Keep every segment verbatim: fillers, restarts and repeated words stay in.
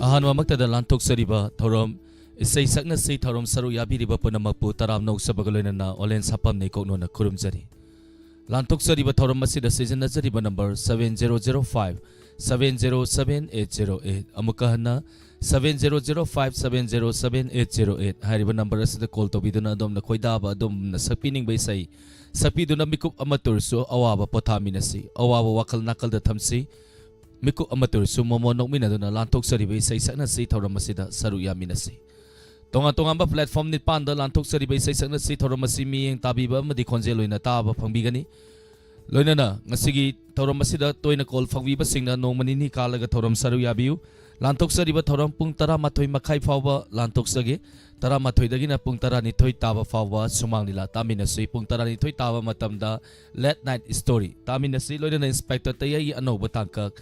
ꯑꯍꯥꯟꯕꯃꯛꯇꯗ ꯂꯥꯟꯊꯣꯛꯆꯔꯤꯕ ꯊꯧꯔꯝ ꯏꯁꯩ ꯁꯛꯅꯁꯤ ꯊꯧꯔꯝ ꯁꯔꯨꯛ ꯌꯥꯕꯤꯔꯤꯕ ꯄꯨꯝꯅꯃꯛꯄꯨ ꯇꯔꯥꯝꯅ ꯑꯣꯛꯆꯕꯒ ꯂꯣꯏꯅꯅ ꯑꯣꯂꯦꯟ ꯁꯥꯄꯝꯅ ꯏꯀꯣꯛꯅꯣꯅ ꯈꯨꯔꯨꯝꯖꯔꯤ꯫ ꯂꯥꯟꯊꯣꯛꯆꯔꯤꯕ ꯊꯧꯔꯝ ꯑꯁꯤꯗ ꯁꯤꯖꯤꯟꯅꯖꯔꯤꯕ number seven zero zero five seven zero seven eight zero eight, ꯑꯃꯨꯛꯀ ꯍꯟꯅ seven zero zero five seven zero seven eight zero eight ꯍꯥꯏꯔꯤꯕ ꯅꯝꯕꯔ ꯑꯁꯤꯗ ꯀꯣꯜ ꯇꯧꯕꯤꯗꯨꯅ ꯑꯗꯣꯝꯅ ꯈꯣꯏꯗꯥꯕ, ꯑꯗꯣꯝꯅ ꯁꯛꯄꯤꯅꯤꯡꯕ ꯏꯁꯩ ꯁꯛꯄꯤꯗꯨꯅ ꯃꯤꯀꯨꯞ ꯑꯃꯠꯇ ꯑꯣꯏꯔꯁꯨ ꯑꯋꯥꯕ ꯄꯣꯊꯥꯃꯤꯟꯅꯁꯤ, ꯑꯋꯥꯕ ꯋꯥꯈꯜ ꯅꯥꯀꯜꯗ ꯊꯝꯁꯤ꯫ ꯃꯤꯀꯨꯞ ꯑꯃꯠꯇ ꯑꯣꯏꯔꯁꯨ ꯃꯣꯃꯣꯟ ꯅꯣꯛꯃꯤꯟꯅꯗꯨꯅ ꯂꯥꯟꯊꯣꯛꯆꯔꯤꯕ ꯏꯁꯩ ꯁꯛꯅꯁꯤ ꯊꯧꯔꯝ ꯑꯁꯤꯗ ꯁꯔꯨꯛ ꯌꯥꯃꯤꯟꯅꯁꯤ꯫ ꯇꯣꯉꯥꯟ ꯇꯣꯉꯥꯟꯕ platform ꯅꯤꯄꯥꯟꯗ ꯂꯥꯟꯊꯣꯛꯆꯔꯤꯕ ꯏꯁꯩ ꯁꯛꯅꯁꯤ ꯊꯧꯔꯝ ꯑꯁꯤ ꯃꯤꯠꯌꯦꯡ ꯇꯥꯕꯤꯕ ꯑꯃꯗꯤ ꯈꯣꯟꯖꯦꯜ ꯑꯣꯏꯅ ꯇꯥꯕ ꯐꯪꯕꯤꯒꯅꯤ꯫ ꯂꯣꯏꯅꯅ ꯉꯁꯤꯒꯤ ꯊꯧꯔꯝ ꯑꯁꯤꯗ ꯇꯣꯏꯅ ꯀꯣꯜ ꯐꯪꯕꯤꯕꯁꯤꯡꯅ ꯅꯣꯡꯃ ꯅꯤꯅꯤ ꯀꯥꯜꯂꯒ ꯊꯧꯔꯝ ꯁꯔꯨꯛ ꯌꯥꯕꯤꯌꯨ꯫ ꯂꯥꯟꯊꯣꯛꯆꯔꯤꯕ ꯊꯧꯔꯝ ꯄꯨꯡ ꯇꯔꯥꯃꯥꯊꯣꯏ ꯃꯈꯥꯏ ꯐꯥꯎꯕ ꯂꯥꯟꯊꯣꯛꯆꯒꯦ꯫ ꯇꯔꯥꯃꯥꯊꯣꯏꯗꯒꯤꯅ ꯄꯨꯡ ꯇꯔꯥꯅꯤꯊꯣꯏ ꯇꯥꯕ ꯐꯥꯎꯕ ꯁꯨꯃꯥꯡ ꯂꯤꯂꯥ ꯇꯥꯃꯤꯟꯅꯁꯤ꯫ ꯄꯨꯡ ꯇꯔꯥꯅꯤꯊꯣꯏ ꯇꯥꯕ ꯃꯇꯝꯗ Late Night Story ꯇꯥꯃꯤꯟꯅꯁꯤ꯫ ꯂꯣꯏꯅꯅ ꯏꯟꯁꯄꯦꯛꯇꯔ ꯇꯌꯩꯒꯤ ꯑꯅꯧꯕ ꯇꯥꯡꯀꯛ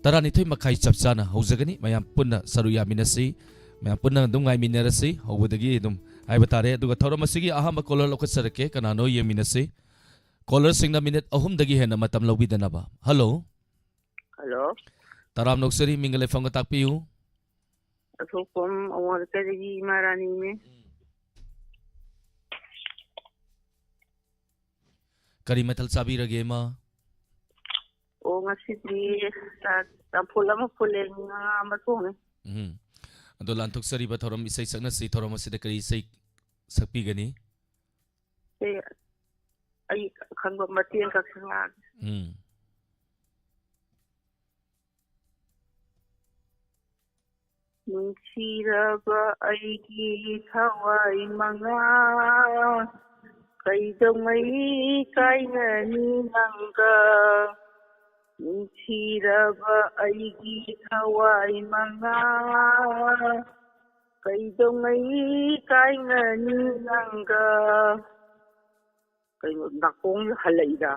ꯇꯔꯥꯅꯤꯊꯣꯏ ꯃꯈꯥꯏ ꯆꯞ ꯆꯥꯅ ꯍꯧꯖꯒꯅꯤ꯫ ꯃꯌꯥꯝ ꯄꯨꯟꯅ ꯁꯔꯨꯛ ꯌꯥꯃꯤꯟꯅꯁꯤ꯫ ꯃꯌꯥꯝ ꯄꯨꯟꯅ ꯑꯗꯨꯝ ꯉꯥꯏꯃꯤꯟꯅꯔꯁꯤ꯫ ꯍꯧꯕꯗꯒꯤ ꯑꯗꯨꯝ ꯍꯥꯏꯕ ꯇꯥꯔꯦ꯫ ꯑꯗꯨꯒ ꯊꯧꯔꯝ ꯑꯁꯤꯒꯤ ꯑꯍꯥꯟꯕ ꯀꯣꯂꯔ ꯂꯧꯈꯠꯆꯔꯛꯀꯦ꯫ ꯀꯅꯥꯅꯣ ꯌꯦꯡꯃꯤꯟꯅꯁꯤ꯫ ꯀꯣꯂꯔꯁꯤꯡꯅ ꯃꯤꯅꯤꯠ ꯑꯍꯨꯝꯗꯒꯤ ꯍꯦꯟꯅ ꯃꯇꯝ ꯂꯧꯕꯤꯗꯅꯕ꯫ ꯍꯜꯂꯣ꯫ ꯍꯜꯂꯣ꯫ ꯇꯔꯥꯝꯅ ꯑꯣꯛꯆꯔꯤ, ꯃꯤꯡꯒ ꯂꯩꯐꯝꯒ ꯇꯥꯛꯄꯤꯌꯨ꯫ ꯑꯊꯣꯛꯄꯝ ꯑꯋꯥꯡ ꯂꯩꯀꯥꯏꯗꯒꯤ ꯏꯃꯥ ꯔꯥꯅꯤꯅꯦ꯫ ꯀꯔꯤ ꯃꯊꯦꯜ ꯆꯥꯕꯤꯔꯒꯦ, ꯏꯃꯥ? ꯑꯣ, ꯉꯁꯤꯗꯤ ꯆꯥ-, ꯆꯝꯐꯨꯠ ꯑꯃ ꯐꯨꯠꯂꯦ, ꯉꯥ ꯑꯃ ꯊꯣꯡꯉꯦ꯫ ꯎꯝ꯫ ꯑꯗꯣ ꯂꯥꯟꯊꯣꯛꯆꯔꯤꯕ ꯊꯧꯔꯝ ꯏꯁꯩ ꯁꯛꯅꯁꯤ ꯊꯧꯔꯝ ꯑꯁꯤꯗ ꯀꯔꯤ ꯏꯁꯩ ꯁꯛꯄꯤꯒꯅꯤ? ꯑꯦ, ꯑꯩ ꯈꯪꯕ ꯃꯇꯦꯛ ꯑꯃꯈꯛ ꯁꯛꯂꯛꯑꯒꯦ꯫ ꯎꯝ꯫ ꯅꯨꯡꯁꯤꯔꯕ ꯑꯩꯒꯤ ꯊꯋꯥꯏ ꯃꯉꯥ, ꯀꯩꯗꯧꯉꯩ ꯀꯥꯏꯅꯅꯤ ꯅꯪꯒ? ꯅꯨꯡꯁꯤꯔꯕ ꯑꯩꯒꯤ ꯊꯋꯥꯏ ꯃꯉꯥ, ꯀꯩꯗꯧꯉꯩ ꯀꯥꯏꯅꯅꯤ ꯅꯪꯒ? ꯀꯩꯅꯣ, ꯅꯥꯀꯣꯡꯁꯦ ꯍꯜꯂꯛꯏꯗ꯫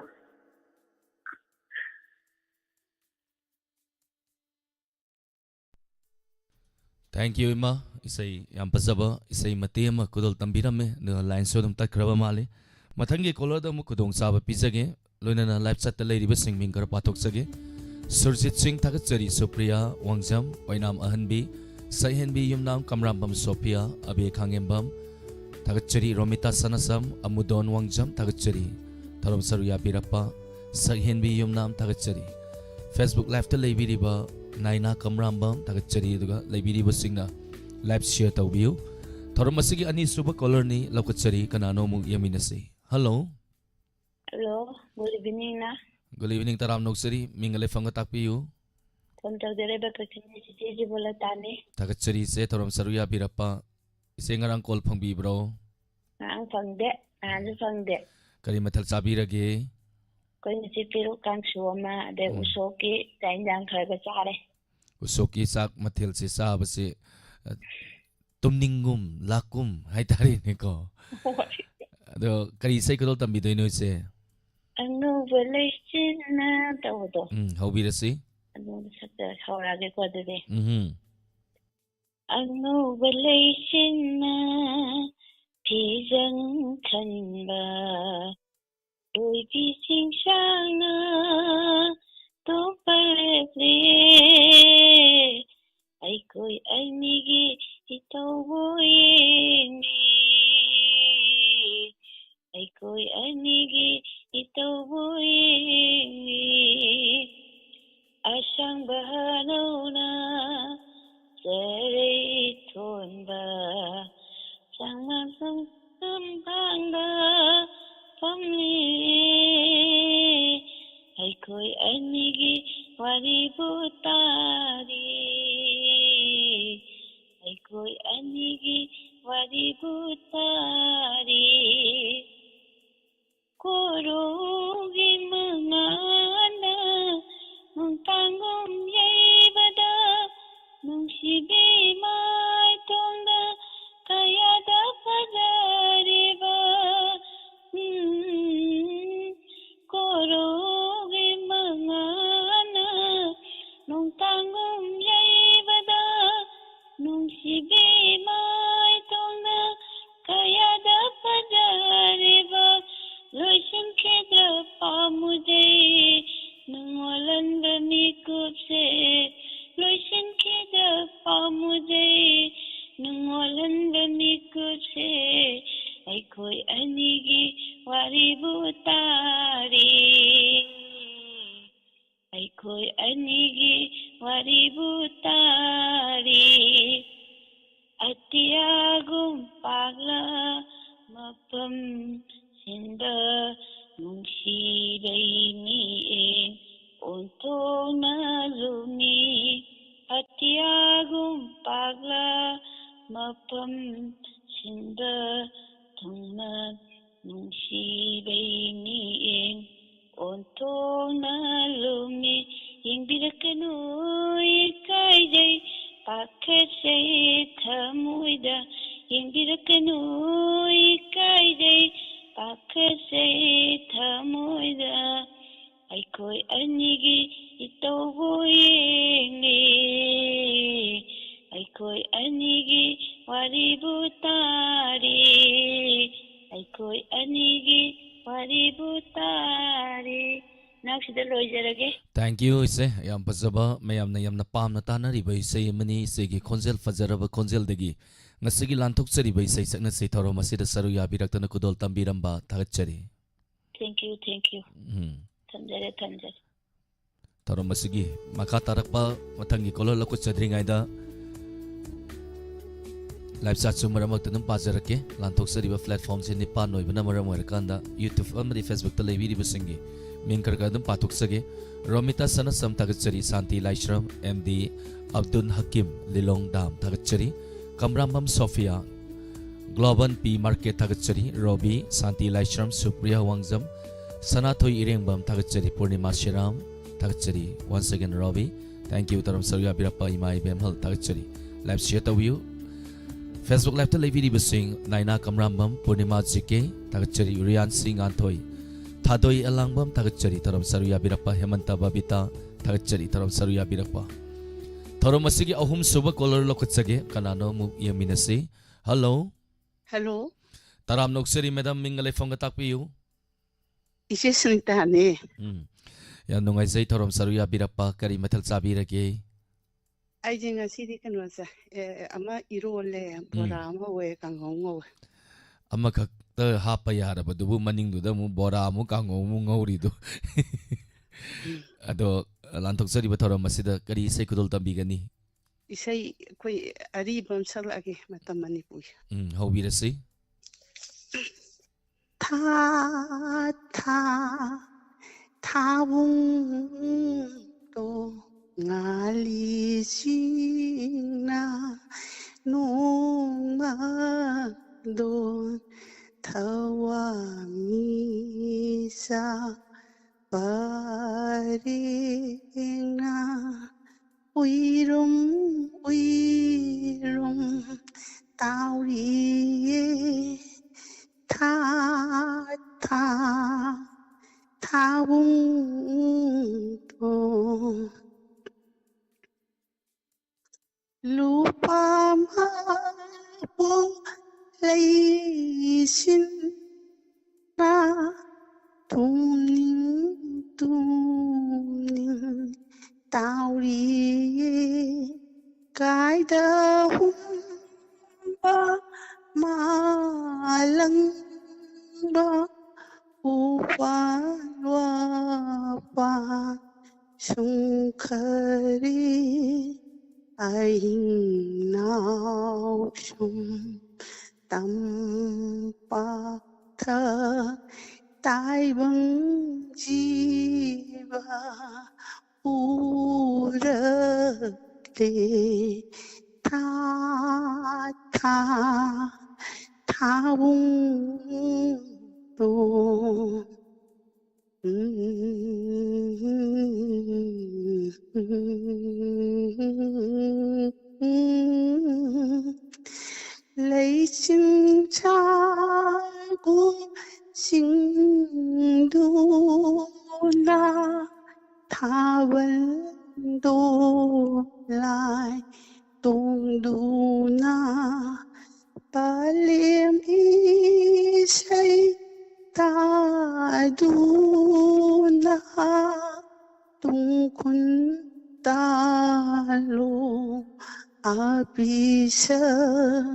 Thank you, ꯏꯃꯥ꯫ ꯏꯁꯩ ꯌꯥꯝ ꯐꯖꯕ, ꯏꯁꯩ ꯃꯇꯦꯛ ꯑꯃ ꯈꯨꯗꯣꯜ ꯇꯝꯕꯤꯔꯝꯃꯦ, ꯑꯗꯨꯒ ꯂꯥꯏꯟꯁꯨ ꯑꯗꯨꯝ ꯇꯠꯈ꯭ꯔꯕ ꯃꯥꯜꯂꯤ꯫ ꯃꯊꯪꯒꯤ ꯀꯣꯂꯔꯗ ꯑꯃꯨꯛ ꯈꯨꯗꯣꯡꯆꯥꯕ ꯄꯤꯖꯒꯦ, ꯂꯣꯏꯅꯅ ꯂꯥꯏꯚ ꯆꯠꯇ ꯂꯩꯔꯤꯕꯁꯤꯡ ꯃꯤꯡ ꯈꯔ ꯄꯥꯊꯣꯛꯆꯒꯦ꯫ ꯁꯨꯔꯖꯤꯠ ꯁꯤꯡ ꯊꯥꯒꯠꯆꯔꯤ, ꯁꯨꯄ꯭ꯔꯤꯌꯥ ꯋꯥꯡꯖꯝ, ꯑꯣꯏꯅꯥꯝ ꯑꯍꯟꯕꯤ, ꯁꯛꯍꯦꯟꯕꯤ ꯌꯨꯝꯅꯥꯝ ꯀꯝꯔꯥꯝꯕꯝ ꯁꯣꯐꯤꯌꯥ, ꯑꯕꯦ ꯈꯥꯉꯦꯝꯕꯝ ꯊꯥꯒꯠꯆꯔꯤ, ꯔꯣꯃꯤꯇꯥ ꯁꯅꯥꯁꯝ, ꯑꯃꯨꯗꯣꯟ ꯋꯥꯡꯖꯝ ꯊꯥꯒꯠꯆꯔꯤ, ꯊꯧꯔꯝ ꯁꯔꯨꯛ ꯌꯥꯕꯤꯔꯛꯄ ꯁꯛꯍꯦꯟꯕꯤ ꯌꯨꯝꯅꯥꯝ ꯊꯥꯒꯠꯆꯔꯤ, Facebook liveꯇ ꯂꯩꯕꯤꯔꯤꯕ ꯅꯥꯏꯅꯥ ꯀꯝꯔꯥꯝꯕꯝ ꯊꯥꯒꯠꯆꯔꯤ, ꯑꯗꯨꯒ ꯂꯩꯕꯤꯔꯤꯕꯁꯤꯡꯅ live share ꯇꯧꯕꯤꯌꯨ꯫ ꯊꯧꯔꯝ ꯑꯁꯤꯒꯤ ꯑꯅꯤꯁꯨꯕ callerꯅꯤ, ꯂꯧꯈꯠꯆꯔꯤ, ꯀꯅꯥꯅꯣ ꯑꯃꯨꯛ ꯌꯦꯡꯃꯤꯟꯅꯁꯤ꯫ Hello꯫ Hello, good evening, ꯅ꯫ Good evening, ꯇꯔꯥꯝꯅ ꯑꯣꯛꯆꯔꯤ꯫ ꯃꯤꯡꯒ ꯂꯩꯐꯝꯒ ꯇꯥꯛꯄꯤꯌꯨ꯫ Phone ꯇꯧꯖꯔꯛꯏꯕ ꯀꯛꯆꯤꯡꯒꯤ ꯆꯤꯆꯦ ꯖꯤꯕꯣꯂꯇꯥꯅꯤ꯫ ꯊꯥꯒꯠꯆꯔꯤ ꯏꯆꯦ, ꯊꯧꯔꯝ ꯁꯔꯨꯛ ꯌꯥꯕꯤꯔꯛꯄ꯫ ꯏꯆꯦ ꯉꯔꯥꯡ call ꯐꯪꯕꯤꯕ꯭ꯔꯣ? ꯉꯔꯥꯡ ꯐꯪꯗꯦ, ꯅꯍꯥꯟꯁꯨ ꯐꯪꯗꯦ꯫ ꯀꯔꯤ ꯃꯊꯦꯜ ꯆꯥꯕꯤꯔꯒꯦ? ꯑꯩꯈꯣꯏ ꯉꯁꯤ ꯄꯦꯔꯨꯛ ꯀꯥꯡꯁꯨ ꯑꯃ, ꯑꯗꯩ ꯎꯝ꯫ ꯎꯁꯣꯞꯀꯤ ꯆꯥꯛ ꯏꯟꯖꯥꯡ ꯈꯔꯒ ꯆꯥꯔꯦ꯫ ꯎꯁꯣꯞꯀꯤ ꯆꯥꯛ ꯃꯊꯦꯜꯁꯦ ꯆꯥꯕꯁꯦ, ꯑ, ꯇꯨꯝꯅꯤꯡꯒꯨꯝ ꯂꯥꯛꯀꯨꯝ ꯍꯥꯏꯇꯥꯔꯦꯅꯦꯀꯣ꯫ ꯍꯣꯏ꯫ ꯑꯗꯣ ꯀꯔꯤ ꯏꯁꯩ ꯈꯨꯗꯣꯜ ꯇꯝꯕꯤꯗꯣꯏꯅꯣ ꯏꯆꯦ? ꯑꯉꯧꯕ ꯂꯩꯆꯤꯟꯅ ꯇꯧꯕꯗꯣ꯫ ꯎꯝ, ꯍꯧꯕꯤꯔꯁꯤ꯫ ꯑꯗꯨ ꯁꯛꯇ ꯍꯧꯔꯛꯑꯒꯦꯀꯣ ꯑꯗꯨꯗꯤ꯫ ꯎꯝꯍꯨꯝ꯫ ꯑꯉꯧꯕ ꯂꯩꯆꯤꯟꯅ ꯐꯤꯖꯪ ꯈꯟꯕ, ꯂꯣꯏꯕꯤ ꯆꯤꯡꯁꯥꯡꯅ ꯇꯣꯞꯄ ꯂꯦꯞꯂꯦ꯫ ꯑꯩꯈꯣꯏ ꯑꯅꯤꯒꯤ ꯏꯇꯧꯕꯨ ꯌꯦꯡꯂꯤ꯫ ꯑꯩꯈꯣꯏ ꯑꯅꯤꯒꯤ ꯏꯇꯧꯕꯨ ꯌꯦꯡꯂꯤ꯫ ꯑꯁꯪꯕ ꯍꯅꯧꯅ ꯆꯔꯩ ꯊꯣꯟꯕ, ꯆꯥꯡꯃꯥꯡ ꯁꯨꯝ ꯁꯨꯝ ꯐꯥꯡꯕ ꯐꯝꯂꯤ꯫ ꯑꯩꯈꯣꯏ ꯑꯅꯤꯒꯤ ꯋꯥꯔꯤꯕꯨ ꯇꯥꯔꯤ꯫ ꯑꯩꯈꯣꯏ ꯑꯅꯤꯒꯤ ꯋꯥꯔꯤꯕꯨ ꯇꯥꯔꯤ, ꯑꯇꯤꯌꯥꯒꯨꯝ ꯄꯥꯛꯂ ꯃꯐꯝ ꯁꯤꯟꯕ ꯅꯨꯡꯁꯤꯕꯩ ꯃꯤꯠꯌꯦꯡ ꯑꯣꯟꯊꯣꯛꯅ ꯂꯨꯝꯃꯤ꯫ ꯑꯇꯤꯌꯥꯒꯨꯝ ꯄꯥꯛꯂ ꯃꯐꯝ ꯁꯤꯟꯕ ꯊꯨꯡꯅ ꯅꯨꯡꯁꯤꯕꯩ ꯃꯤꯠꯌꯦꯡ ꯑꯣꯟꯊꯣꯛꯅ ꯂꯨꯝꯃꯤ꯫ ꯌꯦꯡꯕꯤꯔꯛꯀꯅꯨ ꯏꯀꯥꯏꯖꯩ ꯄꯥꯈꯠꯆꯩ ꯊꯃꯣꯏꯗ꯫ ꯌꯦꯡꯕꯤꯔꯛꯀꯅꯨ ꯏꯀꯥꯏꯖꯩ ꯄꯥꯈꯠꯆꯩ ꯊꯃꯣꯏꯗ꯫ ꯑꯩꯈꯣꯏ ꯑꯅꯤꯒꯤ ꯏꯇꯧꯕꯨ ꯌꯦꯡꯂꯤ, ꯑꯩꯈꯣꯏ ꯑꯅꯤꯒꯤ ꯋꯥꯔꯤꯕꯨ ꯇꯥꯔꯤ, ꯑꯩꯈꯣꯏ ꯑꯅꯤꯒꯤ ꯋꯥꯔꯤꯕꯨ ꯇꯥꯔꯤ꯫ ꯅꯛꯁꯤꯗ ꯂꯣꯏꯖꯔꯒꯦ꯫ Thank you, ꯏꯆꯦ꯫ ꯌꯥꯝ ꯐꯖꯕ, ꯃꯌꯥꯝꯅ ꯌꯥꯝꯅ ꯄꯥꯝꯅ ꯇꯥꯅꯔꯤꯕ ꯏꯁꯩ ꯑꯃꯅꯤ꯫ ꯏꯆꯦꯒꯤ ꯈꯣꯟꯖꯦꯜ ꯐꯖꯔꯕ ꯈꯣꯟꯖꯦꯜꯗꯒꯤ ꯉꯁꯤꯒꯤ ꯂꯥꯟꯊꯣꯛꯆꯔꯤꯕ ꯏꯁꯩ ꯁꯛꯅꯁꯤ ꯊꯧꯔꯝ ꯑꯁꯤꯗ ꯁꯔꯨꯛ ꯌꯥꯕꯤꯔꯛꯇꯅ ꯈꯨꯗꯣꯜ ꯇꯝꯕꯤꯔꯝꯕ ꯊꯥꯒꯠꯆꯔꯤ꯫ Thank you, thank you꯫ ꯎꯝ꯫ ꯊꯝꯖꯔꯦ, ꯊꯝꯖꯔꯦ꯫ ꯊꯧꯔꯝ ꯑꯁꯤꯒꯤ ꯃꯈꯥ ꯇꯥꯔꯛꯄ ꯃꯊꯪꯒꯤ caller ꯂꯧꯈꯠꯆꯗ꯭ꯔꯤꯉꯩꯗ live chatꯁꯨ ꯃꯔꯛ ꯃꯔꯛꯇ ꯑꯗꯨꯝ ꯄꯥꯖꯔꯛꯀꯦ꯫ ꯂꯥꯟꯊꯣꯛꯆꯔꯤꯕ platformꯁꯦ ꯅꯤꯄꯥꯟ ꯑꯣꯏꯕꯅ ꯃꯔꯝ ꯑꯣꯏꯔꯀꯥꯟꯗ YouTube ꯑꯃꯗꯤ Facebookꯇ ꯂꯩꯕꯤꯔꯤꯕꯁꯤꯡꯒꯤ ꯃꯤꯡ ꯈꯔ ꯈꯔ ꯑꯗꯨꯝ ꯄꯥꯊꯣꯛꯆꯒꯦ꯫ ꯔꯣꯃꯤꯇꯥ ꯁꯅꯥꯁꯝ ꯊꯥꯒꯠꯆꯔꯤ, ꯁꯥꯟꯇꯤ ꯂꯥꯏꯁ꯭ꯔꯝ, M D ꯑꯕꯗꯨꯜ ꯍꯀꯤꯝ, ꯂꯤꯂꯣꯡ ꯗꯥꯝ ꯊꯥꯒꯠꯆꯔꯤ꯫ ꯀꯝꯔꯥꯝꯕꯝ ꯁꯣꯐꯤꯌꯥ, Global P Market ꯊꯥꯒꯠꯆꯔꯤ꯫ ꯔꯣꯕꯤ, ꯁꯥꯟꯇꯤ ꯂꯥꯏꯁ꯭ꯔꯝ, ꯁꯨꯄ꯭ꯔꯤꯌꯥ ꯋꯥꯡꯖꯝ, ꯁꯅꯥꯊꯣꯏ ꯏꯔꯦꯡꯕꯝ ꯊꯥꯒꯠꯆꯔꯤ꯫ ꯄꯨꯔꯅꯤꯃꯥ ꯁꯤꯔꯥꯝ ꯊꯥꯒꯠꯆꯔꯤ꯫ Once again Robi, thank you꯫ ꯊꯧꯔꯝ ꯁꯔꯨꯛ ꯌꯥꯕꯤꯔꯛꯄ ꯏꯃꯥ ꯏꯕꯦꯝꯍꯜ ꯊꯥꯒꯠꯆꯔꯤ꯫ Live share ꯇꯧꯕꯤꯌꯨ꯫ Facebook Liveꯇ ꯂꯩꯕꯤꯔꯤꯕꯁꯤꯡ ꯅꯥꯏꯅꯥ ꯀꯝꯔꯥꯝꯕꯝ, ꯄꯨꯔꯅꯤꯃꯥ ꯖꯤ ꯀꯦ ꯊꯥꯒꯠꯆꯔꯤ꯫ ꯔꯤꯌꯥꯟ ꯁꯤꯡ ꯉꯥꯟꯊꯣꯏ, ꯊꯥꯗꯣꯏ ꯑꯂꯥꯡꯕꯝ ꯊꯥꯒꯠꯆꯔꯤ꯫ ꯊꯧꯔꯝ ꯁꯔꯨꯛ ꯌꯥꯕꯤꯔꯛꯄ ꯍꯦꯃꯟꯇ ꯕꯕꯤꯇꯥ ꯊꯥꯒꯠꯆꯔꯤ꯫ ꯊꯧꯔꯝ ꯁꯔꯨꯛ ꯌꯥꯕꯤꯔꯛꯄ꯫ ꯊꯧꯔꯝ ꯑꯁꯤꯒꯤ ꯑꯍꯨꯝꯁꯨꯕ caller ꯂꯧꯈꯠꯆꯒꯦ꯫ ꯀꯅꯥꯅꯣ ꯑꯃꯨꯛ ꯌꯦꯡꯃꯤꯟꯅꯁꯤ꯫ Hello꯫ Hello꯫ ꯇꯔꯥꯝꯅ ꯑꯣꯛꯆꯔꯤ madam, ꯃꯤꯡꯒ ꯂꯩꯐꯝꯒ ꯇꯥꯛꯄꯤꯌꯨ꯫ ꯏꯆꯦ ꯁꯨꯅꯤꯇꯥꯅꯦ꯫ ꯎꯝ꯫ ꯌꯥꯝ ꯅꯨꯡꯉꯥꯏꯖꯩ ꯊꯧꯔꯝ ꯁꯔꯨꯛ ꯌꯥꯕꯤꯔꯛꯄ꯫ ꯀꯔꯤ ꯃꯊꯦꯜ ꯆꯥꯕꯤꯔꯒꯦ? ꯑꯩꯁꯦ ꯉꯁꯤꯗꯤ ꯀꯩꯅꯣ ꯆꯥꯏ, ꯑꯦ, ꯑꯃ ꯏꯔꯣꯜꯂꯦ, ꯎꯝ꯫ ꯕꯣꯔꯥ ꯑꯃ ꯍꯧꯋꯦ, ꯀꯥꯡꯍꯧ ꯉꯧꯋꯦ꯫ ꯑꯃꯈꯛꯇ ꯍꯥꯞꯄ ꯌꯥꯔꯕꯗꯨꯕꯨ ꯃꯅꯤꯡꯗꯨꯗ ꯑꯃꯨꯛ ꯕꯣꯔꯥ ꯑꯃꯨꯛ ꯀꯥꯡꯍꯧ ꯑꯃꯨꯛ ꯉꯧꯔꯤꯗꯨ꯫ ꯎꯝ꯫ ꯑꯗꯣ, ꯂꯥꯟꯊꯣꯛꯆꯔꯤꯕ ꯊꯧꯔꯝ ꯑꯁꯤꯗ ꯀꯔꯤ ꯏꯁꯩ ꯈꯨꯗꯣꯜ ꯇꯝꯕꯤꯒꯅꯤ? ꯏꯁꯩ ꯑꯩꯈꯣꯏ ꯑꯔꯤꯕ ꯑꯃ ꯁꯛꯂꯛꯑꯒꯦ, ꯃꯇꯝ ꯃꯅꯤꯄꯨꯔꯤ꯫ ꯎꯝ, ꯍꯧꯕꯤꯔꯁꯤ꯫ ꯊꯥ ꯊꯥ ꯊꯥꯕꯨꯡꯗꯣ ꯉꯥꯜꯂꯤꯁꯤꯡꯅ ꯅꯣꯡꯃꯗꯣꯟ ꯊꯋꯥꯟꯃꯤꯆꯥꯛ ꯄꯔꯦꯡꯅ ꯎꯏꯔꯨꯝ ꯎꯏꯔꯨꯝ ꯇꯥꯎꯔꯤꯌꯦ꯫ ꯊꯥ ꯊꯥ ꯊꯥꯕꯨꯡꯗꯣ ꯂꯨꯄꯥ ꯃꯥꯄꯣ ꯂꯩꯁꯤꯟꯅ ꯇꯨꯝꯅꯤꯡ ꯇꯨꯝꯅꯤꯡ ꯇꯥꯎꯔꯤꯌꯦ꯫ ꯀꯥꯏꯗ ꯍꯨꯝꯕ ꯃꯥꯂꯪꯕ ꯎꯄꯥꯜ ꯋꯥꯄꯥꯜ ꯁꯨꯡꯈꯔꯤ꯫ ꯑꯍꯤꯡꯅꯥꯎꯁꯨꯝ ꯇꯝꯄꯥꯛꯇ ꯇꯥꯏꯕꯪ ꯖꯤꯕ ꯎꯔꯛꯂꯦ꯫ ꯊꯥ ꯊꯥ ꯊꯥꯕꯨꯡꯗꯣ ꯂꯩꯆꯤꯟ ꯁꯥꯒꯨꯝ ꯁꯤꯡꯗꯨꯅ ꯊꯥꯕꯜ ꯗꯣꯂꯥꯏ ꯇꯣꯡꯗꯨꯅ ꯄꯥꯂꯦꯝ ꯏꯁꯩ ꯇꯥꯗꯨꯅ ꯇꯨꯡ ꯈꯨꯟ ꯇꯥꯂꯣ ꯑꯄꯤꯁꯛ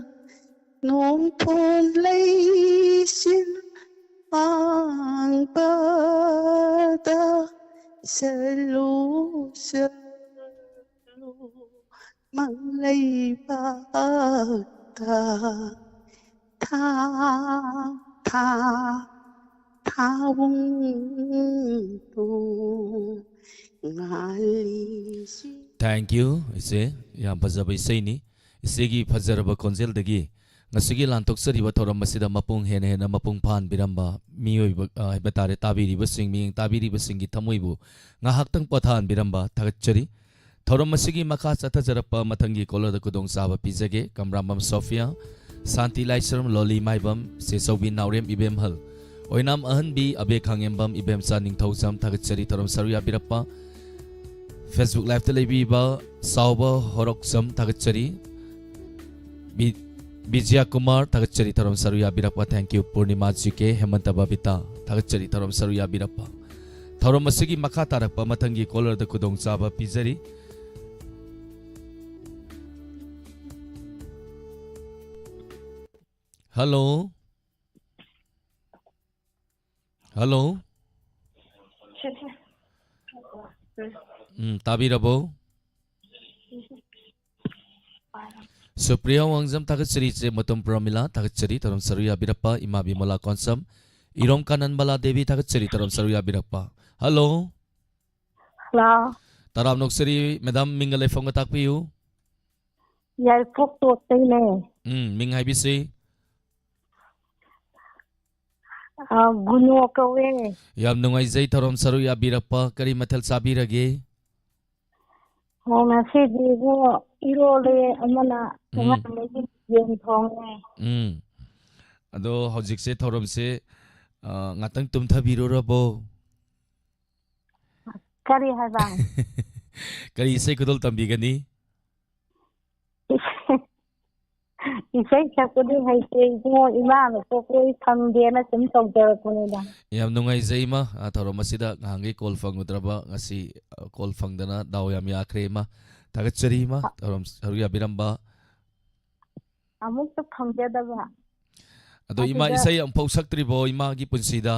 ꯅꯣꯡꯊꯣꯟ ꯂꯩꯆꯤꯟ ꯄꯥꯡꯕꯗ ꯆꯠꯂꯨ, ꯆꯠꯂꯨ, ꯃꯪꯂꯩꯕꯥꯛꯇ ꯊꯥ, ꯊꯥ, ꯊꯥꯕꯨꯡꯗꯣ ꯉꯥꯜꯂꯤꯁꯤ꯫ Thank you, ꯏꯆꯦ꯫ ꯌꯥꯝ ꯐꯖꯕ ꯏꯁꯩꯅꯤ꯫ ꯏꯆꯦꯒꯤ ꯐꯖꯔꯕ ꯈꯣꯟꯖꯦꯜꯗꯒꯤ ꯉꯁꯤꯒꯤ ꯂꯥꯟꯊꯣꯛꯆꯔꯤꯕ ꯊꯧꯔꯝ ꯑꯁꯤꯗ ꯃꯄꯨꯡ ꯍꯦꯟꯅ ꯍꯦꯟꯅ ꯃꯄꯨꯡ ꯐꯥꯍꯟꯕꯤꯔꯝꯕ ꯃꯤꯑꯣꯏꯕ, ꯑ, ꯍꯥꯏꯕ ꯇꯥꯔꯦ, ꯇꯥꯕꯤꯔꯤꯕꯁꯤꯡ, ꯃꯤꯠꯌꯦꯡ ꯇꯥꯕꯤꯔꯤꯕꯁꯤꯡꯒꯤ ꯊꯃꯣꯏꯕꯨ ꯉꯥꯏꯍꯥꯛꯇꯪ ꯄꯣꯊꯥꯍꯟꯕꯤꯔꯝꯕ ꯊꯥꯒꯠꯆꯔꯤ꯫ ꯊꯧꯔꯝ ꯑꯁꯤꯒꯤ ꯃꯈꯥ ꯆꯠꯊꯖꯔꯛꯄ ꯃꯊꯪꯒꯤ caller ꯗ ꯈꯨꯗꯣꯡꯆꯥꯕ ꯄꯤꯖꯒꯦ꯫ ꯀꯝꯔꯥꯝꯕꯝ ꯁꯣꯐꯤꯌꯥ, ꯁꯥꯟꯇꯤ ꯂꯥꯏꯁ꯭ꯔꯝ, ꯂꯣꯂꯤ ꯃꯥꯏꯕꯝ, ꯆꯦꯆꯧꯕꯤ ꯅꯥꯎꯔꯦꯝ ꯏꯕꯦꯝꯍꯜ, ꯑꯣꯏꯅꯥꯝ ꯑꯍꯟꯕꯤ, ꯑꯕꯦ ꯈꯥꯉꯦꯝꯕꯝ, ꯏꯕꯦꯝꯆꯥ ꯅꯤꯡꯊꯧꯖꯝ, ꯊꯥꯒꯠꯆꯔꯤ ꯊꯧꯔꯝ ꯁꯔꯨꯛ ꯌꯥꯕꯤꯔꯛꯄ꯫ Facebook Live ꯇ ꯂꯩꯕꯤꯕ ꯆꯥꯎꯕ ꯍꯣꯔꯣꯛꯆꯝ, ꯊꯥꯒꯠꯆꯔꯤ꯫ ꯕꯤ-, ꯕꯤꯖꯌ ꯀꯨꯃꯥꯔ, ꯊꯥꯒꯠꯆꯔꯤ ꯊꯧꯔꯝ ꯁꯔꯨꯛ ꯌꯥꯕꯤꯔꯛꯄ꯫ Thank you꯫ ꯄꯨꯔꯅꯤꯃꯥ ꯖꯤ ꯀꯦ, ꯍꯦꯃꯟꯇ ꯕꯕꯤꯇꯥ, ꯊꯥꯒꯠꯆꯔꯤ ꯊꯧꯔꯝ ꯁꯔꯨꯛ ꯌꯥꯕꯤꯔꯛꯄ꯫ ꯊꯧꯔꯝ ꯑꯁꯤꯒꯤ ꯃꯈꯥ ꯇꯥꯔꯛꯄ ꯃꯊꯪꯒꯤ caller ꯗ ꯈꯨꯗꯣꯡꯆꯥꯕ ꯄꯤꯖꯔꯤ꯫ Hello꯫ Hello꯫ ꯎꯝ, ꯇꯥꯕꯤꯔꯕꯣ? ꯁꯨꯄ꯭ꯔꯤꯌꯥ ꯋꯥꯡꯖꯝ, ꯊꯥꯒꯠꯆꯔꯤ ꯏꯆꯦ꯫ ꯃꯇꯝ ꯄ꯭ꯔꯃꯤꯂꯥ, ꯊꯥꯒꯠꯆꯔꯤ ꯊꯧꯔꯝ ꯁꯔꯨꯛ ꯌꯥꯕꯤꯔꯛꯄ꯫ ꯏꯃꯥ ꯕꯤꯃꯂꯥ ꯀꯣꯟꯁꯝ, ꯏꯔꯣꯝ ꯀꯥꯅꯟꯕꯂꯥ ꯗꯦꯕꯤ, ꯊꯥꯒꯠꯆꯔꯤ ꯊꯧꯔꯝ ꯁꯔꯨꯛ ꯌꯥꯕꯤꯔꯛꯄ꯫ Hello꯫ Hello꯫ ꯇꯔꯥꯝꯅ ꯑꯣꯛꯆꯔꯤ madam, ꯃꯤꯡꯒ ꯂꯩꯐꯝꯒ ꯇꯥꯛꯄꯤꯌꯨ꯫ ꯌꯥꯏꯔꯤꯄꯣꯛ ꯇꯣꯞꯇꯩꯅꯦ꯫ ꯎꯝ, ꯃꯤꯡ ꯍꯥꯏꯕꯤꯁꯤ꯫ ꯑ, ꯒꯨꯅꯣ ꯀꯧꯋꯦ꯫ ꯌꯥꯝ ꯅꯨꯡꯉꯥꯏꯖꯩ ꯊꯧꯔꯝ ꯁꯔꯨꯛ ꯌꯥꯕꯤꯔꯛꯄ꯫ ꯀꯔꯤ ꯃꯊꯦꯜ ꯆꯥꯕꯤꯔꯒꯦ? ꯑꯣ, ꯉꯁꯤꯗꯤ ꯏꯕꯨꯡꯉꯣ ꯏꯔꯣꯜꯂꯦ, ꯑꯃꯅ ꯎꯝ꯫ ꯑꯉꯥꯡꯈꯩꯒꯤ ꯌꯦꯟ ꯊꯣꯡꯉꯦ꯫ ꯎꯝ꯫ ꯑꯗꯣ ꯍꯧꯖꯤꯛꯁꯦ ꯊꯧꯔꯝꯁꯦ, ꯑ, ꯉꯥꯛꯇꯪ ꯇꯨꯝꯊꯕꯤꯔꯨꯔꯕꯣ? ꯀꯔꯤ ꯍꯥꯏꯕ? ꯀꯔꯤ ꯏꯁꯩ ꯈꯨꯗꯣꯜ ꯇꯝꯕꯤꯒꯅꯤ? ꯏꯁꯩ ꯁꯛꯄꯗꯤ ꯍꯩꯇꯦ ꯏꯕꯨꯡꯉꯣ, ꯏꯃꯥꯅ ꯄꯣꯛꯄꯗꯤ ꯐꯪꯗꯦꯅ ꯁꯨꯝ ꯇꯧꯖꯔꯛꯄꯅꯤꯗ꯫ ꯌꯥꯝ ꯅꯨꯡꯉꯥꯏꯖꯩ ꯏꯃꯥ, ꯑ, ꯊꯧꯔꯝ ꯑꯁꯤꯗ ꯉꯍꯥꯟꯈꯩ call ꯐꯪꯉꯨꯗ꯭ꯔꯕ, ꯉꯁꯤ, ꯑ, call ꯐꯪꯗꯅ ꯗꯥꯎ ꯌꯥꯝ ꯌꯥꯈ꯭ꯔꯦ ꯏꯃꯥ꯫ ꯊꯥꯒꯠꯆꯔꯤ ꯏꯃꯥ, ꯊꯧꯔꯝ ꯁꯔꯨꯛ ꯌꯥꯕꯤꯔꯝꯕ꯫ ꯑꯃꯨꯛꯇ ꯐꯪꯖꯗꯕ꯫ ꯑꯗꯣ ꯏꯃꯥ, ꯑꯗꯨꯗ ꯏꯁꯩ ꯑꯃꯨꯛꯐꯥꯎ ꯁꯛꯇ꯭ꯔꯤꯕꯣ ꯏꯃꯥꯒꯤ ꯄꯨꯟꯁꯤꯗ?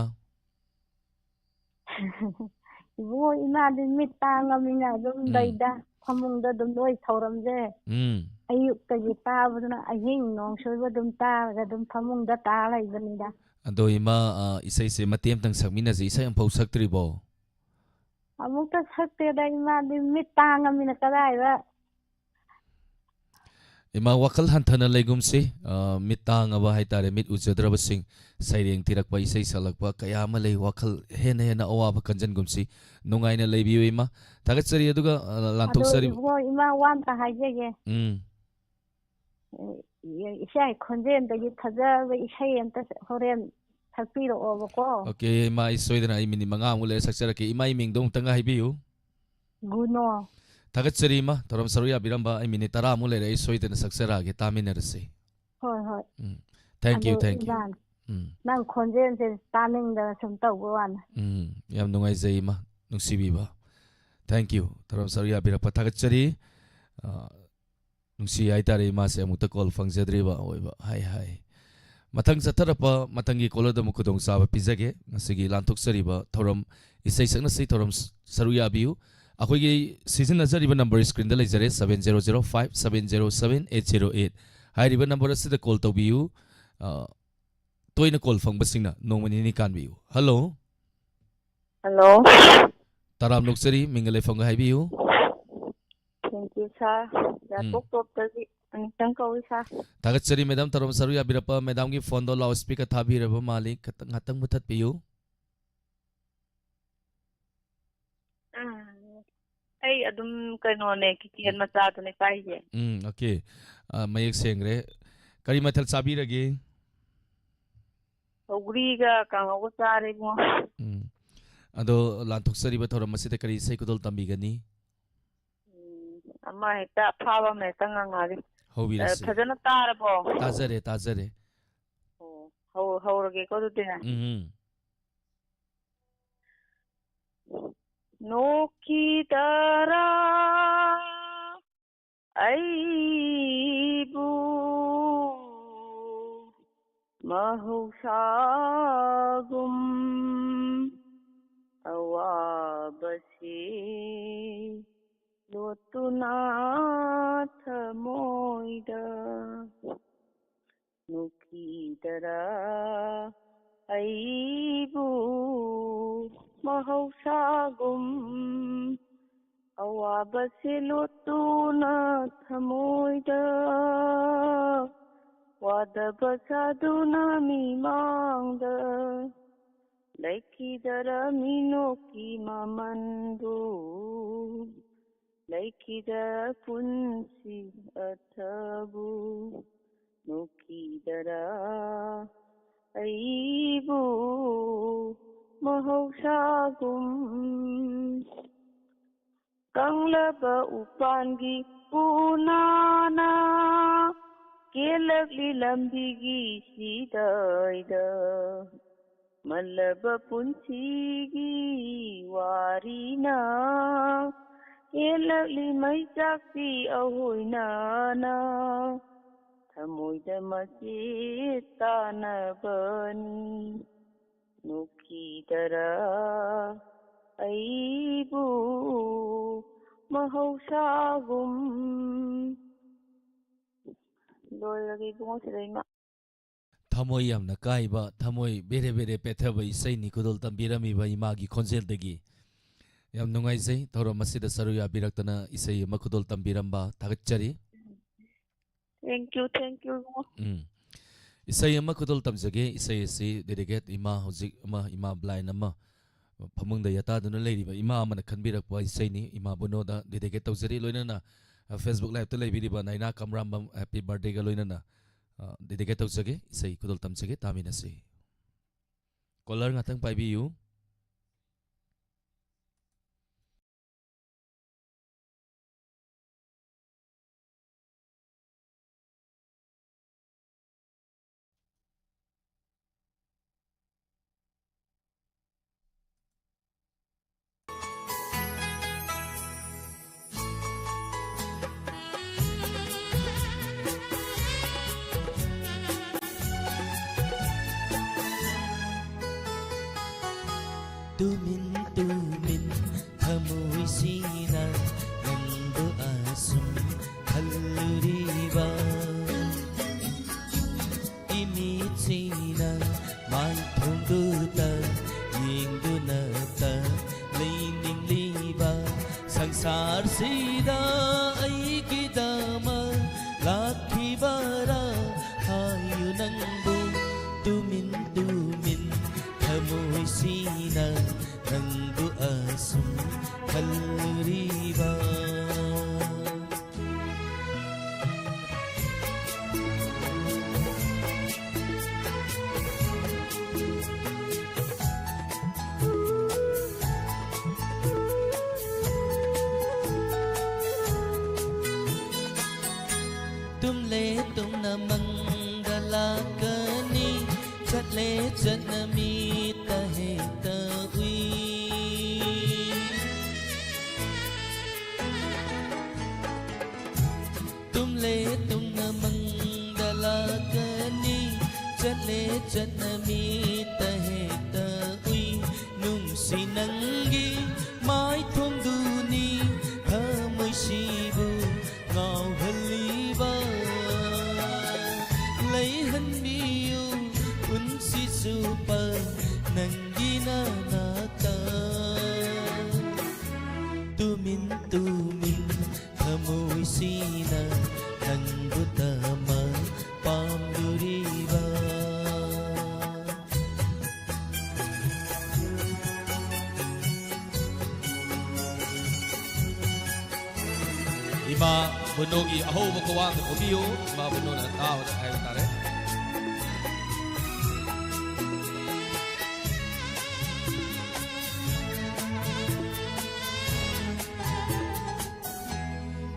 ꯏꯕꯨꯡꯉꯣ, ꯏꯃꯥꯗꯤ ꯃꯤꯠ ꯇꯥꯡꯉꯃꯤꯅ ꯑꯗꯨꯝ ꯎꯝ꯫ ꯂꯩꯗ, ꯐꯃꯨꯡꯗ ꯑꯗꯨꯝ ꯂꯣꯏ ꯊꯧꯔꯝꯁꯦ꯫ ꯎꯝ꯫ ꯑꯌꯨꯛꯇꯒꯤ ꯇꯥꯕꯗꯨꯅ ꯑꯍꯤꯡ ꯅꯣꯡ ꯁꯣꯏꯕ ꯑꯗꯨꯝ ꯇꯥꯔꯒ ꯑꯗꯨꯝ ꯐꯃꯨꯡꯗ ꯇꯥ ꯂꯩꯕꯅꯤꯗ꯫ ꯑꯗꯣ ꯏꯃꯥ, ꯑ, ꯏꯁꯩꯁꯦ ꯃꯇꯦꯛ ꯑꯃꯇꯪ ꯁꯛꯃꯤꯟꯅꯁꯦ꯫ ꯏꯁꯩ ꯑꯃꯐꯥꯎ ꯁꯛꯇ꯭ꯔꯤꯕꯣ? ꯑꯃꯨꯛꯇ ꯁꯛꯇꯦꯗ, ꯏꯃꯥꯗꯤ ꯃꯤꯠ ꯇꯥꯡꯉꯃꯤꯅ ꯀꯗꯥꯏꯗ꯫ ꯏꯃꯥ, ꯋꯥꯈꯜ ꯍꯟꯊꯅ ꯂꯩꯒꯨꯝꯁꯤ꯫ ꯑ, ꯃꯤꯠ ꯇꯥꯡꯉꯕ ꯍꯥꯏꯇꯥꯔꯦ, ꯃꯤꯠ ꯎꯖꯗ꯭ꯔꯕꯁꯤꯡ, ꯁꯩꯔꯦꯡ ꯊꯤꯔꯛꯄ, ꯏꯁꯩ ꯁꯛꯂꯛꯄ ꯀꯌꯥ ꯑꯃ ꯂꯩ꯫ ꯋꯥꯈꯜ ꯍꯦꯟꯅ ꯍꯦꯟꯅ ꯑꯋꯥꯕ ꯀꯟꯖꯟꯒꯨꯝꯁꯤ꯫ ꯅꯨꯡꯉꯥꯏꯅ ꯂꯩꯕꯤꯌꯨ ꯏꯃꯥ꯫ ꯊꯥꯒꯠꯆꯔꯤ꯫ ꯑꯗꯨꯒ, ꯑ, ꯑꯗꯣ ꯂꯥꯟꯊꯣꯛꯆꯔꯤꯕ ꯏꯕꯨꯡꯉꯣ, ꯏꯃꯥ ꯋꯥ ꯑꯝꯇ ꯍꯥꯏꯖꯒꯦ꯫ ꯎꯝ꯫ ꯑꯦ, ꯏꯆꯥꯒꯤ ꯈꯣꯟꯖꯦꯜꯗꯒꯤ ꯐꯖꯕ ꯏꯁꯩ ꯑꯝꯇ ꯍꯣꯔꯦꯟ ꯁꯛꯄꯤꯔꯛꯑꯣꯕꯀꯣ꯫ ꯑꯣꯀꯦ, ꯏꯃꯥ, ꯑꯩ ꯁꯣꯏꯗꯅ ꯑꯩ ꯃꯤꯅꯤꯠ ꯃꯉꯥꯃꯨꯛ ꯂꯩꯔ ꯁꯛꯆꯔꯛꯀꯦ꯫ ꯏꯃꯥ, ꯏꯃꯤꯡꯗꯣ ꯑꯃꯨꯛꯇꯪꯒ ꯍꯥꯏꯕꯤꯌꯨ꯫ ꯒꯨꯅꯣ꯫ ꯊꯥꯒꯠꯆꯔꯤ, ꯏꯃꯥ꯫ ꯊꯧꯔꯝ ꯁꯔꯨꯛ ꯌꯥꯕꯤꯔꯝꯕ ꯑꯩ ꯃꯤꯅꯤꯠ ꯇꯔꯥꯃꯨꯛ ꯂꯩꯔ ꯑꯩ ꯁꯣꯏꯗꯅ ꯁꯛꯆꯔꯛꯑꯒꯦ, ꯇꯥꯃꯤꯟꯅꯔꯁꯤ꯫ ꯍꯣꯏ, ꯍꯣꯏ꯫ ꯎꯝ꯫ Thank you, ꯑꯗꯣ thank you꯫ ꯏꯃꯥ, ꯎꯝ꯫ ꯅꯪ ꯈꯣꯟꯖꯦꯜꯁꯦ ꯇꯥꯅꯤꯡꯗꯅ ꯁꯨꯝ ꯇꯧꯕ ꯋꯥꯅꯤ꯫ ꯎꯝ, ꯌꯥꯝ ꯅꯨꯡꯉꯥꯏꯖꯩ, ꯏꯃꯥ, ꯅꯨꯡꯁꯤꯕꯤꯕ꯫ Thank you꯫ ꯊꯧꯔꯝ ꯁꯔꯨꯛ ꯌꯥꯕꯤꯔꯛꯄ ꯊꯥꯒꯠꯆꯔꯤ꯫ ꯑ, ꯅꯨꯡꯁꯤ ꯍꯥꯏꯇꯥꯔꯦ, ꯏꯃꯥꯁꯦ ꯑꯃꯨꯛꯇ call ꯐꯪꯖꯗ꯭ꯔꯤꯕ ꯑꯣꯏꯕ꯫ ꯍꯥꯏ, ꯍꯥꯏ꯫ ꯃꯊꯪ ꯆꯠꯊꯔꯛꯄ, ꯃꯊꯪꯒꯤ caller ꯗ ꯑꯃꯨꯛ ꯈꯨꯗꯣꯡꯆꯥꯕ ꯄꯤꯖꯒꯦ꯫ ꯉꯁꯤꯒꯤ ꯂꯥꯟꯊꯣꯛꯆꯔꯤꯕ ꯊꯧꯔꯝ, ꯏꯁꯩ ꯁꯛꯅꯁꯤ ꯊꯧꯔꯝ ꯁ-, ꯁꯔꯨꯛ ꯌꯥꯕꯤꯌꯨ꯫ ꯑꯩꯈꯣꯏꯒꯤ ꯁꯤꯖꯤꯟꯅꯖꯔꯤꯕ number screen ꯗ ꯂꯩꯖꯔꯦ, seven zero zero five seven zero seven eight zero eight꯫ ꯍꯥꯏꯔꯤꯕ number ꯑꯁꯤꯗ call ꯇꯧꯕꯤꯌꯨ꯫ ꯑ, ꯇꯣꯏꯅ call ꯐꯪꯕꯁꯤꯡꯅ ꯅꯣꯡꯃ ꯅꯤꯅꯤ ꯀꯥꯟꯕꯤꯌꯨ꯫ Hello꯫ Hello꯫ ꯇꯔꯥꯝꯅ ꯑꯣꯛꯆꯔꯤ, ꯃꯤꯡꯒ ꯂꯩꯐꯝꯒ ꯍꯥꯏꯕꯤꯌꯨ꯫ Thank you, sir꯫ ꯎꯝ꯫ ꯌꯥꯏꯄꯣꯛ ꯇꯣꯞꯇꯒꯤ ꯑꯅꯤꯇꯪ ꯀꯧꯏ, sir꯫ ꯊꯥꯒꯠꯆꯔꯤ, madam, ꯊꯧꯔꯝ ꯁꯔꯨꯛ ꯌꯥꯕꯤꯔꯛꯄ꯫ Madam ꯒꯤ phone ꯗꯣ loud speaker ꯊꯥꯕꯤꯔꯕ ꯃꯥꯜꯂꯤ, ꯈꯇꯪ, ꯉꯥꯛꯇꯪ ꯃꯨꯊꯠꯄꯤꯌꯨ꯫ ꯎꯝ꯫ ꯑꯩ ꯑꯗꯨꯝ ꯀꯩꯅꯣꯅꯦ, keypad ꯎꯝ꯫ ꯃꯆꯥꯗꯨꯅꯦ ꯄꯥꯏꯁꯦ꯫ ꯎꯝ, okay꯫ ꯑ, ꯃꯌꯦꯛ ꯁꯦꯡꯈ꯭ꯔꯦ꯫ ꯀꯔꯤ ꯃꯊꯦꯜ ꯆꯥꯕꯤꯔꯒꯦ? ꯁꯧꯒ꯭ꯔꯤꯒ ꯀꯥꯡꯍꯧꯒ ꯆꯥꯔꯦ, ꯏꯕꯨꯡꯉꯣ꯫ ꯎꯝ꯫ ꯑꯗꯣ ꯂꯥꯟꯊꯣꯛꯆꯔꯤꯕ ꯊꯧꯔꯝ ꯑꯁꯤꯗ ꯀꯔꯤ ꯏꯁꯩ ꯈꯨꯗꯣꯜ ꯇꯝꯕꯤꯒꯅꯤ? ꯎꯝ, ꯑꯃ ꯍꯦꯛꯇ ꯑꯐꯥꯕ ꯑꯃ ꯍꯦꯛꯇ ꯉꯪꯉꯛꯑꯒꯦ꯫ ꯍꯧꯕꯤꯔꯁꯤ꯫ ꯑ, ꯐꯖꯅ ꯇꯥꯔꯕꯣ? ꯇꯥꯖꯔꯦ, ꯇꯥꯖꯔꯦ꯫ ꯑꯣ, ꯍꯧ-, ꯍꯧꯔꯒꯦꯀꯣ ꯑꯗꯨꯗꯤ꯫ ꯎꯝ, ꯎꯝ꯫ ꯅꯣꯛꯈꯤꯗꯔꯥ ꯑꯩꯕꯨ ꯃꯍꯧꯁꯥꯒꯨꯝ ꯑꯋꯥꯕ ꯑꯁꯤ ꯂꯣꯠꯇꯨꯅ ꯊꯃꯣꯏꯗ ꯅꯨꯡꯀꯤꯗꯔ ꯑꯩꯕꯨ ꯃꯍꯧꯁꯥꯒꯨꯝ ꯑꯋꯥꯕꯁꯦ ꯂꯣꯠꯇꯨꯅ ꯊꯃꯣꯏꯗ ꯋꯥꯗꯕ ꯁꯥꯗꯨꯅ ꯃꯤꯃꯥꯡꯗ ꯂꯩꯈꯤꯗꯔ ꯃꯤꯅꯣꯛꯀꯤ ꯃꯃꯟꯕꯨ ꯂꯩꯈꯤꯗ ꯄꯨꯟꯁꯤ ꯑꯊꯕꯨ ꯅꯣꯛꯈꯤꯗꯔ ꯑꯩꯕꯨ ꯃꯍꯧꯁꯥꯒꯨꯝ ꯀꯪꯂꯕ ꯎꯄꯥꯟꯒꯤ ꯎꯅꯥꯅ ꯀꯦꯜꯂꯛꯂꯤ ꯂꯝꯕꯤꯒꯤ ꯁꯤꯗꯥꯏꯗ ꯃꯜꯂꯕ ꯄꯨꯟꯁꯤꯒꯤ ꯋꯥꯔꯤꯅ ꯀꯦꯜꯂꯛꯂꯤ ꯃꯩꯆꯥꯛꯄꯤ ꯑꯍꯣꯏꯅꯅ ꯊꯃꯣꯏꯗ ꯃꯆꯦꯠ ꯇꯥꯅꯕꯅꯤ ꯅꯣꯛꯈꯤꯗꯔ ꯑꯩꯕꯨ ꯃꯍꯧꯁꯥꯒꯨꯝ꯫ ꯂꯣꯏꯔꯒꯦ ꯏꯕꯨꯡꯉꯣ ꯁꯤꯗꯩꯃ꯫ ꯊꯃꯣꯏ ꯌꯥꯝꯅ ꯀꯥꯏꯕ, ꯊꯃꯣꯏ ꯕꯦꯔꯦ ꯕꯦꯔꯦ ꯄꯦꯠꯊꯕ ꯏꯁꯩꯅꯤ ꯈꯨꯗꯣꯜ ꯇꯝꯕꯤꯔꯝꯃꯤꯕ ꯏꯃꯥꯒꯤ ꯈꯣꯟꯖꯦꯜꯗꯒꯤ꯫ ꯌꯥꯝ ꯅꯨꯡꯉꯥꯏꯖꯩ ꯊꯧꯔꯝ ꯑꯁꯤꯗ ꯁꯔꯨꯛ ꯌꯥꯕꯤꯔꯛꯇꯅ ꯏꯁꯩ ꯑꯃ ꯈꯨꯗꯣꯜ ꯇꯝꯕꯤꯔꯝꯕ, ꯊꯥꯒꯠꯆꯔꯤ꯫ Thank you, thank you ꯏꯕꯨꯡꯉꯣ꯫ ꯎꯝ꯫ ꯏꯁꯩ ꯑꯃ ꯈꯨꯗꯣꯜ ꯇꯝꯖꯒꯦ꯫ ꯏꯁꯩ ꯑꯁꯤ dedicate ꯏꯃꯥ, ꯍꯧꯖꯤꯛ ꯑꯃ ꯏꯃꯥ blind ꯑꯃ ꯐꯃꯨꯡꯗ ꯌꯥꯇꯥꯗꯨꯅ ꯂꯩꯔꯤꯕ ꯏꯃꯥ ꯑꯃꯅ ꯈꯟꯕꯤꯔꯛꯄ ꯏꯁꯩꯅꯤ꯫ ꯏꯃꯥ ꯕꯨꯅꯣꯗ dedicate ꯇꯧꯖꯔꯤ꯫ ꯂꯣꯏꯅꯅ, ꯑ, Facebook liveꯇ ꯂꯩꯕꯤꯔꯤꯕ ꯅꯥꯏꯅꯥ ꯀꯝꯔꯥꯝꯕꯝ happy birthdayꯒ ꯂꯣꯏꯅꯅ, ꯑ, dedicate ꯇꯧꯖꯒꯦ꯫ ꯏꯁꯩ ꯈꯨꯗꯣꯜ ꯇꯝꯖꯒꯦ, ꯇꯥꯃꯤꯟꯅꯁꯤ꯫ Caller ꯉꯥꯛꯇꯪ ꯄꯥꯏꯕꯤꯌꯨ꯫ ꯇꯨꯃꯤꯟ ꯇꯨꯃꯤꯟ ꯁꯤꯗ ꯑꯩꯒꯤꯗꯃꯛ ꯂꯥꯛꯈꯤꯕꯔꯥ ꯍꯥꯏꯌꯨ ꯅꯪꯕꯨ ꯇꯨꯃꯤꯟ ꯇꯨꯃꯤꯟ ꯊꯃꯣꯏꯁꯤꯅ ꯅꯪꯕꯨ ꯑꯁꯨꯝ ꯈꯜꯂꯨꯔꯤꯕ꯫ ꯇꯨꯝꯂꯦ ꯇꯨꯝꯅ ꯃꯪꯗ ꯂꯥꯛꯀꯅꯤ, ꯆꯠꯂꯦ ꯆꯠꯅ ꯃꯤꯠꯇ ꯍꯦꯛꯇ ꯎꯏ꯫ ꯇꯨꯝꯂꯦ ꯇꯨꯝꯅ ꯃꯪꯗ ꯂꯥꯛꯀꯅꯤ, ꯆꯠꯂꯦ ꯆꯠꯅ ꯃꯤꯠꯇ ꯍꯦꯛꯇ ꯎꯏ꯫ ꯅꯨꯡꯁꯤ ꯅꯪꯒꯤ ꯃꯥꯏꯊꯣꯡꯗꯨꯅꯤ ꯊꯃꯣꯏꯁꯤꯕꯨ ꯉꯥꯎꯍꯜꯂꯤꯕ꯫ ꯂꯩꯍꯟꯕꯤꯌꯨ ꯄꯨꯟꯁꯤ ꯆꯨꯞꯄ ꯅꯪꯒꯤ ꯅꯅꯥꯛꯇ꯫ ꯇꯨꯃꯤꯟ ꯇꯨꯃꯤꯟ ꯊꯃꯣꯏꯁꯤꯅ ꯅꯪꯕꯨ ꯇꯃ ꯄꯥꯝꯂꯨꯔꯤꯕ꯫ ꯏꯃꯥ ꯕꯨꯅꯣꯒꯤ ꯑꯍꯧꯕ ꯈꯨꯋꯥꯡꯗ ꯐꯝꯕꯤꯌꯨ꯫ ꯏꯃꯥ ꯕꯨꯅꯣꯅ ꯇꯥꯕꯗ ꯍꯥꯏꯕ ꯇꯥꯔꯦ꯫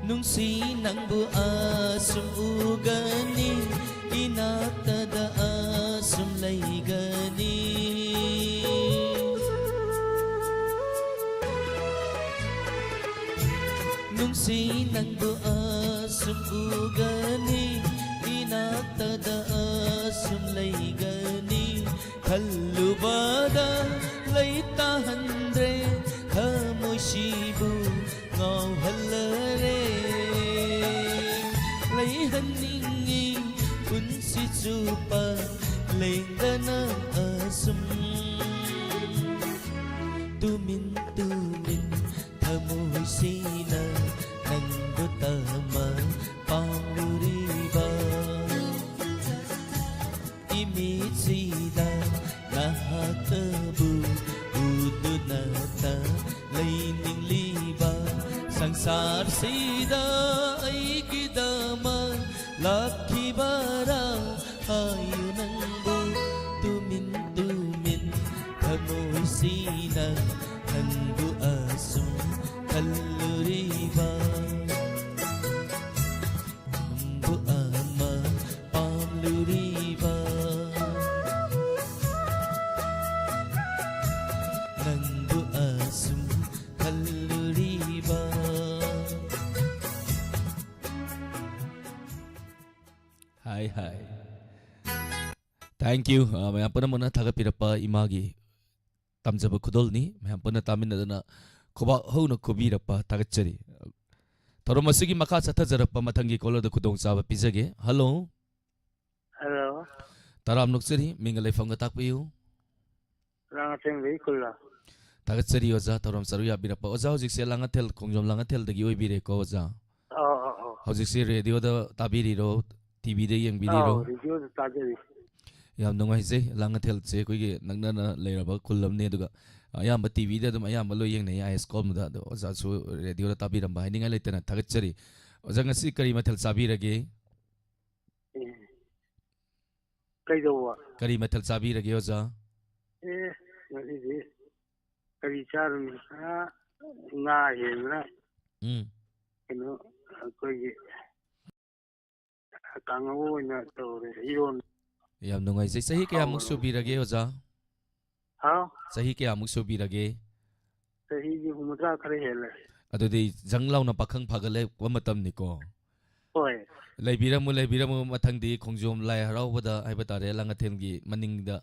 ꯅꯨꯡꯁꯤ ꯅꯪꯕꯨ ꯑꯁꯨꯝ ꯎꯒꯅꯤ, ꯏꯅꯥꯛꯇꯗ ꯑꯁꯨꯝ ꯂꯩꯒꯅꯤ꯫ ꯅꯨꯡꯁꯤ ꯅꯪꯕꯨ ꯑꯁꯨꯝ ꯎꯒꯅꯤ, ꯏꯅꯥꯛꯇꯗ ꯑꯁꯨꯝ ꯂꯩꯒꯅꯤ꯫ ꯈꯜꯂꯨꯕꯗ ꯂꯩꯇꯥꯍꯟꯗ꯭ꯔꯦ, ꯊꯃꯣꯏꯁꯤꯕꯨ ꯉꯥꯎꯍꯜꯂꯔꯦ꯫ ꯂꯩꯍꯟꯅꯤꯡꯉꯤ ꯄꯨꯟꯁꯤ ꯆꯨꯞꯄ ꯂꯦꯡꯗꯅ ꯑꯁꯨꯝ꯫ ꯇꯨꯃꯤꯟ ꯇꯨꯃꯤꯟ ꯊꯃꯣꯏꯁꯤꯅ ꯁꯤꯗ ꯑꯩꯒꯤꯗꯃꯛ ꯂꯥꯛꯈꯤꯕꯔꯥ? ꯍꯥꯏꯌꯨ ꯅꯪꯕꯨ ꯇꯨꯃꯤꯟ ꯇꯨꯃꯤꯟ ꯊꯃꯣꯏꯁꯤꯅ ꯅꯪꯕꯨ ꯑꯁꯨꯝ ꯈꯜꯂꯨꯔꯤꯕ, ꯅꯪꯕꯨ ꯑꯃ ꯄꯥꯝꯂꯨꯔꯤꯕ, ꯅꯪꯕꯨ ꯑꯁꯨꯝ ꯈꯜꯂꯨꯔꯤꯕ꯫ ꯍꯥꯏ ꯍꯥꯏ꯫ Thank you꯫ ꯑ, ꯃꯌꯥꯝ ꯄꯨꯝꯅꯃꯛꯅ ꯊꯥꯒꯠꯄꯤꯔꯛꯄ ꯏꯃꯥꯒꯤ ꯇꯝꯖꯕ ꯈꯨꯗꯣꯜꯅꯤ꯫ ꯃꯌꯥꯝ ꯄꯨꯟꯅ ꯇꯥꯃꯤꯟꯅꯗꯅ ꯈꯨꯕꯥꯛ ꯍꯧꯅ ꯈꯨꯕꯤꯔꯛꯄ ꯊꯥꯒꯠꯆꯔꯤ꯫ ꯊꯧꯔꯝ ꯑꯁꯤꯒꯤ ꯃꯈꯥ ꯆꯠꯊꯖꯔꯛꯄ ꯃꯊꯪꯒꯤ caller ꯗ ꯈꯨꯗꯣꯡꯆꯥꯕ ꯄꯤꯖꯒꯦ꯫ ꯍꯜꯂꯣ꯫ ꯍꯜꯂꯣ꯫ ꯇꯔꯥꯝ ꯅꯣꯛꯆꯔꯤ, ꯃꯤꯡꯒ ꯂꯩꯐꯝꯒ ꯇꯥꯛꯄꯤꯌꯨ꯫ ꯂꯥꯡꯉꯊꯦꯜꯗꯒꯤ ꯈꯨꯜꯂꯣ꯫ ꯊꯥꯒꯠꯆꯔꯤ ꯑꯣꯖꯥ, ꯊꯧꯔꯝ ꯆꯔꯨ ꯌꯥꯕꯤꯔꯛꯄ꯫ ꯑꯣꯖꯥ ꯍꯧꯖꯤꯛꯁꯦ ꯂꯥꯡꯉꯊꯦꯜ, ꯈꯣꯡꯖꯣꯝ ꯂꯥꯡꯉꯊꯦꯜꯗꯒꯤ ꯑꯣꯏꯕꯤꯔꯦꯀꯣ ꯑꯣꯖꯥ? ꯑꯧ, ꯑꯧ, ꯑꯧ꯫ ꯍꯧꯖꯤꯛꯁꯦ radio ꯗ ꯇꯥꯕꯤꯔꯤꯔꯣ, TV ꯗ ꯌꯦꯡꯕꯤꯔꯤꯔꯣ? ꯑꯧ, radio ꯗ ꯇꯥꯖꯔꯤ꯫ ꯌꯥꯝ ꯅꯨꯡꯉꯥꯏꯖꯩ꯫ ꯂꯥꯡꯉꯊꯦꯜꯁꯦ ꯑꯩꯈꯣꯏꯒꯤ ꯅꯛꯅꯅ ꯂꯩꯔꯕ ꯈꯨꯜ ꯑꯃꯅꯤ, ꯑꯗꯨꯒ ꯑꯌꯥꯝꯕ TV ꯗ ꯑꯗꯨꯝ ꯑꯌꯥꯝꯕ ꯂꯣꯏ ꯌꯦꯡꯅꯩ, ꯑꯥꯏ ꯑꯦꯁ ꯀꯣꯝꯗ꯫ ꯑꯗꯣ ꯑꯣꯖꯥꯁꯨ radio ꯗ ꯇꯥꯕꯤꯔꯝꯕ ꯍꯥꯏꯅꯤꯡꯉꯥꯏ ꯂꯩꯇꯅ ꯊꯥꯒꯠꯆꯔꯤ꯫ ꯑꯣꯖꯥ, ꯉꯁꯤ ꯀꯔꯤ ꯃꯊꯦꯜ ꯆꯥꯕꯤꯔꯒꯦ? ꯑꯦ, ꯀꯩꯗꯧꯕ? ꯀꯔꯤ ꯃꯊꯦꯜ ꯆꯥꯕꯤꯔꯒꯦ ꯑꯣꯖꯥ? ꯑꯦ, ꯉꯁꯤꯗꯤ ꯀꯔꯤ ꯆꯥꯔꯨꯅꯤ? ꯑꯥ, ꯉꯥ ꯍꯦꯟꯕ꯭ꯔꯥ? ꯎꯝ꯫ ꯀꯩꯅꯣ, ꯑꯩꯈꯣꯏꯒꯤ ꯀꯥꯡꯍꯧ ꯑꯣꯏꯅ ꯇꯧꯔꯦ, ꯏꯔꯣꯟ꯫ ꯌꯥꯝ ꯅꯨꯡꯉꯥꯏꯖꯩ꯫ ꯆꯍꯤ ꯀꯌꯥꯃꯨꯛ ꯍꯥꯎꯅ꯫ ꯁꯨꯕꯤꯔꯒꯦ ꯑꯣꯖꯥ? ꯍꯥꯎ? ꯆꯍꯤ ꯀꯌꯥꯃꯨꯛ ꯁꯨꯕꯤꯔꯒꯦ? ꯆꯍꯤꯗꯤ ꯍꯨꯝꯐꯨꯇꯔꯥ ꯈꯔ ꯍꯦꯜꯂꯦ꯫ ꯑꯗꯨꯗꯤ ꯖꯪ ꯂꯥꯎꯅ ꯄꯥꯈꯪ ꯐꯥꯒꯠꯂꯛꯄ ꯃꯇꯝꯅꯤꯀꯣ? ꯍꯣꯏ꯫ ꯂꯩꯕꯤꯔꯝꯃꯨ, ꯂꯩꯕꯤꯔꯝꯃꯨ꯫ ꯃꯊꯪꯗꯤ ꯈꯣꯡꯖꯣꯝ ꯂꯥꯏ ꯍꯔꯥꯎꯕꯗ ꯍꯥꯏꯕ ꯇꯥꯔꯦ, ꯂꯥꯡꯉꯊꯦꯜꯒꯤ ꯃꯅꯤꯡꯗ,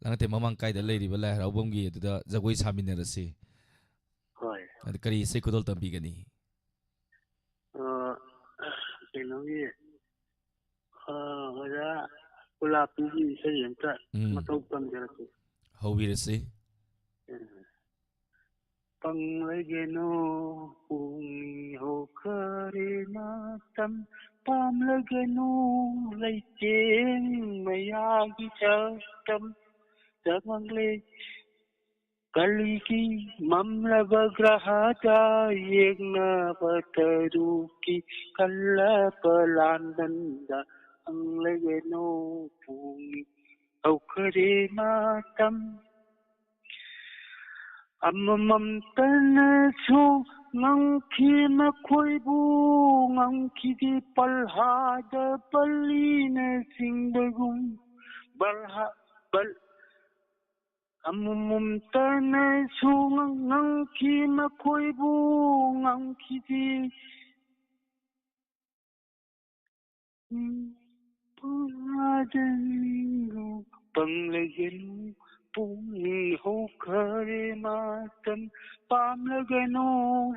ꯂꯥꯡꯉꯊꯦꯜ ꯃꯃꯥꯡ ꯀꯥꯏꯗ ꯂꯩꯔꯤꯕ ꯂꯥꯏ ꯍꯔꯥꯎꯐꯝꯒꯤ ꯑꯗꯨꯗ ꯖꯒꯣꯏ ꯁꯥꯃꯤꯟꯅꯔꯁꯤ꯫ ꯍꯣꯏ꯫ ꯑꯗꯨ ꯀꯔꯤ ꯏꯁꯩ ꯈꯨꯗꯣꯜ ꯇꯝꯕꯤꯒꯅꯤ? ꯑ, ꯀꯩꯅꯣꯒꯤ, ꯑ, ꯑꯣꯖꯥ ꯀꯨꯂꯥꯄꯤꯒꯤ ꯏꯁꯩ ꯑꯝꯇ ꯎꯝ꯫ ꯃꯇꯧ ꯇꯝꯖꯔꯛꯀꯦ꯫ ꯍꯧꯕꯤꯔꯁꯤ꯫ ꯎꯝ꯫ ꯄꯪꯂꯒꯅꯨ ꯄꯨꯛꯅꯤꯡ ꯍꯣꯈꯔꯦ ꯃꯇꯝ, ꯄꯥꯝꯂꯒꯅꯨ ꯂꯩꯇꯦꯡ ꯃꯌꯥꯒꯤ ꯁꯛꯇꯝ, ꯆꯃꯪꯂꯦ ꯀꯂꯤꯒꯤ ꯃꯝꯂꯕ ꯒ꯭ꯔꯍꯗ ꯌꯦꯛꯅꯕ ꯇꯔꯨꯛꯀꯤ ꯀꯜꯂꯕ ꯂꯥꯟꯕꯟꯗ ꯐꯪꯂꯒꯅꯣ ꯄꯨꯡ ꯍꯧꯈꯔꯦ ꯃꯇꯝ꯫ ꯑꯃꯃꯝꯇꯅꯁꯨ ꯉꯝꯈꯤ ꯃꯈꯣꯏꯕꯨ, ꯉꯝꯈꯤꯗꯦ ꯄꯜꯍꯥꯗ ꯄꯜꯂꯤꯅ ꯆꯤꯡꯕꯒꯨꯝ꯫ ꯕꯜꯍꯥ-, ꯕꯜ-, ꯑꯃꯃꯝꯇꯅꯁꯨ ꯉꯝ-, ꯉꯝꯈꯤ ꯃꯈꯣꯏꯕꯨ, ꯉꯝꯈꯤꯗꯦ꯫ ꯎꯝ, ꯄꯨꯡꯂꯥꯗꯅꯤꯡꯒꯨ ꯄꯪꯂꯒꯅꯨ, ꯄꯨꯡ ꯍꯧꯈꯔꯦ ꯃꯇꯝ ꯄꯥꯝꯂꯒꯅꯨ,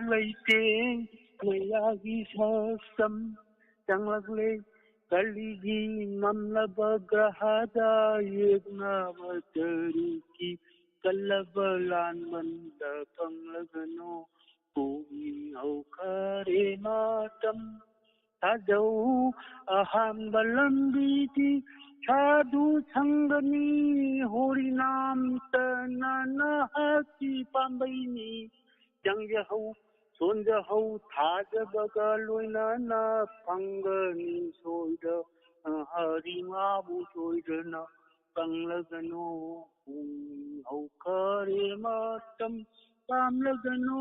ꯂꯩꯇꯦ ꯃꯌꯥꯒꯤ ꯁꯛꯇꯝ꯫ ꯆꯪꯂꯛꯂꯦ ꯀꯂꯤꯒꯤ ꯃꯝꯂꯕ ꯒ꯭ꯔꯍꯗ ꯌꯦꯛꯅꯕ ꯇꯔꯨꯛꯀꯤ ꯀꯜꯂꯕ ꯂꯥꯟꯕꯟꯗ ꯐꯪꯂꯒꯅꯨ ꯄꯨꯡ ꯍꯧꯈꯔꯦ ꯃꯇꯝ꯫ ꯊꯥꯖꯧ ꯑꯍꯥꯟꯕ ꯂꯝꯕꯤꯗꯤ ꯁꯥꯗꯨ ꯁꯪꯒꯅꯤ, ꯍꯣꯔꯤꯅꯥꯝꯇꯅ ꯅꯍꯥꯛꯀꯤ ꯄꯥꯝꯕꯩꯅꯤ꯫ ꯆꯪꯖꯍꯧ ꯁꯣꯟꯖꯍꯧ ꯊꯥꯖꯕꯒ ꯂꯣꯏꯅꯅ ꯐꯪꯒꯅꯤ ꯁꯣꯏꯗ, ꯍꯔꯤꯃꯥꯕꯨ ꯁꯣꯏꯗꯅ ꯀꯪꯂꯒꯅꯨ ꯄꯨꯡ ꯍꯧꯈꯔꯦ ꯃꯇꯝ ꯄꯥꯝꯂꯒꯅꯨ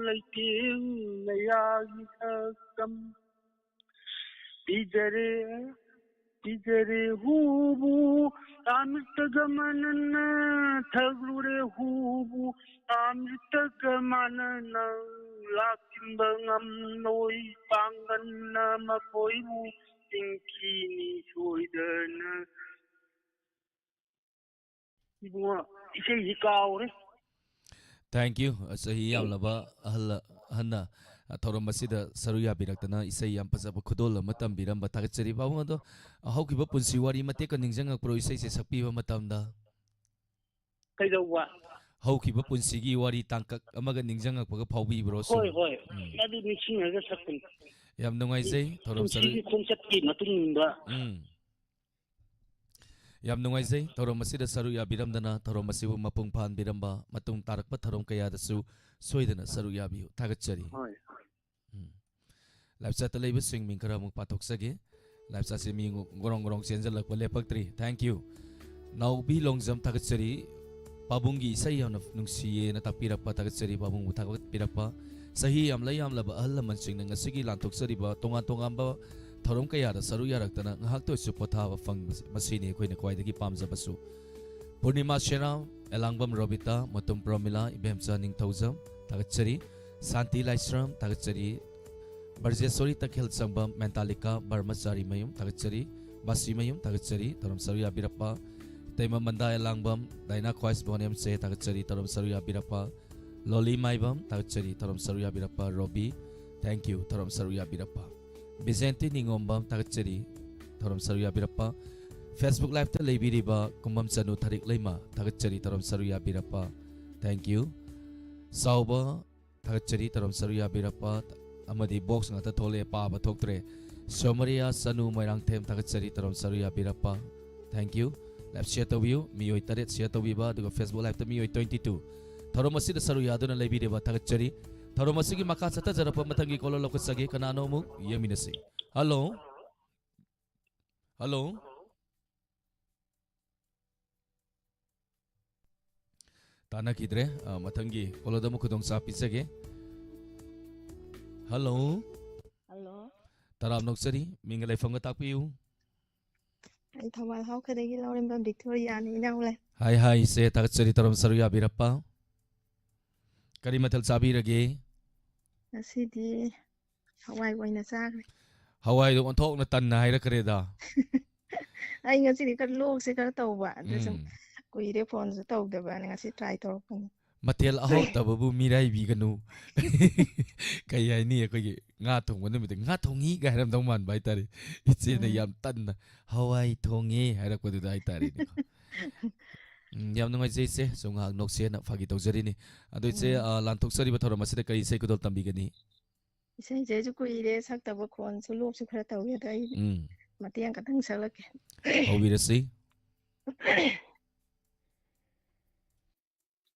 ꯂꯩꯇꯦꯡ ꯃꯌꯥꯒꯤ ꯁꯛꯇꯝ꯫ ꯄꯤꯖꯔꯦ ꯄꯤꯖꯔꯦ ꯍꯨꯕꯨ ꯑꯃ꯭ꯔꯤꯇꯒ ꯃꯥꯟꯅꯅ ꯊꯛꯂꯨꯔꯦ ꯍꯨꯕꯨ ꯑꯃ꯭ꯔꯤꯇꯒ ꯃꯥꯟꯅꯅ ꯂꯥꯛꯆꯤꯟꯕ ꯉꯝꯂꯣꯏ ꯄꯥꯡꯒꯟꯅ ꯃꯈꯣꯏꯕꯨ ꯆꯤꯡꯈꯤꯅꯤ ꯁꯣꯏꯗꯅ꯫ ꯏꯕꯨꯡꯉꯣ, ꯏꯁꯩꯁꯤ ꯀꯥꯎꯔꯦ꯫ Thank you꯫ ꯆꯍꯤ ꯌꯥꯝꯂꯕ ꯑꯍꯜ, ꯑꯍꯟꯅ ꯊꯧꯔꯝ ꯑꯁꯤꯗ ꯁꯔꯨꯛ ꯌꯥꯕꯤꯔꯛꯇꯅ ꯏꯁꯩ ꯌꯥꯝ ꯐꯖꯕ ꯈꯨꯗꯣꯜ ꯑꯃ ꯇꯝꯕꯤꯔꯝꯕ ꯊꯥꯒꯠꯆꯔꯤ꯫ ꯄꯥꯕꯨꯡ ꯑꯗꯣ, ꯍꯧꯈꯤꯕ ꯄꯨꯟꯁꯤ ꯋꯥꯔꯤ ꯃꯇꯦꯛꯀ ꯅꯤꯡꯁꯤꯡꯉꯛꯄ꯭ꯔꯣ ꯏꯁꯩꯁꯦ ꯁꯛꯄꯤꯕ ꯃꯇꯝꯗ? ꯀꯩꯗꯧꯕ? ꯍꯧꯈꯤꯕ ꯄꯨꯟꯁꯤꯒꯤ ꯋꯥꯔꯤ ꯇꯥꯡꯀꯛ ꯑꯃꯒ ꯅꯤꯡꯁꯤꯡꯉꯛꯄꯒ ꯐꯥꯎꯕꯤꯕ꯭ꯔꯣ ꯁꯨꯝ? ꯍꯣꯏ, ꯍꯣꯏ꯫ ꯎꯝ꯫ ꯑꯗꯨ ꯅꯤꯡꯁꯤꯡꯉꯒ ꯁꯛꯄꯅꯤ꯫ ꯌꯥꯝ ꯅꯨꯡꯉꯥꯏꯖꯩ ꯊꯧꯔꯝ ꯁꯔꯨꯛ ꯄꯨꯟꯁꯤꯒꯤ ꯈꯣꯡꯆꯠꯀꯤ ꯃꯇꯨꯡ ꯏꯟꯕ꯫ ꯎꯝ꯫ ꯌꯥꯝ ꯅꯨꯡꯉꯥꯏꯖꯩ ꯊꯧꯔꯝ ꯑꯁꯤꯗ ꯁꯔꯨꯛ ꯌꯥꯕꯤꯔꯝꯗꯅ, ꯊꯧꯔꯝ ꯑꯁꯤꯕꯨ ꯃꯄꯨꯡ ꯐꯥꯍꯟꯕꯤꯔꯝꯕ, ꯃꯇꯨꯡ ꯇꯥꯔꯛꯄ ꯊꯧꯔꯝ ꯀꯌꯥꯗꯁꯨ ꯁꯣꯏꯗꯅ ꯁꯔꯨꯛ ꯌꯥꯕꯤꯌꯨ꯫ ꯊꯥꯒꯠꯆꯔꯤ꯫ ꯍꯣꯏ, ꯍꯣꯏ꯫ ꯎꯝ꯫ Live chat ꯇ ꯂꯩꯕꯁꯤꯡ ꯃꯤꯡ ꯈꯔ ꯑꯃꯨꯛ ꯄꯥꯊꯣꯛꯆꯒꯦ꯫ Live chat ꯁꯦ ꯃꯤ ꯉꯣ-, ꯉꯣꯔꯣꯡ ꯉꯣꯔꯣꯡ ꯆꯦꯟꯖꯜꯂꯛꯄ ꯂꯦꯞꯄꯛꯇ꯭ꯔꯤ꯫ Thank you꯫ ꯅꯥꯎꯕꯤ ꯂꯣꯡꯖꯝ ꯊꯥꯒꯠꯆꯔꯤ꯫ ꯄꯥꯕꯨꯡꯒꯤ ꯏꯁꯩ ꯌꯥꯝꯅ ꯅꯨꯡꯁꯤꯌꯦꯅ ꯇꯥꯛꯄꯤꯔꯛꯄ ꯊꯥꯒꯠꯆꯔꯤ꯫ ꯄꯥꯕꯨꯡꯕꯨ ꯊꯥꯒꯠꯄꯤꯔꯛꯄ꯫ ꯆꯍꯤ ꯌꯥꯝꯂ ꯌꯥꯝꯂꯕ ꯑꯍꯜ ꯂꯃꯟꯁꯤꯡꯅ ꯉꯁꯤꯒꯤ ꯂꯥꯟꯊꯣꯛꯆꯔꯤꯕ ꯇꯣꯉꯥꯟ ꯇꯣꯉꯥꯟꯕ ꯊꯧꯔꯝ ꯀꯌꯥꯗ ꯁꯔꯨꯛ ꯌꯥꯔꯛꯇꯅ ꯉꯥꯏꯍꯥꯛꯇ ꯑꯣꯏꯔꯁꯨ ꯄꯣꯊꯥꯕ ꯐꯪꯕꯁꯦ, ꯃꯁꯤꯅꯤ ꯑꯩꯈꯣꯏꯅ ꯈ꯭ꯋꯥꯏꯗꯒꯤ ꯄꯥꯝꯖꯕꯁꯨ꯫ ꯄꯨꯔꯅꯤꯃꯥ ꯁꯦꯔꯥꯝ, ꯑꯦꯂꯥꯡꯕꯝ ꯔꯣꯕꯤꯇꯥ, ꯃꯣꯇꯨꯝ ꯄ꯭ꯔꯃꯤꯂꯥ, ꯏꯕꯦꯝꯆꯥ ꯅꯤꯡꯊꯧꯖꯝ ꯊꯥꯒꯠꯆꯔꯤ꯫ ꯁꯥꯟꯇꯤ ꯂꯥꯏꯁ꯭ꯔꯝ ꯊꯥꯒꯠꯆꯔꯤ꯫ ꯕ꯭ꯔꯖꯦꯁꯣꯔꯤ ꯇꯈꯦꯜ ꯆꯪꯕꯝ, ꯃꯦꯟꯇꯥꯂꯤꯀꯥ ꯕꯔꯃꯆꯥꯔꯤ ꯃꯌꯨꯝ ꯊꯥꯒꯠꯆꯔꯤ꯫ ꯕꯥꯁꯤ ꯃꯌꯨꯝ ꯊꯥꯒꯠꯆꯔꯤ, ꯊꯧꯔꯝ ꯁꯔꯨꯛ ꯌꯥꯕꯤꯔꯛꯄ꯫ ꯏꯇꯩꯃ ꯃꯟꯗꯥ ꯑꯦꯂꯥꯡꯕꯝ, ꯗꯥꯏꯅꯥ ꯈ꯭ꯋꯥꯏꯁꯕꯣꯟ ꯑꯦꯝ ꯁꯦ ꯊꯥꯒꯠꯆꯔꯤ, ꯊꯧꯔꯝ ꯁꯔꯨꯛ ꯌꯥꯕꯤꯔꯛꯄ꯫ ꯂꯣꯂꯤ ꯃꯥꯏꯕꯝ ꯊꯥꯒꯠꯆꯔꯤ, ꯊꯧꯔꯝ ꯁꯔꯨꯛ ꯌꯥꯕꯤꯔꯛꯄ꯫ ꯔꯣꯕꯤ, thank you, ꯊꯧꯔꯝ ꯁꯔꯨꯛ ꯌꯥꯕꯤꯔꯛꯄ꯫ ꯕꯤꯖꯦꯟꯇꯤ ꯅꯤꯉꯣꯝꯕꯝ ꯊꯥꯒꯠꯆꯔꯤ, ꯊꯧꯔꯝ ꯁꯔꯨꯛ ꯌꯥꯕꯤꯔꯛꯄ꯫ Facebook Live ꯇ ꯂꯩꯕꯤꯔꯤꯕ ꯀꯨꯝꯕꯝ ꯆꯅꯨ ꯊꯔꯤꯛ ꯂꯩꯃ ꯊꯥꯒꯠꯆꯔꯤ, ꯊꯧꯔꯝ ꯁꯔꯨꯛ ꯌꯥꯕꯤꯔꯛꯄ꯫ Thank you꯫ ꯆꯥꯎꯕ ꯊꯥꯒꯠꯆꯔꯤ, ꯊꯧꯔꯝ ꯁꯔꯨꯛ ꯌꯥꯕꯤꯔꯛꯄ꯫ ꯑꯃꯗꯤ box ꯉꯥꯛꯇ ꯊꯣꯛꯂꯛꯑꯦ, ꯄꯥꯕ ꯊꯣꯛꯇ꯭ꯔꯦ꯫ ꯁꯣꯃꯔꯤꯌꯥ ꯆꯅꯨ ꯃꯣꯏꯔꯥꯡꯊꯦꯝ ꯊꯥꯒꯠꯆꯔꯤ, ꯊꯧꯔꯝ ꯁꯔꯨꯛ ꯌꯥꯕꯤꯔꯛꯄ꯫ Thank you꯫ Live share ꯇꯧꯕꯤꯌꯨ, ꯃꯤꯑꯣꯏ ꯇꯔꯦꯠ share ꯇꯧꯕꯤꯕ, ꯑꯗꯨꯒ Facebook Live ꯇ ꯃꯤꯑꯣꯏ twenty two ꯊꯧꯔꯝ ꯑꯁꯤꯗ ꯁꯔꯨꯛ ꯌꯥꯗꯨꯅ ꯂꯩꯕꯤꯔꯤꯕ ꯊꯥꯒꯠꯆꯔꯤ꯫ ꯊꯧꯔꯝ ꯑꯁꯤꯒꯤ ꯃꯈꯥ ꯆꯠꯊꯖꯔꯛꯄ ꯃꯊꯪꯒꯤ caller ꯂꯧꯈꯠꯆꯒꯦ꯫ ꯀꯅꯥꯅꯣ ꯑꯃꯨꯛ ꯌꯦꯡꯃꯤꯟꯅꯁꯤ꯫ Hello? Hello? ꯇꯥꯟꯅꯈꯤꯗ꯭ꯔꯦ꯫ ꯑ, ꯃꯊꯪꯒꯤ caller ꯗ ꯑꯃꯨꯛ ꯈꯨꯗꯣꯡ ꯆꯥꯕ ꯄꯤꯖꯒꯦ꯫ Hello? Hello? ꯇꯔꯥꯝꯅ ꯑꯣꯛꯆꯔꯤ꯫ ꯃꯤꯡꯒ ꯂꯩꯐꯝꯒ ꯇꯥꯛꯄꯤꯌꯨ꯫ ꯑꯩ ꯊꯧꯕꯥꯜ ꯍꯥꯎꯈꯗꯒꯤ ꯂꯧꯔꯦꯝꯕꯝ ꯕꯤꯛꯇꯣꯔꯤꯌꯥꯅꯤ, ꯏꯅꯥꯎ ꯂꯩ꯫ ꯍꯥꯏ, ꯍꯥꯏ, ꯏꯆꯦ, ꯊꯥꯒꯠꯆꯔꯤ, ꯊꯧꯔꯝ ꯁꯔꯨꯛ ꯌꯥꯕꯤꯔꯛꯄ꯫ ꯀꯔꯤ ꯃꯊꯦꯜ ꯆꯥꯕꯤꯔꯒꯦ? ꯉꯁꯤꯗꯤ ꯍꯋꯥꯏ ꯑꯣꯏꯅ ꯆꯥꯈ꯭ꯔꯦ꯫ ꯍꯋꯥꯏꯗꯣ ꯑꯣꯟꯊꯣꯛꯅ ꯇꯟꯅ ꯍꯥꯏꯔꯛꯈ꯭ꯔꯦꯗ꯫ ꯑꯩ ꯉꯁꯤꯗꯤ ꯈꯔ ꯂꯣꯛꯁꯦ ꯈꯔ ꯇꯧꯕ, ꯑꯗꯨ ꯁꯨꯝ ꯎꯝ꯫ ꯀꯨꯏꯔꯦ ꯐꯣꯟꯁꯨ ꯇꯧꯗꯕꯅ ꯉꯁꯤ try ꯇꯧꯔꯛꯄꯅꯤ꯫ ꯃꯊꯦꯜ ꯑꯍꯥꯎꯇꯕꯕꯨ ꯃꯤꯔꯥꯏꯕꯤꯒꯅꯨ꯫ ꯀꯩ ꯍꯥꯏꯅꯤ, ꯑꯩꯈꯣꯏꯒꯤ ꯉꯥ ꯊꯣꯡꯕ ꯅꯨꯃꯤꯠꯇ "ꯉꯥ ꯊꯣꯡꯉꯤ" ꯀꯥꯏ ꯍꯥꯏꯔꯝꯗꯧ ꯃꯥꯟꯕ ꯍꯥꯏꯇꯥꯔꯦ꯫ ꯏꯆꯦꯅ ꯎꯝ꯫ ꯌꯥꯝ ꯇꯟꯅ "ꯍꯋꯥꯏ ꯊꯣꯡꯉꯦ" ꯍꯥꯏꯔꯛꯄꯗꯨꯗ ꯍꯥꯏꯇꯥꯔꯦꯅꯦꯀꯣ꯫ ꯎꯝ, ꯌꯥꯝ ꯅꯨꯡꯉꯥꯏꯖꯩ ꯏꯆꯦ, ꯁꯨꯝ ꯉꯥꯏꯍꯥꯛ ꯅꯣꯛꯁꯦꯅ ꯐꯥꯒꯤ ꯇꯧꯖꯔꯤꯅꯤ꯫ ꯑꯗꯣ ꯏꯆꯦ, ꯎꯝ꯫ ꯑ, ꯂꯥꯟꯊꯣꯛꯆꯔꯤꯕ ꯊꯧꯔꯝ ꯑꯁꯤꯗ ꯀꯔꯤ ꯏꯁꯩ ꯈꯨꯗꯣꯜ ꯇꯝꯕꯤꯒꯅꯤ? ꯏꯁꯩꯁꯦ ꯑꯩꯁꯨ ꯀꯨꯏꯔꯦ ꯁꯛꯇꯕ, ꯈꯣꯟꯁꯨ ꯂꯣꯛꯁꯨ ꯈꯔ ꯇꯧꯏ, ꯑꯗꯣ ꯑꯩ ꯎꯝ꯫ ꯃꯇꯦꯛ ꯑꯃꯈꯛꯇꯪ ꯁꯛꯂꯛꯀꯦ꯫ ꯍꯧꯕꯤꯔꯁꯤ꯫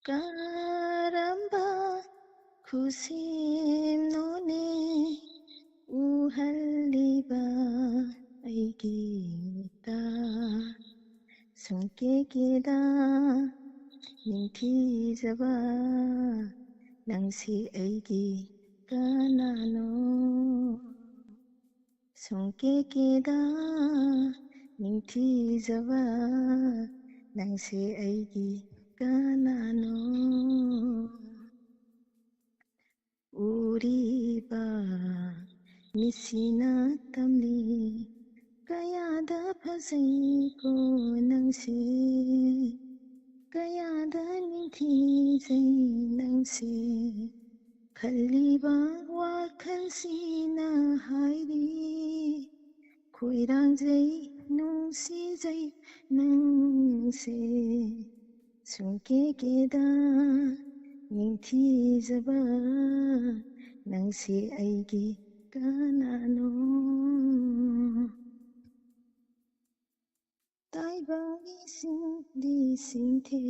ꯀꯔꯝꯕ ꯈꯨꯁꯦꯝꯅꯣꯅꯦ ꯎꯍꯜꯂꯤꯕ ꯑꯩꯒꯤꯗ? ꯁꯨꯡꯀꯦ ꯀꯦꯗ ꯅꯤꯡꯊꯤꯖꯕ ꯅꯪꯁꯤ ꯑꯩꯒꯤ ꯀꯅꯥꯅꯣ? ꯁꯨꯡꯀꯦ ꯀꯦꯗ ꯅꯤꯡꯊꯤꯖꯕ ꯅꯪꯁꯦ ꯑꯩꯒꯤ ꯀꯅꯥꯅꯣ? ꯎꯔꯤꯕ ꯃꯤꯠꯁꯤꯅ ꯇꯝꯂꯤ ꯀꯌꯥꯗ ꯐꯖꯩꯀꯣ ꯅꯪꯁꯦ, ꯀꯌꯥꯗ ꯅꯤꯡꯊꯤꯖꯩ ꯅꯪꯁꯦ꯫ ꯈꯜꯂꯤꯕ ꯋꯥꯈꯜꯁꯤꯅ ꯍꯥꯏꯔꯤ ꯈꯣꯏꯔꯥꯡꯖꯩ ꯅꯨꯡꯁꯤꯖꯩ ꯅꯪꯁꯦ꯫ ꯁꯨꯡꯀꯦ ꯀꯦꯗ ꯅꯤꯡꯊꯤꯖꯕ ꯅꯪꯁꯦ ꯑꯩꯒꯤ ꯀꯅꯥꯅꯣ? ꯇꯥꯏꯕꯪ ꯏꯁꯤꯡꯗꯤ ꯁꯤꯡꯊꯦꯡꯅꯩ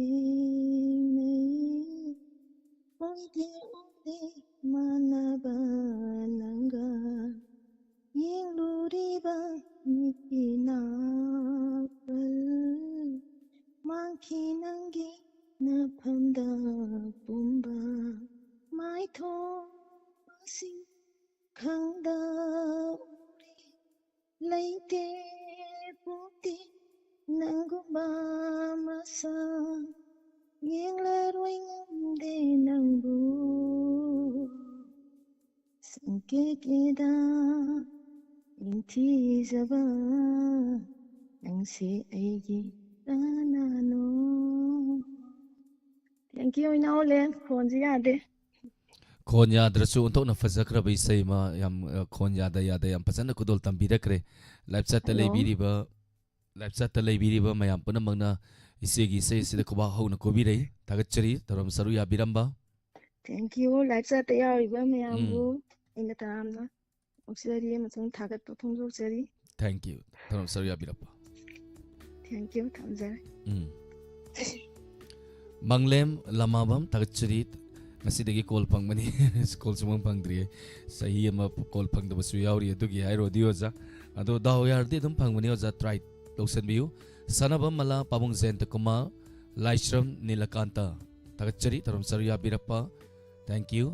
ꯑꯣꯏꯗꯦ ꯑꯣꯏꯗꯦ ꯃꯥꯟꯅꯕ ꯅꯪꯒ꯫ ꯌꯦꯡꯂꯨꯔꯤꯕ ꯃꯤꯠꯀꯤ ꯅꯥꯄꯜ ꯃꯥꯡꯈꯤ ꯅꯪꯒꯤ ꯅꯐꯝꯗ ꯄꯨꯝꯕ ꯃꯥꯏꯊꯣꯡꯁꯤꯡ ꯈꯪꯗ ꯎꯔꯦ ꯂꯩꯇꯦ ꯄꯣꯛꯇꯦ ꯅꯪꯒꯨꯝꯕ ꯃꯁꯛ ꯌꯦꯡꯂꯔꯣꯏ ꯉꯝꯗꯦ ꯅꯪꯕꯨ ꯁꯨꯡꯀꯦ ꯀꯦꯗ ꯅꯤꯡꯊꯤꯖꯕ ꯅꯪꯁꯦ ꯑꯩꯒꯤ ꯀꯅꯥꯅꯣ? Thank you, ꯏꯅꯥꯎꯂꯦ꯫ ꯈꯣꯟꯁꯦ ꯌꯥꯗꯦ꯫ ꯈꯣꯟ ꯌꯥꯗ꯭ꯔꯁꯨ ꯑꯣꯟꯊꯣꯛꯅ ꯐꯖꯈ꯭ꯔꯕ ꯏꯁꯩ ꯑꯃ, ꯌꯥꯝ, ꯑ, ꯈꯣꯟ ꯌꯥꯗ ꯌꯥꯗ ꯌꯥꯝ ꯐꯖꯅ ꯈꯨꯗꯣꯜ ꯇꯝꯕꯤꯔꯛꯈ꯭ꯔꯦ꯫ ꯂꯥꯏꯐ ꯆꯥꯠꯇ ꯍꯜꯂꯣ꯫ ꯂꯩꯕꯤꯔꯤꯕ, ꯂꯥꯏꯐ ꯆꯥꯠꯇ ꯂꯩꯕꯤꯔꯤꯕ ꯃꯌꯥꯝ ꯄꯨꯝꯅꯃꯛꯅ ꯏꯆꯦꯒꯤ ꯏꯁꯩ ꯑꯁꯤꯗ ꯈꯨꯕꯥꯛ ꯍꯧꯅ ꯈꯨꯕꯤꯔꯛꯏ꯫ ꯊꯥꯒꯠꯆꯔꯤ, ꯊꯧꯔꯝ ꯁꯔꯨꯛ ꯌꯥꯕꯤꯔꯝꯕ꯫ Thank you, ꯂꯥꯏꯐ ꯆꯥꯠꯇ ꯌꯥꯎꯔꯤꯕ ꯃꯌꯥꯝꯕꯨ ꯑꯩꯅ ꯇꯔꯥꯝꯅ ꯑꯣꯛꯆꯔꯤ ꯑꯃꯁꯨꯡ ꯊꯥꯒꯠꯄ ꯐꯣꯡꯗꯣꯛꯆꯔꯤ꯫ Thank you, ꯊꯧꯔꯝ ꯁꯔꯨꯛ ꯌꯥꯕꯤꯔꯛꯄ꯫ Thank you, ꯊꯝꯖꯔꯦ꯫ ꯎꯝ꯫ ꯃꯪꯂꯦꯝ ꯂꯃꯥꯕꯝ, ꯊꯥꯒꯠꯆꯔꯤ꯫ ꯉꯁꯤꯗꯒꯤ ꯀꯣꯜ ꯐꯪꯕꯅꯤ꯫ ꯀꯣꯜ ꯁꯨꯡꯐꯪ ꯐꯪꯗ꯭ꯔꯤꯌꯦ꯫ ꯆꯍꯤ ꯑꯃ ꯀꯣꯜ ꯐꯪꯗꯕꯁꯨ ꯌꯥꯎꯔꯤ, ꯑꯗꯨꯒꯤ ꯍꯥꯏꯔꯨꯔꯗꯤ ꯑꯣꯖꯥ꯫ ꯑꯗꯣ ꯗꯥꯎ ꯌꯥꯔꯗꯤ ꯑꯗꯨꯝ ꯐꯪꯕꯅꯤ ꯑꯣꯖꯥ, try ꯇꯧꯁꯟꯕꯤꯌꯨ꯫ ꯁꯥꯟꯅꯕꯝ ꯃꯂꯥ, ꯄꯥꯕꯨꯡ ꯖꯌꯟꯇ ꯀꯨꯃꯥꯔ, ꯂꯥꯏꯁ꯭ꯔꯝ ꯅꯤꯂꯀꯥꯟꯇ, ꯊꯥꯒꯠꯆꯔꯤ ꯊꯧꯔꯝ ꯁꯔꯨꯛ ꯌꯥꯕꯤꯔꯛꯄ꯫ Thank you꯫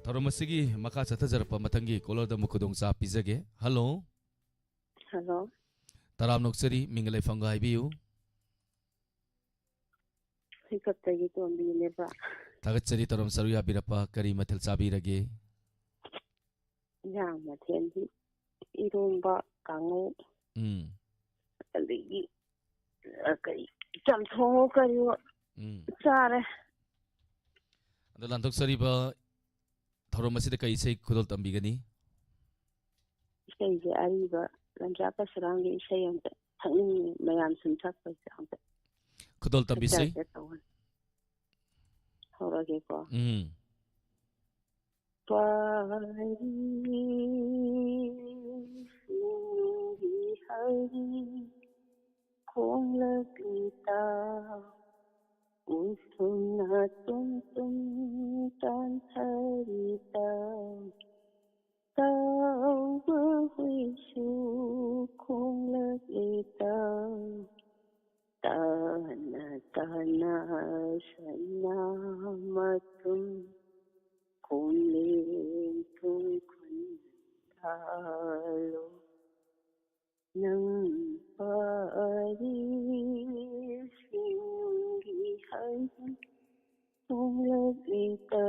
ꯊꯧꯔꯝ ꯑꯁꯤꯒꯤ ꯃꯈꯥ ꯆꯠꯊꯖꯔꯛꯄ ꯃꯊꯪꯒꯤ caller ꯗ ꯑꯃꯨꯛ ꯈꯨꯗꯣꯡꯆꯥꯕ ꯄꯤꯖꯒꯦ꯫ Hello꯫ Hello꯫ ꯇꯔꯥꯝ ꯅꯣꯛꯆꯔꯤ, ꯃꯤꯡꯒ ꯂꯩꯐꯝꯒ ꯍꯥꯏꯕꯤꯌꯨ꯫ ꯍꯨꯏꯀꯞꯇꯒꯤ ꯇꯣꯝꯕꯤꯅꯦꯕ꯫ ꯊꯥꯒꯠꯆꯔꯤ ꯊꯧꯔꯝ ꯁꯔꯨꯛ ꯌꯥꯕꯤꯔꯛꯄ꯫ ꯀꯔꯤ ꯃꯊꯦꯜ ꯆꯥꯕꯤꯔꯒꯦ? ꯏꯟꯖꯥꯡ ꯃꯊꯦꯜꯗꯤ ꯏꯔꯣꯝꯕ, ꯀꯥꯡꯉꯧ, ꯎꯝ꯫ ꯑꯗꯒꯤ, ꯑ, ꯀꯔꯤ, ꯆꯝꯊꯣꯡ ꯀꯔꯤꯑꯣ ꯎꯝ꯫ ꯆꯥꯔꯦ꯫ ꯑꯗꯣ ꯂꯥꯟꯊꯣꯛꯆꯔꯤꯕ ꯊꯧꯔꯝ ꯑꯁꯤꯗ ꯀꯩ ꯏꯁꯩ ꯈꯨꯗꯣꯜ ꯇꯝꯕꯤꯒꯅꯤ? ꯏꯁꯩꯁꯦ ꯑꯔꯤꯕ ꯂꯝꯖꯥ ꯄꯁꯨꯔꯥꯝꯒꯤ ꯏꯁꯩ ꯑꯝꯇ ꯁꯛꯅꯤꯡꯉꯤ, ꯃꯌꯥꯝ ꯁꯨꯝ ꯁꯛꯄꯁꯦ ꯑꯝꯇ ꯈꯨꯗꯣꯜ ꯇꯝꯕꯤꯁꯤ꯫ ꯁꯛꯆꯔꯛꯀꯦ ꯇꯧꯕꯅꯤ꯫ ꯍꯧꯔꯒꯦꯀꯣ꯫ ꯎꯝ꯫ ꯄꯥꯔꯤ ꯁꯤꯡꯒꯤ ꯍꯔꯤ ꯈꯣꯡꯂꯛꯂꯤꯇꯥ, ꯎꯐꯨꯟꯅ ꯇꯨꯝ ꯇꯨꯝ ꯇꯥꯟꯊꯔꯤꯇꯥ, ꯇꯥꯎꯕ ꯍꯨꯏꯁꯨ ꯈꯣꯡꯂꯛꯂꯤꯇꯥ, ꯇꯥꯅ ꯇꯥꯅ ꯁꯅꯥ ꯃꯇꯨꯝ ꯈꯣꯡꯂꯦꯟ ꯇꯨꯡ ꯈꯨꯟꯗꯥꯂꯣ꯫ ꯅꯪ ꯄꯥꯔꯤ ꯁꯤꯡꯒꯤ ꯍꯔꯤ ꯈꯣꯡꯂꯛꯂꯤꯇꯥ,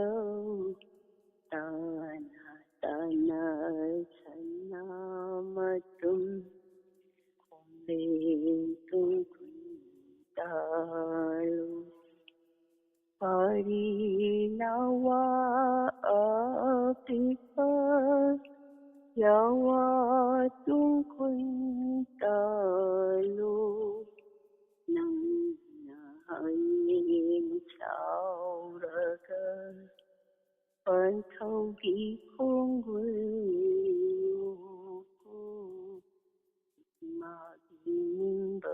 ꯇꯥꯅ ꯇꯥꯅ ꯁꯅꯥ ꯃꯇꯨꯝ ꯈꯣꯡꯂꯦꯟ ꯇꯨꯡ ꯈꯨꯟꯗꯥꯂꯣ꯫ ꯄꯥꯔꯤ ꯅꯋꯥ ꯑꯄꯤꯛꯄ ꯌꯥꯋꯥ ꯇꯨꯡ ꯈꯨꯟꯗꯥꯂꯣ꯫ ꯅꯪꯅ ꯍꯌꯦꯡ ꯆꯥꯎꯔꯒ ꯄꯟꯊꯧꯒꯤ ꯈꯣꯡꯒꯨꯜ ꯃꯨꯛꯀꯨ ꯏꯃꯥꯒꯤ ꯅꯤꯡꯕ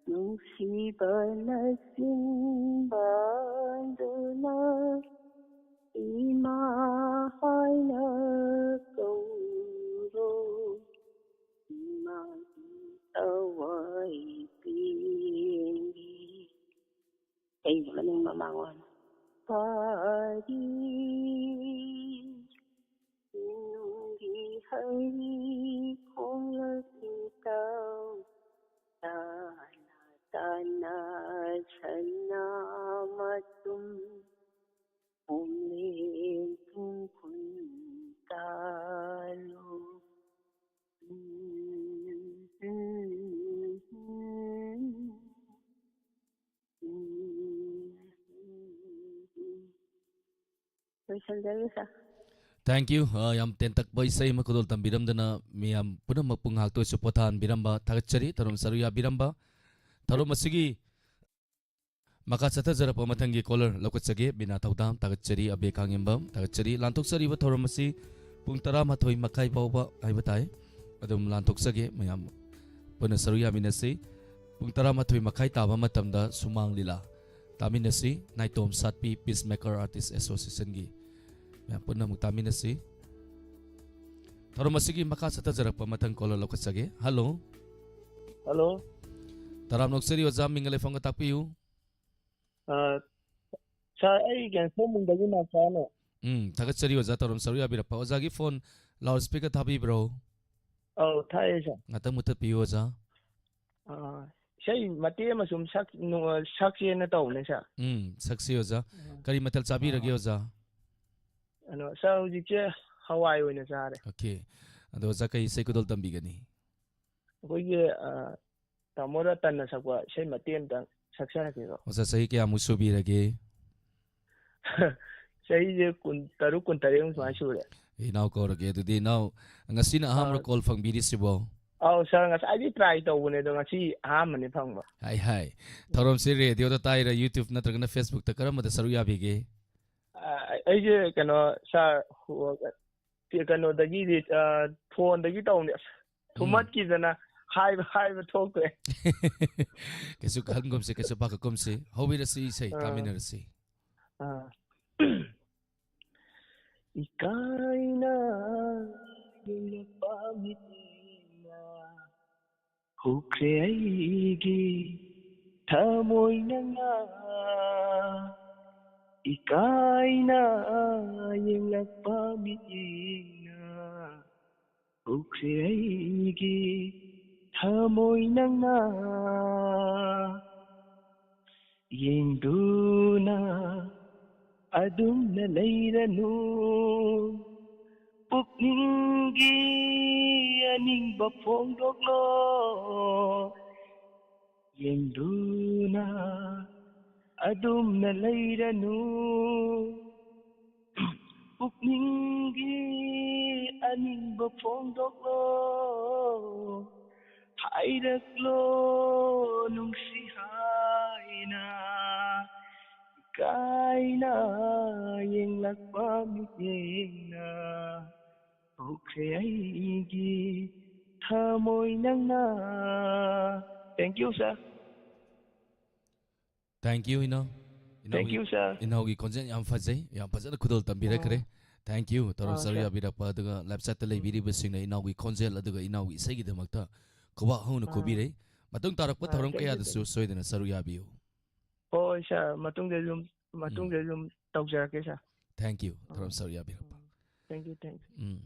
ꯅꯨꯡꯁꯤꯕꯅ ꯆꯤꯡꯕꯥꯟꯗꯨꯅ ꯏꯃꯥ ꯍꯥꯏꯅ ꯀꯧꯔꯣ, ꯏꯃꯥꯒꯤ ꯊꯋꯥꯏ ꯄꯦꯟꯕꯤ꯫ ꯑꯩꯒꯤ ꯃꯅꯤꯡ ꯃꯃꯥꯡ ꯑꯣꯏꯅ꯫ ꯄꯥꯔꯤ ꯅꯨꯡꯒꯤ ꯍꯩ ꯈꯣꯡꯂꯛꯁꯤꯗ ꯇꯥꯅ ꯇꯥꯅ ꯁꯅꯥ ꯃꯇꯨꯝ ꯄꯨꯝꯂꯦꯟ ꯄꯨꯡ ꯀꯨꯟ ꯇꯥꯜꯂꯨ꯫ ꯂꯣꯏꯁꯤꯟꯖꯔꯦ, ꯁꯥꯔ꯫ Thank you꯫ ꯑ, ꯌꯥꯝ ꯇꯦꯟꯇꯛꯄ ꯏꯁꯩ ꯑꯃ ꯈꯨꯗꯣꯜ ꯇꯝꯕꯤꯔꯝꯗꯅ ꯃꯤꯌꯥꯝ ꯄꯨꯝꯅꯃꯛꯄꯨ ꯉꯥꯏꯍꯥꯛꯇ ꯑꯣꯏꯁꯨ ꯄꯣꯊꯥꯍꯟꯕꯤꯔꯝꯕ ꯊꯥꯒꯠꯆꯔꯤ꯫ ꯊꯧꯔꯝ ꯁꯔꯨꯛ ꯌꯥꯕꯤꯔꯝꯕ꯫ ꯊꯧꯔꯝ ꯑꯁꯤꯒꯤ ꯃꯈꯥ ꯆꯠꯊꯖꯔꯛꯄ ꯃꯊꯪꯒꯤ caller ꯂꯧꯈꯠꯆꯒꯦ꯫ ꯕꯤꯅꯥ ꯊꯧꯗꯥꯝ ꯊꯥꯒꯠꯆꯔꯤ, ꯑꯕꯦ ꯈꯥꯉꯦꯝꯕꯝ ꯊꯥꯒꯠꯆꯔꯤ꯫ ꯂꯥꯟꯊꯣꯛꯆꯔꯤꯕ ꯊꯧꯔꯝ ꯑꯁꯤ ꯄꯨꯡ ꯇꯔꯥꯃꯥꯊꯣꯏ ꯃꯈꯥꯏ ꯐꯥꯎꯕ ꯍꯥꯏꯕ ꯇꯥꯏ꯫ ꯑꯗꯨꯝ ꯂꯥꯟꯊꯣꯛꯆꯒꯦ, ꯃꯌꯥꯝ ꯄꯨꯟꯅ ꯁꯔꯨꯛ ꯌꯥꯃꯤꯟꯅꯁꯤ꯫ ꯄꯨꯡ ꯇꯔꯥꯃꯥꯊꯣꯏ ꯃꯈꯥꯏ ꯇꯥꯕ ꯃꯇꯝꯗ ꯁꯨꯃꯥꯡ ꯂꯤꯂꯥ ꯇꯥꯃꯤꯟꯅꯁꯤ, ꯅꯥꯏꯇꯣꯝ ꯁꯥꯠꯄꯤ Peacemaker Artist Associationꯒꯤ꯫ ꯃꯌꯥꯝ ꯄꯨꯟꯅ ꯑꯃꯨꯛ ꯇꯥꯃꯤꯟꯅꯁꯤ꯫ ꯊꯧꯔꯝ ꯑꯁꯤꯒꯤ ꯃꯈꯥ ꯆꯠꯊꯖꯔꯛꯄ ꯃꯊꯪ caller ꯂꯧꯈꯠꯆꯒꯦ꯫ Hello꯫ Hello꯫ ꯇꯔꯥꯝꯅ ꯑꯣꯛꯆꯔꯤ ꯑꯣꯖꯥ, ꯃꯤꯡꯒ ꯂꯩꯐꯝꯒ ꯇꯥꯛꯄꯤꯌꯨ꯫ ꯑ, ꯁꯥꯔ, ꯑꯩ ꯀꯩꯅꯣ, ꯁꯣꯝꯕꯨꯡꯗꯒꯤ ꯅꯥꯎꯆꯥꯅꯦ꯫ ꯎꯝ, ꯊꯥꯒꯠꯆꯔꯤ ꯑꯣꯖꯥ, ꯊꯧꯔꯝ ꯁꯔꯨꯛ ꯌꯥꯕꯤꯔꯛꯄ꯫ ꯑꯣꯖꯥꯒꯤ phone loudspeaker ꯊꯥꯕꯤꯕ꯭ꯔꯣ? ꯑꯧ, ꯊꯥꯏꯌꯦ, ꯁꯥꯔ꯫ ꯉꯥꯛꯇꯪ ꯃꯨꯠꯊꯠꯄꯤꯌꯨ, ꯑꯣꯖꯥ꯫ ꯑ, ꯏꯁꯩ ꯃꯇꯦꯛ ꯑꯃ ꯁꯨꯝ ꯁꯛ-, ꯅꯨ-, ꯑ, ꯁꯛꯁꯦꯅ ꯇꯧꯕꯅꯦ, ꯁꯥꯔ꯫ ꯎꯝ, ꯁꯛꯁꯤ, ꯑꯣꯖꯥ꯫ ꯎꯝ꯫ ꯀꯔꯤ ꯃꯊꯦꯜ ꯆꯥꯕꯤꯔꯒꯦ, ꯑ, ꯑꯣꯖꯥ? ꯀꯩꯅꯣ, ꯁꯥꯔ, ꯍꯧꯖꯤꯛꯁꯦ ꯍꯋꯥꯏ ꯑꯣꯏꯅ ꯆꯥꯔꯦ꯫ Okay꯫ ꯑꯗꯣ ꯑꯣꯖꯥ, ꯀꯔꯤ ꯏꯁꯩ ꯈꯨꯗꯣꯜ ꯇꯝꯕꯤꯒꯅꯤ? ꯑꯩꯈꯣꯏꯒꯤ, ꯑ, ꯇꯥꯃꯣ ꯔꯇꯟꯅ ꯁꯛꯄ ꯏꯁꯩ ꯃꯇꯦꯛ ꯑꯝꯇꯪ ꯁꯛꯆꯔꯛꯀꯦꯀꯣ꯫ ꯑꯣꯖꯥ, ꯆꯍꯤ ꯀꯌꯥꯃꯨꯛ ꯁꯨꯕꯤꯔꯒꯦ? ꯆꯍꯤꯁꯦ ꯀꯨꯟꯇꯔꯨꯛ, ꯀꯨꯟꯇꯔꯦꯠꯃꯨꯛ ꯁꯨꯃꯥꯏꯅ ꯁꯨꯔꯦ꯫ ꯏꯅꯥꯎ ꯀꯧꯔꯒꯦ꯫ ꯑꯗꯨꯗꯤ ꯏꯅꯥꯎ, ꯉꯁꯤꯅ ꯑꯍꯥꯟꯕ ꯑꯥ꯫ Call ꯐꯪꯕꯤꯔꯤꯁꯤꯕꯣ? ꯑꯧ, ꯁꯥꯔ, ꯉꯁꯥꯏꯗꯤ try ꯇꯧꯕꯅꯦ, ꯑꯗꯣ ꯉꯁꯤ ꯑꯍꯥꯟꯕꯅꯦ ꯐꯪꯕ꯫ ꯍꯥꯏ, ꯍꯥꯏ꯫ ꯊꯧꯔꯝꯁꯦ radioꯗ ꯇꯥꯏꯔ, YouTube ꯅꯠꯇ꯭ꯔꯒꯅ Facebookꯇ, ꯀꯔꯝꯕꯗ ꯁꯔꯨꯛ ꯌꯥꯕꯤꯒꯦ? ꯑꯥ, ꯑꯩꯁꯦ ꯀꯩꯅꯣ, ꯁꯥꯔ, ꯍꯨ-, ꯀꯩꯅꯣꯗꯒꯤꯗꯤ, ꯑ, ꯐꯣꯟꯗꯒꯤ ꯇꯧꯅꯤ꯫ ꯑꯁ, ꯎꯝ꯫ ꯊꯨꯝꯃꯠꯈꯤꯗꯅ ꯍꯥꯏꯕ, ꯍꯥꯏꯕ ꯊꯣꯛꯇ꯭ꯔꯦ꯫ ꯀꯩꯁꯨ ꯈꯟꯒꯨꯝꯁꯤ, ꯀꯩꯁꯨ ꯄꯥꯈꯠꯀꯨꯝꯁꯤ꯫ ꯍꯧꯕꯤꯔꯁꯤ ꯏꯁꯩ, ꯑꯥ꯫ ꯇꯥꯃꯤꯟꯅꯔꯁꯤ꯫ ꯑꯥ꯫ ꯏꯀꯥꯏꯅ ꯌꯦꯡꯂꯛꯄ ꯃꯤꯠꯌꯦꯡꯅ ꯍꯨꯈ꯭ꯔꯦ ꯑꯩꯒꯤ ꯊꯃꯣꯏ ꯅꯪꯅ꯫ ꯏꯀꯥꯏꯅ ꯌꯦꯡꯂꯛꯄ ꯃꯤꯠꯌꯦꯡꯅ ꯍꯨꯈ꯭ꯔꯦ ꯑꯩꯒꯤ ꯊꯃꯣꯏ ꯅꯪꯅ꯫ ꯌꯦꯡꯗꯨꯅ ꯑꯗꯨꯝꯅ ꯂꯩꯔꯅꯨ, ꯄꯨꯛꯅꯤꯡꯒꯤ ꯑꯅꯤꯡꯕ ꯐꯣꯡꯗꯣꯛꯂꯣ꯫ ꯌꯦꯡꯗꯨꯅ ꯑꯗꯨꯝꯅ ꯂꯩꯔꯅꯨ, ꯄꯨꯛꯅꯤꯡꯒꯤ ꯑꯅꯤꯡꯕ ꯐꯣꯡꯗꯣꯛꯂꯣ꯫ ꯍꯥꯏꯔꯛꯂꯣ ꯅꯨꯡꯁꯤ ꯍꯥꯏꯅ, ꯏꯀꯥꯏꯅ ꯌꯦꯡꯂꯛꯄ ꯃꯤꯠꯌꯦꯡꯅ ꯍꯨꯈ꯭ꯔꯦ ꯑꯩꯒꯤ ꯊꯃꯣꯏ ꯅꯪꯅ꯫ Thank you, sir. Thank you, ꯏꯅꯥꯎ꯫ Thank ꯏꯅꯥꯎꯒꯤ, you, sir. ꯏꯅꯥꯎꯒꯤ ꯈꯣꯟꯖꯦꯜ ꯌꯥꯝ ꯐꯖꯩ, ꯌꯥꯝ ꯐꯖꯅ ꯈꯨꯗꯣꯜ ꯇꯝꯕꯤꯔꯛꯈ꯭ꯔꯦ꯫ ꯑꯣ꯫ Thank you, ꯊꯧꯔꯝ ꯑꯥ, ꯁꯔꯨꯛ sir. ꯌꯥꯕꯤꯔꯛꯄ, ꯑꯗꯨꯒ live chat ꯇ ꯂꯩꯕꯤꯔꯤꯕꯁꯤꯡꯅ ꯏꯅꯥꯎꯒꯤ ꯈꯣꯟꯖꯦꯜ ꯑꯗꯨꯒ ꯏꯅꯥꯎꯒꯤ ꯏꯁꯩꯒꯤꯗꯃꯛꯇ ꯈꯨꯕꯥꯛ ꯍꯧꯅ ꯑꯥ꯫ ꯈꯨꯕꯤꯔꯩ꯫ ꯃꯇꯨꯡ ꯇꯥꯔꯛꯄ ꯑꯥ, ꯊꯧꯔꯝ thank you, ꯀꯌꯥꯗꯁꯨ thank you. ꯁꯣꯏꯗꯅ ꯁꯔꯨꯛ ꯌꯥꯕꯤꯌꯨ꯫ ꯍꯣꯏ, sir, ꯃꯇꯨꯡꯗ ꯑꯗꯨꯝ, ꯎꯝ꯫ ꯃꯇꯨꯡꯗ ꯑꯗꯨꯝ ꯇꯧꯖꯔꯛꯀꯦ, sir. Thank you, ꯊꯧꯔꯝ ꯑꯥ꯫ ꯁꯔꯨꯛ ꯌꯥꯕꯤꯔꯛꯄ꯫ Thank you, thank you. ꯎꯝ꯫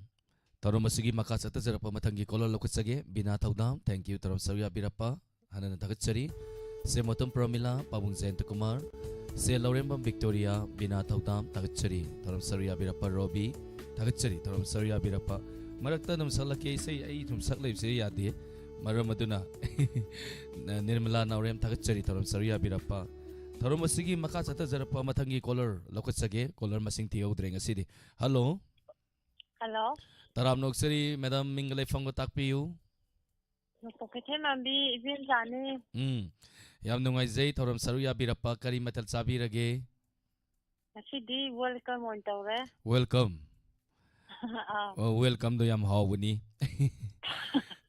ꯊꯧꯔꯝ ꯑꯁꯤꯒꯤ ꯃꯈꯥ ꯆꯠꯊꯖꯔꯛꯄ ꯃꯊꯪꯒꯤ caller ꯂꯧꯈꯠꯆꯒꯦ, ꯕꯤꯅꯥ ꯊꯧꯗꯥꯝ꯫ Thank you, ꯊꯧꯔꯝ ꯁꯔꯨꯛ ꯌꯥꯕꯤꯔꯛꯄ꯫ ꯍꯟꯅ ꯊꯥꯒꯠꯆꯔꯤ꯫ ꯁꯦ ꯃꯣꯇꯝ ꯄ꯭ꯔꯃꯤꯂꯥ, ꯄꯥꯕꯨꯡ ꯖꯌꯟꯇ ꯀꯨꯃꯥꯔ, ꯁꯦ ꯂꯧꯔꯦꯝꯕꯝ ꯕꯤꯛꯇꯣꯔꯤꯌꯥ, ꯕꯤꯅꯥ ꯊꯧꯗꯥꯝ, ꯊꯥꯒꯠꯆꯔꯤ꯫ ꯊꯧꯔꯝ ꯁꯔꯨꯛ ꯌꯥꯕꯤꯔꯛꯄ ꯔꯣꯕꯤ, ꯊꯥꯒꯠꯆꯔꯤ꯫ ꯊꯧꯔꯝ ꯁꯔꯨꯛ ꯌꯥꯕꯤꯔꯛꯄ꯫ ꯃꯔꯛꯇ ꯑꯗꯨꯝ ꯁꯛꯂꯛꯀꯦ ꯏꯁꯩ, ꯑꯩ ꯁꯨꯝ ꯁꯛ ꯂꯩꯕꯁꯦ ꯌꯥꯗꯦ꯫ ꯃꯔꯝ ꯑꯗꯨꯅ ꯅꯤꯔꯃꯂꯥ ꯅꯥꯎꯔꯦꯝ, ꯊꯥꯒꯠꯆꯔꯤ꯫ ꯊꯧꯔꯝ ꯁꯔꯨꯛ ꯌꯥꯕꯤꯔꯛꯄ꯫ ꯊꯧꯔꯝ ꯑꯁꯤꯒꯤ ꯃꯈꯥ ꯆꯠꯊꯖꯔꯛꯄ ꯃꯊꯪꯒꯤ caller ꯂꯧꯈꯠꯆꯒꯦ꯫ Caller ꯃꯁꯤꯡ ꯊꯤꯍꯧꯗ꯭ꯔꯦ ꯉꯁꯤꯗꯤ꯫ Hello꯫ Hello꯫ ꯇꯔꯥꯝꯅ ꯑꯣꯛꯆꯔꯤ, madam, ꯃꯤꯡꯒ ꯂꯩꯐꯝꯒ ꯇꯥꯛꯄꯤꯌꯨ꯫ ꯅꯣꯡꯄꯣꯛ ꯀꯩꯊꯦꯜ ꯃꯥꯟꯕꯤ ꯏꯕꯦꯝꯆꯥꯅꯤ꯫ ꯎꯝ, ꯌꯥꯝ ꯅꯨꯡꯉꯥꯏꯖꯩ ꯊꯧꯔꯝ ꯁꯔꯨꯛ ꯌꯥꯕꯤꯔꯛꯄ꯫ ꯀꯔꯤ ꯃꯊꯦꯜ ꯆꯥꯕꯤꯔꯒꯦ? ꯉꯁꯤꯗꯤ welcome ꯑꯣꯏꯅ ꯇꯧꯔꯦ꯫ Welcome꯫ ꯑꯥ, ꯑꯣ, welcome ꯗꯣ ꯌꯥꯝ ꯍꯥꯎꯕꯅꯤ꯫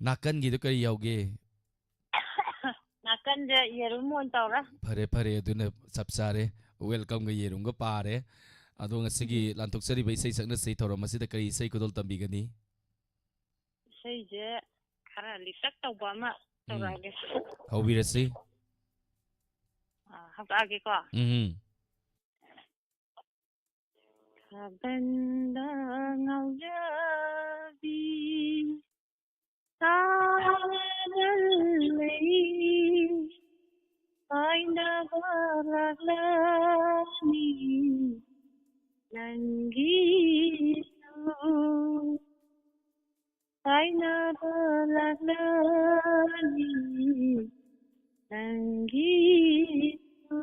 ꯅꯥꯀꯟꯒꯤꯗꯣ ꯀꯔꯤ ꯌꯥꯎꯒꯦ? ꯅꯥꯀꯟꯁꯦ ꯌꯦꯔꯨꯝ ꯑꯣꯏꯅ ꯇꯧꯔꯦ꯫ ꯐꯔꯦ, ꯐꯔꯦ, ꯑꯗꯨꯅ ꯆꯞ ꯆꯥꯔꯦ꯫ Welcome ꯒ ꯌꯦꯔꯨꯝꯒ ꯄꯥꯔꯦ꯫ ꯑꯗꯣ ꯉꯁꯤꯒꯤ ꯎꯝ꯫ ꯂꯥꯟꯊꯣꯛꯆꯔꯤꯕ ꯏꯁꯩ ꯁꯛꯅꯁꯤ ꯊꯧꯔꯝ ꯑꯁꯤꯗ ꯀꯔꯤ ꯏꯁꯩ ꯈꯨꯗꯣꯜ ꯇꯝꯕꯤꯒꯅꯤ? ꯏꯁꯩꯁꯦ ꯈꯔ ꯂꯤꯇꯛ ꯇꯧꯕ ꯑꯃ ꯎꯝ꯫ ꯇꯧꯔꯛꯑꯒꯦ꯫ ꯍꯧꯕꯤꯔꯁꯤ꯫ ꯑꯥ, ꯍꯧꯔꯛꯑꯒꯦꯀꯣ꯫ ꯎꯝ꯫ ꯊꯥꯕꯜꯗ ꯉꯥꯎꯖꯕꯤ ꯁꯥꯔ ꯂꯩ, ꯄꯥꯏꯅꯕ ꯂꯥꯛꯂꯅꯤ ꯅꯪꯒꯤꯁꯨ, ꯄꯥꯏꯅꯕ ꯂꯥꯛꯂꯅꯤ ꯅꯪꯒꯤꯁꯨ꯫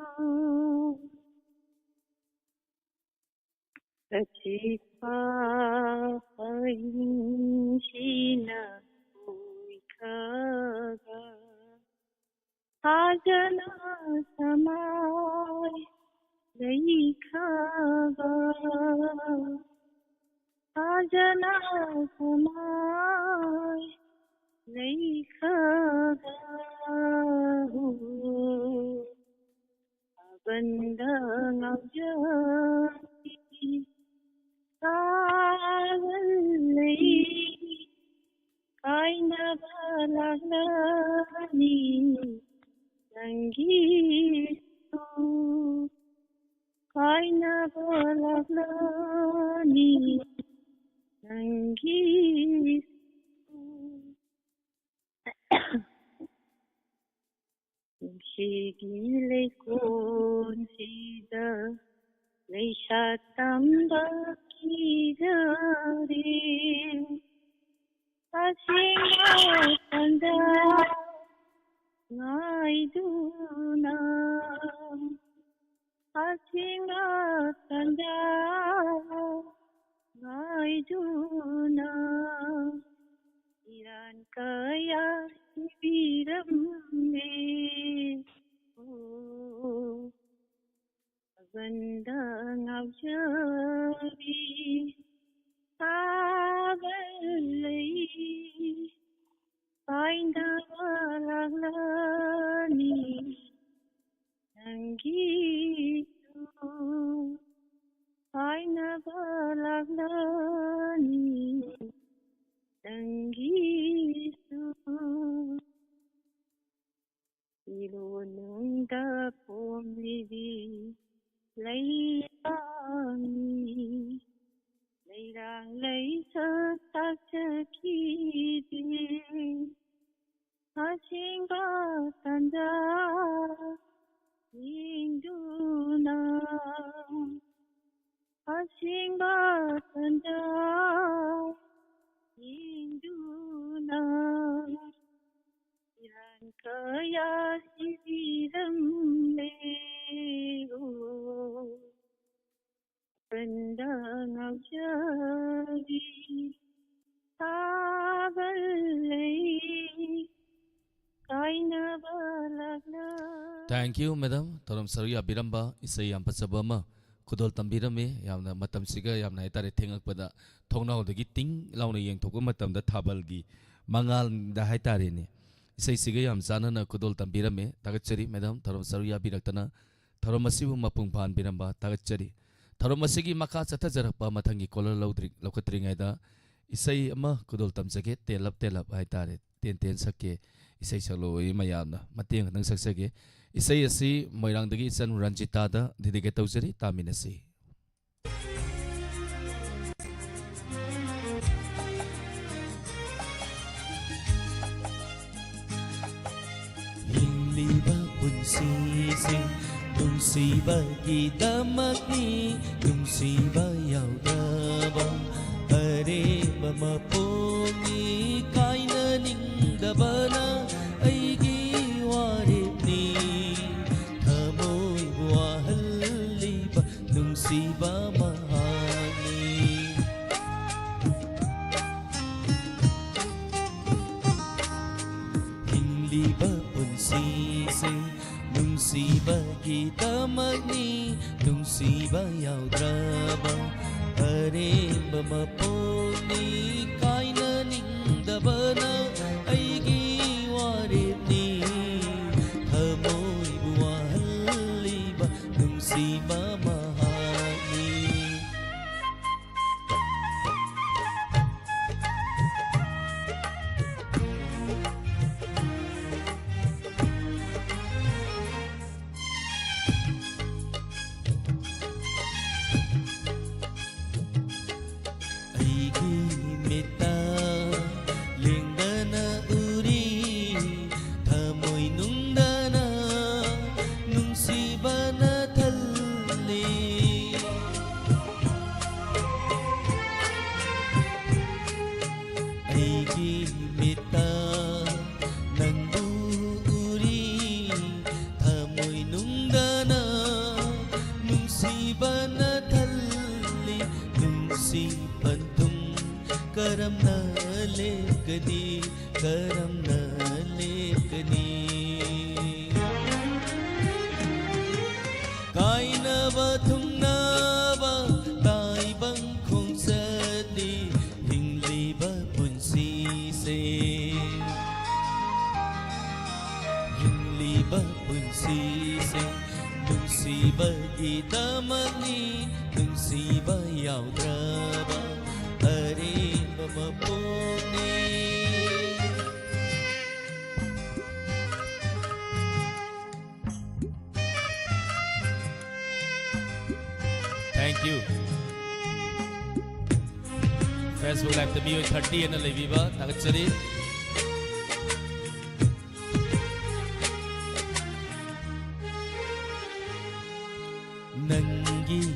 ꯑꯆꯤꯛꯄ ꯑꯍꯤꯡꯁꯤꯅ ꯀꯣꯏꯈ꯭ꯔꯒ, ꯁꯥꯖꯅ ꯁꯃꯥꯏ ꯂꯩꯈ꯭ꯔꯒ, ꯁꯥꯖꯅ ꯁꯃꯥꯏ ꯂꯩꯈ꯭ꯔꯒ, ꯊꯥꯕꯜꯗ ꯉꯥꯎꯖꯕꯤ ꯁꯥꯔ ꯂꯩ, ꯀꯥꯏꯅꯕ ꯂꯥꯛꯂꯅꯤ ꯅꯪꯒꯤꯁꯨ, ꯀꯥꯏꯅꯕ ꯂꯥꯛꯂꯅꯤ ꯅꯪꯒꯤꯁꯨ꯫ ꯅꯨꯡꯁꯤꯒꯤ ꯂꯩꯀꯣꯜꯁꯤꯗ ꯂꯩꯁꯥ ꯇꯝꯕ ꯀꯤꯖꯔꯦ꯫ ꯑꯁꯦꯡꯕ ꯇꯥꯟꯖꯥ ꯉꯥꯏꯗꯨꯅ, ꯑꯁꯦꯡꯕ ꯇꯥꯟꯖꯥ ꯉꯥꯏꯗꯨꯅ, ꯏꯔꯥꯟ ꯀꯌꯥ ꯊꯤꯕꯤꯔꯝꯃꯦ꯫ ꯑꯣ, ꯊꯥꯕꯜꯗ ꯉꯥꯎꯖꯕꯤ ꯅꯪꯒꯤꯁꯨ ꯏꯔꯣꯟꯅꯨꯡꯗ ꯄꯣꯝꯂꯤꯕꯤ ꯂꯩꯔꯥꯡꯅꯤ꯫ ꯂꯩꯔꯥꯡ ꯂꯩꯁꯛ ꯇꯥꯛꯆꯈꯤꯗꯦ꯫ ꯑꯁꯦꯡꯕ ꯇꯟꯖꯥ ꯌꯦꯡꯗꯨꯅ, ꯑꯁꯦꯡꯕ ꯇꯟꯖꯥ ꯌꯦꯡꯗꯨꯅ ꯏꯔꯥꯡ ꯀꯌꯥ ꯁꯤꯕꯤꯔꯝꯂꯦ꯫ ꯑꯣ, ꯋꯥꯈꯜꯗ ꯉꯥꯎꯖꯕꯤ ꯊꯥꯕꯜ ꯂꯩ ꯀꯥꯏꯅꯕ ꯂꯥꯛꯂ꯫ Thank you, madam. ꯊꯧꯔꯝ ꯁꯔꯨꯛ ꯌꯥꯕꯤꯔꯝꯕ, ꯏꯁꯩ ꯌꯥꯝ ꯐꯖꯕ ꯑꯃ ꯈꯨꯗꯣꯜ ꯇꯝꯕꯤꯔꯝꯃꯤ꯫ ꯌꯥꯝꯅ ꯃꯇꯝꯁꯤꯒ ꯌꯥꯝꯅ ꯍꯥꯏꯇꯥꯔꯦ, ꯊꯦꯡꯉꯛꯄꯗ ꯊꯣꯡꯅꯥꯎꯗꯒꯤ ꯇꯤꯡ ꯂꯥꯎꯅ ꯌꯦꯡꯊꯣꯛꯄ ꯃꯇꯝꯗ ꯊꯥꯕꯜꯒꯤ ꯃꯉꯥꯜꯗ ꯍꯥꯏꯇꯥꯔꯦꯅꯦ, ꯏꯁꯩꯁꯤꯒ ꯌꯥꯝ ꯆꯥꯟꯅꯅ ꯈꯨꯗꯣꯜ ꯇꯝꯕꯤꯔꯝꯃꯤ꯫ ꯊꯥꯒꯠꯆꯔꯤ, madam, ꯊꯧꯔꯝ ꯁꯔꯨꯛ ꯌꯥꯕꯤꯔꯛꯇꯅ ꯊꯧꯔꯝ ꯑꯁꯤꯕꯨ ꯃꯄꯨꯡ ꯐꯥꯍꯟꯕꯤꯔꯝꯕ ꯊꯥꯒꯠꯆꯔꯤ꯫ ꯊꯧꯔꯝ ꯑꯁꯤꯒꯤ ꯃꯈꯥ ꯆꯠꯊꯖꯔꯛꯄ ꯃꯊꯪꯒꯤ caller ꯂꯧꯗ꯭ꯔꯤ-, ꯂꯧꯈꯠꯇ꯭ꯔꯤꯉꯩꯗ ꯏꯁꯩ ꯑꯃ ꯈꯨꯗꯣꯜ ꯇꯝꯖꯒꯦ, ꯇꯦꯜꯂꯞ ꯇꯦꯜꯂꯞ ꯍꯥꯏꯇꯥꯔꯦ, ꯇꯦꯟ ꯇꯦꯟ ꯁꯛꯀꯦ꯫ ꯏꯁꯩ ꯁꯛꯂꯛꯑꯣꯏ ꯃꯌꯥꯝꯅ ꯃꯇꯦꯡ ꯈꯛꯇꯪ ꯁꯛꯆꯒꯦ꯫ ꯏꯁꯩ ꯑꯁꯤ ꯃꯣꯏꯔꯥꯡꯗꯒꯤ ꯏꯆꯟ ꯔꯟꯖꯤꯇꯥꯗ dedicate ꯇꯧꯖꯔꯤ, ꯇꯥꯃꯤꯟꯅꯁꯤ꯫ ꯍꯤꯡꯂꯤꯕ ꯄꯨꯟꯁꯤꯁꯦ ꯅꯨꯡꯁꯤꯕꯒꯤꯗꯃꯛꯅꯤ, ꯅꯨꯡꯁꯤꯕ ꯌꯥꯎꯗꯕ ꯑꯔꯦꯝꯕ ꯃꯄꯣꯛꯅꯤ꯫ ꯀꯥꯏꯅꯅꯤꯡꯗꯕꯅ ꯑꯩꯒꯤ ꯋꯥꯔꯦꯞꯅꯤ, ꯊꯃꯣꯏꯕꯨ ꯋꯥꯍꯜꯂꯤꯕ ꯅꯨꯡꯁꯤꯕ ꯃꯍꯥꯛꯅꯤ꯫ ꯍꯤꯡꯂꯤꯕ ꯄꯨꯟꯁꯤꯁꯦ ꯅꯨꯡꯁꯤꯕꯒꯤꯗꯃꯛꯅꯤ, ꯅꯨꯡꯁꯤꯕ ꯌꯥꯎꯗ꯭ꯔꯕ ꯑꯔꯦꯝꯕ ꯃꯄꯣꯛꯅꯤ꯫ ꯀꯥꯏꯅꯅꯤꯡꯗꯕꯅ ꯑꯩꯒꯤ ꯋꯥꯔꯦꯞꯅꯤ, ꯊꯃꯣꯏꯕꯨ ꯋꯥꯍꯜꯂꯤꯕ ꯅꯨꯡꯁꯤꯕ ꯃꯍꯥꯛꯅꯤ꯫ ꯑꯩꯒꯤ ꯃꯤꯠꯇ ꯅꯪꯕꯨ ꯎꯔꯤ, ꯊꯃꯣꯏ ꯅꯨꯡꯗꯅ ꯅꯨꯡꯁꯤꯕꯅ ꯊꯜꯂꯤ꯫ ꯅꯨꯡꯁꯤ ꯄꯟꯊꯨꯡ ꯀꯔꯝꯅ ꯂꯦꯞꯀꯅꯤ, ꯀꯔꯝꯅ ꯂꯦꯞꯀꯅꯤ? ꯀꯥꯏꯅꯕ ꯊꯨꯡꯅꯕ ꯇꯥꯏꯕꯪ ꯈꯣꯡꯆꯠꯅꯤ ꯍꯤꯡꯂꯤꯕ ꯄꯨꯟꯁꯤꯁꯦ꯫ ꯍꯤꯡꯂꯤꯕ ꯄꯨꯟꯁꯤꯁꯦ ꯅꯨꯡꯁꯤꯕꯒꯤꯗꯃꯛꯅꯤ, ꯅꯨꯡꯁꯤꯕ ꯌꯥꯎꯗ꯭ꯔꯕ ꯑꯔꯦꯝꯕ ꯃꯄꯣꯛꯅꯤ꯫ Thank you. Facebook Liveꯇ ꯃꯤꯑꯣꯏ thirty ꯍꯦꯟꯅ ꯂꯩꯕꯤꯕ ꯊꯥꯒꯠꯆꯔꯤ꯫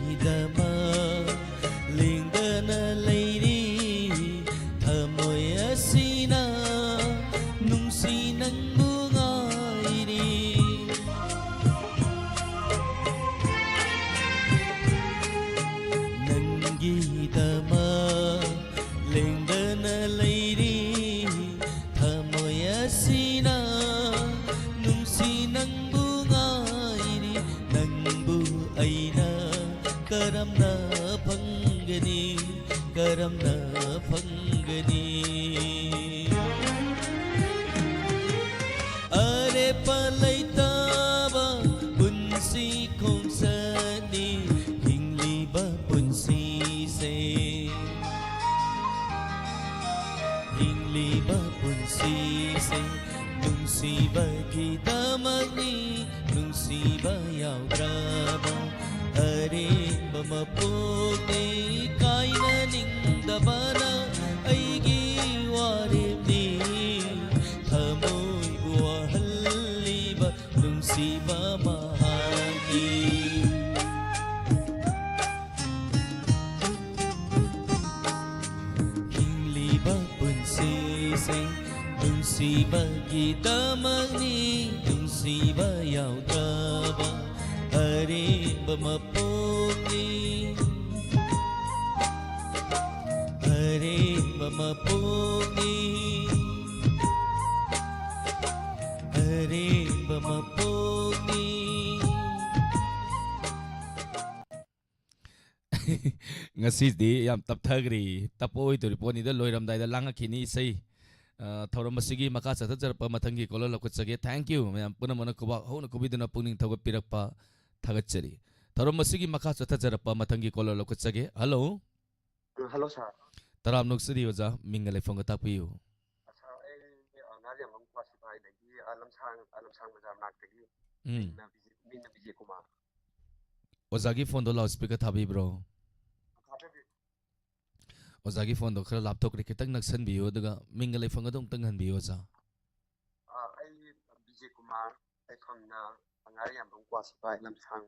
ꯅꯪꯒꯤꯗꯃꯛ ꯂꯦꯡꯗꯅ ꯂꯩꯔꯤ ꯊꯃꯣꯏ ꯑꯁꯤꯅ, ꯅꯨꯡꯁꯤ ꯅꯪꯕꯨ ꯉꯥꯏꯔꯤ꯫ ꯅꯪꯒꯤꯗꯃꯛ ꯂꯦꯡꯗꯅ ꯂꯩꯔꯤ ꯊꯃꯣꯏ ꯑꯁꯤꯅ, ꯅꯨꯡꯁꯤ ꯅꯪꯕꯨ ꯉꯥꯏꯔꯤ꯫ ꯅꯪꯕꯨ ꯑꯩꯅ ꯀꯔꯝꯅ ꯐꯪꯒꯅꯤ, ꯀꯔꯝꯅ ꯐꯪꯒꯅꯤ? ꯑꯔꯦꯞꯄ ꯂꯩꯇꯕ ꯄꯨꯟꯁꯤ ꯈꯣꯡꯆꯠꯅꯤ ꯍꯤꯡꯂꯤꯕ ꯄꯨꯟꯁꯤꯁꯦ꯫ ꯍꯤꯡꯂꯤꯕ ꯄꯨꯟꯁꯤꯁꯦ ꯅꯨꯡꯁꯤꯕꯒꯤꯗꯃꯛꯅꯤ, ꯅꯨꯡꯁꯤꯕ ꯌꯥꯎꯗ꯭ꯔꯕ ꯑꯔꯦꯝꯕ ꯃꯄꯣꯛꯅꯤ꯫ ꯀꯥꯏꯅꯅꯤꯡꯗꯕꯅ ꯑꯩꯒꯤ ꯋꯥꯔꯦꯞꯅꯤ, ꯊꯃꯣꯏꯕꯨ ꯋꯥꯍꯜꯂꯤꯕ ꯅꯨꯡꯁꯤꯕ ꯃꯍꯥꯛꯀꯤ꯫ ꯍꯤꯡꯂꯤꯕ ꯄꯨꯟꯁꯤ ꯁꯤꯁꯦ ꯅꯨꯡꯁꯤꯕꯒꯤꯗꯃꯛꯅꯤ, ꯅꯨꯡꯁꯤꯕ ꯌꯥꯎꯗ꯭ꯔꯕ ꯑꯔꯦꯝꯕ ꯃꯄꯣꯛꯅꯤ, ꯑꯔꯦꯝꯕ ꯃꯄꯣꯛꯅꯤ, ꯑꯔꯦꯝꯕ ꯃꯄꯣꯛꯅꯤ꯫ ꯉꯁꯤꯗꯤ ꯌꯥꯝ ꯇꯞꯊꯈ꯭ꯔꯦ꯫ ꯇꯞꯄ ꯑꯣꯏꯗꯣꯔꯤ ꯄꯣꯠꯅꯤꯗ, ꯂꯣꯏꯔꯝꯗꯥꯏꯗ ꯂꯥꯡꯉꯛꯈꯤꯅꯤ ꯏꯁꯩ꯫ ꯑ, ꯊꯧꯔꯝ ꯑꯁꯤꯒꯤ ꯃꯈꯥ ꯆꯠꯊꯖꯔꯛꯄ ꯃꯊꯪꯒꯤ ꯀꯣꯂꯔ ꯂꯧꯈꯠꯆꯒꯦ꯫ Thank you ꯃꯌꯥꯝ ꯄꯨꯝꯅꯃꯛꯅ ꯈꯨꯕꯥꯛ ꯍꯧꯅ ꯈꯨꯕꯤꯗꯨꯅ ꯄꯨꯛꯅꯤꯡ ꯊꯧꯒꯠꯄꯤꯔꯛꯄ ꯊꯥꯒꯠꯆꯔꯤ꯫ ꯊꯧꯔꯝ ꯑꯁꯤꯒꯤ ꯃꯈꯥ ꯆꯠꯊꯖꯔꯛꯄ ꯃꯊꯪꯒꯤ ꯀꯣꯂꯔ ꯂꯧꯈꯠꯆꯒꯦ꯫ ꯍꯜꯂꯣ꯫ ꯎꯝ, ꯍꯜꯂꯣ, ꯁꯥꯔ꯫ ꯇꯔꯥꯝ ꯅꯣꯛꯆꯔꯤ ꯑꯣꯖꯥ, ꯃꯤꯡꯒ ꯂꯩꯐꯝꯒ ꯇꯥꯛꯄꯤꯌꯨ꯫ ꯁꯥꯔ, ꯑꯩ, ꯑ, ꯉꯥꯔꯤꯌꯥꯟꯕꯝ ꯀ꯭ꯋꯥꯁꯤꯐꯥꯏꯗꯒꯤ, ꯑ, ꯂꯝꯁꯥꯡ, ꯑ, ꯂꯝꯁꯥꯡ ꯕꯖꯥꯔ ꯃꯅꯥꯛꯇꯒꯤ꯫ ꯎꯝ꯫ ꯃꯤꯡꯅ ꯕꯤꯖꯦ-, ꯃꯤꯡꯅ ꯕꯤꯖꯦ ꯀꯨꯃꯥꯔ꯫ ꯑꯣꯖꯥꯒꯤ ꯐꯣꯟꯗꯣ ꯂꯥꯎꯠ ꯁ꯭ꯄꯤꯀꯔ ꯊꯥꯕꯤꯕ꯭ꯔꯣ? ꯊꯥꯖꯕꯤ꯫ ꯑꯣꯖꯥꯒꯤ ꯐꯣꯟꯗꯣ ꯈꯔ ꯂꯥꯞꯊꯣꯛꯈ꯭ꯔꯦ, ꯈꯤꯇꯪ ꯅꯛꯁꯟꯕꯤꯌꯨ, ꯑꯗꯨꯒ ꯃꯤꯡꯒ ꯂꯩꯐꯝꯒꯗꯣ ꯑꯃꯨꯛꯇꯪ ꯍꯟꯕꯤꯌꯨ ꯑꯣꯖꯥ꯫ ꯑ, ꯑꯩ ꯕꯤꯖꯦ ꯀꯨꯃꯥꯔ, ꯂꯩꯐꯝꯅ ꯉꯥꯔꯤꯌꯥꯟꯕꯝ ꯀ꯭ꯋꯥꯁꯤꯐꯥꯏ ꯂꯝꯁꯥꯡ꯫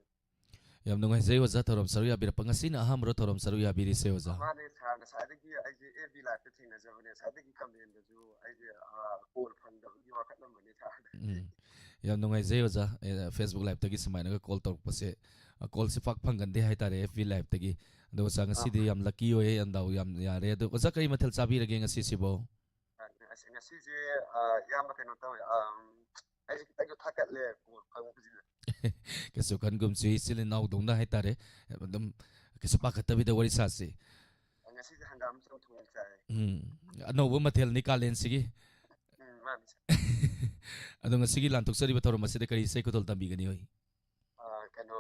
ꯌꯥꯝ ꯅꯨꯡꯉꯥꯏꯖꯩ ꯑꯣꯖꯥ, ꯊꯧꯔꯝ ꯁꯔꯨꯛ ꯌꯥꯕꯤꯔꯛꯄ꯫ ꯉꯁꯤꯅ ꯑꯍꯥꯟꯕꯔꯣ ꯊꯧꯔꯝ ꯁꯔꯨꯛ ꯌꯥꯕꯤꯔꯤꯁꯦ ꯑꯣꯖꯥ? ꯃꯥꯅꯦ ꯁꯥꯔ, ꯉꯁꯥꯏꯗꯒꯤ ꯑꯩꯁꯦ ꯑꯦꯐ ꯕꯤ ꯂꯥꯏꯚꯇ ꯊꯦꯡꯅꯖꯕꯅꯦ, ꯉꯁꯥꯏꯗꯒꯤ ꯀꯃꯦꯟꯗꯁꯨ ꯑꯩꯁꯦ, ꯑ, ꯀꯣꯜ ꯐꯪꯗꯕꯒꯤ ꯋꯥꯀꯠꯂꯝꯕꯅꯦ ꯁꯥꯔ꯫ ꯎꯝ꯫ ꯌꯥꯝ ꯅꯨꯡꯉꯥꯏꯖꯩ ꯑꯣꯖꯥ, ꯑꯦ, Facebook ꯂꯥꯏꯚꯇꯒꯤ ꯁꯨꯃꯥꯏꯅꯒ ꯀꯣꯜ ꯇꯧꯔꯛꯄꯁꯦ꯫ ꯑ, ꯀꯣꯜꯁꯦ ꯄꯥꯛ ꯐꯪꯒꯟꯗꯦ ꯍꯥꯏꯇꯥꯔꯦ ꯑꯦꯐ ꯕꯤ ꯂꯥꯏꯚꯇꯒꯤ꯫ ꯑꯗꯣ ꯑꯣꯖꯥ, ꯉꯁꯤꯗꯤ ꯑꯥ꯫ ꯌꯥꯝ ꯂꯛꯀꯤ ꯑꯣꯏꯌꯦ, ꯌꯥꯝ ꯗꯥꯎ ꯌꯥꯝ ꯌꯥꯔꯦ꯫ ꯑꯗꯣ ꯑꯣꯖꯥ, ꯀꯔꯤ ꯃꯊꯦꯜ ꯆꯥꯕꯤꯔꯒꯦ ꯉꯁꯤꯁꯤꯕꯣ? ꯑ, ꯉꯁꯤ-, ꯉꯁꯤꯁꯦ, ꯑ, ꯏꯌꯥꯝꯕ ꯀꯩꯅꯣ ꯇꯧꯋꯦ, ꯑꯝ, ꯑꯩꯁꯦ ꯈꯤꯇꯪꯁꯨ ꯊꯥꯀꯠꯂꯦ ꯀꯣꯜ ꯐꯪꯕꯁꯤꯗ꯫ ꯀꯩꯁꯨ ꯈꯟꯒꯨꯝꯁꯤ, ꯏꯆꯤꯜ ꯏꯅꯥꯎꯗꯧꯅ ꯍꯥꯏꯇꯥꯔꯦ꯫ ꯑꯗꯨꯝ ꯀꯩꯁꯨ ꯄꯥꯈꯠꯇꯕꯤꯗ ꯋꯥꯔꯤ ꯁꯥꯁꯤ꯫ ꯉꯁꯤꯁꯦ ꯍꯪꯒꯥꯝ ꯆꯝꯊꯣꯡ ꯆꯥꯏ꯫ ꯎꯝ, ꯑꯅꯧꯕ ꯃꯊꯦꯜꯅꯤ ꯀꯥꯂꯦꯟꯁꯤꯒꯤ꯫ ꯎꯝ, ꯃꯥꯅꯤ, ꯁꯥꯔ꯫ ꯑꯗꯣ ꯉꯁꯤꯒꯤ ꯂꯥꯟꯊꯣꯛꯆꯔꯤꯕ ꯊꯧꯔꯝ ꯑꯁꯤꯗ ꯀꯔꯤ ꯏꯁꯩ ꯈꯨꯗꯣꯜ ꯇꯝꯕꯤꯒꯅꯤ ꯍꯣꯏ? ꯑ, ꯀꯩꯅꯣ,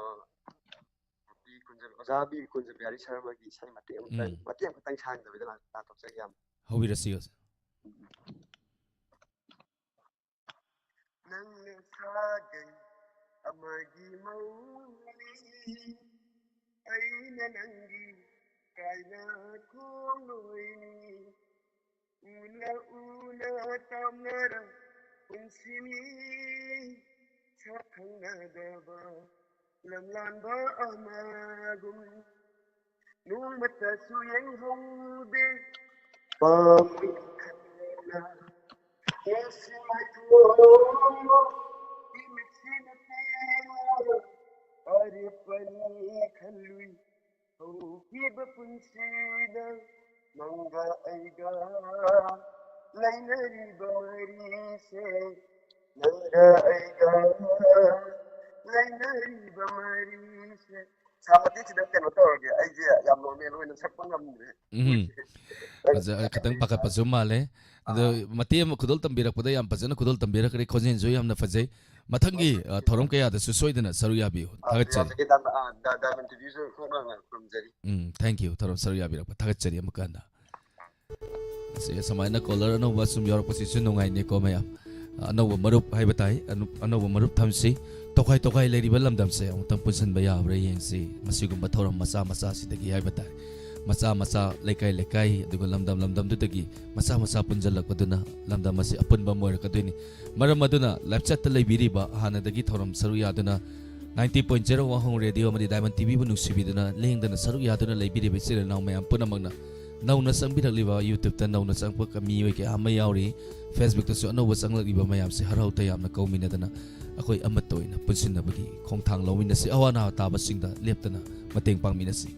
ꯕꯤ ꯀꯨꯟꯖ-, ꯑꯣꯖꯥ ꯕꯤ ꯀꯨꯟꯖꯕꯤꯍꯥꯔꯤ ꯁꯔꯃꯒꯤ ꯏꯁꯩ ꯃꯇꯦꯛ ꯑꯃꯇꯪ, ꯎꯝ꯫ ꯃꯇꯦꯛ ꯑꯃꯈꯛꯇꯪ ꯁꯥꯡꯗꯕꯤꯗ ꯂꯥꯟ-, ꯂꯥꯟꯊꯣꯛꯆꯒꯦ ꯌꯥꯝ꯫ ꯍꯧꯕꯤꯔꯁꯤ ꯑꯣꯖꯥ꯫ ꯅꯪꯅ ꯁꯥꯒꯩ ꯑꯃꯒꯤ ꯃꯧꯅꯤ, ꯑꯩꯅ ꯅꯪꯒꯤ ꯀꯥꯏꯅ ꯈꯣꯡꯂꯣꯏꯅꯤ꯫ ꯎꯅ ꯎꯅ ꯇꯝꯅꯔ ꯄꯨꯟꯁꯤꯅꯤ, ꯁꯛ ꯈꯪꯅꯗꯕ ꯂꯝꯂꯥꯟꯕ ꯑꯃꯒꯨꯝ꯫ ꯅꯣꯡꯃꯇꯁꯨ ꯌꯦꯡꯍꯧꯗꯦ ꯄꯥꯝꯃꯤ꯫ ꯑꯔꯦꯞꯄꯅꯤ ꯈꯜꯂꯨꯏ ꯍꯧꯈꯤꯕ ꯄꯨꯟꯁꯤꯗ ꯅꯪꯒ ꯑꯩꯒ ꯂꯩꯅꯔꯤꯕ ꯃꯔꯤꯁꯦ, ꯅꯪꯒ ꯑꯩꯒ ꯂꯩꯅꯔꯤꯕ ꯃꯔꯤꯁꯦ꯫ ꯁꯥ ꯃꯇꯦꯛ ꯈꯤꯇꯪ ꯀꯩꯅꯣ ꯇꯧꯔꯒꯦ, ꯑꯩꯁꯦ ꯌꯥꯝ ꯅꯣꯔꯃꯦꯜ ꯑꯣꯏꯅ ꯁꯛꯄ ꯉꯝꯗ꯭ꯔꯦ꯫ ꯎꯝ꯫ ꯐꯖ-, ꯈꯤꯇꯪ ꯄꯥꯈꯠꯄꯁꯨ ꯃꯥꯜꯂꯦ꯫ ꯑꯗꯣ ꯑꯥ꯫ ꯃꯇꯦꯛ ꯑꯃ ꯈꯨꯗꯣꯜ ꯇꯝꯕꯤꯔꯛꯄꯗ ꯌꯥꯝ ꯐꯖꯅ ꯈꯨꯗꯣꯜ ꯇꯝꯕꯤꯔꯛꯈ꯭ꯔꯦ, ꯈꯣꯟꯖꯦꯜꯁꯨ ꯌꯥꯝꯅ ꯐꯖꯩ꯫ ꯃꯊꯪꯒꯤ, ꯑ, ꯊꯧꯔꯝ ꯀꯌꯥꯗꯁꯨ ꯁꯣꯏꯗꯅ ꯁꯔꯨꯛ ꯌꯥꯕꯤꯌꯨ꯫ ꯑꯥ, ꯊꯥꯒꯠꯆꯔꯤ꯫ ꯌꯥꯖꯒꯦ, ꯗꯥ-, ꯑꯥ, ꯗꯥ-, ꯗꯥꯏꯃꯟ ꯇꯤꯚꯤꯁꯨ ꯈꯣꯡꯅ ꯈꯨꯔꯨꯝꯖꯔꯤ꯫ ꯎꯝ, thank you, ꯊꯧꯔꯝ ꯁꯔꯨꯛ ꯌꯥꯕꯤꯔꯛꯄ ꯊꯥꯒꯠꯆꯔꯤ ꯑꯃꯨꯛꯀ ꯍꯟꯅ꯫ ꯑꯁꯤ ꯑꯁꯨꯃꯥꯏꯅ ꯀꯣꯂꯔ ꯑꯅꯧꯕ ꯁꯨꯝ ꯌꯥꯎꯔꯛꯄꯁꯤꯁꯨ ꯅꯨꯡꯉꯥꯏꯅꯦꯀꯣ ꯃꯌꯥꯝ꯫ ꯑꯅꯧꯕ ꯃꯔꯨꯞ ꯍꯥꯏꯕ ꯇꯥꯏ, ꯑꯅꯧ-, ꯑꯅꯧꯕ ꯃꯔꯨꯞ ꯊꯝꯁꯤ꯫ ꯇꯣꯈꯥꯏ ꯇꯣꯈꯥꯏ ꯂꯩꯔꯤꯕ ꯂꯝꯗꯝꯁꯦ ꯑꯃꯨꯛꯇꯪ ꯄꯨꯟꯁꯤꯟꯕ ꯌꯥꯕ꯭ꯔꯥ ꯌꯦꯡꯁꯤ꯫ ꯃꯁꯤꯒꯨꯝꯕ ꯊꯧꯔꯝ ꯃꯆꯥ ꯃꯆꯥꯁꯤꯗꯒꯤ ꯍꯥꯏꯕ ꯇꯥꯏ꯫ ꯃꯆꯥ ꯃꯆꯥ, ꯂꯩꯀꯥꯏ ꯂꯩꯀꯥꯏ, ꯑꯗꯨꯒ ꯂꯝꯗꯝ ꯂꯝꯗꯝꯗꯨꯗꯒꯤ ꯃꯆꯥ ꯃꯆꯥ ꯄꯨꯟꯁꯤꯜꯂꯛꯄꯗꯨꯅ ꯂꯝꯗꯝ ꯑꯁꯤ ꯑꯄꯨꯟꯕ ꯑꯃ ꯑꯣꯏꯔꯛꯀꯗꯣꯏꯅꯤ꯫ ꯃꯔꯝ ꯑꯗꯨꯅ ꯂꯥꯏꯞ ꯆꯦꯠꯇ ꯂꯩꯕꯤꯔꯤꯕ ꯍꯥꯟꯅꯗꯒꯤ ꯊꯧꯔꯝ ꯁꯔꯨꯛ ꯌꯥꯗꯨꯅ ninety point zero ꯋꯥꯍꯣꯡ ꯔꯦꯗꯤꯑꯣ ꯑꯃꯗꯤ ꯗꯥꯏꯃꯟ ꯇꯤꯚꯤꯕꯨ ꯅꯨꯡꯁꯤꯕꯤꯗꯨꯅ ꯂꯦꯡꯗꯅ ꯁꯔꯨꯛ ꯌꯥꯗꯨꯅ ꯂꯩꯕꯤꯔꯤꯕ ꯏꯆꯤꯜ ꯏꯅꯥꯎ ꯃꯌꯥꯝ ꯄꯨꯝꯅꯃꯛꯅ ꯅꯧꯅ ꯆꯪꯕꯤꯔꯛꯂꯤꯕ, YouTube-ꯇ ꯅꯧꯅ ꯆꯪꯉꯛꯄ ꯃꯤꯑꯣꯏ ꯀꯌꯥ ꯑꯃ ꯌꯥꯎꯔꯤ, Facebook-ꯇꯁꯨ ꯑꯅꯧꯕ ꯆꯪꯂꯛꯂꯤꯕ ꯃꯌꯥꯝꯁꯦ ꯍꯔꯥꯎ ꯇꯌꯥꯝꯅ ꯀꯧꯃꯤꯟꯅꯗꯅ ꯑꯩꯈꯣꯏ ꯑꯃꯠꯇ ꯑꯣꯏꯅ ꯄꯨꯟꯁꯤꯟꯅꯕꯒꯤ ꯈꯣꯡꯊꯥꯡ ꯂꯧꯃꯤꯟꯅꯁꯤ, ꯑꯋꯥ ꯑꯅꯥ ꯇꯥꯕꯁꯤꯡꯗ ꯂꯦꯞꯇꯅ ꯃꯇꯦꯡ ꯄꯥꯡꯃꯤꯟꯅꯁꯤ꯫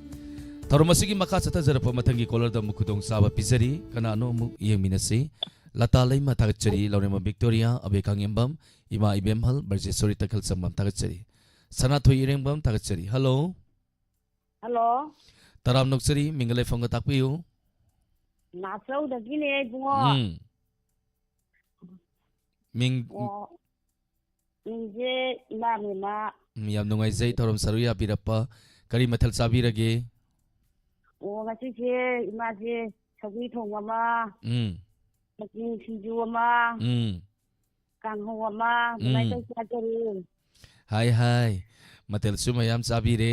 ꯊꯧꯔꯝ ꯑꯁꯤꯒꯤ ꯃꯈꯥ ꯆꯠꯊꯖꯔꯛꯄ ꯃꯊꯪꯒꯤ ꯀꯣꯂꯔꯗ ꯑꯃꯨꯛ ꯈꯨꯗꯣꯡꯆꯥꯕ ꯄꯤꯖꯔꯤ꯫ ꯀꯅꯥꯅꯣ ꯑꯃꯨꯛ ꯌꯦꯡꯃꯤꯟꯅꯁꯤ꯫ ꯂꯇꯥ ꯂꯩꯃ ꯊꯥꯒꯠꯆꯔꯤ, ꯂꯧꯔꯦꯝꯕꯝ ꯕꯤꯛꯇꯣꯔꯤꯌꯥ, ꯑꯕꯦ ꯀꯥꯡꯉꯦꯝꯕꯝ, ꯏꯃꯥ ꯏꯕꯦꯝꯍꯜ, ꯕ꯭ꯔꯖꯦꯁꯣꯔꯤ ꯇꯈꯦꯜꯁꯪꯕꯝ ꯊꯥꯒꯠꯆꯔꯤ꯫ ꯁꯅꯥꯊꯣꯏ ꯏꯔꯦꯡꯕꯝ ꯊꯥꯒꯠꯆꯔꯤ꯫ ꯍꯜꯂꯣ꯫ ꯍꯜꯂꯣ꯫ ꯇꯔꯥꯝ ꯅꯣꯛꯆꯔꯤ, ꯃꯤꯡꯒ ꯂꯩꯐꯝꯒ ꯇꯥꯛꯄꯤꯌꯨ꯫ ꯅꯥꯆꯧꯗꯒꯤꯅꯦ ꯏꯕꯨꯡꯉꯣ꯫ ꯎꯝ꯫ ꯃꯤꯡ ꯑꯣ, ꯃꯤꯡꯁꯦ ꯏꯃꯥ ꯃꯦꯝꯃ꯫ ꯎꯝ, ꯌꯥꯝ ꯅꯨꯡꯉꯥꯏꯖꯩ ꯊꯧꯔꯝ ꯁꯔꯨꯛ ꯌꯥꯕꯤꯔꯛꯄ꯫ ꯀꯔꯤ ꯃꯊꯦꯜ ꯆꯥꯕꯤꯔꯒꯦ? ꯑꯣ, ꯉꯁꯤꯁꯦ ꯏꯃꯥꯁꯦ ꯁꯧꯒ꯭ꯔꯤ ꯊꯣꯡꯕ ꯑꯃ, ꯎꯝ꯫ ꯃꯆꯤꯡ ꯁꯤꯡꯖꯨ ꯑꯃ, ꯎꯝ꯫ ꯀꯥꯡꯍꯧ ꯑꯃ, ꯑꯗꯨꯃꯥꯏꯅ ꯎꯝ꯫ ꯇꯧ ꯆꯥꯖꯔꯦ꯫ ꯍꯥꯏ, ꯍꯥꯏ꯫ ꯃꯊꯦꯜꯁꯨ ꯃꯌꯥꯝ ꯆꯥꯕꯤꯔꯦ꯫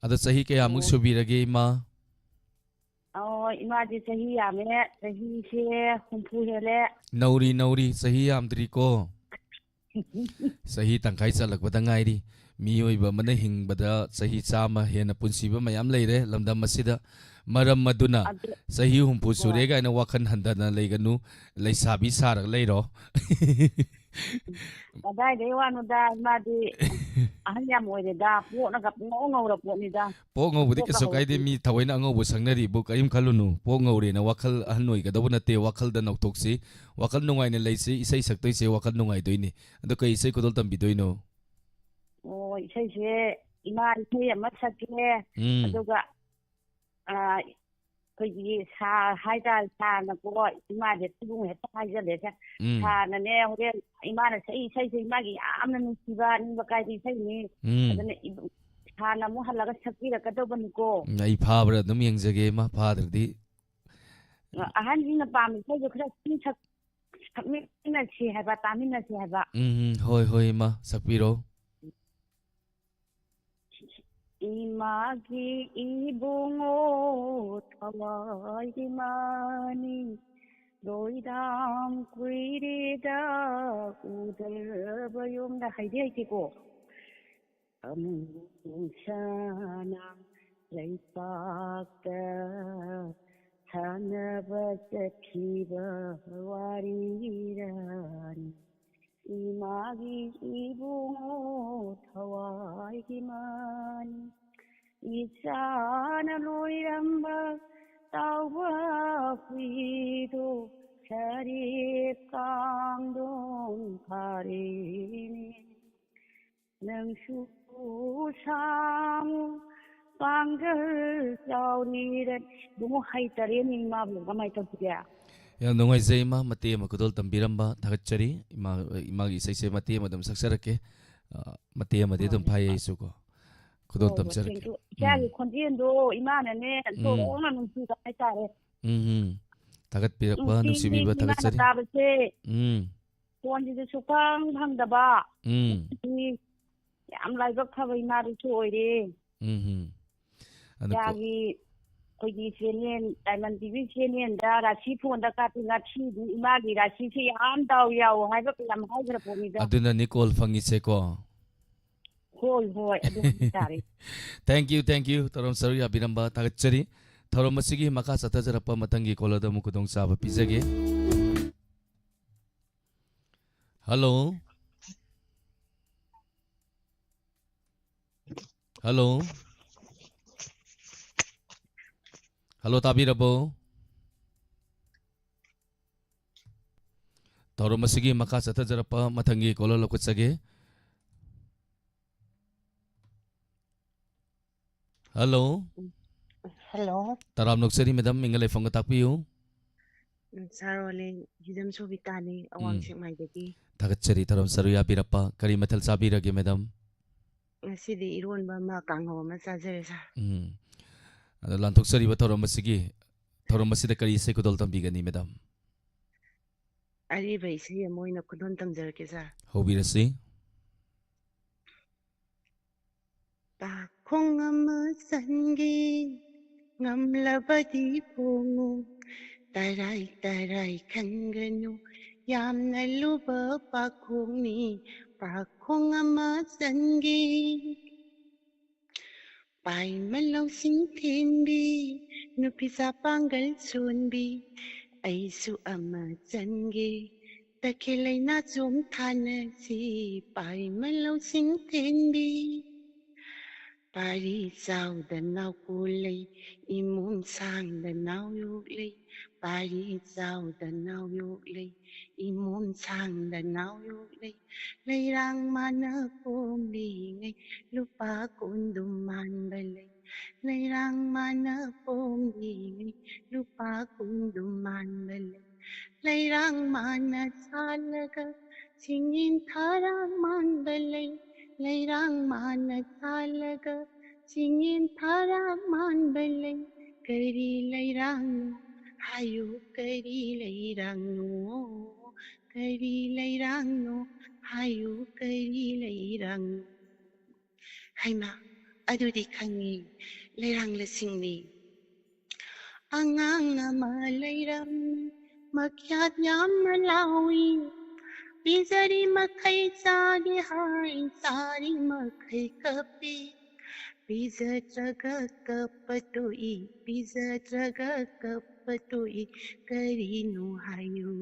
ꯑꯗꯣ ꯆꯍꯤ ꯀꯌꯥꯃꯨꯛ ꯑꯣ꯫ ꯁꯨꯕꯤꯔꯒꯦ, ꯏꯃꯥ? ꯑꯣ, ꯏꯃꯥꯁꯦ ꯆꯍꯤ ꯌꯥꯝꯃꯦ꯫ ꯆꯍꯤꯁꯦ ꯍꯨꯝꯐꯨ ꯍꯦꯜꯂꯦ꯫ ꯅꯧꯔꯤ, ꯅꯧꯔꯤ꯫ ꯆꯍꯤ ꯌꯥꯝꯗ꯭ꯔꯤꯀꯣ꯫ ꯆꯍꯤ ꯇꯪꯈꯥꯏ ꯆꯜꯂꯛꯄꯗ ꯉꯥꯏꯔꯤ꯫ ꯃꯤꯑꯣꯏꯕ ꯑꯃꯅ ꯍꯤꯡꯕꯗ ꯆꯍꯤ ꯆꯥꯝꯃ ꯍꯦꯟꯅ ꯄꯨꯟꯁꯤꯕ ꯃꯌꯥꯝ ꯂꯩꯔꯦ ꯂꯝꯗꯝ ꯑꯁꯤꯗ꯫ ꯃꯔꯝ ꯑꯗꯨꯅ ꯑꯗꯨ ꯆꯍꯤ ꯍꯨꯝꯐꯨ ꯁꯨꯔꯦ ꯍꯣꯏ꯫ ꯀꯥꯏꯅ ꯋꯥꯈꯜ ꯍꯟꯊꯅ ꯂꯩꯒꯅꯨ, ꯂꯩꯁꯥꯕꯤ ꯁꯥꯔꯒ ꯂꯩꯔꯣ꯫ ꯀꯗꯥꯏꯗꯩ ꯋꯥꯅꯣꯗ, ꯏꯃꯥꯗꯤ ꯑꯍꯟ ꯌꯥꯝ ꯑꯣꯏꯔꯦꯗ, ꯄꯣꯛꯅꯒ ꯄꯨꯡꯉꯧ ꯉꯧꯔ ꯄꯣꯠꯅꯤꯗ꯫ ꯄꯣꯛ ꯉꯧꯕꯗꯤ ꯄꯣꯛꯀ ꯀꯩꯁꯨ ꯀꯥꯏꯗꯦ, ꯍꯧꯔꯛꯄꯅꯤ꯫ ꯃꯤ ꯊꯑꯣꯏꯅ ꯑꯉꯧꯕ ꯁꯪꯅꯔꯤꯕꯨ ꯀꯔꯤꯝ ꯈꯜꯂꯨꯅꯨ꯫ ꯄꯣꯛ ꯉꯧꯔꯦꯅ ꯋꯥꯈꯜ ꯑꯍꯟ ꯑꯣꯏꯒꯗꯧꯕ ꯅꯠꯇꯦ, ꯋꯥꯈꯜꯗ ꯅꯧꯊꯣꯛꯁꯤ꯫ ꯋꯥꯈꯜ ꯅꯨꯡꯉꯥꯏꯅ ꯂꯩꯁꯤ, ꯏꯁꯩ ꯁꯛꯇꯣꯏꯁꯦ ꯋꯥꯈꯜ ꯅꯨꯡꯉꯥꯏꯗꯣꯏꯅꯤ꯫ ꯑꯗꯣ ꯀꯩ ꯏꯁꯩ ꯈꯨꯗꯣꯜ ꯇꯝꯕꯤꯗꯣꯏꯅꯣ? ꯑꯣ, ꯏꯁꯩꯁꯦ ꯏꯃꯥ ꯏꯁꯩ ꯑꯃ ꯁꯛꯀꯦ, ꯎꯝ꯫ ꯑꯗꯨꯒ ꯑꯥ, ꯑꯩꯈꯣꯏꯒꯤ ꯁꯥ ꯍꯥꯏꯇꯥꯔꯦ, ꯁꯥꯔꯅꯀꯣ, ꯏꯃꯥꯁꯦ ꯊꯤꯕꯨꯡ ꯍꯦꯛꯇ ꯍꯥꯏꯖꯜꯂꯦ꯫ ꯁꯥ-, ꯎꯝ꯫ ꯁꯥꯔꯅꯅꯦ, ꯍꯣꯔꯦꯟ ꯏꯃꯥꯅ ꯁꯛꯏ ꯏꯁꯩꯁꯦ ꯏꯃꯥꯒꯤ ꯌꯥꯝꯅ ꯅꯨꯡꯁꯤꯕ, ꯅꯤꯡꯕ ꯀꯥꯏꯕ ꯏꯁꯩꯅꯤ꯫ ꯎꯝ꯫ ꯑꯗꯨꯅ ꯏꯕ-, ꯁꯥꯔꯅ ꯑꯃꯨꯛ ꯍꯜꯂꯒ ꯁꯛꯄꯤꯔꯛꯀꯗꯧꯕꯅꯤꯀꯣ꯫ ꯎꯝ, ꯑꯩ ꯐꯥꯕ꯭ꯔꯥ ꯑꯗꯨꯝ ꯌꯦꯡꯖꯒꯦ, ꯏꯃꯥ, ꯐꯥꯗ꯭ꯔꯗꯤ꯫ ꯑ-, ꯑꯍꯟꯁꯤꯡꯅ ꯄꯥꯝꯕ ꯏꯁꯩꯗꯣ ꯈꯔ ꯁꯨꯝ ꯁꯛ-, ꯁꯛꯃꯤꯟꯅꯁꯤ ꯍꯥꯏꯕ, ꯇꯥꯃꯤꯟꯅꯁꯤ ꯍꯥꯏꯕ꯫ ꯎꯝ, ꯎꯝ, ꯍꯣꯏ, ꯍꯣꯏ, ꯏꯃꯥ, ꯁꯛꯄꯤꯔꯣ꯫ ꯏꯃꯥꯒꯤ ꯏꯕꯨꯡꯉꯣ ꯊꯋꯥꯏꯒꯤ ꯃꯥꯅꯤ, ꯂꯣꯏꯗꯥꯝ ꯀꯨꯏꯔꯦꯗ ꯎꯗꯕ ꯌꯨꯝꯗ꯫ ꯍꯩꯗꯤ ꯍꯩꯇꯦꯀꯣ꯫ ꯑꯃꯨꯛ ꯁꯅꯥ ꯂꯩꯄꯥꯛꯇ ꯁꯥꯟꯅꯕ ꯆꯠꯈꯤꯕ ꯋꯥꯔꯤꯔꯥꯅꯤ꯫ ꯏꯃꯥꯒꯤ ꯏꯕꯨꯡꯉꯣ ꯊꯋꯥꯏꯒꯤ ꯃꯥꯅꯤ, ꯏꯆꯥꯅ ꯂꯣꯏꯔꯝꯕ ꯇꯥꯎꯕ ꯍꯨꯏꯗꯣ ꯁꯔꯤꯞ ꯀꯥꯡꯗꯣꯟ ꯐꯥꯔꯦꯅꯦ꯫ ꯅꯪꯁꯨ ꯁꯥꯡꯉꯨ ꯄꯥꯡꯒꯜ ꯆꯥꯎꯔꯤꯔ-, ꯏꯕꯨꯡꯉꯣ ꯍꯩꯇꯔꯦꯅꯦ ꯏꯃꯥꯕꯨ, ꯀꯃꯥꯏꯅ ꯇꯧꯁꯤꯒꯦ? ꯌꯥꯝ ꯅꯨꯡꯉꯥꯏꯖꯩ, ꯏꯃꯥ, ꯃꯇꯦꯛ ꯑꯃ ꯈꯨꯗꯣꯜ ꯇꯝꯕꯤꯔꯝꯕ ꯊꯥꯒꯠꯆꯔꯤ꯫ ꯏꯃꯥ, ꯏꯃꯥꯒꯤ ꯏꯁꯩꯁꯦ ꯃꯇꯦꯛ ꯑꯃ ꯑꯗꯨꯝ ꯁꯛꯆꯔꯛꯀꯦ꯫ ꯑ, ꯃꯇꯦꯛ ꯑꯃꯗꯤ ꯑꯗꯨꯝ ꯍꯣꯏ, ꯐꯥꯏꯌꯦ ꯍꯣꯏ꯫ ꯑꯩꯁꯨꯀꯣ꯫ ꯈꯨꯗꯣꯜ ꯍꯣꯏ, ꯍꯣꯏ, ꯇꯝꯖꯔꯛꯀꯦ꯫ ꯊꯦꯡꯀ꯭ꯌꯨ꯫ ꯏꯆꯥꯒꯤ ꯎꯝ꯫ ꯈꯣꯟꯖꯦꯜꯗꯣ ꯏꯃꯥꯅꯅꯦ ꯎꯝ꯫ ꯊꯣꯛꯅ ꯅꯨꯡꯁꯤꯕ ꯍꯥꯏꯇꯥꯔꯦ꯫ ꯎꯝ, ꯎꯝ꯫ ꯊꯥꯒꯠꯄꯤꯔꯛꯄ, ꯅꯨꯡꯇꯤ ꯅꯨꯡꯁꯤꯕꯤꯕ ꯏꯃꯥꯅ ꯊꯥꯒꯠꯆꯔꯤ꯫ ꯇꯥꯕꯁꯦ ꯎꯝ꯫ ꯐꯣꯟꯁꯤꯁꯨ ꯁꯨꯐꯪ ꯐꯪꯗꯕ꯫ ꯎꯝ꯫ ꯃꯤ ꯌꯥꯝ ꯂꯥꯏꯕꯛ ꯐꯕ ꯏꯃꯥꯗꯨꯁꯨ ꯑꯣꯏꯔꯦ꯫ ꯎꯝ, ꯎꯝ꯫ ꯑꯗꯨ ꯀꯣ- ꯏꯆꯥꯒꯤ ꯑꯩꯈꯣꯏꯒꯤ ꯆꯦꯅꯦꯜ, ꯗꯥꯏꯃꯟ ꯇꯤ ꯚꯤ ꯆꯦꯅꯦꯜꯗ ꯔꯥꯁꯤ ꯐꯣꯟꯗ ꯀꯥꯇꯤ ꯉꯁꯤꯗꯤ ꯏꯃꯥꯒꯤ ꯔꯥꯁꯤꯁꯦ ꯌꯥꯝ ꯗꯥꯎ ꯌꯥꯎ ꯍꯥꯏꯕ ꯀꯌꯥꯝ ꯍꯥꯏꯈ꯭ꯔ ꯄꯣꯠꯅꯤꯗ꯫ ꯑꯗꯨꯅꯅꯤ ꯀꯣꯜ ꯐꯪꯉꯤꯁꯦꯀꯣ꯫ ꯍꯣꯏ, ꯍꯣꯏ, ꯑꯗꯨ ꯍꯥꯏꯇꯥꯔꯦ꯫ Thank you, thank you꯫ ꯇꯧꯔꯝ ꯁꯔꯨꯛ ꯌꯥꯕꯤꯔꯝꯕ ꯊꯥꯒꯠꯆꯔꯤ꯫ ꯊꯧꯔꯝ ꯑꯁꯤꯒꯤ ꯃꯈꯥ ꯆꯠꯊꯖꯔꯛꯄ ꯃꯊꯪꯒꯤ ꯀꯣꯂꯔꯗ ꯑꯃꯨꯛ ꯈꯨꯗꯣꯡꯆꯥꯕ ꯄꯤꯖꯒꯦ꯫ ꯍꯜꯂꯣ꯫ ꯍꯜꯂꯣ꯫ ꯍꯜꯂꯣ, ꯇꯥꯕꯤꯔꯕꯣ? ꯊꯧꯔꯝ ꯑꯁꯤꯒꯤ ꯃꯈꯥ ꯆꯠꯊꯖꯔꯛꯄ ꯃꯊꯪꯒꯤ ꯀꯣꯂꯔ ꯂꯧꯈꯠꯆꯒꯦ꯫ ꯍꯜꯂꯣ꯫ ꯍꯜꯂꯣ꯫ ꯇꯔꯥꯝꯅ ꯑꯣꯛꯆꯔꯤ ꯃꯦꯗꯥꯝ, ꯃꯤꯡꯒ ꯂꯩꯐꯝꯒ ꯇꯥꯛꯄꯤꯌꯨ꯫ ꯎꯝ, ꯁꯥꯔ ꯔꯣꯂꯤꯟ, ꯍꯤꯖꯝ ꯁꯣꯕꯤꯇꯥꯅꯤ, ꯑꯋꯥꯡ ꯎꯝ꯫ ꯁꯦꯛꯃꯥꯏꯗꯒꯤ꯫ ꯊꯥꯒꯠꯆꯔꯤ ꯊꯧꯔꯝ ꯁꯔꯨꯛ ꯌꯥꯕꯤꯔꯛꯄ꯫ ꯀꯔꯤ ꯃꯊꯦꯜ ꯆꯥꯕꯤꯔꯒꯦ ꯃꯦꯗꯥꯝ? ꯉꯁꯤꯗꯤ ꯏꯔꯣꯟꯕ ꯑꯃ, ꯀꯥꯡꯍꯧ ꯑꯃ ꯆꯥꯖꯔꯦ, ꯁꯥꯔ꯫ ꯎꯝ꯫ ꯑꯗꯣ ꯂꯥꯟꯊꯣꯛꯆꯔꯤꯕ ꯊꯧꯔꯝ ꯑꯁꯤꯒꯤ, ꯊꯧꯔꯝ ꯑꯁꯤꯗ ꯀꯔꯤ ꯏꯁꯩ ꯈꯨꯗꯣꯜ ꯇꯝꯕꯤꯒꯅꯤ ꯃꯦꯗꯥꯝ? ꯑꯔꯤꯕ ꯏꯁꯩ ꯑꯃ ꯑꯣꯏꯅ ꯈꯨꯗꯣꯜ ꯇꯝꯖꯔꯛꯀꯦ, ꯁꯥꯔ꯫ ꯍꯧꯕꯤꯔꯁꯤ꯫ ꯄꯥꯈꯣꯡ ꯑꯃ ꯆꯟꯒꯦ, ꯉꯝꯂꯕꯗꯤ ꯐꯣꯡꯉꯨ, ꯇꯔꯥꯏ ꯇꯔꯥꯏ ꯈꯟꯒꯅꯨ, ꯌꯥꯝꯅ ꯂꯨꯕ ꯄꯥꯈꯣꯡꯅꯤ, ꯄꯥꯈꯣꯡ ꯑꯃ ꯆꯟꯒꯦ꯫ ꯄꯥꯏꯃ ꯂꯧꯁꯤꯡ ꯊꯦꯟꯕꯤ, ꯅꯨꯄꯤꯁꯥ ꯄꯥꯡꯒꯜ ꯁꯣꯟꯕꯤ, ꯑꯩꯁꯨ ꯑꯃ ꯆꯟꯒꯦ, ꯇꯈꯦꯜ ꯂꯩꯅꯥ ꯆꯣꯝ ꯊꯥꯅꯁꯤ, ꯄꯥꯏꯃ ꯂꯧꯁꯤꯡ ꯊꯦꯟꯕꯤ꯫ ꯄꯥꯔꯤ ꯆꯥꯎꯗ ꯅꯥꯎꯀꯣ ꯂꯩ, ꯏꯃꯣꯝ ꯁꯥꯡꯗ ꯅꯥꯎꯌꯣꯛ ꯂꯩ, ꯄꯥꯔꯤ ꯆꯥꯎꯗ ꯅꯥꯎꯌꯣꯛ ꯂꯩ, ꯏꯃꯣꯝ ꯁꯥꯡꯗ ꯅꯥꯎꯌꯣꯛ ꯂꯩ, ꯂꯩꯔꯥꯡ ꯃꯥꯅ ꯄꯣꯝꯂꯤꯉꯩ, ꯂꯨꯄꯥ ꯀꯨꯟꯗꯨꯝ ꯃꯥꯟꯕ ꯂꯩ, ꯂꯩꯔꯥꯡ ꯃꯥꯅ ꯄꯣꯝꯂꯤꯉꯩ, ꯂꯨꯄꯥ ꯀꯨꯟꯗꯨꯝ ꯃꯥꯟꯕ ꯂꯩ, ꯂꯩꯔꯥꯡ ꯃꯥꯅ ꯁꯥꯜꯂꯒ, ꯆꯤꯡꯌꯦꯟ ꯊꯔꯥꯡ ꯃꯥꯟꯕ ꯂꯩ, ꯂꯩꯔꯥꯡ ꯃꯥꯅ ꯁꯥꯜꯂꯒ, ꯆꯤꯡꯌꯦꯟ ꯊꯔꯥꯡ ꯃꯥꯟꯕ ꯂꯩ, ꯀꯔꯤ ꯂꯩꯔꯥꯡꯅꯣ ꯍꯥꯏꯌꯨ, ꯀꯔꯤ ꯂꯩꯔꯥꯡꯅꯣ, ꯀꯔꯤ ꯂꯩꯔꯥꯡꯅꯣ ꯍꯥꯏꯌꯨ, ꯀꯔꯤ ꯂꯩꯔꯥꯡꯅꯣ꯫ ꯍꯩꯃꯥ, ꯑꯗꯨꯗꯤ ꯈꯪꯉꯤ, ꯂꯩꯔꯥꯡ ꯂꯁꯤꯡꯅꯤ꯫ ꯑꯉꯥꯡ ꯑꯃ ꯂꯩꯔꯝꯃꯤ, ꯃꯈ꯭ꯌꯥꯠ ꯌꯥꯝꯅ ꯂꯥꯎꯏ꯫ ꯄꯤꯖꯔꯤ ꯃꯈꯩ ꯆꯥꯒꯦ ꯍꯥꯏ, ꯆꯥꯔꯤ ꯃꯈꯩ ꯀꯞꯄꯤ꯫ ꯄꯤꯖꯗ꯭ꯔꯒ ꯀꯞꯄ ꯇꯣꯛꯏ, ꯄꯤꯖꯗ꯭ꯔꯒ ꯀꯞꯄ ꯇꯣꯛꯏ, ꯀꯔꯤꯅꯣ ꯍꯥꯏꯌꯨ?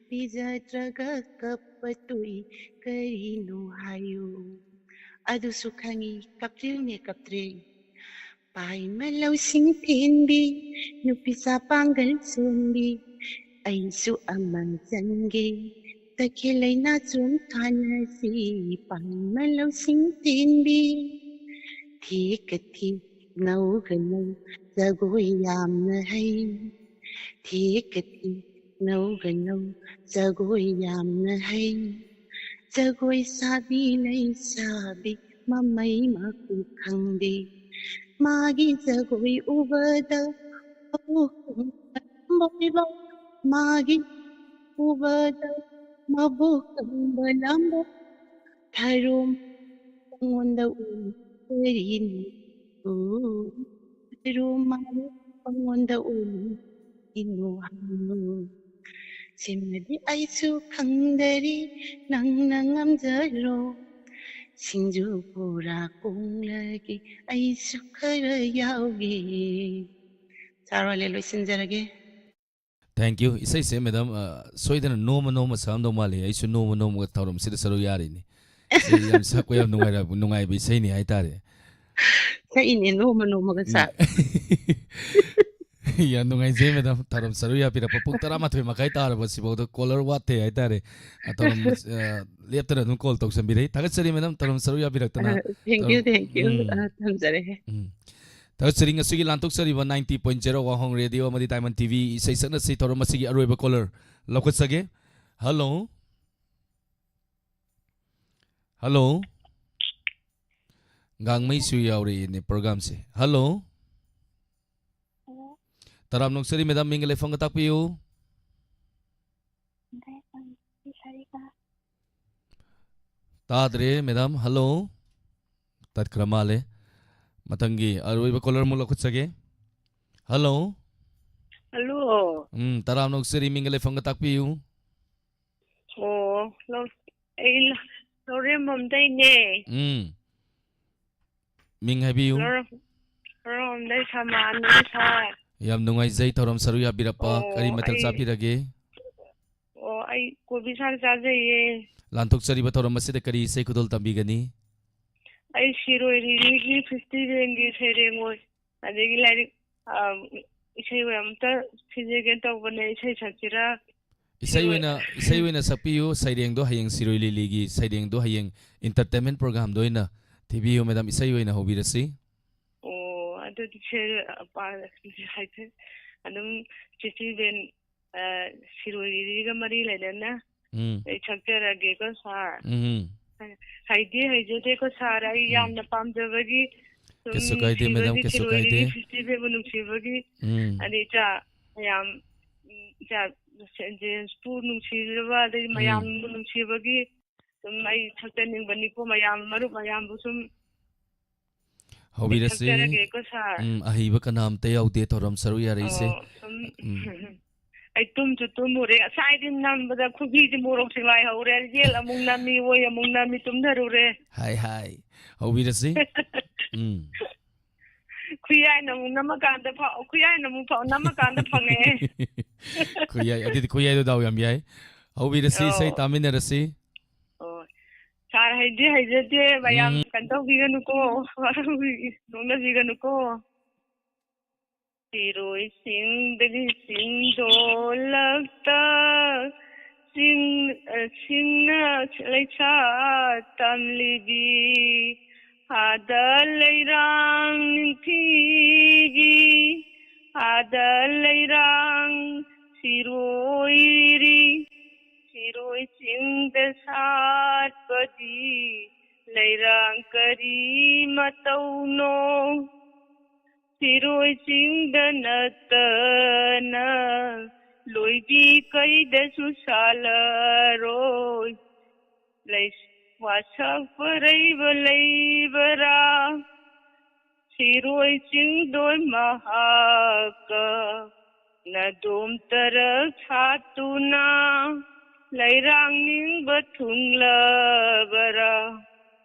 ꯄꯤꯖꯗ꯭ꯔꯒ ꯀꯞꯄ ꯇꯣꯛꯏ, ꯀꯔꯤꯅꯣ ꯍꯥꯏꯌꯨ? ꯑꯗꯨꯁꯨ ꯈꯪꯏ, ꯀꯞꯇ꯭ꯔꯤꯅꯦ, ꯀꯞꯇ꯭ꯔꯦ꯫ ꯄꯥꯏꯃ ꯂꯧꯁꯤꯡ ꯊꯤꯟꯕꯤ, ꯅꯨꯄꯤ ꯆꯥ ꯄꯥꯡꯒꯜ ꯁꯣꯟꯕꯤ, ꯑꯩꯁꯨ ꯑꯃ ꯆꯪꯒꯦ꯫ ꯇꯈꯦꯜ ꯂꯩꯅꯥ ꯆꯣꯡ ꯊꯥꯅꯁꯤ, ꯄꯥꯏꯃ ꯂꯧꯁꯤꯡ ꯊꯤꯟꯕꯤ꯫ ꯊꯦꯛꯀ ꯊꯦꯛ ꯅꯧꯒ ꯅꯧ ꯖꯒꯣꯏ ꯌꯥꯝꯅ ꯍꯩ꯫ ꯊꯦꯛꯀ ꯊꯦꯛ ꯅꯧꯒ ꯅꯧ ꯖꯒꯣꯏ ꯌꯥꯝꯅ ꯍꯩ꯫ ꯖꯒꯣꯏ ꯁꯥꯕꯤ ꯂꯩꯁꯥꯕꯤ ꯃꯃꯩ ꯃꯀꯨ ꯈꯪꯗꯦ꯫ ꯃꯥꯒꯤ ꯖꯒꯣꯏ ꯎꯕꯗ ꯃꯕꯨꯛ ꯀꯪꯕ ꯂꯝꯕꯣꯏꯕ꯫ ꯃꯥꯒꯤ ꯎꯕꯗ ꯃꯕꯨꯛ ꯀꯪꯕ ꯂꯝꯕꯣꯏ꯫ ꯊꯔꯣ ꯃꯥꯜꯂꯦ ꯄꯪꯑꯣꯟꯗ ꯑꯣꯟ ꯀꯔꯤꯅꯣ? ꯑꯣ, ꯊꯔꯣ ꯃꯥꯜꯂꯦ ꯄꯪꯑꯣꯟꯗ ꯑꯣꯟ ꯀꯔꯤꯅꯣ ꯍꯥꯏꯌꯨ? ꯁꯤꯃꯗꯤ ꯑꯩꯁꯨ ꯈꯪꯗꯔꯤ, ꯅꯪꯅ ꯉꯝꯖꯔꯣ꯫ ꯁꯤꯡꯖꯨ ꯕꯣꯔꯥ ꯀꯣꯡꯂꯒꯤ ꯑꯩꯁꯨ ꯈꯔ ꯌꯥꯎꯒꯦ꯫ ꯁꯥꯔ ꯋꯥꯂꯦ, ꯂꯣꯏꯁꯤꯟꯖꯔꯒꯦ꯫ Thank you. ꯏꯁꯩꯁꯦ, ꯃꯦꯗꯥꯝ, ꯑ, ꯁꯣꯏꯗꯅ ꯅꯣꯡꯃ ꯅꯣꯡꯃ ꯁꯛꯑꯝꯗꯧ ꯃꯥꯜꯂꯤ꯫ ꯑꯩꯁꯨ ꯅꯣꯡꯃ ꯅꯣꯡꯃꯒ ꯊꯧꯔꯝꯁꯤꯗ ꯁꯔꯨꯛ ꯌꯥꯔꯤꯅꯤ꯫ ꯏꯁꯩ ꯌꯥꯝ ꯁꯛꯄ ꯌꯥꯝ ꯅꯨꯡꯉꯥꯏꯔ-, ꯅꯨꯡꯉꯥꯏꯕ ꯏꯁꯩꯅꯤ ꯍꯥꯏꯇꯥꯔꯦ꯫ ꯁꯛꯏꯅꯦ, ꯅꯣꯡꯃ ꯅꯣꯡꯃꯒ ꯎꯝ꯫ ꯁꯛ꯫ ꯌꯥꯝ ꯅꯨꯡꯉꯥꯏꯖꯩ, ꯃꯦꯗꯥꯝ꯫ ꯊꯧꯔꯝ ꯁꯔꯨꯛ ꯌꯥꯕꯤꯔꯛꯄ꯫ ꯄꯨꯡ ꯇꯔꯥꯃꯥꯊꯣꯏ ꯃꯈꯥꯏ ꯇꯥꯔꯕ ꯁꯤꯐꯥꯎꯗ caller ꯋꯥꯠꯇꯦ ꯍꯥꯏꯇꯥꯔꯦ꯫ ꯑ, ꯊꯧꯔꯝ, ꯑ, ꯂꯦꯞꯇꯅ ꯑꯗꯨꯝ call ꯇꯧꯁꯟꯕꯤꯔꯛꯏ꯫ ꯊꯥꯒꯠꯆꯔꯤ, ꯃꯦꯗꯥꯝ, ꯊꯧꯔꯝ ꯁꯔꯨꯛ ꯌꯥꯕꯤꯔꯛꯇꯅ꯫ ꯑ, thank you, ꯊꯧꯔꯝ, thank you꯫ ꯎꯝ꯫ ꯑ, ꯊꯝꯖꯔꯦ꯫ ꯎꯝ꯫ ꯊꯥꯒꯠꯆꯔꯤ꯫ ꯉꯁꯤꯒꯤ ꯂꯥꯟꯊꯣꯛꯆꯔꯤꯕ ninety point zero ꯋꯥꯍꯣꯡ ꯔꯦꯗꯤꯑꯣ ꯑꯃꯗꯤ ꯗꯥꯏꯃꯟ ꯇꯤ ꯚꯤ ꯏꯁꯩ ꯁꯛꯅꯁꯤ ꯊꯧꯔꯝ ꯑꯁꯤꯒꯤ ꯑꯔꯣꯏꯕ caller ꯂꯧꯈꯠꯆꯒꯦ꯫ Hello꯫ Hello꯫ ꯒꯥꯡꯃꯩꯁꯨ ꯌꯥꯎꯔꯛꯏꯅꯦ programꯁꯦ꯫ Hello꯫ Hello꯫ ꯇꯔꯥꯝꯅ ꯑꯣꯛꯆꯔꯤ ꯃꯦꯗꯥꯝ, ꯃꯤꯡꯒ ꯂꯩꯐꯝꯒ ꯇꯥꯛꯄꯤꯌꯨ꯫ ꯇꯥꯗ꯭ꯔꯦ ꯃꯦꯗꯥꯝ꯫ Hello꯫ ꯇꯠꯈ꯭ꯔ ꯃꯥꯜꯂꯦ꯫ ꯃꯊꯪꯒꯤ ꯑꯔꯣꯏꯕ caller ꯑꯃꯨꯛ ꯂꯧꯈꯠꯆꯒꯦ꯫ Hello꯫ Hello꯫ ꯎꯝ, ꯇꯔꯥꯝꯅ ꯑꯣꯛꯆꯔꯤ, ꯃꯤꯡꯒ ꯂꯩꯐꯝꯒ ꯇꯥꯛꯄꯤꯌꯨ꯫ ꯑꯣ, ꯂꯧ-, ꯑꯩ ꯂ-, ꯂꯧꯔꯦꯝꯕꯝꯗꯩꯅꯦ꯫ ꯎꯝ꯫ ꯃꯤꯡ ꯍꯥꯏꯕꯤꯌꯨ꯫ ꯔꯣꯝꯗꯩ ꯁꯃꯥꯟꯅꯤ ꯁꯥꯔ꯫ ꯌꯥꯝ ꯅꯨꯡꯉꯥꯏꯖꯩ ꯊꯧꯔꯝ ꯁꯔꯨꯛ ꯌꯥꯕꯤꯔꯛꯄ꯫ ꯑꯣ, ꯀꯔꯤ ꯃꯊꯦꯜ ꯑꯩ ꯆꯥꯕꯤꯔꯒꯦ? ꯑꯣ, ꯑꯩ ꯀꯣꯕꯤ ꯁꯥꯛ ꯆꯥꯖꯩꯌꯦ꯫ ꯂꯥꯟꯊꯣꯛꯆꯔꯤꯕ ꯊꯧꯔꯝ ꯑꯁꯤꯗ ꯀꯔꯤ ꯏꯁꯩ ꯈꯨꯗꯣꯜ ꯇꯝꯕꯤꯒꯅꯤ? ꯑꯩ ꯁꯤꯔꯣꯏ ꯂꯤꯂꯤꯒꯤ ꯐꯦꯁꯇꯤꯚꯦꯜꯒꯤ ꯁꯩꯔꯦꯡ ꯑꯣꯏ, ꯑꯗꯒꯤ ꯂꯥꯏꯔꯤꯛ, ꯑ, ꯏꯁꯩ ꯑꯣꯏ ꯑꯝꯇ ꯁꯤꯟꯖꯒꯦ ꯇꯧꯕꯅꯦ, ꯏꯁꯩ ꯁꯛꯁꯤꯔꯥ? ꯏꯁꯩ ꯁꯤꯔꯣꯏ- ꯑꯣꯏꯅ, ꯏꯁꯩ ꯑꯣꯏꯅ ꯁꯛꯄꯤꯌꯨ꯫ ꯁꯩꯔꯦꯡꯗꯣ ꯍꯌꯦꯡ ꯁꯤꯔꯣꯏ ꯂꯤꯂꯤꯒꯤ ꯁꯩꯔꯦꯡꯗꯣ ꯍꯌꯦꯡ entertainment programꯗ ꯑꯣꯏꯅ ꯊꯤꯕꯤꯌꯨ, ꯃꯦꯗꯥꯝ꯫ ꯏꯁꯩ ꯑꯣꯏꯅ ꯍꯧꯕꯤꯔꯁꯤ꯫ ꯑꯣ, ꯑꯗꯨꯗꯤ ꯁꯦ, ꯑ, ꯄꯥ-, ꯍꯥꯏꯐꯦꯠ ꯑꯗꯨꯝ ꯐꯦꯁꯇꯤꯚꯦꯜ, ꯑ, ꯁꯤꯔꯣꯏ ꯂꯤꯂꯤꯒ ꯃꯔꯤ ꯂꯩꯅꯅ ꯎꯝ꯫ ꯑꯩ ꯁꯛꯆꯔꯒꯦꯀꯣ ꯁꯥꯔ꯫ ꯎꯝ꯫ ꯍꯩꯗꯤ ꯍꯩꯖꯗꯦꯀꯣ ꯁꯥꯔ, ꯑꯩ ꯎꯝ꯫ ꯌꯥꯝꯅ ꯄꯥꯝꯖꯕꯒꯤ, ꯁꯨꯝ ꯀꯩꯁꯨ ꯀꯥꯏꯗꯦ, ꯃꯦꯗꯥꯝ, ꯅꯨꯡꯁꯤꯕꯒꯤ, ꯀꯩꯁꯨ ꯁꯤꯔꯣꯏ ꯀꯥꯏꯗꯦ꯫ ꯂꯤꯂꯤ ꯐꯦꯁꯇꯤꯚꯦꯜꯕꯨ ꯅꯨꯡꯁꯤꯕꯒꯤ, ꯎꯝ꯫ ꯑꯗꯩ ꯏꯆꯥ ꯃꯌꯥꯝ, ꯏꯆꯥ ꯁꯦꯟ ꯖꯦꯝꯁꯄꯨ ꯅꯨꯡꯁꯤꯖꯕ, ꯑꯗꯩ ꯎꯝ꯫ ꯃꯌꯥꯝꯕꯨ ꯅꯨꯡꯁꯤꯕꯒꯤ ꯁꯨꯝ ꯑꯩ ꯁꯛꯆꯅꯤꯡꯕꯅꯤꯀꯣ, ꯃꯌꯥꯝ, ꯃꯔꯨꯞ ꯃꯌꯥꯝꯕꯨ ꯁꯨꯝ ꯍꯧꯕꯤꯔꯁꯤ꯫ ꯁꯛꯆꯔꯒꯦꯀꯣ ꯁꯥꯔ꯫ ꯎꯝ, ꯑꯍꯩꯕ ꯀꯅꯥꯝꯇ ꯌꯥꯎꯗꯦ ꯊꯧꯔꯝ ꯁꯔꯨꯛ ꯌꯥꯔꯛꯏꯁꯦ꯫ ꯑꯣ, ꯁꯨꯝ ꯎꯝ꯫ ꯑꯩ ꯇꯨꯝꯁꯨ ꯇꯨꯝꯃꯨꯔꯦ, ꯉꯁꯥꯏꯗꯤ ꯅꯝꯕꯗ ꯈꯨꯕꯤꯁꯦ ꯃꯣꯔꯣꯛ ꯁꯤꯡꯂꯥꯏ ꯍꯧꯔꯦ, ꯌꯦꯜ ꯑꯃꯨꯛ ꯅꯝꯃꯤ, ꯑꯣꯏ ꯑꯃꯨꯛ ꯅꯝꯃꯤ, ꯇꯨꯝꯊꯔꯨꯔꯦ꯫ ꯍꯥꯏ, ꯍꯥꯏ꯫ ꯍꯧꯕꯤꯔꯁꯤ꯫ ꯎꯝ꯫ ꯈꯨꯌꯥꯏꯅ ꯑꯃꯨꯛ ꯅꯝꯃꯀꯥꯟꯗ ꯐ-, ꯈꯨꯌꯥꯏꯅ ꯑꯃꯨꯛ ꯐ-, ꯅꯝꯃꯀꯥꯟꯗ ꯐꯪꯉꯛꯑꯦ꯫ ꯈꯨꯌꯥꯏ, ꯑꯗꯨꯗꯤ ꯈꯨꯌꯥꯏꯗꯣ ꯗꯥꯎ ꯌꯥꯝ ꯌꯥꯏ꯫ ꯍꯧꯕꯤꯔꯁꯤ, ꯏꯁꯩ ꯑꯣ꯫ ꯇꯥꯃꯤꯟꯅꯔꯁꯤ꯫ ꯑꯣ꯫ ꯁꯥꯔ ꯍꯩꯗꯤ ꯍꯩꯖꯗꯦ, ꯃꯌꯥꯝ ꯎꯝ꯫ ꯀꯩꯅꯣ ꯇꯧꯕꯤꯒꯅꯨꯀꯣ, ꯅꯣꯛꯅꯕꯤꯒꯅꯨꯀꯣ꯫ ꯁꯤꯔꯣꯏ ꯆꯤꯡꯗꯒꯤ ꯆꯤꯡꯗꯣꯜꯂꯛꯇ ꯆꯤꯡ, ꯑ, ꯁꯤꯡꯅ ꯂꯩꯁꯥ ꯇꯝꯂꯤꯕꯤ, ꯑꯥꯗ ꯂꯩꯔꯥꯡ ꯅꯤꯡꯊꯤꯕꯤ, ꯑꯥꯗ ꯂꯩꯔꯥꯡ ꯁꯤꯔꯣꯏꯔꯤ, ꯁꯤꯔꯣꯏ ꯆꯤꯡꯗ ꯁꯥꯠꯄꯗꯤ ꯂꯩꯔꯥꯡ ꯀꯔꯤ ꯃꯇꯧꯅꯣ? ꯁꯤꯔꯣꯏ ꯆꯤꯡꯗ ꯅꯠꯇꯅ ꯂꯣꯏꯕꯤ ꯀꯩꯗꯁꯨ ꯁꯥꯠꯂꯔꯣꯏ꯫ ꯂꯩ-, ꯋꯥꯁꯛ ꯄꯔꯩꯕ ꯂꯩꯕꯔꯥ? ꯁꯤꯔꯣꯏ ꯆꯤꯡꯗꯣꯏ ꯃꯍꯥꯛꯀ ꯅꯗꯣꯝ ꯇꯔꯛ ꯁꯥꯠꯇꯨꯅ ꯂꯩꯔꯥꯡ ꯅꯤꯡꯕ ꯊꯨꯡꯂꯕꯔꯥ?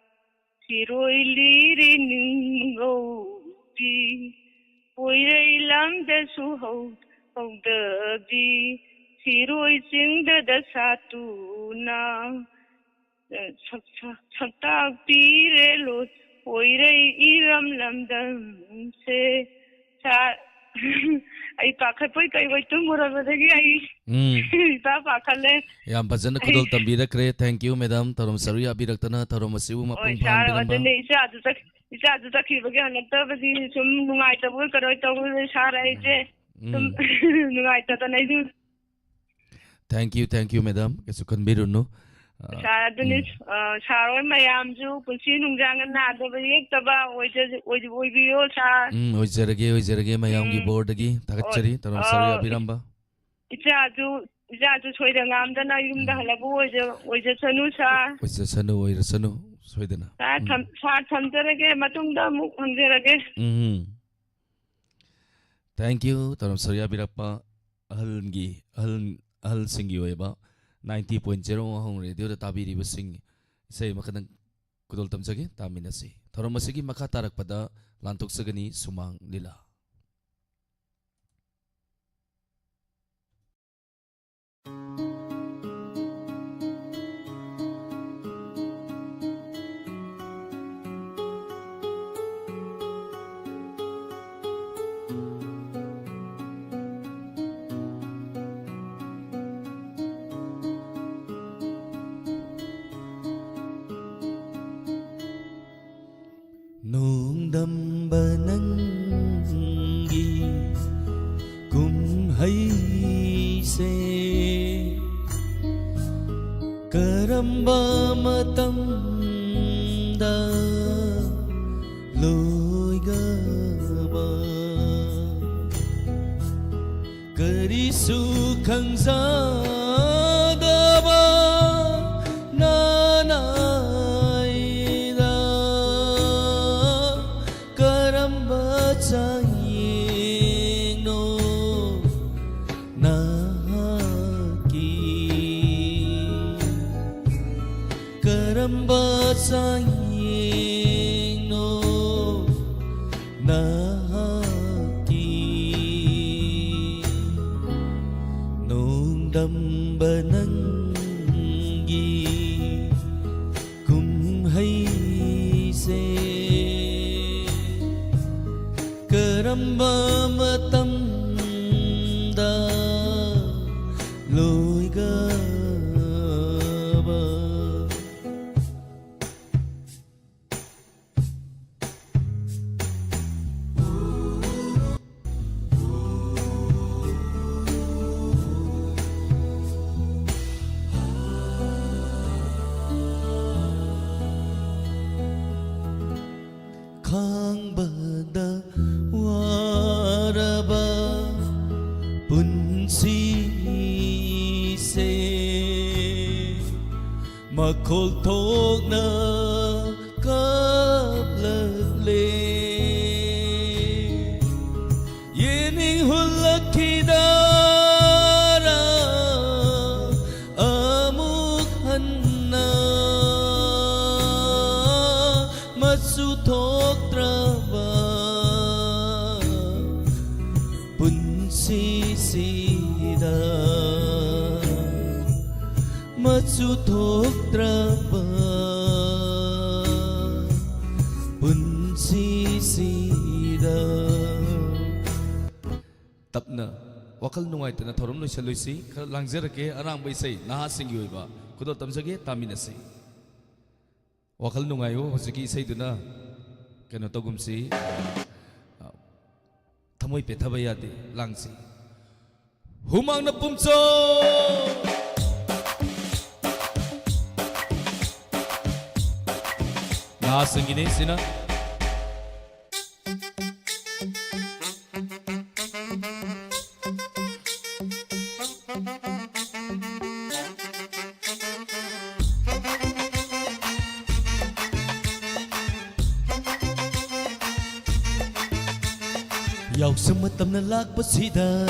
ꯁꯤꯔꯣꯏ ꯂꯤꯔꯤ ꯅꯤꯡꯉꯧꯕꯤ, ꯄꯣꯏꯔꯩ ꯂꯝꯗꯁꯨ ꯍꯧ-, ꯍꯧꯗꯕꯤ, ꯁꯤꯔꯣꯏ ꯆꯤꯡꯗꯗ ꯁꯥꯠꯇꯨꯅ, ꯑ, ꯁꯛ-, ꯁꯛ-, ꯁꯛꯇꯥꯛꯄꯤꯔꯦ ꯂꯣꯏ ꯄꯣꯏꯔꯩ ꯏꯔꯝ ꯂꯝꯗꯝꯁꯦ꯫ ꯁꯥꯔ, ꯑꯩ ꯄꯥꯈꯠꯄꯣꯏ ꯀꯩꯕꯣꯏ ꯇꯨꯝꯃꯨꯔꯕꯗꯒꯤ ꯑꯩ ꯎꯝ꯫ ꯏꯄꯥ ꯄꯥꯈꯠꯂꯦ꯫ ꯌꯥꯝ ꯐꯖꯅ ꯑꯩ ꯈꯨꯗꯣꯜ ꯇꯝꯕꯤꯔꯛꯈ꯭ꯔꯦ꯫ Thank you, madam꯫ ꯊꯧꯔꯝ ꯁꯔꯨꯛ ꯌꯥꯕꯤꯔꯛꯇꯅ ꯊꯧꯔꯝ ꯑꯁꯤꯕꯨ ꯍꯣꯏ, ꯃꯄꯨꯡ ꯁꯥꯔ, ꯐꯥꯍꯟꯕꯤꯔꯝꯕ꯫ ꯑꯗꯨꯅꯦ ꯏꯆꯥꯁꯨ ꯆꯠ-, ꯏꯆꯥꯁꯨ ꯆꯠꯈꯤꯕꯒꯤ ꯍꯜꯂꯛꯇꯕꯒꯤ ꯁꯨꯝ ꯅꯨꯡꯉꯥꯏꯇꯕꯣꯏ ꯀꯩꯅꯣ ꯇꯧꯕꯗ ꯁꯥꯔ ꯑꯩꯁꯦ ꯁꯨꯝ ꯎꯝ꯫ ꯅꯨꯡꯉꯥꯏꯇꯗꯅ ꯑꯩꯁꯨ Thank you, thank you, madam꯫ ꯀꯩꯁꯨ ꯈꯟꯕꯤꯔꯨꯅꯨ꯫ ꯑ, ꯁꯥꯔ, ꯑꯗꯨꯅꯤ, ꯎꯝ꯫ ꯑ, ꯁꯥꯔ ꯍꯣꯏ ꯃꯌꯥꯝꯁꯨ ꯄꯨꯟꯁꯤ ꯅꯨꯡꯁꯥꯡꯅ ꯅꯥꯗꯕ ꯌꯦꯛꯇꯕ ꯑꯣꯏꯖ-, ꯑꯣꯏ-, ꯑꯣꯏꯕꯤꯌꯣ, ꯁꯥꯔ꯫ ꯎꯝ, ꯑꯣꯏꯖꯔꯒꯦ, ꯑꯣꯏꯖꯔꯒꯦ ꯃꯌꯥꯝꯒꯤ ꯎꯝ꯫ ꯕꯣꯔꯗꯒꯤ꯫ ꯊꯥꯒꯠꯆꯔꯤ, ꯑꯣ, ꯊꯧꯔꯝ ꯁꯔꯨꯛ ꯑꯣ, ꯌꯥꯕꯤꯔꯝꯕ꯫ ꯏꯆꯥꯁꯨ, ꯏꯆꯥꯁꯨ ꯁꯣꯏꯗ ꯉꯥꯝꯗꯅ ꯌꯨꯝꯗ ꯎꯝ꯫ ꯍꯜꯂꯛꯄ ꯑꯣꯏꯖ-, ꯑꯣꯏꯖꯁꯅꯨ, ꯁꯥꯔ꯫ ꯑꯣꯏꯖꯁꯅꯨ, ꯑꯣꯏꯔꯁꯅꯨ, ꯁꯣꯏꯗꯅ꯫ ꯁꯥꯔ, ꯎꯝ꯫ ꯊꯝ-, ꯁꯥꯔ, ꯊꯝꯖꯔꯒꯦ, ꯃꯇꯨꯡꯗ ꯑꯃꯨꯛ ꯍꯪꯖꯔꯒꯦ꯫ ꯎꯝ꯫ Thank you, ꯊꯧꯔꯝ ꯁꯔꯨꯛ ꯌꯥꯕꯤꯔꯛꯄ꯫ ꯑꯍꯜꯒꯤ, ꯑꯍꯜ, ꯑꯍꯜꯁꯤꯡꯒꯤ ꯑꯣꯏꯕ ninety point zero ꯑꯍꯣꯡ ꯔꯦꯗꯤꯑꯣꯗ ꯇꯥꯕꯤꯔꯤꯕꯁꯤꯡ, ꯏꯁꯩ ꯑꯃꯈꯛꯇꯪ ꯈꯨꯗꯣꯜ ꯇꯝꯖꯒꯦ, ꯇꯥꯃꯤꯟꯅꯁꯤ꯫ ꯊꯧꯔꯝ ꯑꯁꯤꯒꯤ ꯃꯈꯥ ꯇꯥꯔꯛꯄꯗ ꯂꯥꯟꯊꯣꯛꯆꯒꯅꯤ ꯁꯨꯃꯥꯡ ꯂꯤꯂꯥ꯫ ꯅꯣꯡꯗꯝꯕ ꯅꯪꯒꯤ ꯀꯨꯝꯍꯩꯁꯦ ꯀꯔꯝꯕ ꯃꯇꯝꯗ ꯂꯣꯏꯒꯕ? ꯀꯔꯤꯁꯨ ꯈꯪꯖꯗꯕ ꯅꯅꯥꯏꯗ ꯀꯔꯝꯕ ꯆꯥꯡꯌꯦꯡꯅꯣ ꯅꯍꯥꯛꯀꯤ? ꯀꯔꯝꯕ ꯆꯥꯡꯌꯦꯡ ꯅꯪꯒꯤ ꯀꯨꯝꯍꯩꯁꯦ ꯀꯔꯝꯕ ꯃꯇꯝꯗ ꯂꯣꯏꯒꯕ? ꯈꯥꯡꯕꯗ ꯋꯥꯔꯕ ꯄꯨꯟꯁꯤꯁꯦ ꯃꯈꯣꯜ ꯊꯣꯛꯅ ꯀꯞꯂꯛꯂꯦ꯫ ꯌꯦꯡꯅꯤꯡ ꯍꯨꯜꯂꯛꯈꯤꯗꯔꯥ ꯑꯃꯨꯛ ꯍꯟꯅ ꯃꯆꯨ ꯊꯣꯛꯇ꯭ꯔꯕ ꯄꯨꯟꯁꯤꯁꯤꯗ, ꯃꯆꯨ ꯊꯣꯛꯇ꯭ꯔꯕ ꯄꯨꯟꯁꯤꯁꯤꯗ꯫ ꯇꯞꯅ, ꯋꯥꯈꯜ ꯅꯨꯡꯉꯥꯏꯇꯅ ꯊꯧꯔꯝ ꯂꯣꯏꯁꯜꯂꯣꯏꯁꯤ꯫ ꯈꯔ ꯂꯥꯡꯖꯔꯛꯀꯦ, ꯑꯔꯥꯡꯕ ꯏꯁꯩ, ꯅꯍꯥꯁꯤꯡꯒꯤ ꯑꯣꯏꯕ ꯈꯨꯗꯣꯜ ꯇꯝꯖꯒꯦ, ꯇꯥꯃꯤꯟꯅꯁꯤ꯫ ꯋꯥꯈꯜ ꯅꯨꯡꯉꯥꯏꯌꯨ꯫ ꯍꯧꯖꯤꯛꯀꯤ ꯏꯁꯩꯗꯨꯅ ꯀꯩꯅꯣ ꯇꯧꯒꯨꯝꯁꯤ, ꯑ, ꯊꯃꯣꯏ ꯄꯦꯠꯊꯕ ꯌꯥꯗꯦ, ꯂꯥꯡꯁꯤ꯫ ꯍꯨꯃꯥꯡꯅ ꯄꯨꯝꯆꯣ꯫ ꯅꯍꯥꯁꯤꯡꯒꯤꯅꯤ ꯁꯤꯅ꯫ ꯌꯥꯎꯁꯪ ꯃꯇꯝꯅ ꯂꯥꯛꯄꯁꯤꯗ,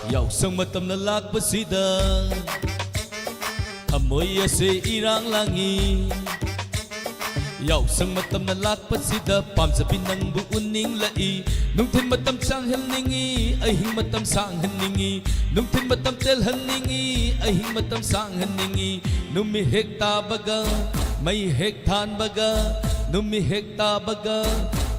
ꯌꯥꯎꯁꯪ ꯃꯇꯝꯅ ꯂꯥꯛꯄꯁꯤꯗ, ꯊꯃꯣꯏ ꯑꯁꯦ ꯏꯔꯥꯡ ꯂꯥꯡꯏ꯫ ꯌꯥꯎꯁꯪ ꯃꯇꯝꯅ ꯂꯥꯛꯄꯁꯤꯗ ꯄꯥꯝꯖꯕꯤ ꯅꯪꯕꯨ ꯎꯅꯤꯡꯂꯛꯏ꯫ ꯅꯨꯡꯊꯤꯜ ꯃꯇꯝ ꯁꯥꯡꯍꯟꯅꯤꯡꯏ, ꯑꯍꯤꯡ ꯃꯇꯝ ꯁꯥꯡꯍꯟꯅꯤꯡꯏ, ꯅꯨꯡꯊꯤꯜ ꯃꯇꯝ ꯇꯦꯜꯍꯟꯅꯤꯡꯏ, ꯑꯍꯤꯡ ꯃꯇꯝ ꯁꯥꯡꯍꯟꯅꯤꯡꯏ, ꯅꯨꯃꯤꯠ ꯍꯦꯛ ꯇꯥꯕꯒ, ꯃꯩ ꯍꯦꯛ ꯊꯥꯟꯕꯒ, ꯅꯨꯃꯤꯠ ꯍꯦꯛ ꯇꯥꯕꯒ,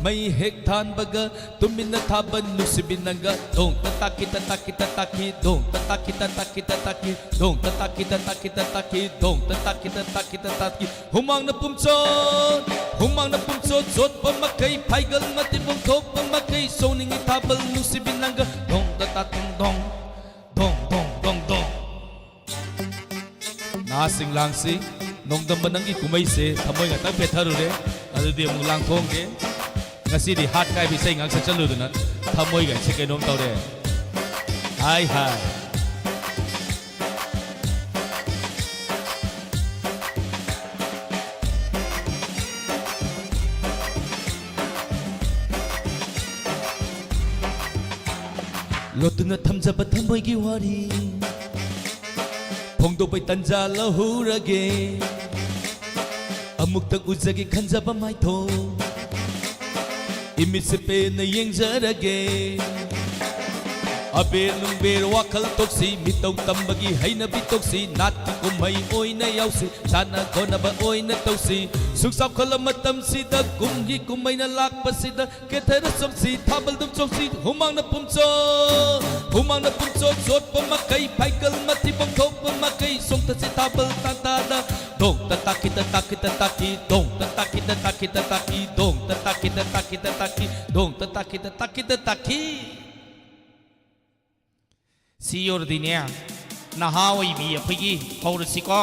ꯃꯩ ꯍꯦꯛ ꯊꯥꯟꯕꯒ, ꯇꯨꯃꯤꯟꯅ ꯊꯥꯕꯜ ꯅꯨꯡꯁꯤꯕꯤ ꯅꯪꯒ, ꯗꯣꯡ ꯇ ꯇꯥꯀꯤ ꯇ ꯇꯥꯀꯤ ꯇ ꯇꯥꯀꯤ, ꯗꯣꯡ ꯇ ꯇꯥꯀꯤ ꯇ ꯇꯥꯀꯤ ꯇ ꯇꯥꯀꯤ, ꯗꯣꯡ ꯇ ꯇꯥꯀꯤ ꯇ ꯇꯥꯀꯤ ꯇ ꯇꯥꯀꯤ, ꯗꯣꯡ ꯇ ꯇꯥꯀꯤ ꯇ ꯇꯥꯀꯤ ꯇ ꯇꯥꯀꯤ꯫ ꯍꯨꯃꯥꯡꯅ ꯄꯨꯝꯆꯣꯠ, ꯍꯨꯃꯥꯡꯅ ꯄꯨꯝꯆꯣꯠ ꯆꯣꯠꯄ ꯃꯈꯩ, ꯐꯥꯏꯒꯜ ꯃꯇꯤꯕꯣꯡ ꯊꯣꯛꯄ ꯃꯈꯩ, ꯆꯣꯡꯅꯤꯡꯉꯤ ꯊꯥꯕꯜ ꯅꯨꯡꯁꯤꯕꯤ ꯅꯪꯒ꯫ ꯗꯣꯡ ꯇ ꯇꯥ ꯇꯨꯡ ꯗꯣꯡ, ꯗꯣꯡ, ꯗꯣꯡ, ꯗꯣꯡ, ꯗꯣꯡ꯫ ꯅꯍꯥꯁꯤꯡ ꯂꯥꯡꯁꯤ, ꯅꯣꯡꯗꯝꯕ ꯅꯪꯒꯤ ꯀꯨꯝꯍꯩꯁꯦ ꯊꯃꯣꯏ ꯉꯥꯛꯇꯪ ꯄꯦꯠꯊꯔꯨꯔꯦ, ꯑꯗꯨꯗꯤ ꯑꯃꯨꯛ ꯂꯥꯡꯊꯣꯛꯑꯝꯒꯦ꯫ ꯉꯁꯤꯗꯤ ꯍꯥꯠ ꯀꯥꯏꯕ ꯏꯁꯩ ꯉꯥꯛ ꯁꯛꯆꯜꯂꯨꯗꯅ ꯊꯃꯣꯏꯒꯁꯦ ꯀꯩꯅꯣꯝ ꯇꯧꯔꯦ꯫ ꯍꯥꯏ ꯍꯥꯏ꯫ ꯂꯣꯠꯇꯨꯅ ꯊꯝꯖꯕ ꯊꯃꯣꯏꯒꯤ ꯋꯥꯔꯤ ꯐꯣꯡꯗꯣꯛꯄꯩ ꯇꯟꯖꯥ ꯂꯧꯍꯧꯔꯒꯦ꯫ ꯑꯃꯨꯛꯇꯪ ꯎꯖꯒꯦ ꯈꯟꯖꯕ ꯃꯥꯏꯊꯣꯡ, ꯏꯃꯤꯠꯁꯦ ꯄꯦꯟꯅ ꯌꯦꯡꯖꯔꯒꯦ꯫ ꯑꯕꯦꯔ ꯅꯨꯡꯕꯦꯔ ꯋꯥꯈꯜ ꯇꯣꯛꯁꯤ, ꯃꯤꯇꯧ ꯇꯝꯕꯒꯤ ꯍꯩꯅꯕꯤ ꯇꯣꯛꯁꯤ, ꯅꯥꯠꯀꯤ ꯀꯨꯝꯍꯩ ꯑꯣꯏꯅ ꯌꯥꯎꯁꯤ, ꯆꯥꯟꯅ ꯈꯣꯠꯅꯕ ꯑꯣꯏꯅ ꯇꯧꯁꯤ꯫ ꯁꯨꯛ ꯆꯥꯎꯈꯠꯂ ꯃꯇꯝꯁꯤꯗ ꯀꯨꯝꯒꯤ ꯀꯨꯝꯍꯩꯅ ꯂꯥꯛꯄꯁꯤꯗ, ꯀꯦꯊꯔ ꯆꯣꯡꯁꯤ, ꯊꯥꯕꯜꯗꯨꯝ ꯆꯣꯡꯁꯤ, ꯍꯨꯃꯥꯡꯅ ꯄꯨꯝꯆꯣꯠ, ꯍꯨꯃꯥꯡꯅ ꯄꯨꯝꯆꯣꯠ ꯆꯣꯠꯄ ꯃꯈꯩ, ꯐꯥꯏꯀꯜ ꯃꯊꯤꯕꯣꯡ ꯊꯣꯛꯄ ꯃꯈꯩ, ꯆꯣꯡꯊꯁꯤ ꯊꯥꯕꯜ ꯇꯥꯟꯇꯥꯗ꯫ ꯗꯣꯡ ꯇ ꯇꯥꯀꯤ ꯇ ꯇꯥꯀꯤ ꯇ ꯇꯥꯀꯤ, ꯗꯣꯡ ꯇ ꯇꯥꯀꯤ ꯇ ꯇꯥꯀꯤ ꯇ ꯇꯥꯀꯤ, ꯗꯣꯡ ꯇ ꯇꯥꯀꯤ ꯇ ꯇꯥꯀꯤ ꯇ ꯇꯥꯀꯤ, ꯗꯣꯡ ꯇ ꯇꯥꯀꯤ ꯇ ꯇꯥꯀꯤ ꯇ ꯇꯥꯀꯤ꯫ ꯁꯤ ꯌꯧꯔꯗꯤꯅꯦ, ꯅꯍꯥ ꯑꯣꯏꯕꯤ ꯑꯩꯈꯣꯏꯒꯤ ꯍꯧꯔꯁꯤꯀꯣ꯫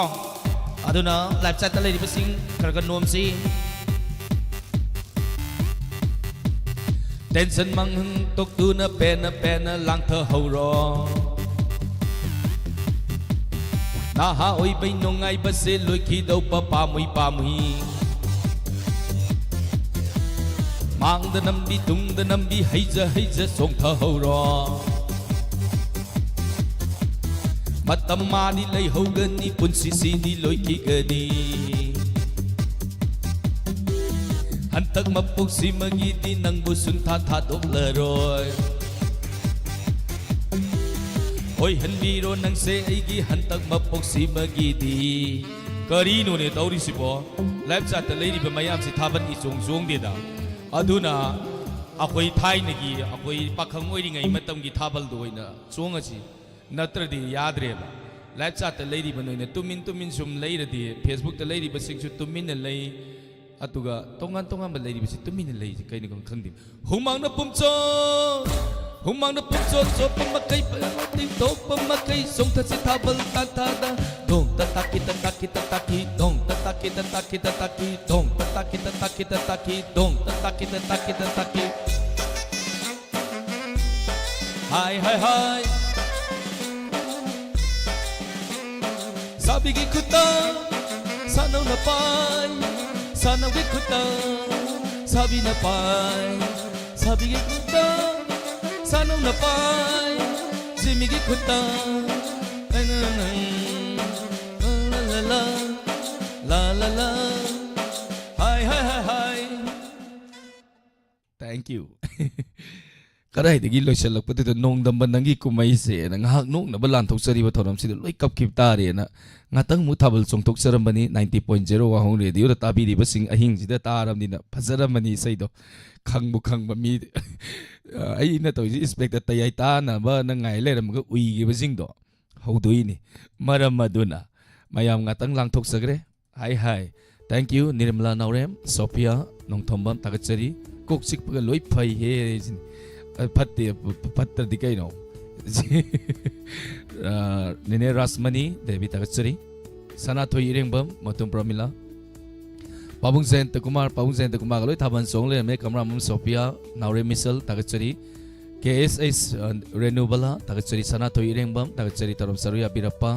ꯑꯗꯨꯅ live chatꯇ ꯂꯩꯔꯤꯕꯁꯤꯡ ꯈꯔ ꯈꯔ ꯅꯣꯝꯁꯤ꯫ Tension ꯃꯪꯍꯪ ꯇꯣꯛꯇꯨꯅ ꯄꯦꯟꯅ ꯄꯦꯟꯅ ꯂꯥꯡꯊꯍꯧꯔꯣ꯫ ꯅꯍꯥ ꯑꯣꯏꯕꯩ ꯅꯨꯡꯉꯥꯏꯕꯁꯦ ꯂꯣꯏꯈꯤꯗꯧꯕ ꯄꯥꯝꯃꯨꯏ ꯄꯥꯝꯃꯨꯏ꯫ ꯃꯥꯡꯗ ꯅꯝꯕꯤ ꯇꯨꯡꯗ ꯅꯝꯕꯤ ꯍꯩꯖ ꯍꯩꯖ ꯆꯣꯡꯊꯍꯧꯔꯣ꯫ ꯃꯇꯝ ꯃꯥꯅꯤ ꯂꯩꯍꯧꯒꯅꯤ, ꯄꯨꯟꯁꯤꯁꯤꯗꯤ ꯂꯣꯏꯈꯤꯒꯅꯤ꯫ ꯍꯟꯇꯛ ꯃꯄꯣꯛꯁꯤꯃꯒꯤꯗꯤ ꯅꯪꯕꯨ ꯁꯨꯡꯊꯥ ꯊꯥꯗꯣꯛꯂꯔꯣꯏ꯫ ꯑꯣꯏꯍꯟꯕꯤꯔꯣ ꯅꯪꯁꯦ ꯑꯩꯒꯤ ꯍꯟꯇꯛ ꯃꯄꯣꯛꯁꯤꯃꯒꯤꯗꯤ꯫ ꯀꯔꯤꯅꯣꯅꯦ ꯇꯧꯔꯤꯁꯤꯕꯣ? ꯂꯥꯏꯐ ꯆꯥꯠꯇ ꯂꯩꯔꯤꯕ ꯃꯌꯥꯝꯁꯤ ꯊꯥꯕꯜ ꯏꯆꯣꯡ ꯆꯣꯡꯗꯦꯗ꯫ ꯑꯗꯨꯅ ꯑꯩꯈꯣꯏ ꯊꯥꯏꯅꯒꯤ, ꯑꯩꯈꯣꯏ ꯄꯥꯈꯪ ꯑꯣꯏꯔꯤꯉꯩ ꯃꯇꯝꯒꯤ ꯊꯥꯕꯜꯗꯣ ꯑꯣꯏꯅ ꯆꯣꯡꯉꯁꯤ꯫ ꯅꯠꯇ꯭ꯔꯗꯤ ꯌꯥꯗ꯭ꯔꯦꯕ꯫ ꯂꯥꯏꯐ ꯆꯥꯠꯇ ꯂꯩꯔꯤꯕ ꯅꯣꯏꯅ ꯇꯨꯃꯤꯟ ꯇꯨꯃꯤꯟ ꯁꯨꯝ ꯂꯩꯔꯗꯤ, ꯐꯦꯁꯕꯨꯛꯇ ꯂꯩꯔꯤꯕꯁꯤꯡꯁꯨ ꯇꯨꯃꯤꯟꯅ ꯂꯩ, ꯑꯗꯨꯒ ꯇꯣꯉꯥꯟ ꯇꯣꯉꯥꯟꯕ ꯂꯩꯔꯤꯕꯁꯤ ꯇꯨꯃꯤꯟꯅ ꯂꯩꯔꯤꯁꯤ ꯀꯩꯅꯣ ꯈꯪꯗꯦ꯫ ꯍꯨꯃꯥꯡꯅ ꯄꯨꯝꯆꯣ, ꯍꯨꯃꯥꯡꯅ ꯄꯨꯝꯆꯣ ꯆꯣꯠꯄ ꯃꯈꯩ, ꯇꯤꯡꯊꯣꯛꯄ ꯃꯈꯩ ꯆꯣꯡꯊꯁꯤ ꯊꯥꯕꯜ ꯇꯥꯟꯊꯥꯗ꯫ ꯗꯣꯡ ꯇ ꯇꯥꯀꯤ ꯇ ꯇꯥꯀꯤ ꯇ ꯇꯥꯀꯤ, ꯗꯣꯡ ꯇ ꯇꯥꯀꯤ ꯇ ꯇꯥꯀꯤ ꯇ ꯇꯥꯀꯤ, ꯗꯣꯡ ꯇ ꯇꯥꯀꯤ ꯇ ꯇꯥꯀꯤ ꯇ ꯇꯥꯀꯤ, ꯗꯣꯡ ꯇ ꯇꯥꯀꯤ ꯇ ꯇꯥꯀꯤ ꯇ ꯇꯥꯀꯤ꯫ ꯍꯥꯏ ꯍꯥꯏ ꯍꯥꯏ꯫ ꯁꯥꯕꯤꯒꯤ ꯈꯨꯠꯇ ꯁꯥꯅꯧꯅ ꯄꯥꯏ, ꯁꯥꯅꯧꯒꯤ ꯈꯨꯠꯇ ꯁꯥꯕꯤꯅ ꯄꯥꯏ, ꯁꯥꯕꯤꯒꯤ ꯈꯨꯠꯇ ꯁꯥꯅꯧꯅ ꯄꯥꯏ, ꯖꯤꯃꯤꯒꯤ ꯈꯨꯠꯇ꯫ ꯂꯥ ꯂꯥ ꯂꯥ, ꯂꯥ ꯂꯥ ꯂꯥ꯫ ꯍꯥꯏ ꯍꯥꯏ ꯍꯥꯏ ꯍꯥꯏ꯫ Thank you. ꯀꯗꯥꯏꯗꯒꯤ ꯂꯣꯏꯁꯤꯜꯂꯛꯄꯗꯨꯗ ꯅꯣꯡꯗꯝꯕ ꯅꯪꯒꯤ ꯀꯨꯝꯍꯩꯁꯦꯅ ꯉꯥꯏꯍꯥꯛ ꯅꯣꯛꯅꯕ ꯂꯥꯟꯊꯣꯛꯆꯔꯤꯕ ꯊꯧꯔꯝꯁꯤꯗ ꯂꯣꯏ ꯀꯞꯈꯤꯕ ꯇꯥꯔꯦꯅ ꯉꯥꯛꯇꯪ ꯑꯃꯨꯛ ꯊꯥꯕꯜ ꯆꯣꯡꯊꯣꯛꯆꯔꯝꯕꯅꯤ꯫ Ninety point zero ꯋꯥꯍꯣꯡ ꯔꯦꯗꯤꯑꯣꯗ ꯇꯥꯕꯤꯔꯤꯕꯁꯤꯡ ꯑꯍꯤꯡꯁꯤꯗ ꯇꯥꯔꯕꯅꯤꯅ ꯐꯖꯔꯝꯃꯅꯤ ꯏꯁꯩꯗꯣ꯫ ꯈꯪꯕꯨ ꯈꯪꯕ ꯃꯤ, ꯑꯩꯅ ꯇꯧꯔꯤꯁꯤ ꯏꯟꯁꯄꯦꯛꯇꯔ ꯇꯌꯥꯏ ꯇꯥꯅꯕꯅ ꯉꯥꯏ ꯂꯩꯔꯝꯃꯒ ꯎꯏꯈꯤꯕꯁꯤꯡꯗꯣ ꯍꯧꯗꯣꯛꯏꯅꯤ꯫ ꯃꯔꯝ ꯑꯗꯨꯅ ꯃꯌꯥꯝ ꯉꯥꯛꯇꯪ ꯂꯥꯡꯊꯣꯛꯆꯈ꯭ꯔꯦ꯫ ꯍꯥꯏ ꯍꯥꯏ꯫ Thank you, ꯅꯤꯔꯃꯂꯥ ꯅꯥꯎꯔꯦꯝ, ꯁꯣꯐꯤꯌꯥ ꯅꯣꯡꯊꯣꯝꯕꯝ, ꯊꯥꯒꯠꯆꯔꯤ꯫ ꯀꯣꯛ ꯆꯤꯛꯄꯒ ꯂꯣꯏ ꯐꯩꯍꯦ ꯍꯥꯏꯁꯤꯅꯤ꯫ ꯑ, ꯐꯠꯇꯦ, ꯐ-, ꯐ-, ꯐꯠꯇ꯭ꯔꯗꯤ ꯀꯩꯅꯣ? ꯑ, ꯅꯦꯅꯦ ꯔꯥꯁꯃꯅꯤ ꯗꯦꯕꯤ, ꯊꯥꯒꯠꯆꯔꯤ꯫ ꯁꯅꯥꯊꯣꯏ ꯏꯔꯦꯡꯕꯝ, ꯃꯇꯨꯝ ꯄ꯭ꯔꯃꯤꯂꯥ꯫ ꯄꯥꯕꯨꯡ ꯖꯌꯟꯇ ꯀꯨꯃꯥꯔ, ꯄꯥꯕꯨꯡ ꯖꯌꯟꯇ ꯀꯨꯃꯥꯔꯒ ꯂꯣꯏ ꯊꯥꯕꯜ ꯆꯣꯡ ꯂꯩꯔꯝꯃꯦ꯫ ꯀꯝꯔꯥꯃꯝ ꯁꯣꯐꯤꯌꯥ, ꯅꯥꯎꯔꯦꯝ ꯃꯤꯁꯦꯜ, ꯊꯥꯒꯠꯆꯔꯤ꯫ ꯀꯦ ꯑꯦꯁ ꯑꯩꯁ, ꯑ, ꯔꯦꯅꯨꯕꯂꯥ, ꯊꯥꯒꯠꯆꯔꯤ꯫ ꯁꯅꯥꯊꯣꯏ ꯏꯔꯦꯡꯕꯝ, ꯊꯥꯒꯠꯆꯔꯤ꯫ ꯊꯧꯔꯝ ꯁꯔꯨ ꯌꯥꯕꯤꯔꯛꯄ,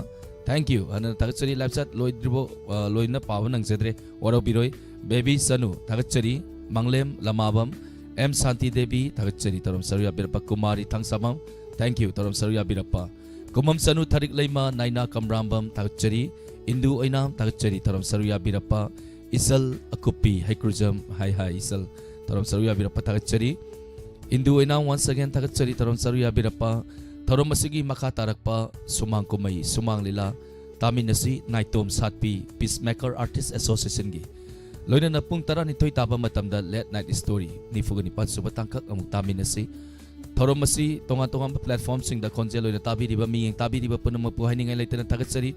thank you꯫ ꯑꯗꯨꯅ ꯊꯥꯒꯠꯆꯔꯤ꯫ ꯂꯥꯏꯐ ꯆꯥꯠ ꯂꯣꯏꯗ꯭ꯔꯤꯕꯣ, ꯑ, ꯂꯣꯏꯅ ꯄꯥꯕ ꯅꯪꯖꯗ꯭ꯔꯦ, ꯋꯥꯔꯧꯕꯤꯔꯣꯏ꯫ ꯕꯦꯕꯤ ꯁꯅꯨ, ꯊꯥꯒꯠꯆꯔꯤ꯫ ꯃꯪꯂꯦꯝ ꯂꯃꯥꯕꯝ, ꯑꯦꯝ ꯁꯥꯟꯇꯤ ꯗꯦꯕꯤ, ꯊꯥꯒꯠꯆꯔꯤ꯫ ꯊꯧꯔꯝ ꯁꯔꯨ ꯌꯥꯕꯤꯔꯛꯄ ꯀꯨꯃꯥꯔꯤ ꯊꯥꯡꯁꯥꯕꯝ, thank you꯫ ꯊꯧꯔꯝ ꯁꯔꯨ ꯌꯥꯕꯤꯔꯛꯄ ꯀꯨꯃꯝ ꯁꯅꯨ ꯊꯥꯔꯤꯛ ꯂꯩꯃ, ꯅꯥꯏꯅꯥ ꯀꯝꯔꯥꯝꯕꯝ, ꯊꯥꯒꯠꯆꯔꯤ꯫ ꯏꯟꯗꯨ ꯑꯣꯏꯅꯥꯝ, ꯊꯥꯒꯠꯆꯔꯤ꯫ ꯊꯧꯔꯝ ꯁꯔꯨ ꯌꯥꯕꯤꯔꯛꯄ ꯏꯆꯜ ꯑꯀꯨꯞꯄꯤ ꯍꯩꯀ꯭ꯔꯨꯖꯝ, ꯍꯥꯏ ꯍꯥꯏ ꯏꯆꯜ, ꯊꯧꯔꯝ ꯁꯔꯨꯛ ꯌꯥꯕꯤꯔꯛꯄ ꯊꯥꯒꯠꯆꯔꯤ꯫ ꯏꯟꯗꯨ ꯑꯣꯏꯅꯥꯝ, once again ꯊꯥꯒꯠꯆꯔꯤ ꯊꯧꯔꯝ ꯁꯔꯨꯛ ꯌꯥꯕꯤꯔꯛꯄ꯫ ꯊꯧꯔꯝ ꯑꯁꯤꯒꯤ ꯃꯈꯥ ꯇꯥꯔꯛꯄ ꯁꯨꯃꯥꯡ ꯀꯨꯝꯍꯩ, ꯁꯨꯃꯥꯡ ꯂꯤꯂꯥ ꯇꯥꯃꯤꯟꯅꯁꯤ ꯅꯥꯏꯇꯣꯝ ꯁꯥꯠꯄꯤ Peacemaker Artist Associationꯒꯤ꯫ ꯂꯣꯏꯅꯅ ꯄꯨꯡ ꯇꯔꯥꯅꯤꯊꯣꯏ ꯇꯥꯕ ꯃꯇꯝꯗ Late Night Story ꯅꯤꯐꯨꯒ ꯅꯤꯄꯥꯟ ꯁꯨꯕ ꯇꯥꯡꯀꯛ ꯑꯃꯨꯛ ꯇꯥꯃꯤꯟꯅꯁꯤ꯫ ꯊꯧꯔꯝ ꯑꯁꯤ ꯇꯣꯉꯥꯟ ꯇꯣꯉꯥꯟꯕ platformꯁꯤꯡꯗ ꯈꯣꯟꯖꯦꯜ ꯑꯣꯏꯅ ꯇꯥꯕꯤꯔꯤꯕ ꯃꯤꯠꯌꯦꯡ ꯇꯥꯕꯤꯔꯤꯕ ꯄꯨꯝꯅꯃꯛꯄꯨ ꯍꯥꯏꯅꯤꯡꯉꯥꯏ ꯂꯩꯇꯅ ꯊꯥꯒꯠꯆꯔꯤ꯫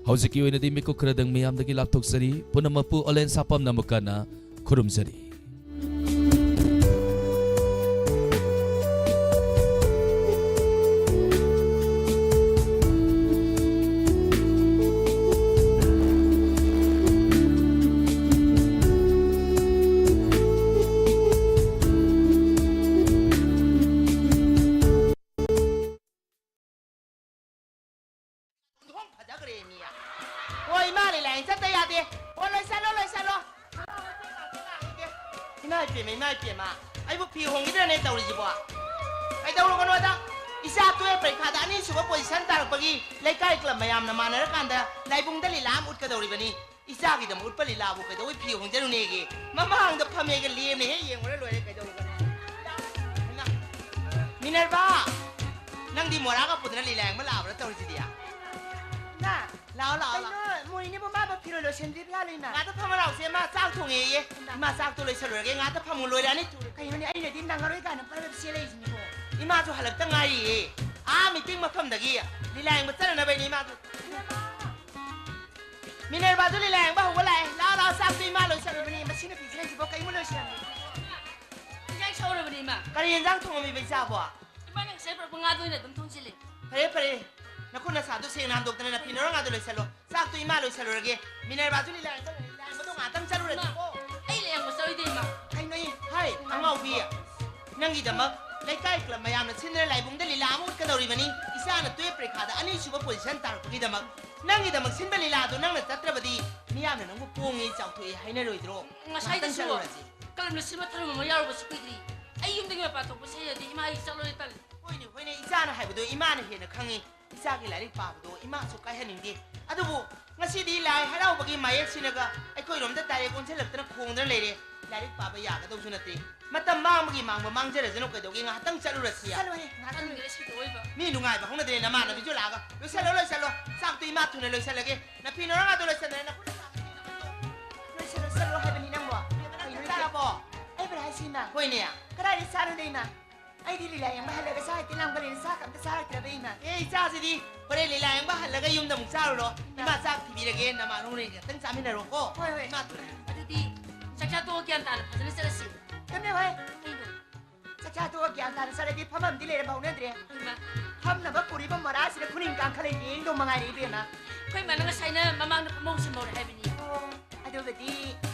ꯍꯧꯖꯤꯛꯀꯤ ꯑꯣꯏꯅꯗꯤ ꯃꯤꯀꯨꯞ ꯈꯔꯗꯪ ꯃꯤꯌꯥꯝꯗꯒꯤ ꯂꯥꯞꯊꯣꯛꯆꯔꯤ꯫ ꯄꯨꯝꯅꯃꯛꯄꯨ ꯑꯣꯂꯦꯟ ꯁꯥꯄꯝꯅ ꯑꯃꯨꯛ ꯍꯟꯅ ꯈꯨꯔꯨꯝꯖꯔꯤ꯫ ꯐꯖꯈ꯭ꯔꯦ ꯃꯤ꯫ ꯍꯣꯏ, ꯏꯃꯥ ꯂꯤꯂꯥ ꯌꯦꯡ ꯆꯠꯇ ꯌꯥꯗꯦ꯫ ꯍꯣ, ꯂꯣꯏꯁꯜꯂꯣ, ꯂꯣꯏꯁꯜꯂꯣ꯫ ꯏꯃꯥ ꯏꯄꯦꯝꯃ, ꯏꯃꯥ ꯏꯄꯦꯝꯃ, ꯑꯩꯕꯨ ꯐꯤ ꯍꯣꯡꯈꯤꯗ꯭ꯔꯅꯦ ꯇꯧꯔꯤꯁꯤꯕꯣ? ꯀꯩꯗꯧꯔꯨꯒꯅꯣꯗ, ꯏꯆꯥ ꯇꯨꯌꯦꯜꯐ ꯄꯔꯤꯈꯥꯗ ꯑꯅꯤꯁꯨꯕ position ꯇꯥꯔꯛꯄꯒꯤ ꯂꯩꯀꯥꯏ club ꯃꯌꯥꯝꯅ ꯃꯥꯟꯅꯔꯀꯥꯟꯗ ꯂꯥꯏꯕꯨꯡꯗ ꯂꯤꯂꯥ ꯑꯃ ꯎꯠꯀꯗꯧꯔꯤꯕꯅꯤ꯫ ꯏꯆꯥꯒꯤꯗꯃꯛ ꯎꯠꯄ ꯂꯤꯂꯥꯕꯨ ꯀꯩꯗꯧꯕꯩ ꯐꯤ ꯍꯣꯡꯖꯔꯨꯅꯦꯒꯦ? ꯃꯃꯥꯡꯗ ꯐꯝꯃꯦꯒ ꯂꯦꯝꯅ ꯍꯦꯛ ꯌꯦꯡꯉꯨꯔ ꯂꯣꯏꯔꯦ, ꯀꯩꯗꯧꯔꯨꯒꯅꯣ? ꯏꯃꯥ, ꯃꯤꯅꯔꯕꯥ, ꯅꯪꯗꯤ ꯃꯣꯔꯥꯒ ꯄꯨꯗꯅ ꯂꯤꯂꯥ ꯌꯦꯡꯕ ꯂꯥꯛꯑꯕ꯭ꯔꯥ ꯇꯧꯔꯤꯁꯤꯗꯤ? ꯏꯃꯥ, ꯂꯥꯛꯑꯣ, ꯂꯥꯛꯑꯣ, ꯀꯩꯅꯣ, ꯂꯥꯛꯑꯣ꯫ ꯃꯣꯍꯤꯅꯤꯕꯨ ꯃꯥꯕꯨ ꯐꯤꯔꯣꯜ ꯂꯣꯏꯁꯤꯟꯕꯤꯕ ꯂꯥꯛꯂꯣ, ꯏꯃꯥ? ꯉꯥꯛꯇ ꯐꯝꯃ ꯂꯥꯛꯑꯣꯁꯦ, ꯏꯃꯥ ꯆꯥꯛ ꯊꯣꯡꯉꯦꯌꯦ꯫ ꯏꯃꯥ, ꯆꯥꯛꯇꯣ ꯂꯣꯏꯁꯜꯂꯨꯔꯒꯦ, ꯉꯥꯛꯇ ꯐꯝꯃꯨ, ꯂꯣꯏꯔꯛꯑꯅꯤ, ꯊꯨꯔꯦ꯫ ꯀꯩꯅꯣꯅꯦ, ꯑꯩꯅꯗꯤ ꯅꯪꯉꯔꯣꯏ ꯀꯥꯏꯅ ꯄꯔꯞ ꯆꯦꯜꯂꯛꯏꯁꯤꯅꯤꯀꯣ꯫ ꯏꯃꯥꯁꯨ ꯍꯜꯂꯛꯇ ꯉꯥꯏꯔꯤꯌꯦ꯫ ꯑꯥ meeting ꯃꯐꯝꯗꯒꯤ ꯂꯤꯂꯥ ꯌꯦꯡꯕ ꯆꯠꯅꯅꯕꯅꯦ ꯏꯃꯥꯁꯨ꯫ ꯃꯤꯅꯔꯕꯥꯗꯨ ꯂꯤꯂꯥ ꯌꯦꯡꯕ ꯍꯧꯕ ꯂꯥꯛꯑꯦ꯫ ꯂꯥꯛꯑꯣ, ꯂꯥꯛꯑꯣ, ꯆꯥꯛꯇꯣ ꯏꯃꯥ ꯂꯣꯏꯁꯜꯂꯨꯕꯅꯤ꯫ ꯃꯁꯤ ꯅꯨꯄꯤꯁꯤꯅ ꯍꯧꯖꯤꯛꯐꯥꯎ ꯀꯔꯤꯃꯨꯛ ꯂꯣꯏꯁꯤꯜꯂꯝꯗꯦ? ꯏꯟꯖꯥꯡ ꯁꯧꯔꯕꯅꯤ, ꯏꯃꯥ꯫ ꯀꯔꯤ ꯌꯦꯟꯖꯥꯡ ꯊꯣꯡꯉꯝꯃꯤꯕ ꯏꯆꯥꯕꯣ? ꯏꯃꯥꯅ ꯉꯁꯥꯏ ꯄꯨꯔꯛꯄ ꯉꯥꯗꯣ ꯑꯣꯏꯅ ꯑꯗꯨꯝ ꯊꯣꯡꯖꯤꯜꯂꯦ꯫ ꯐꯔꯦ, ꯐꯔꯦ꯫ ꯅꯈꯨꯠ ꯅꯁꯥꯗꯣ ꯁꯦꯡꯅ ꯍꯟꯗꯣꯛꯇꯅ ꯅꯐꯤ ꯅꯔꯣꯜ ꯉꯥꯗꯣ ꯂꯣꯏꯁꯜꯂꯣ꯫ ꯆꯥꯛꯇꯣ ꯏꯃꯥ ꯂꯣꯏꯁꯜꯂꯨꯔꯒꯦ꯫ ꯃꯤꯅꯔꯕꯥꯁꯨ ꯂꯤꯂꯥ ꯌꯦꯡꯕ ꯂꯣꯏꯔꯦ꯫ ꯂꯤꯂꯥ ꯌꯦꯡꯕꯗꯣ ꯉꯥꯛꯇꯪ ꯆꯠꯂꯨꯔꯁꯤꯀꯣ꯫ ꯏꯃꯥ, ꯑꯩ ꯂꯤꯂꯥ ꯌꯦꯡꯕ ꯆꯠꯂꯣꯏꯗꯦ, ꯏꯃꯥ꯫ ꯀꯩꯅꯣ, ꯍꯥꯏ, ꯑꯉꯥꯎꯕꯤ꯫ ꯅꯪꯒꯤꯗꯃꯛ ꯂꯩꯀꯥꯏ club ꯃꯌꯥꯝꯅ ꯁꯤꯟꯗꯨꯅ ꯂꯥꯏꯕꯨꯡꯗ ꯂꯤꯂꯥ ꯑꯃ ꯎꯠꯀꯗꯧꯔꯤꯕꯅꯤ꯫ ꯏꯆꯥꯅ ꯇꯨꯌꯦꯜꯐ ꯄꯔꯤꯈꯥꯗ ꯑꯅꯤꯁꯨꯕ position ꯇꯥꯔꯛꯄꯒꯤꯗꯃꯛ꯫ ꯅꯪꯒꯤꯗꯃꯛ ꯁꯤꯟꯕ ꯂꯤꯂꯥꯗꯨ ꯅꯪꯅ ꯆꯠꯇ꯭ꯔꯕꯗꯤ ꯃꯤꯌꯥꯝꯅ ꯅꯪꯕꯨ ꯄꯣꯡꯉꯦ, ꯆꯥꯎꯊꯣꯛꯑꯦ ꯍꯥꯏꯅꯔꯣꯏꯗ꯭ꯔꯣ? ꯉꯁꯥꯏꯗꯁꯨ ꯉꯥꯛꯇꯪ ꯆꯠꯂꯨꯔꯁꯤ꯫ ꯀꯂꯝꯅ ꯁꯤꯟꯕ ꯊꯧꯔꯝ ꯑꯃ ꯌꯥꯎꯔꯨꯕꯁꯨ ꯀꯨꯏꯗ꯭ꯔꯤ꯫ ꯑꯩ ꯌꯨꯝꯗꯒꯤ ꯃꯄꯥꯟ ꯊꯣꯛꯄ ꯁꯣꯏꯗ꯭ꯔꯗꯤ ꯏꯃꯥ ꯑꯩ ꯆꯠꯂꯣꯏ ꯇꯜꯂꯤ꯫ ꯍꯣꯏꯅꯦ, ꯍꯣꯏꯅꯦ, ꯏꯆꯥꯅ ꯍꯥꯏꯕꯗꯣ ꯏꯃꯥꯅ ꯍꯦꯟꯅ ꯈꯪꯉꯤ꯫ ꯏꯆꯥꯒꯤ ꯂꯥꯏꯔꯤꯛ ꯄꯥꯕꯗꯣ ꯏꯃꯥꯁꯨ ꯀꯥꯏꯍꯟꯅꯤꯡꯗꯦ꯫ ꯑꯗꯨꯕꯨ ꯉꯁꯤꯗꯤ ꯂꯥꯏ ꯍꯔꯥꯎꯕꯒꯤ ꯃꯥꯌꯦꯛꯁꯤꯅꯒ ꯑꯩꯈꯣꯏꯔꯣꯝꯗ ꯗꯥꯏꯔꯦꯛ ꯑꯣꯟꯁꯤꯜꯂꯛꯇꯅ ꯈꯣꯡꯗꯅ ꯂꯩꯔꯦ꯫ ꯂꯥꯏꯔꯤꯛ ꯄꯥꯕ ꯌꯥꯒꯗꯧꯁꯨ ꯅꯠꯇꯦ꯫ ꯃꯇꯝ ꯃꯥꯡꯕꯒꯤ ꯃꯥꯡꯕ ꯃꯥꯡꯖꯔꯁꯅꯨ, ꯀꯩꯗꯧꯒꯦ, ꯉꯥꯏꯍꯥꯛꯇꯪ ꯆꯠꯂꯨꯔꯁꯤ꯫ ꯆꯠꯂꯣꯍꯦ, ꯉꯥꯏꯍꯥꯛꯇꯪ꯫ ꯈꯪꯗ꯭ꯔꯦ, ꯁꯤꯗ ꯑꯣꯏꯕ꯫ ꯃꯤ ꯅꯨꯡꯉꯥꯏꯕ ꯍꯧꯅꯗ꯭ꯔꯦ, ꯅꯃꯥꯟꯅꯕꯤꯁꯨ ꯂꯥꯛꯑꯒ꯫ ꯂꯣꯏꯁꯜꯂꯣ, ꯂꯣꯏꯁꯜꯂꯣ꯫ ꯆꯥꯛꯇꯣ ꯏꯃꯥ ꯊꯨꯅ ꯂꯣꯏꯁꯜꯂꯒꯦ꯫ ꯅꯐꯤ ꯅꯔꯣꯜꯒꯗꯣ ꯂꯣꯏꯁꯜꯂꯦ, ꯅꯈꯨꯠ ꯅꯁꯥ ꯂꯣꯏꯁꯜꯂꯣ, ꯆꯠꯂꯣ ꯍꯥꯏꯕꯅꯤ ꯅꯪꯕꯣ꯫ ꯀꯩꯅꯣ ꯆꯥꯔꯕꯣ? ꯑꯩꯕꯨꯔꯥ ꯍꯥꯏꯁꯤ ꯏꯃꯥ? ꯍꯣꯏꯅꯦ꯫ ꯀꯗꯥꯏꯗ ꯆꯥꯔꯨꯅꯦ ꯏꯃꯥ? ꯑꯩꯗꯤ ꯂꯤꯂꯥ ꯌꯦꯡꯕ ꯍꯜꯂꯒ ꯆꯥꯛ ꯍꯦꯛꯇ ꯂꯥꯝꯒꯜꯂꯦꯅ ꯆꯥꯛ ꯑꯝꯇ ꯆꯥꯔꯛꯇ꯭ꯔꯕ ꯏꯃꯥ꯫ ꯑꯦ, ꯏꯆꯥꯁꯤꯗꯤ ꯍꯣꯔꯦꯟ ꯂꯤꯂꯥ ꯌꯦꯡꯕ ꯍꯜꯂꯒ ꯌꯨꯝꯗ ꯑꯃꯨꯛ ꯆꯥꯔꯨꯔꯣ꯫ ꯏꯃꯥ ꯆꯥꯛ ꯊꯤꯕꯤꯔꯒꯦ, ꯅꯃꯥꯟ ꯍꯣꯔꯦꯟ ꯈꯛꯇꯪ ꯆꯥꯃꯤꯟꯅꯔꯣꯀꯣ꯫ ꯍꯣꯏ, ꯍꯣꯏ꯫ ꯏꯃꯥ ꯊꯨꯅ꯫ ꯑꯗꯨꯗꯤ ꯆꯥꯛ ꯆꯥ ꯇꯣꯛꯑ ꯒ꯭ꯌꯥꯟ ꯇꯥꯅ ꯐꯖꯅ ꯆꯠꯂꯁꯤ꯫ ꯀꯩꯅꯣ ꯍꯣꯏ? ꯀꯩꯅꯣ? ꯆꯥꯛ ꯆꯥ ꯇꯣꯛꯑ ꯒ꯭ꯌꯥꯟ ꯇꯥꯅ ꯆꯠꯂꯗꯤ ꯐꯝꯐꯝꯗꯤ ꯂꯩꯔꯝ ꯍꯧꯅꯗ꯭ꯔꯦ꯫ ꯏꯃꯥ꯫ ꯐꯝꯅꯕ ꯄꯨꯔꯤꯕ ꯃꯣꯔꯥꯁꯤꯗ ꯈꯨꯅꯤꯡ ꯀꯥꯡꯈꯠꯂ ꯌꯦꯡꯗꯧ ꯃꯉꯥꯏꯔꯦ ꯏꯕꯦꯝꯃ꯫ ꯑꯩꯈꯣꯏ ꯃꯥꯅ ꯉꯁꯥꯏꯅ ꯃꯃꯥꯡꯗ ꯐꯝꯍꯧꯁꯤ ꯃꯧꯔꯦ ꯍꯥꯏꯕꯅꯤ꯫ ꯑꯣ, ꯑꯗꯨꯒꯗꯤ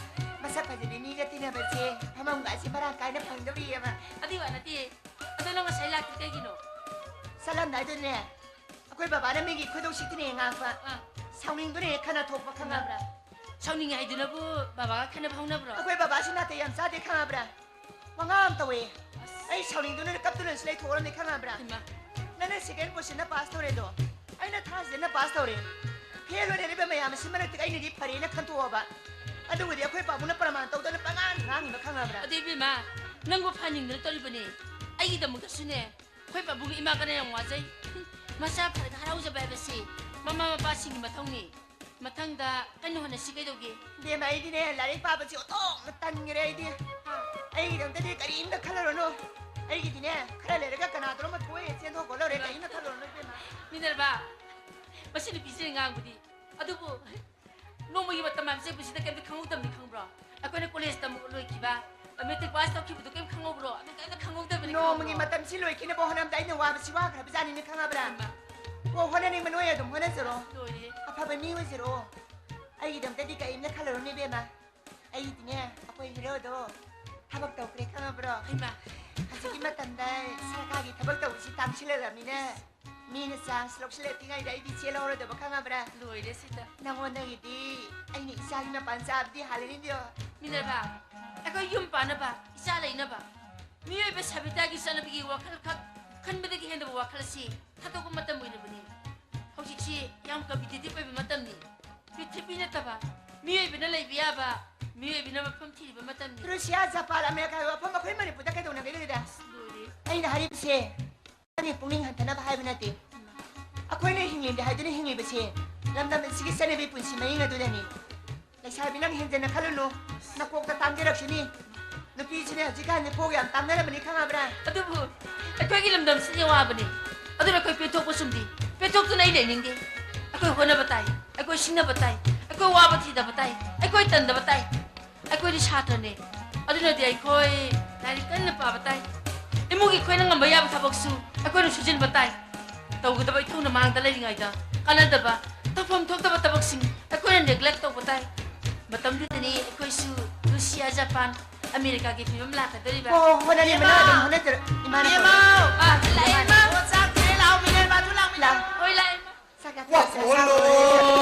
ꯃꯁꯛ ꯐꯖꯕꯤ ꯃꯤꯒ ꯇꯤꯟꯅꯕꯁꯦ ꯐꯝꯐꯝꯒꯁꯦ ꯃꯔꯥꯡ ꯀꯥꯏꯅ ꯐꯪꯗꯧꯔꯤꯑꯕ꯫ ꯑꯗꯨꯏ ꯋꯥ ꯅꯠꯇꯦ꯫ ꯑꯗꯣ ꯅꯪ ꯉꯁꯥꯏ ꯂꯥꯛꯇ꯭ꯔꯤ ꯀꯩꯒꯤꯅꯣ? ꯆꯠꯂꯝꯗꯥꯏꯗꯅꯦ, ꯑꯩꯈꯣꯏ ꯕꯕꯥꯅ ꯃꯤꯒꯤ ꯈꯣꯏꯗꯧ ꯁꯤꯛꯇꯅꯦ ꯉꯥꯡꯕ꯫ ꯑꯥ꯫ ꯁꯥꯎꯅꯤꯡꯗꯨꯅ ꯍꯦꯛ ꯈꯠꯅ ꯊꯣꯛꯄ ꯈꯪꯉꯕ꯭ꯔꯥ? ꯁꯥꯎꯅꯤꯡꯉꯦ ꯍꯥꯏꯗꯨꯅꯕꯨ ꯕꯕꯥꯒ ꯈꯠꯅꯕ ꯍꯧꯅꯕ꯭ꯔꯣ? ꯑꯩꯈꯣꯏ ꯕꯕꯥꯁꯤ ꯅꯥꯇꯩ ꯌꯥꯝ ꯆꯥꯗꯦ ꯈꯪꯉꯕ꯭ꯔꯥ? ꯋꯥꯉꯥꯡ ꯑꯃ ꯇꯧꯋꯦ꯫ ꯑꯁ꯫ ꯑꯩ ꯁꯥꯎꯅꯤꯡꯗꯨꯅ ꯀꯞꯇꯨꯅꯁꯨ ꯂꯩꯊꯣꯛꯑꯔꯕꯅꯤ ꯈꯪꯉꯕ꯭ꯔꯥ? ꯍꯩꯃꯥ꯫ ꯅꯪꯅ second positionꯗ pass ꯇꯧꯔꯦꯗꯣ, ꯑꯩꯅ third positionꯗ pass ꯇꯧꯔꯦ꯫ Fail ꯑꯣꯏꯅꯔꯤꯕ ꯃꯌꯥꯝ ꯑꯁꯤ ꯃꯔꯛꯇ ꯑꯩꯅꯗꯤ ꯐꯔꯦꯅ ꯈꯟꯇꯣꯛꯑꯕ꯫ ꯑꯗꯨꯕꯨꯗꯤ ꯑꯩꯈꯣꯏ ꯄꯥꯕꯨꯡꯅ ꯄ꯭ꯔꯃꯥꯟ ꯇꯧꯗꯅ ꯄꯉꯥꯡ ꯉꯥꯡꯉꯤꯕ ꯈꯪꯉꯕ꯭ꯔꯥ? ꯑꯗꯨ ꯏꯕꯦꯝꯃ, ꯅꯪꯕꯨ ꯐꯍꯟꯅꯤꯡꯗꯅ ꯇꯧꯔꯤꯕꯅꯦ꯫ ꯑꯩꯒꯤꯗꯃꯛꯇꯁꯨꯅꯦ, ꯑꯩꯈꯣꯏ ꯄꯥꯕꯨꯡꯒꯤ ꯏꯃꯥ ꯀꯅꯥ ꯌꯥꯝ ꯋꯥꯖꯩ꯫ ꯃꯆꯥ ꯐꯔꯒ ꯍꯔꯥꯎꯖꯕ ꯍꯥꯏꯕꯁꯤ ꯃꯃꯥ ꯃꯄꯥꯁꯤꯡꯒꯤ ꯃꯊꯧꯅꯤ꯫ ꯃꯊꯪꯗ ꯀꯟꯅ ꯍꯣꯠꯅꯁꯤ ꯀꯩꯗꯧꯒꯦ? ꯏꯕꯦꯝꯃ, ꯑꯩꯗꯤꯅꯦ, ꯂꯥꯏꯔꯤꯛ ꯄꯥꯕꯁꯤ ꯑꯣꯟꯊꯣꯛꯅ ꯇꯟꯈ꯭ꯔꯦ ꯑꯩꯗꯤ꯫ ꯑꯩꯒꯤꯗꯃꯛꯇꯗꯤ ꯀꯔꯤꯝꯇ ꯈꯜꯂꯨꯔꯅꯨ꯫ ꯑꯩꯒꯤꯗꯤꯅꯦ, ꯈꯔ ꯂꯩꯔꯒ ꯀꯅꯥꯗꯅꯣꯝꯃ ꯊꯣꯛꯑꯦ ꯆꯦꯟꯊꯣꯛꯈ꯭ꯔ ꯂꯣꯏꯔꯦ, ꯀꯔꯤꯝꯇ ꯈꯜꯂꯨꯔꯅꯨ ꯏꯕꯦꯝꯃ꯫ ꯃꯤꯅꯔꯕꯥ, ꯃꯁꯤ ꯅꯨꯄꯤꯁꯤꯅ ꯉꯥꯡꯕꯗꯤ꯫ ꯑꯗꯨꯕꯨ ꯅꯣꯡꯃꯒꯤ ꯃꯇꯝ ꯍꯥꯏꯕꯁꯦ ꯄꯨꯟꯁꯤꯗ ꯀꯩꯝꯇ ꯈꯪꯍꯧꯗꯕꯅꯤ ꯈꯪꯕ꯭ꯔꯣ? ꯑꯩꯈꯣꯏꯅ ꯀꯣꯂꯦꯖ ꯇꯝꯕ ꯂꯣꯏꯈꯤꯕ, ꯃꯦꯇ꯭ꯔꯤꯛ ꯄꯥꯁ ꯇꯧꯈꯤꯕꯗꯨ ꯀꯩꯝ ꯈꯪꯍꯧꯕ꯭ꯔꯣ? ꯑꯗꯨ ꯀꯩꯝꯇ ꯈꯪꯍꯧꯗꯕꯅꯤ ꯅꯣꯡꯃꯒꯤ ꯈꯪꯕ꯭ꯔꯣ? ꯃꯇꯝꯁꯤ ꯂꯣꯏꯈꯤꯅꯕ ꯍꯣꯠꯅꯕꯗ ꯑꯩꯅ ꯋꯥꯕꯁꯤ ꯋꯥꯈ꯭ꯔꯕꯖꯥꯠꯅꯤꯅꯦ ꯈꯪꯉꯕ꯭ꯔꯥ? ꯍꯩꯃꯥ꯫ ꯑꯣ, ꯍꯣꯠꯅꯅꯤꯡꯕ ꯅꯣꯏ ꯑꯗꯨꯝ ꯍꯣꯠꯅꯖꯔꯣ꯫ ꯂꯣꯏꯔꯦ꯫ ꯑꯐꯕ ꯃꯤ ꯑꯣꯏꯖꯔꯣ꯫ ꯑꯩꯒꯤꯗꯃꯛꯇꯗꯤ ꯀꯔꯤꯝꯇ ꯈꯜꯂꯨꯔꯅꯨ ꯏꯕꯦꯝꯃ꯫ ꯑꯩꯒꯤꯗꯤꯅꯦ, ꯑꯩꯈꯣꯏ ꯍꯦꯔꯣꯗꯣ ꯊꯕꯛ ꯇꯧꯈ꯭ꯔꯦ ꯈꯪꯉꯕ꯭ꯔꯣ? ꯍꯩꯃꯥ꯫ ꯍꯧꯖꯤꯛꯀꯤ ꯃꯇꯝꯗ ꯁꯔꯀꯥꯔꯒꯤ ꯊꯕꯛ ꯇꯧꯕꯁꯤ ꯇꯥꯡꯁꯤꯜꯂꯛꯂꯕꯅꯤꯅ ꯃꯤꯅ ꯆꯥꯟꯁ ꯂꯧꯁꯤꯜꯂꯛꯇ꯭ꯔꯤꯉꯩꯗ ꯑꯩꯗꯤ ꯆꯦꯜꯍꯧꯔꯗꯕ ꯈꯪꯉꯕ꯭ꯔꯥ? ꯂꯣꯏꯔꯦ ꯁꯤꯗ꯫ ꯅꯉꯣꯟꯗꯒꯤꯗꯤ ꯑꯩꯅ ꯏꯆꯥꯒꯤ ꯃꯄꯥꯟ ꯆꯥꯕꯗꯤ ꯍꯥꯜꯂꯅꯤꯗꯣ꯫ ꯃꯤꯅꯔꯕꯥ, ꯑꯩꯈꯣꯏ ꯌꯨꯝ ꯄꯥꯟꯅꯕ, ꯏꯆꯥ ꯂꯩꯅꯕ, ꯃꯤꯑꯣꯏꯕ ꯁꯥꯕꯤꯇꯥꯒꯤ ꯆꯠꯅꯕꯤꯒꯤ ꯋꯥꯈꯜ ꯈꯛ ꯈꯟꯕꯗꯒꯤ ꯍꯦꯟꯗꯕ ꯋꯥꯈꯜ ꯑꯁꯤ ꯊꯥꯗꯣꯛꯄ ꯃꯇꯝ ꯑꯣꯏꯔꯕꯅꯤ꯫ ꯌꯥꯝ competitive ꯑꯣꯏꯕ ꯃꯇꯝꯅꯤ꯫ ꯄ꯭ꯔꯤꯊꯤꯕꯤ ꯅꯠꯇꯕ, ꯃꯤꯑꯣꯏꯕꯅ ꯂꯩꯕ ꯌꯥꯕ, ꯃꯤꯑꯣꯏꯕꯅ ꯃꯐꯝ ꯊꯤꯔꯤꯕ ꯃꯇꯝꯅꯤ꯫ ꯔꯨꯁꯤꯌꯥ, ꯖꯄꯥꯟ, ꯑꯃꯦꯔꯤꯀꯥ ꯍꯥꯏꯕ ꯃꯐꯝ ꯑꯩꯈꯣꯏ ꯃꯅꯤꯄꯨꯔꯗ ꯀꯩꯗꯧꯅꯒꯦ ꯑꯗꯨꯗꯤ? ꯑꯁ, ꯂꯣꯏꯔꯦ꯫ ꯑꯩꯅ ꯍꯥꯏꯔꯤꯕꯁꯦ ꯅꯪꯒꯤ ꯄꯨꯛꯅꯤꯡ ꯍꯟꯊꯅꯕ ꯍꯥꯏꯕ ꯅꯠꯇꯦ꯫ ꯑꯩꯈꯣꯏꯅ ꯍꯤꯡꯂꯤꯕꯅꯤ ꯍꯥꯏꯗꯨꯅ ꯍꯤꯡꯂꯤꯕꯁꯦ ꯂꯝꯗꯝ ꯑꯁꯤꯒꯤ ꯆꯠꯅꯕꯤ ꯄꯨꯟꯁꯤ ꯃꯍꯤꯡ ꯑꯗꯨꯗꯅꯤ꯫ ꯂꯩꯁꯥꯕꯤ, ꯅꯪ ꯍꯦꯟꯖꯟꯅ ꯈꯜꯂꯨꯅꯨ꯫ ꯅꯀꯣꯛꯇ ꯇꯥꯡꯖꯔꯛꯁꯤꯅꯤ꯫ ꯅꯨꯄꯤꯁꯤꯅꯦ ꯍꯧꯖꯤꯛꯀꯥꯟꯗꯤ ꯀꯣꯛ ꯌꯥꯝ ꯇꯥꯡꯅꯔꯕꯅꯤ, ꯈꯪꯉꯕ꯭ꯔꯥ? ꯑꯗꯨꯕꯨ ꯑꯩꯈꯣꯏꯒꯤ ꯂꯝꯗꯝꯁꯤꯗꯤ ꯑꯋꯥꯕꯅꯤ꯫ ꯑꯗꯨꯅ ꯑꯩꯈꯣꯏ ꯄꯦꯟꯊꯣꯛꯄ ꯆꯨꯝꯗꯦ꯫ ꯄꯦꯟꯊꯣꯛꯇꯨꯅ ꯑꯩ ꯂꯩꯅꯤꯡꯗꯦ꯫ ꯑꯩꯈꯣꯏ ꯍꯣꯠꯅꯕ ꯇꯥꯏ꯫ ꯑꯩꯈꯣꯏ ꯁꯤꯡꯅꯕ ꯇꯥꯏ꯫ ꯑꯩꯈꯣꯏ ꯋꯥꯕ ꯊꯤꯗꯕ ꯇꯥꯏ꯫ ꯑꯩꯈꯣꯏ ꯇꯟꯗꯕ ꯇꯥꯏ꯫ ꯑꯩꯈꯣꯏꯗꯤ ꯁꯥꯇ꯭ꯔꯅꯦ꯫ ꯑꯗꯨꯅꯗꯤ ꯑꯩꯈꯣꯏ ꯂꯥꯏꯔꯤꯛ ꯀꯟꯅ ꯄꯥꯕ ꯇꯥꯏ꯫ ꯏꯃꯨꯡꯒꯤ ꯑꯩꯈꯣꯏꯅ ꯉꯝꯕ ꯌꯥꯕ ꯊꯕꯛꯁꯨ ꯑꯩꯈꯣꯏꯅ ꯁꯨꯖꯤꯟꯕ ꯇꯥꯏ꯫ ꯇꯧꯒꯗꯕ ꯏꯊꯧꯅ ꯃꯥꯡꯗ ꯂꯩꯔꯤꯉꯩꯗ ꯀꯥꯟꯅꯗꯕ, ꯇꯧꯐꯝ ꯊꯣꯛꯇꯕ ꯊꯕꯛꯁꯤꯡ ꯑꯩꯈꯣꯏꯅ neglect ꯇꯧꯕ ꯇꯥꯏ꯫ ꯃꯇꯝꯗꯨꯗꯅꯤ ꯑꯩꯈꯣꯏꯁꯨ ꯔꯨꯁꯤꯌꯥ, ꯖꯄꯥꯟ, ꯑꯃꯦꯔꯤꯀꯥꯒꯤ ꯐꯤꯕꯝ ꯂꯥꯛꯀꯗꯧꯔꯤꯕ꯫ ꯍꯣ, ꯍꯣ, ꯍꯣꯠꯅꯔꯤꯕꯅ ꯏꯃꯥ! ꯑꯗꯨꯝ ꯍꯣꯠꯅꯖꯔꯣ꯫ ꯏꯃꯥꯅ ꯏꯃꯥ! ꯇꯧꯔꯣ꯫ ꯑꯥ, ꯂꯥꯛꯑꯦ, ꯏꯃꯥ! ꯑꯣ, ꯆꯥꯛ ꯊꯤꯔꯦ, ꯂꯥꯛꯑꯣ, ꯃꯤꯅꯔꯚꯥ, ꯊꯨ ꯂꯥꯛꯑꯣ, ꯃꯤꯅꯔꯚꯥ꯫ ꯂꯥꯛꯑꯣ꯫ ꯍꯣꯏ, ꯂꯥꯛꯑꯦ, ꯏꯃꯥ꯫ ꯆꯥꯛ ꯆꯥꯊꯣꯛꯑꯁꯤ, ꯋꯥꯀꯣꯜꯂꯣ, ꯑꯆꯥꯄꯣꯠ ꯂꯩꯔꯨꯔꯁꯤ꯫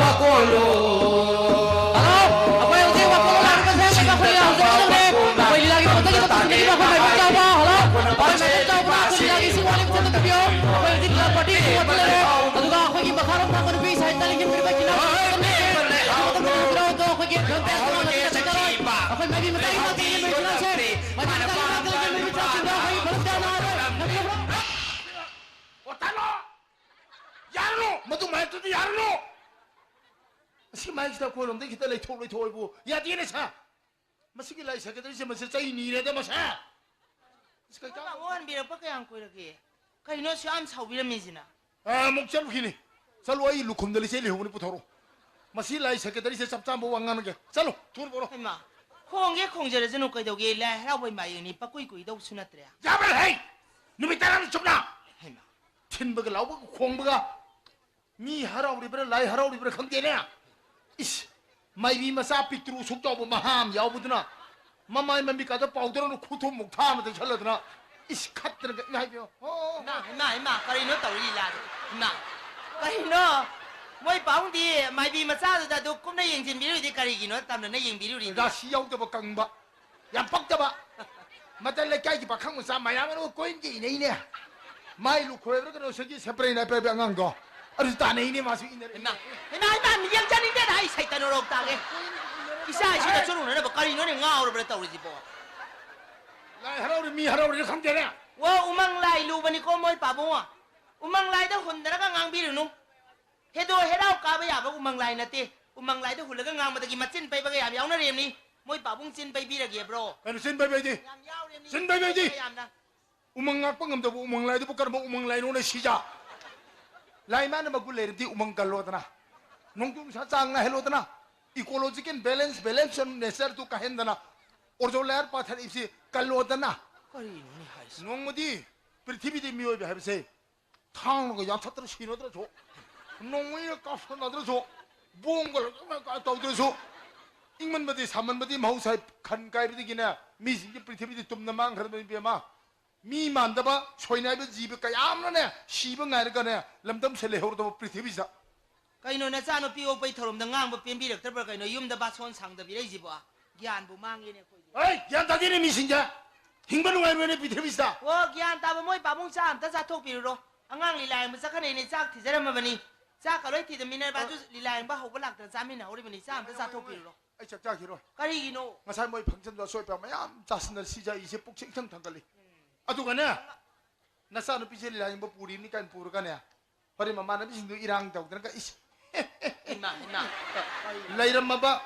ꯋꯥꯀꯣꯜꯂꯣ꯫ ꯍꯜꯂꯣ, ꯑꯩꯈꯣꯏ ꯍꯧꯖꯤꯛ ꯋꯥꯀꯣꯜꯂꯣ ꯂꯥꯛꯄꯁꯦ ꯑꯩꯈꯣꯏ ꯍꯧꯖꯤꯛ ꯍꯧꯖꯤꯛ ꯑꯩꯈꯣꯏ ꯂꯤꯂꯥꯒꯤ ꯄꯣꯠꯇꯒꯤ ꯇꯧꯊꯣꯛꯆꯈꯤꯕ ꯑꯩꯈꯣꯏ ꯃꯥꯏꯕꯝ ꯆꯥꯎꯕ, ꯍꯜꯂꯣ, ꯑꯩꯈꯣꯏ ꯃꯥꯏꯕꯝ ꯆꯥꯎꯕꯅ ꯑꯩꯈꯣꯏ ꯂꯤꯂꯥꯒꯤ ꯏꯁꯤꯡ ꯋꯥꯠꯂꯤ ꯄꯣꯠꯇ ꯇꯧꯕꯤꯌꯣ꯫ ꯑꯩꯈꯣꯏ ꯍꯧꯖꯤꯛ ꯂꯤꯂꯥ party ꯁꯤꯡ ꯋꯥꯠꯄ ꯂꯩꯔꯦ꯫ ꯑꯗꯨꯒ ꯑꯩꯈꯣꯏꯒꯤ ꯃꯈꯥꯔꯣꯝ ꯊꯪꯕ ꯅꯨꯄꯤ side ꯇ ꯂꯦꯡꯖꯨꯝ ꯂꯩꯔꯤꯕ ꯀꯤꯅꯥ ꯑꯗꯣ ꯑꯩꯈꯣꯏꯒꯤ ꯗ꯭ꯔꯝ ꯕꯦꯁ ꯑꯃ ꯉꯁꯤ ꯆꯠꯆꯔꯣꯏ꯫ ꯑꯩꯈꯣꯏ ꯃꯥꯏꯕꯤ ꯃꯇꯥꯒꯤ ꯃꯥ ꯇꯦꯟꯒꯤ ꯃꯔꯤ ꯇꯔꯥꯁꯦ, ꯃꯥꯏꯕꯤ ꯃꯇꯥꯒꯤ ꯃꯥ ꯇꯦꯟꯒꯤ ꯃꯔꯤ ꯇꯔꯥꯁꯤꯡꯗꯣ ꯑꯩꯈꯣꯏꯒꯤ ꯐꯔꯨꯞ ꯇꯥꯅ ꯑꯣ, ꯇꯥꯂꯣ! ꯌꯥꯔꯅꯣ! ꯃꯗꯨ ꯃꯥꯏꯛꯇꯨꯗꯤ ꯌꯥꯔꯅꯣ! ꯑꯁꯤ ꯃꯥꯏꯛꯁꯤꯗ ꯑꯩꯈꯣꯏꯔꯣꯝꯗꯒꯤ ꯈꯤꯇ ꯂꯩꯊꯣꯛ ꯂꯩꯊꯣꯛꯑꯣꯏꯕꯨ ꯌꯥꯗꯦꯅꯦ, ꯁꯥ! ꯃꯁꯤꯒꯤ ꯂꯥꯏ secretary ꯁꯦ ꯃꯁꯤ ꯆꯩ ꯅꯤꯔꯦꯗ, ꯃꯁꯥ! ꯑꯁ, ꯀꯩ ꯅꯪ ꯇꯥ-, ꯑꯃꯨꯛ ꯍꯟꯕꯤꯔꯛꯄ ꯀꯌꯥꯝ ꯀꯨꯏꯔꯒꯦ? ꯀꯩꯅꯣ ꯑꯁꯨꯛ ꯌꯥꯝ ꯁꯥꯎꯕꯤꯔꯝꯃꯤꯁꯤꯅ? ꯑ, ꯑꯃꯨꯛ ꯆꯠꯂꯨꯈꯤꯅꯤ꯫ ꯆꯠꯂꯨ, ꯑꯩ ꯂꯨꯈꯨꯝꯗ ꯂꯤꯆꯩ ꯂꯩꯍꯧꯕꯅꯤ, ꯄꯨꯊꯣꯔꯛꯑꯣ꯫ ꯃꯁꯤ ꯂꯥꯏ secretary ꯁꯦ ꯆꯞ ꯆꯥꯕ ꯋꯥ ꯉꯥꯡꯅꯒꯦ꯫ ꯆꯠꯂꯨ, ꯊꯨꯅ ꯄꯨꯔꯛꯑꯣ꯫ ꯍꯩꯃꯥ, ꯈꯣꯡꯒꯦ ꯈꯣꯡꯖꯔꯁꯅꯨ ꯀꯩꯗꯧꯒꯦ? ꯂꯥꯏ ꯍꯔꯥꯎꯕꯩ ꯃꯥꯏꯅꯤ, ꯄꯛꯀꯨꯏ ꯀꯨꯏꯗꯧꯁꯨ ꯅꯠꯇ꯭ꯔꯦ꯫ ꯌꯥꯕ꯭ꯔꯥ ꯍꯩ? ꯅꯨꯃꯤꯠ ꯇꯔꯥꯅꯤ ꯆꯨꯞꯅ? ꯍꯩꯃꯥ꯫ ꯊꯤꯟꯕꯒ ꯂꯥꯎꯕꯒ ꯈꯣꯡꯕꯒ꯫ ꯃꯤ ꯍꯔꯥꯎꯔꯤꯕ꯭ꯔꯥ, ꯂꯥꯏ ꯍꯔꯥꯎꯔꯤꯕ꯭ꯔꯥ ꯈꯪꯗꯦꯅꯦ꯫ ꯏꯁ, ꯃꯥꯏꯕꯤ ꯃꯆꯥ ꯄꯤꯛꯇ꯭ꯔꯨ ꯑꯁꯨꯛ ꯆꯥꯎꯕ ꯃꯍꯥ ꯑꯃ ꯌꯥꯎꯕꯗꯨꯅ ꯃꯃꯥꯏ ꯃꯃꯤꯠꯀꯥꯗꯣ powder ꯅ ꯈꯨꯊꯨꯝꯃꯨꯛ ꯊꯥ ꯑꯃ ꯇꯩꯁꯜꯂꯗꯅ, ꯏꯁ, ꯈꯠꯇꯅꯒ ꯏꯃꯥ ꯏꯕꯦꯝꯃ꯫ ꯑꯣ, ꯑꯣ, ꯏꯃꯥ, ꯏꯃꯥ, ꯏꯃꯥ, ꯀꯔꯤꯅꯣ ꯇꯧꯔꯤ ꯂꯤꯂꯥꯁꯦ? ꯏꯃꯥ, ꯀꯔꯤꯅꯣ? ꯃꯣꯏ ꯄꯥꯕꯨꯡꯗꯤ ꯃꯥꯏꯕꯤ ꯃꯆꯥꯗꯨꯗ ꯑꯗꯨ ꯀꯨꯞꯅ ꯌꯦꯡꯁꯤꯟꯕꯤꯔꯨꯗꯤ ꯀꯔꯤꯒꯤꯅꯣ ꯇꯝꯅꯅ ꯌꯦꯡꯕꯤꯔꯨꯔꯤꯅꯦ? ꯔꯥꯁꯤ ꯌꯥꯎꯗꯕ ꯀꯪꯕ꯫ ꯌꯥꯝ ꯄꯛꯇꯕ꯫ ꯃꯇꯝ ꯂꯩꯀꯥꯏꯒꯤ ꯄꯥꯈꯪ ꯃꯆꯥ ꯃꯌꯥꯝ ꯑꯃ ꯀꯣꯏꯅ ꯏꯅꯩꯅꯦ꯫ ꯃꯥꯏ ꯂꯨꯈꯣꯏꯕ꯭ꯔꯥ ꯀꯩꯅꯣ, ꯁꯤꯒꯤ ꯁꯦꯄꯔꯦꯠ ꯅꯥꯏ ꯄꯥꯏꯕ ꯑꯉꯥꯡꯗꯣ꯫ ꯑꯗꯨ ꯇꯥꯟꯅꯩꯅꯦ ꯃꯥꯁꯨ ꯏꯟꯅꯔꯦ꯫ ꯍꯩꯃꯥ, ꯍꯩꯃꯥ, ꯍꯩꯃꯥ, ꯃꯤꯌꯦꯡ ꯆꯠꯅꯤꯡꯗꯦꯗ, ꯑꯩ ꯁꯩꯇ ꯅꯣꯔꯣꯛ ꯇꯥꯒꯦ꯫ ꯏꯆꯥ ꯏꯁꯨꯗ ꯆꯨꯔꯨꯅꯅꯕ ꯀꯔꯤꯅꯣꯅꯦ ꯉꯥꯎꯔꯕ꯭ꯔꯥ ꯇꯧꯔꯤꯁꯤꯕꯣ? ꯂꯥꯏ ꯍꯔꯥꯎꯔꯤ, ꯃꯤ ꯍꯔꯥꯎꯔꯤꯔ ꯈꯪꯗꯦꯅꯦ꯫ ꯑꯣ, ꯎꯃꯪ ꯂꯥꯏ ꯂꯨꯕꯅꯤꯀꯣ ꯃꯣꯏ ꯄꯥꯕꯨꯡ꯫ ꯎꯃꯪ ꯂꯥꯏꯗ ꯍꯨꯟꯗꯔꯒ ꯉꯥꯡꯕꯤꯔꯨꯅꯨ꯫ ꯍꯦꯗꯣ ꯍꯦꯔꯥꯎ ꯀꯥꯕ ꯌꯥꯕ ꯎꯃꯪ ꯂꯥꯏ ꯅꯠꯇꯦ꯫ ꯎꯃꯪ ꯂꯥꯏꯗ ꯍꯨꯜꯂꯒ ꯉꯥꯡꯕꯗꯒꯤ ꯃꯆꯤꯟ ꯄꯩꯕꯒ ꯌꯥꯝ ꯌꯥꯎꯅꯔꯦꯝꯅꯤ꯫ ꯃꯣꯏ ꯄꯥꯕꯨꯡ ꯆꯤꯟ ꯄꯩꯕꯤꯔꯒꯦꯕ꯭ꯔꯣ? ꯀꯩꯅꯣ ꯆꯤꯟ ꯄꯩꯕꯩꯗꯤ? ꯌꯥꯝ ꯌꯥꯎꯔꯦꯝꯅꯤ ꯆꯤꯟ ꯆꯤꯟ ꯄꯩꯕꯩꯗꯤ? ꯄꯩꯕꯒ ꯌꯥꯝꯅ꯫ ꯎꯃꯪ ꯉꯥꯛꯄ ꯉꯝꯗꯕ ꯎꯃꯪ ꯂꯥꯏꯗꯨꯕꯨ ꯀꯔꯝꯕ ꯎꯃꯪ ꯂꯥꯏꯅꯣꯅꯦ ꯁꯤꯖꯥ? ꯂꯥꯏ ꯃꯥꯅ ꯃꯒꯨꯟ ꯂꯩꯔꯗꯤ ꯎꯃꯪ ꯀꯜꯂꯣꯗꯅ, ꯅꯣꯡꯖꯨ ꯅꯨꯡꯁꯥ ꯆꯥꯡ ꯅꯥꯏꯍꯜꯂꯣꯗꯅ, ecological balance, balance of nature do ꯀꯥꯏꯍꯟꯗꯅ, ozone layer ꯄꯥꯊꯔꯛꯏꯕꯁꯤ ꯀꯜꯂꯣꯗꯅ꯫ ꯀꯔꯤꯅꯣꯅꯦ ꯍꯥꯏꯁꯦ? ꯅꯣꯡꯃꯗꯤ ꯄ꯭ꯔꯤꯊꯤꯕꯤꯗꯤ ꯃꯤꯑꯣꯏꯕ ꯍꯥꯏꯕꯁꯦ ꯊꯥꯡꯅꯒ ꯌꯥꯟꯊꯠꯇꯅ ꯁꯤꯅꯗ꯭ꯔꯁꯨ, ꯅꯣꯡꯃꯩꯅ ꯀꯥꯞꯁꯟꯅꯗ꯭ꯔꯁꯨ, ꯕꯣꯝꯒ ꯇꯧꯗ꯭ꯔꯁꯨ, ꯏꯪꯃꯟꯕꯗꯤ ꯁꯥꯃꯟꯕꯗꯤ ꯃꯍꯧꯁꯥ ꯈꯟ ꯀꯥꯏꯕꯗꯒꯤꯅꯦ ꯃꯤꯁꯤꯡꯁꯦ ꯄ꯭ꯔꯤꯊꯤꯕꯤꯗꯤ ꯇꯨꯝꯅ ꯃꯥꯡꯈ꯭ꯔꯕꯅꯤ ꯏꯕꯦꯝꯃ꯫ ꯃꯤ ꯃꯥꯟꯗꯕ ꯁꯣꯏꯅꯥꯏꯕ ꯖꯤꯕ ꯀꯌꯥ ꯑꯃꯅꯅꯦ ꯁꯤꯕ ꯉꯥꯏꯔꯒꯅꯦ ꯂꯝꯗꯝꯁꯦ ꯂꯩꯍꯧꯔꯗꯕ ꯄ꯭ꯔꯤꯊꯤꯕꯤꯁꯤꯗ꯫ ꯀꯩꯅꯣ, ꯅꯆꯥꯅꯨꯄꯤ ꯑꯣꯛꯄꯩ ꯊꯧꯔꯝꯗ ꯉꯥꯡꯕ ꯄꯦꯟꯕꯤꯔꯛꯇ꯭ꯔꯕ꯭ꯔꯥ ꯀꯩꯅꯣ? ꯌꯨꯝꯗ ꯕꯥꯁꯣꯟ ꯁꯥꯡꯗꯕꯤꯔꯛꯏꯁꯤꯕꯣ? ꯒ꯭ꯌꯥꯟꯕꯨ ꯃꯥꯡꯉꯦꯅꯦ ꯑꯩꯈꯣꯏꯗꯤ꯫ ꯍꯩ, ꯒ꯭ꯌꯥꯟ ꯇꯥꯗꯦꯅꯦ ꯃꯤꯁꯤꯡꯁꯦ꯫ ꯍꯤꯡꯕ ꯅꯨꯡꯉꯥꯏꯔꯣꯏꯅꯦ ꯄ꯭ꯔꯤꯊꯤꯕꯤꯁꯤꯗ꯫ ꯑꯣ, ꯒ꯭ꯌꯥꯟ ꯇꯥꯕ ꯃꯣꯏ ꯄꯥꯕꯨꯡ ꯆꯥ ꯑꯝꯇ ꯆꯥꯊꯣꯛꯄꯤꯔꯨꯔꯣ꯫ ꯑꯉꯥꯡ ꯂꯤꯂꯥ ꯌꯦꯡꯕ ꯆꯠꯈ꯭ꯔꯦꯅꯦ, ꯆꯥꯛ ꯊꯤꯖꯔꯝꯃꯕꯅꯤ꯫ ꯆꯥꯛꯀ ꯂꯣꯏ ꯊꯤꯗ ꯃꯤꯅꯔꯚꯥꯁꯨ ꯂꯤꯂꯥ ꯌꯦꯡꯕ ꯍꯧꯕ ꯂꯥꯛꯇꯅ ꯆꯥꯃꯤꯟꯅꯍꯧꯔꯤꯕꯅꯤ꯫ ꯆꯥ ꯑꯝꯇ ꯆꯥꯊꯣꯛꯄꯤꯔꯨꯔꯣ꯫ ꯑꯩ ꯆꯥꯛ ꯆꯥꯈꯤꯔꯣꯏ꯫ ꯀꯔꯤꯒꯤꯅꯣ? ꯉꯁꯥꯏ ꯃꯣꯏ ꯐꯪꯁꯟꯗꯣ ꯑꯁꯣꯏ ꯑꯄꯥ ꯃꯌꯥꯝ ꯆꯥꯁꯤꯟꯅ ꯁꯤꯖ ꯑꯩꯁꯦ ꯄꯨꯛꯁꯦ ꯏꯊꯪ ꯊꯪꯒꯠꯂꯤ꯫ ꯑꯗꯨꯒꯅꯦ, ꯅꯆꯥꯅꯨꯄꯤꯁꯦ ꯂꯤꯂꯥ ꯌꯦꯡꯕ ꯄꯨꯔꯤꯕꯅꯤ ꯀꯥꯏꯅ ꯄꯨꯔꯒꯅꯦ, ꯍꯣꯔꯦꯟ ꯃꯃꯥꯟꯅꯕꯤꯁꯤꯡꯗꯨ ꯏꯔꯥꯡ ꯇꯧꯗꯅꯒ ꯏꯁ ꯏꯃꯥ, ꯏꯃꯥ꯫ ꯂꯩꯔꯝꯃꯕ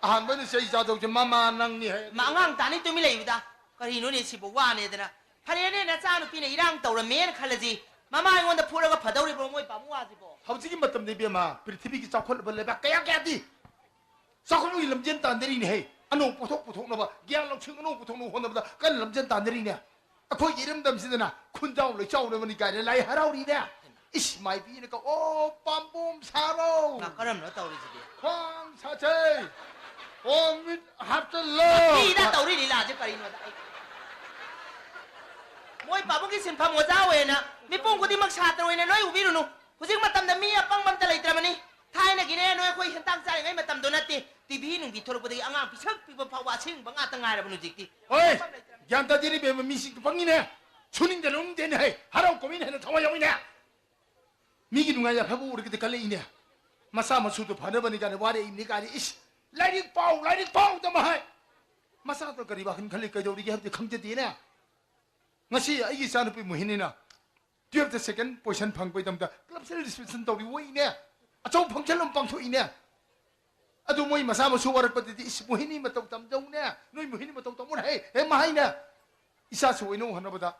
ꯑꯍꯥꯟꯕ ꯑꯣꯏꯅ ꯆꯩ ꯆꯥꯗꯧꯁꯦ ꯃꯃꯥ ꯅꯪꯅꯤ ꯍꯥꯏ꯫ ꯃꯥ ꯑꯉꯥꯡ ꯇꯥꯅꯤ ꯇꯨꯃꯤ ꯂꯩꯕꯗ꯫ ꯀꯔꯤꯅꯣꯅꯦ ꯁꯤꯕꯨ ꯋꯥꯅꯦꯗꯅ꯫ ꯐꯔꯦꯅꯦ, ꯅꯆꯥꯅꯨꯄꯤꯅ ꯏꯔꯥꯡ ꯇꯧꯔꯝꯃꯦꯅ ꯈꯜꯂꯁꯤ꯫ ꯃꯃꯥ ꯑꯩꯉꯣꯟꯗ ꯐꯨꯔꯒ ꯐꯗꯧꯔꯤꯕ꯭ꯔꯣ ꯃꯣꯏ ꯄꯥꯕꯨꯡ ꯋꯥꯁꯤꯕꯣ? ꯍꯧꯖꯤꯛꯀꯤ ꯃꯇꯝꯗ ꯏꯕꯦꯝꯃ ꯄ꯭ꯔꯤꯊꯤꯕꯤꯒꯤ ꯆꯥꯎꯈꯠꯂꯕ ꯂꯩꯕꯥꯛ ꯀꯌꯥ ꯀꯌꯥꯗꯤ ꯆꯥꯎꯈꯠꯄꯒꯤ ꯂꯝꯖꯦꯟ ꯇꯥꯟꯅꯔꯤꯅꯦ ꯍꯦ꯫ ꯑꯅꯧꯕ ꯄꯣꯠꯊꯣꯛ ꯄꯨꯊꯣꯛꯅꯕ, ꯒ꯭ꯌꯥꯟ ꯂꯧꯁꯤꯡ ꯑꯅꯧꯕ ꯄꯨꯊꯣꯛꯅꯕ ꯍꯣꯠꯅꯕꯗ ꯀꯟꯅ ꯂꯝꯖꯦꯟ ꯇꯥꯟꯅꯔꯤꯅꯦ꯫ ꯑꯩꯈꯣꯏꯒꯤ ꯏꯔꯝꯗꯝꯁꯤꯗꯅ ꯈꯨꯟꯖꯥꯎ ꯂꯩꯆꯥꯎꯅꯕꯅꯤ ꯀꯥꯏꯅ ꯂꯥꯏ ꯍꯔꯥꯎꯔꯤꯅꯦ꯫ ꯏꯁ, ꯃꯥꯏꯕꯤꯅ ꯀꯧ, "ꯑꯣ, ꯄꯥꯝꯕꯣꯝ ꯁꯥꯔꯣ! ꯃꯥ ꯀꯔꯝꯅꯣ ꯇꯧꯔꯤꯁꯤꯗꯤ? ꯈ꯭ꯋꯥꯡ ꯁꯥꯁꯦ! ꯑꯣ, ꯃꯤꯠ ꯍꯥꯞꯆꯜꯂꯣ!" ꯃꯤꯗ ꯇꯧꯔꯤ ꯂꯤꯂꯥꯁꯦ ꯀꯔꯤꯅꯣꯗ ꯑꯩ꯫ ꯃꯣꯏ ꯄꯥꯕꯨꯡꯒꯤ ꯁꯤꯟꯐꯝ ꯑꯣꯖꯥ ꯑꯣꯏꯅ ꯃꯤꯄꯨꯝ ꯈꯨꯗꯤꯡꯃꯛ ꯁꯥꯇ꯭ꯔ ꯑꯣꯏꯅ ꯂꯣꯏ ꯎꯕꯤꯔꯨꯅꯨ꯫ ꯍꯧꯖꯤꯛ ꯃꯇꯝꯗ ꯃꯤ ꯑꯄꯪꯕ ꯑꯝꯇ ꯂꯩꯇ꯭ꯔꯕꯅꯤ꯫ ꯊꯥꯏꯅꯒꯤꯅꯦ ꯅꯣꯏ ꯑꯩꯈꯣꯏ ꯍꯦꯟꯇꯥꯛ ꯆꯥꯔꯤꯉꯩ ꯃꯇꯝꯗꯣ ꯅꯠꯇꯦ꯫ ꯇꯤ ꯚꯤ ꯅꯨꯡꯕꯤ ꯊꯣꯛꯂꯛꯄꯗꯒꯤ ꯑꯉꯥꯡ ꯄꯤꯁꯛ ꯄꯤꯛꯄ ꯐꯥꯎꯕ ꯑꯁꯦꯡꯕ ꯉꯥꯛꯇ ꯉꯥꯏꯔꯕ ꯍꯧꯖꯤꯛꯇꯤ꯫ ꯍꯣꯏ, ꯒ꯭ꯌꯥꯟ ꯇꯥꯗꯦꯅꯦ ꯏꯕꯦꯝꯃ, ꯃꯤꯁꯤꯡꯗꯨ ꯄꯪꯉꯤꯅꯦ꯫ ꯁꯨꯅꯤꯡꯗ ꯅꯣꯡꯗꯦꯅꯦ ꯍꯩ, ꯍꯔꯥꯎ ꯀꯨꯝꯍꯩꯅ ꯍꯦꯟꯅ ꯊꯋꯥꯏ ꯌꯥꯎꯏꯅꯦ꯫ ꯃꯤꯒꯤ ꯅꯨꯡꯉꯥꯏ ꯌꯥꯏꯐꯕ ꯎꯔꯒꯗꯤ ꯀꯜꯂꯛꯏꯅꯦ꯫ ꯃꯆꯥ ꯃꯁꯨꯗꯣ ꯐꯅꯕꯅꯤ ꯀꯥꯏꯅ ꯋꯥꯔꯛꯏꯕꯅꯤ ꯀꯥꯏꯅ, ꯏꯁ, ꯂꯥꯏꯔꯤꯛ ꯄꯥꯎ, ꯂꯥꯏꯔꯤꯛ ꯄꯥꯎꯗ ꯃꯍꯥꯏ꯫ ꯃꯆꯥꯗꯣ ꯀꯔꯤ ꯋꯥꯈꯜ ꯈꯜꯂꯤ, ꯀꯩꯗꯧꯔꯤꯒꯦ ꯍꯥꯏꯕꯗꯤ ꯈꯪꯖꯗꯦꯅꯦ꯫ ꯉꯁꯤ ꯑꯩꯒꯤ ꯏꯆꯥꯅꯨꯄꯤ ꯃꯣꯍꯤꯅꯤꯅ twelfth second position ꯐꯪꯕꯒꯤꯗꯃꯛꯇ club celebration ꯇꯧꯔꯤ ꯋꯥꯏꯅꯦ꯫ ꯑꯆꯧꯕ function ꯑꯃ ꯄꯥꯡꯊꯣꯛꯏꯅꯦ꯫ ꯑꯗꯨ ꯃꯣꯏ ꯃꯆꯥ ꯃꯁꯨ ꯋꯥꯔꯛꯄꯗꯗꯤ, "ꯏꯁ, ꯃꯣꯍꯤꯅꯤ ꯃꯇꯧ ꯇꯝꯖꯧꯅꯦ, ꯅꯣꯏ ꯃꯣꯍꯤꯅꯤ ꯃꯇꯧ ꯇꯝꯃꯨꯅꯦ ꯍꯦ", ꯍꯦ ꯃꯍꯥꯏꯅꯦ꯫ ꯏꯆꯥꯁꯨ ꯑꯣꯏꯅꯕ ꯍꯣꯠꯅꯕꯗ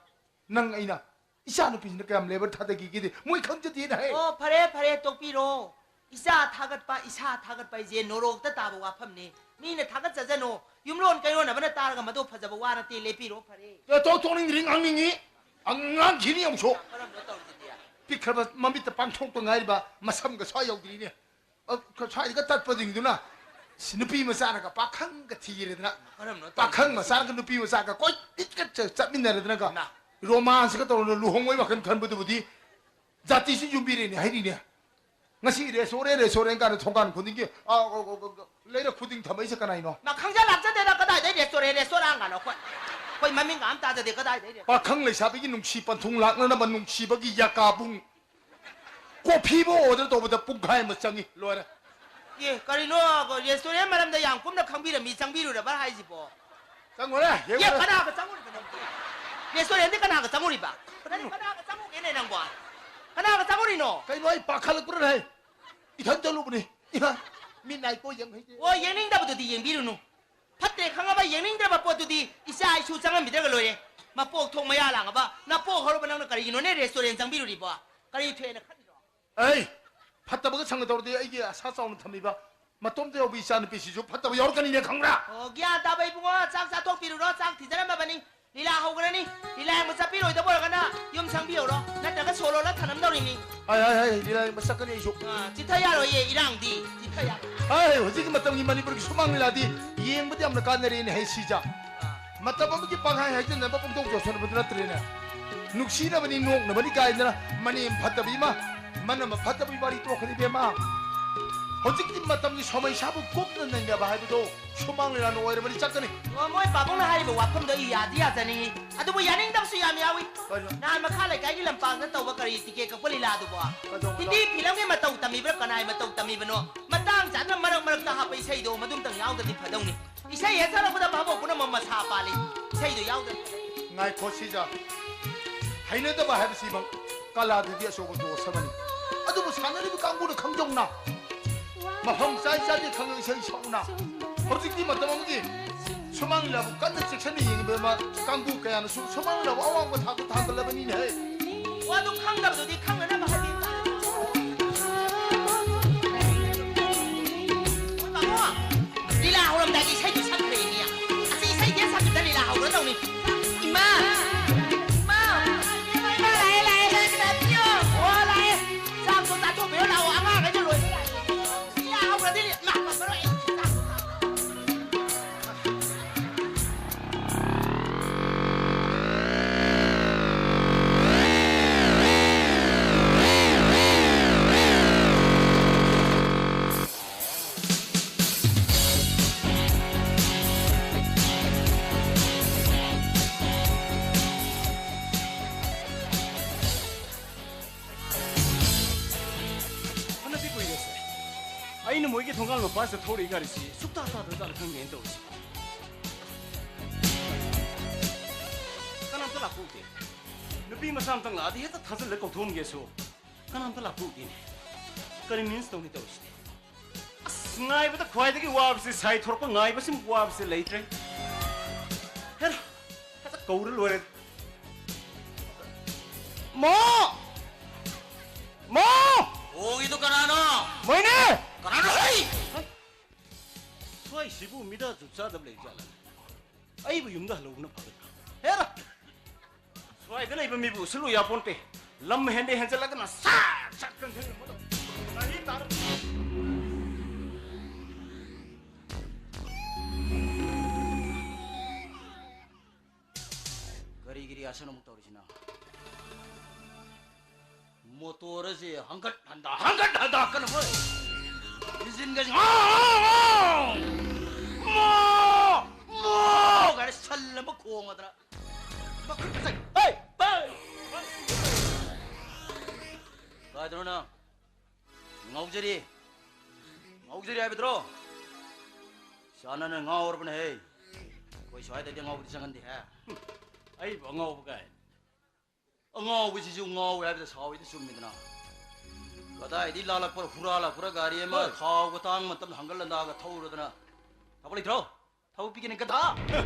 ꯅꯪ ꯑꯩꯅ ꯏꯆꯥ ꯅꯨꯄꯤꯁꯤꯅ ꯀꯌꯥꯝ labor ꯊꯥꯗꯈꯤꯒꯦꯗꯤ ꯃꯣꯏ ꯈꯪꯖꯗꯦꯅ ꯍꯦ꯫ ꯑꯣ, ꯐꯔꯦ, ꯐꯔꯦ, ꯇꯣꯛꯄꯤꯔꯣ꯫ ꯏꯆꯥ ꯊꯥꯒꯠꯄ, ꯏꯁꯥ ꯊꯥꯒꯠꯄ ꯍꯥꯏꯁꯦ ꯅꯣꯔꯣꯛꯇ ꯇꯥꯕ ꯋꯥꯐꯝꯅꯤ꯫ ꯃꯤꯅ ꯊꯥꯒꯠꯆꯖꯅꯣ꯫ ꯌꯨꯝꯂꯣꯟ ꯀꯩꯔꯣꯟꯅꯕꯅ ꯇꯥꯔꯒ ꯃꯗꯨ ꯐꯖꯕ ꯋꯥ ꯅꯠꯇꯦ, ꯂꯦꯞꯄꯤꯔꯣ, ꯐꯔꯦ꯫ ꯑꯦ, ꯇꯣ-, ꯇꯣꯛꯅꯤꯡꯗ꯭ꯔꯤ, ꯉꯥꯡꯅꯤꯡꯉꯤ꯫ ꯑꯉꯥꯡ ꯈꯤꯅꯤ ꯑꯃꯨꯛꯁꯨ꯫ ꯀꯔꯝꯕ ꯇꯧꯔꯤꯁꯤꯗꯤ? ꯄꯤꯛꯈ꯭ꯔꯕ ꯃꯃꯤꯠꯇ ꯄꯥꯡꯊꯣꯛꯇ ꯉꯥꯏꯔꯤꯕ ꯃꯁꯝꯒ ꯁ꯭ꯋꯥꯏ ꯌꯧꯗ꯭ꯔꯤꯅꯦ꯫ ꯑ, ꯁ꯭ꯋꯥꯏꯗꯒ ꯇꯠꯄꯁꯤꯡꯗꯨꯅ, ꯁꯤ ꯅꯨꯄꯤ ꯃꯆꯥꯅꯒ ꯄꯥꯈꯪꯒ ꯊꯤꯔꯦꯗꯅ, ꯀꯔꯝꯕ ꯇꯧꯔꯤꯁꯤꯗꯤ? ꯄꯥꯈꯪ ꯃꯆꯥꯅꯒ ꯅꯨꯄꯤ ꯃꯆꯥꯒ ꯀꯣꯏ ꯏꯠꯀ ꯆ-, ꯆꯠꯃꯤꯟꯅꯔꯦꯗꯅꯒ, ꯏꯃꯥ꯫ Romanceꯀ ꯇꯧꯔꯅ ꯂꯨꯍꯣꯡꯕꯩ ꯋꯥꯈꯜ ꯈꯟꯕꯗꯨꯕꯨꯗꯤ ꯖꯥꯇꯤꯁꯤ ꯌꯨꯝꯕꯤꯔꯦꯅꯦ ꯍꯥꯏꯔꯤꯅꯦ꯫ ꯉꯁꯤ restaurant, restaurant ꯀꯥꯟꯗ ꯊꯣꯡꯒꯥꯟ ꯈꯨꯗꯤꯡꯒꯤ, ꯑ, ꯑ, ꯑ, ꯑ, ꯂꯩꯔꯛ ꯈꯨꯗꯤꯡ ꯊꯝꯃꯛꯏꯁꯦ ꯀꯅꯥꯏꯅꯣ? ꯃꯥ ꯈꯪꯖ ꯂꯥꯛꯆꯗꯦꯗ, ꯀꯗꯥꯏꯗꯩ restaurant, restaurant ꯀꯥꯟꯅꯣ ꯑꯩꯈꯣꯏ? ꯑꯩꯈꯣꯏ ꯃꯃꯤꯡꯒ ꯑꯝ ꯇꯥꯖꯗꯦ, ꯀꯗꯥꯏꯗꯩ restaurant? ꯄꯥꯈꯪ ꯂꯩꯁꯥꯕꯤꯒꯤ ꯅꯨꯡꯁꯤ ꯄꯟꯊꯨꯡ ꯂꯥꯛꯅꯅꯕ ꯅꯨꯡꯁꯤꯕꯒꯤ ꯌꯥꯀꯥꯕꯨꯡ꯫ ꯀꯣꯐꯤꯕꯨ order ꯇꯧꯕꯗ ꯄꯨꯡꯈꯥꯏ ꯑꯃ ꯆꯪꯉꯤ, ꯂꯣꯏꯔꯦ꯫ ꯑꯦ, ꯀꯔꯤꯅꯣ, restaurant ꯃꯔꯝꯗ ꯌꯥꯝ ꯀꯨꯞꯅ ꯈꯪꯕꯤꯔꯝꯃꯤ, ꯆꯪꯕꯤꯔꯨꯔꯕ ꯍꯥꯏꯁꯤꯕꯣ? ꯆꯪꯉꯨꯔꯦ, ꯑꯦ, ꯌꯦꯡꯉꯨꯔꯦ꯫ ꯀꯅꯥꯒ ꯆꯪꯉꯨꯔꯤꯕ ꯅꯪꯗꯤ? Restaurantꯗꯤ ꯀꯅꯥꯒ ꯆꯪꯉꯨꯔꯤꯕ? ꯀꯔꯤ, ꯀꯅꯥꯒ ꯆꯪꯉꯨꯒꯦꯅꯦ ꯅꯪꯕꯣ? ꯀꯅꯥꯒ ꯆꯪꯉꯨꯔꯤꯅꯣ? ꯀꯩꯅꯣ, ꯑꯩ ꯄꯥꯈꯠꯂꯛꯄ꯭ꯔꯥ ꯍꯦ? ꯏꯊꯟ ꯆꯠꯂꯨꯕꯅꯤ꯫ ꯏꯃꯥ, ꯃꯤꯠ ꯅꯥꯏ ꯀꯣ ꯌꯦꯡ ꯍꯩꯇꯦ꯫ ꯑꯣ, ꯌꯦꯡꯅꯤꯡꯗꯕꯗꯨꯗꯤ ꯌꯦꯡꯕꯤꯔꯨꯅꯨ꯫ ꯐꯠꯇ꯭ꯔꯦ ꯈꯪꯉꯕ, ꯌꯦꯡꯅꯤꯡꯗ꯭ꯔꯕ ꯄꯣꯠꯇꯨꯗꯤ ꯏꯆꯥ ꯏꯁꯨ ꯆꯪꯍꯟꯕꯤꯗ꯭ꯔꯒ ꯂꯣꯏꯔꯦ꯫ ꯃꯄꯣꯛ ꯊꯣꯛ ꯃꯌꯥ ꯂꯥꯡꯉꯕ, ꯅꯄꯣꯛ ꯍꯧꯔꯕ ꯅꯪꯅ ꯀꯔꯤꯒꯤꯅꯣꯅꯦ restaurant ꯆꯪꯕꯤꯔꯨꯔꯤꯕꯣ? ꯀꯔꯤ ꯊꯣꯛꯑꯦꯅ ꯈꯜꯂꯤꯅꯣ? ꯑꯩ ꯐꯠꯇꯕꯒ ꯁꯪꯒ ꯇꯧꯔꯗꯤ ꯑꯩꯒꯤ ꯑꯁꯥ ꯆꯥꯎꯅ ꯊꯝꯃꯤꯕ ꯃꯇꯣꯝꯇ ꯌꯥꯎꯕꯤ ꯏꯆꯥ ꯅꯨꯄꯤꯁꯤꯁꯨ ꯐꯠꯇꯕ ꯌꯥꯎꯔꯛꯀꯅꯤꯅꯦ, ꯈꯪꯕ꯭ꯔꯥ? ꯑꯣ, ꯒ꯭ꯌꯥꯟ ꯇꯥꯕ ꯏꯕꯨꯡꯉꯣ, ꯆꯥꯛ ꯆꯥꯊꯣꯛꯄꯤꯔꯨꯔꯣ, ꯆꯥꯛ ꯊꯤꯖꯔꯝꯃꯕꯅꯤ꯫ ꯂꯤꯂꯥ ꯍꯧꯈ꯭ꯔꯅꯤ꯫ ꯂꯤꯂꯥ ꯌꯦꯡꯕ ꯆꯠꯄꯤꯔꯣꯏꯗꯕ ꯑꯣꯏꯔꯒꯅ ꯌꯨꯝ ꯁꯪꯕꯤꯍꯧꯔꯣ, ꯅꯠꯇ꯭ꯔꯒ ꯁꯣ ꯂꯣꯜꯂ ꯊꯅꯝꯗꯧꯔꯤꯅꯤ꯫ ꯍꯥꯏ, ꯍꯥꯏ, ꯍꯥꯏ, ꯂꯤꯂꯥ ꯌꯦꯡꯕ ꯆꯠꯀꯅꯤ ꯑꯩꯁꯨ꯫ ꯑꯥ, ꯆꯤꯊ ꯌꯥꯔꯣꯏꯌꯦ, ꯏꯔꯥꯡꯗꯤ ꯆꯤꯊ ꯌꯥꯔꯣꯏ꯫ ꯍꯥꯏ, ꯍꯧꯖꯤꯛꯀꯤ ꯃꯇꯝꯒꯤ ꯃꯅꯤꯄꯨꯔꯒꯤ ꯁꯨꯃꯥꯡ ꯂꯤꯂꯥꯗꯤ ꯌꯦꯡꯕꯗꯤ ꯌꯥꯝꯅ ꯀꯥꯟꯅꯔꯦꯅꯦ ꯍꯦ ꯁꯤꯖꯥ꯫ ꯑꯥ꯫ ꯃꯇꯝ ꯑꯃꯒꯤ ꯄꯪꯍꯥꯏ ꯍꯥꯏꯖꯟꯅꯕ ꯄꯪꯇꯧ ꯇꯧꯁꯟꯅꯕꯗꯨ ꯅꯠꯇ꯭ꯔꯦꯅꯦ꯫ ꯅꯨꯡꯁꯤꯅꯕꯅꯤ, ꯅꯣꯛꯅꯕꯅꯤ ꯀꯥꯏꯗꯅ ꯃꯅꯦꯝ ꯐꯠꯇꯕꯤ ꯑꯃ, ꯃꯅꯝ ꯐꯠꯇꯕꯤ ꯋꯥꯔꯤ ꯇꯣꯛꯈ꯭ꯔꯦ ꯏꯕꯦꯝꯃ꯫ ꯍꯧꯖꯤꯛꯇꯤ ꯃꯇꯝꯒꯤ ꯁꯣꯃꯩ ꯁꯥꯕꯨ ꯀꯨꯞꯅ ꯅꯩꯅꯕ ꯍꯥꯏꯕꯗꯣ ꯁꯨꯃꯥꯡ ꯂꯤꯂꯥꯅ ꯑꯣꯏꯔꯕꯗꯤ ꯆꯠꯀꯅꯤ꯫ ꯑꯣ, ꯃꯣꯏ ꯄꯥꯕꯨꯡꯅ ꯍꯥꯏꯔꯤꯕ ꯋꯥꯐꯝꯗꯣ ꯑꯩ ꯌꯥꯗꯤ ꯌꯥꯖꯅꯤꯡꯉꯤ, ꯑꯗꯨꯕꯨ ꯌꯥꯅꯤꯡꯗꯕꯁꯨ ꯌꯥꯝ ꯌꯥꯎꯏ꯫ ꯀꯩꯅꯣ? ꯅꯍꯥꯟ ꯃꯈꯥ ꯂꯩꯀꯥꯏꯒꯤ ꯂꯝꯄꯥꯛꯇ ꯇꯧꯕ ꯀꯔꯤ ꯇꯤꯀꯦꯠ ꯀꯛꯄ ꯂꯤꯂꯥꯗꯨꯕꯣ? ꯀꯩꯗꯧꯕꯅꯣ? ꯍꯤꯟꯗꯤ ꯐꯤꯂꯝꯒꯤ ꯃꯇꯧ ꯇꯝꯃꯤꯕ꯭ꯔꯥ, ꯀꯅꯥꯏ ꯃꯇꯧ ꯇꯝꯃꯤꯕꯅꯣ? ꯃꯇꯥꯡ ꯆꯥꯅ ꯃꯔꯛ ꯃꯔꯛꯇ ꯍꯥꯞꯄ ꯏꯁꯩꯗꯣ ꯃꯗꯨꯝꯇꯪ ꯌꯥꯎꯗ꯭ꯔꯗꯤ ꯐꯗꯧꯅꯤ꯫ ꯏꯁꯩ ꯍꯦꯛ ꯁꯛꯂꯛꯄꯗ ꯚꯥꯕꯣꯛꯄꯨꯅ ꯃ-, ꯃꯁꯥ ꯄꯥꯜꯂꯤ꯫ ꯏꯁꯩꯗꯣ ꯌꯥꯎꯗ꯭ꯔꯗꯤ꯫ ꯉꯥꯏꯈꯣ ꯁꯤꯖ, ꯍꯩꯅꯗꯕ ꯍꯥꯏꯕꯁꯤꯃꯛ ꯀꯂꯥꯗꯨꯒꯤ ꯑꯆꯧꯕ ꯗꯣꯁ ꯑꯃꯅꯤ꯫ ꯑꯗꯨꯕꯨ ꯁꯥꯟꯅꯔꯤꯕ ꯀꯥꯡꯕꯨꯅ ꯈꯪꯖꯧꯅ꯫ ꯃꯐꯝ ꯆꯥꯏ ꯆꯥꯗꯦ ꯈꯪꯉ ꯏꯁꯩ ꯁꯛꯎꯅ꯫ ꯍꯧꯖꯤꯛꯇꯤ ꯃꯇꯝ ꯑꯃꯒꯤ ꯁꯨꯃꯥꯡ ꯂꯤꯂꯥꯕꯨ ꯀꯟꯅ ꯆꯦꯛꯁꯤꯟꯅ ꯌꯦꯡꯉꯤꯕ ꯀꯥꯡꯕꯨ ꯀꯌꯥꯅꯁꯨ ꯁꯨꯃꯥꯡ ꯂꯤꯂꯥꯕꯨ ꯑꯋꯥꯡꯕ ꯊꯥꯛꯇ ꯊꯥꯡꯒꯠꯂꯕꯅꯤꯅꯦꯍꯦ꯫ ꯋꯥꯗꯨ ꯈꯪꯗꯕꯗꯨꯗꯤ ꯈꯪꯅꯅꯕ ꯍꯥꯏꯕꯤꯌꯨ꯫ ꯍꯣꯏ, ꯇꯥꯃꯣ꯫ ꯂꯤꯂꯥ ꯍꯧꯔꯝꯗꯥꯏꯒꯤ ꯏꯁꯩꯗꯨ ꯁꯛꯈ꯭ꯔꯦꯅꯦ꯫ ꯑꯁꯤ ꯏꯁꯩ ꯍꯦꯛ ꯁꯛꯈꯤꯕꯗ ꯂꯤꯂꯥ ꯍꯧꯔꯗꯧꯅꯤ꯫ ꯏꯃꯥ! ꯏꯃꯥ! ꯏꯃꯥ ꯂꯥꯛꯑꯦ, ꯂꯥꯛꯑꯦ, ꯂꯥꯛꯑꯦ, ꯀꯅꯥ ꯄꯤꯌꯣ? ꯑꯣ, ꯂꯥꯛꯑꯦ꯫ ꯆꯥꯛꯇꯣ ꯆꯥꯊꯣꯛꯄꯤꯔꯣ ꯂꯥꯛꯑꯣ, ꯑꯉꯥꯡꯈꯩꯗꯣ ꯂꯣꯏꯅ ꯂꯥꯛꯑꯦ꯫ ꯂꯤꯂꯥ ꯍꯧꯔꯗꯤ ꯂꯤ-, ꯏꯃꯥ, ꯉꯝꯃꯔꯣꯏ ꯑꯩ꯫ ꯆꯥꯛ ꯐꯅꯗꯤ ꯀꯨꯏꯔꯦꯁꯦ꯫ ꯑꯩꯅ ꯃꯣꯏꯒꯤ ꯊꯣꯡꯒꯥꯜ ꯃꯄꯥꯁꯤꯗ ꯊꯧꯔꯛꯏ ꯒꯥꯔꯤꯁꯤ ꯁꯨꯛꯇꯥ ꯇꯥꯗ꯭ꯔꯖꯥꯠꯂ ꯈꯪꯗꯦꯅ ꯇꯧꯔꯤꯁꯤ꯫ ꯀꯅꯥꯝꯇ ꯂꯥꯛꯄ ꯎꯗꯦ꯫ ꯅꯨꯄꯤ ꯃꯆꯥ ꯑꯝꯇꯪ ꯂꯥꯛꯑꯗꯤ ꯍꯦꯛꯇ ꯊꯥꯖꯤꯜꯂ ꯀꯧꯊꯣꯛꯑꯝꯒꯦꯁꯨ ꯀꯅꯥꯝꯇ ꯂꯥꯛꯄ ꯎꯗꯦꯅꯦ꯫ ꯀꯔꯤ ꯃꯤꯟꯁ ꯇꯧꯅꯤ ꯇꯧꯔꯤꯁꯤꯗꯤ? ꯑꯁ, ꯉꯥꯏꯕꯗ ꯈ꯭ꯋꯥꯏꯗꯒꯤ ꯋꯥꯕꯁꯤ, ꯁꯥꯏ ꯊꯣꯔꯛꯄ ꯉꯥꯏꯕꯁꯤꯃꯨꯛ ꯋꯥꯕꯁꯤ ꯂꯩꯇ꯭ꯔꯦ꯫ ꯍꯦꯔꯥ, ꯍꯦꯛꯇ ꯀꯧꯔ ꯂꯣꯏꯔꯦ꯫ ꯃꯣ! ꯃꯣ! ꯈꯣꯡꯉꯤꯗꯨ ꯀꯅꯥꯅꯣ? ꯃꯣꯏꯅꯦ! ꯀꯅꯥꯅꯣ ꯍꯩ? ꯍꯩ! ꯁ꯭ꯋꯥꯏꯁꯤꯕꯨ ꯃꯤꯗ ꯖꯨꯠ ꯆꯥꯗꯕ ꯂꯩ ꯖꯥꯠꯂꯥ? ꯑꯩꯕꯨ ꯌꯨꯝꯗ ꯍꯜꯂꯧꯕꯅ ꯐꯒꯗ꯭ꯔꯥ? ꯍꯦꯔꯥ! ꯁ꯭ꯋꯥꯏꯗ ꯂꯩꯕ ꯃꯤꯕꯨ ꯎꯁꯤꯜꯂꯨ ꯌꯥꯄꯣꯟꯇꯦ꯫ ꯂꯝ ꯍꯦꯟꯗ ꯍꯦꯟꯖꯜꯂꯒꯅ ꯁꯠ ꯁꯠ ꯀꯟꯁꯤꯜꯂꯝꯕꯗꯣ ꯒꯥꯔꯤ ꯇꯥꯔ-, ꯀꯔꯤꯒꯤ ꯔꯤꯍꯥꯔꯁꯦꯜ ꯑꯃꯨꯛ ꯇꯧꯔꯤꯁꯤꯅ? ꯃꯣꯇꯣꯔ ꯑꯁꯤ ꯍꯪꯒꯠ ꯍꯟꯗ, ꯍꯪꯒꯠ ꯍꯟꯗ ꯀꯟꯅ ꯍꯣꯏ꯫ ꯏꯟꯖꯤꯟꯒꯁꯦ ꯉꯥꯎ, ꯉꯥꯎ, ꯉꯥꯎ, ꯃꯣ, ꯃꯣ ꯀꯥꯏꯅ ꯁꯜ ꯑꯃ ꯈꯣꯡꯉꯗꯅ ꯃꯈꯨꯠꯀꯁꯦ, ꯍꯩ, ꯍꯩ, ꯍꯩ꯫ ꯀꯥꯏꯗꯅꯣ ꯅꯪ? ꯉꯥꯎꯖꯔꯤ꯫ ꯉꯥꯎꯖꯔꯤ ꯍꯥꯏꯕꯗꯨꯔꯣ? ꯁꯥꯟꯅꯅ ꯉꯥꯎꯔꯕꯅꯦꯍꯦ꯫ ꯑꯩꯈꯣꯏ ꯁ꯭ꯋꯥꯏꯗꯗꯤ ꯑꯉꯥꯎꯕꯗꯤ ꯆꯪꯍꯟꯗꯦꯍꯦ꯫ ꯑꯩꯕꯨ ꯑꯉꯥꯎꯕ ꯀꯥꯏ? ꯑꯉꯥꯎꯕꯁꯤꯁꯨ ꯉꯥꯎꯋꯦ ꯍꯥꯏꯕꯗ ꯁꯥꯎꯋꯤꯗ ꯆꯨꯝꯃꯤꯗꯅ꯫ ꯀꯗꯥꯏꯗꯒꯤ ꯂꯥꯜꯂꯛꯄ꯭ꯔꯥ, ꯍꯨꯔꯥꯜꯂꯛꯄ꯭ꯔꯥ ꯒꯥꯔꯤ ꯑꯃ ꯍꯣꯏ꯫ ꯊꯥꯎꯒ ꯇꯥꯡ ꯃꯇꯝꯗ ꯍꯪꯒꯠ ꯍꯟꯗꯥꯒ ꯊꯧꯔꯨꯗꯅ꯫ ꯊꯕꯛ ꯂꯩꯇ꯭ꯔꯣ? ꯊꯕꯛ ꯄꯤꯒꯦꯅꯦ ꯒꯙꯥ!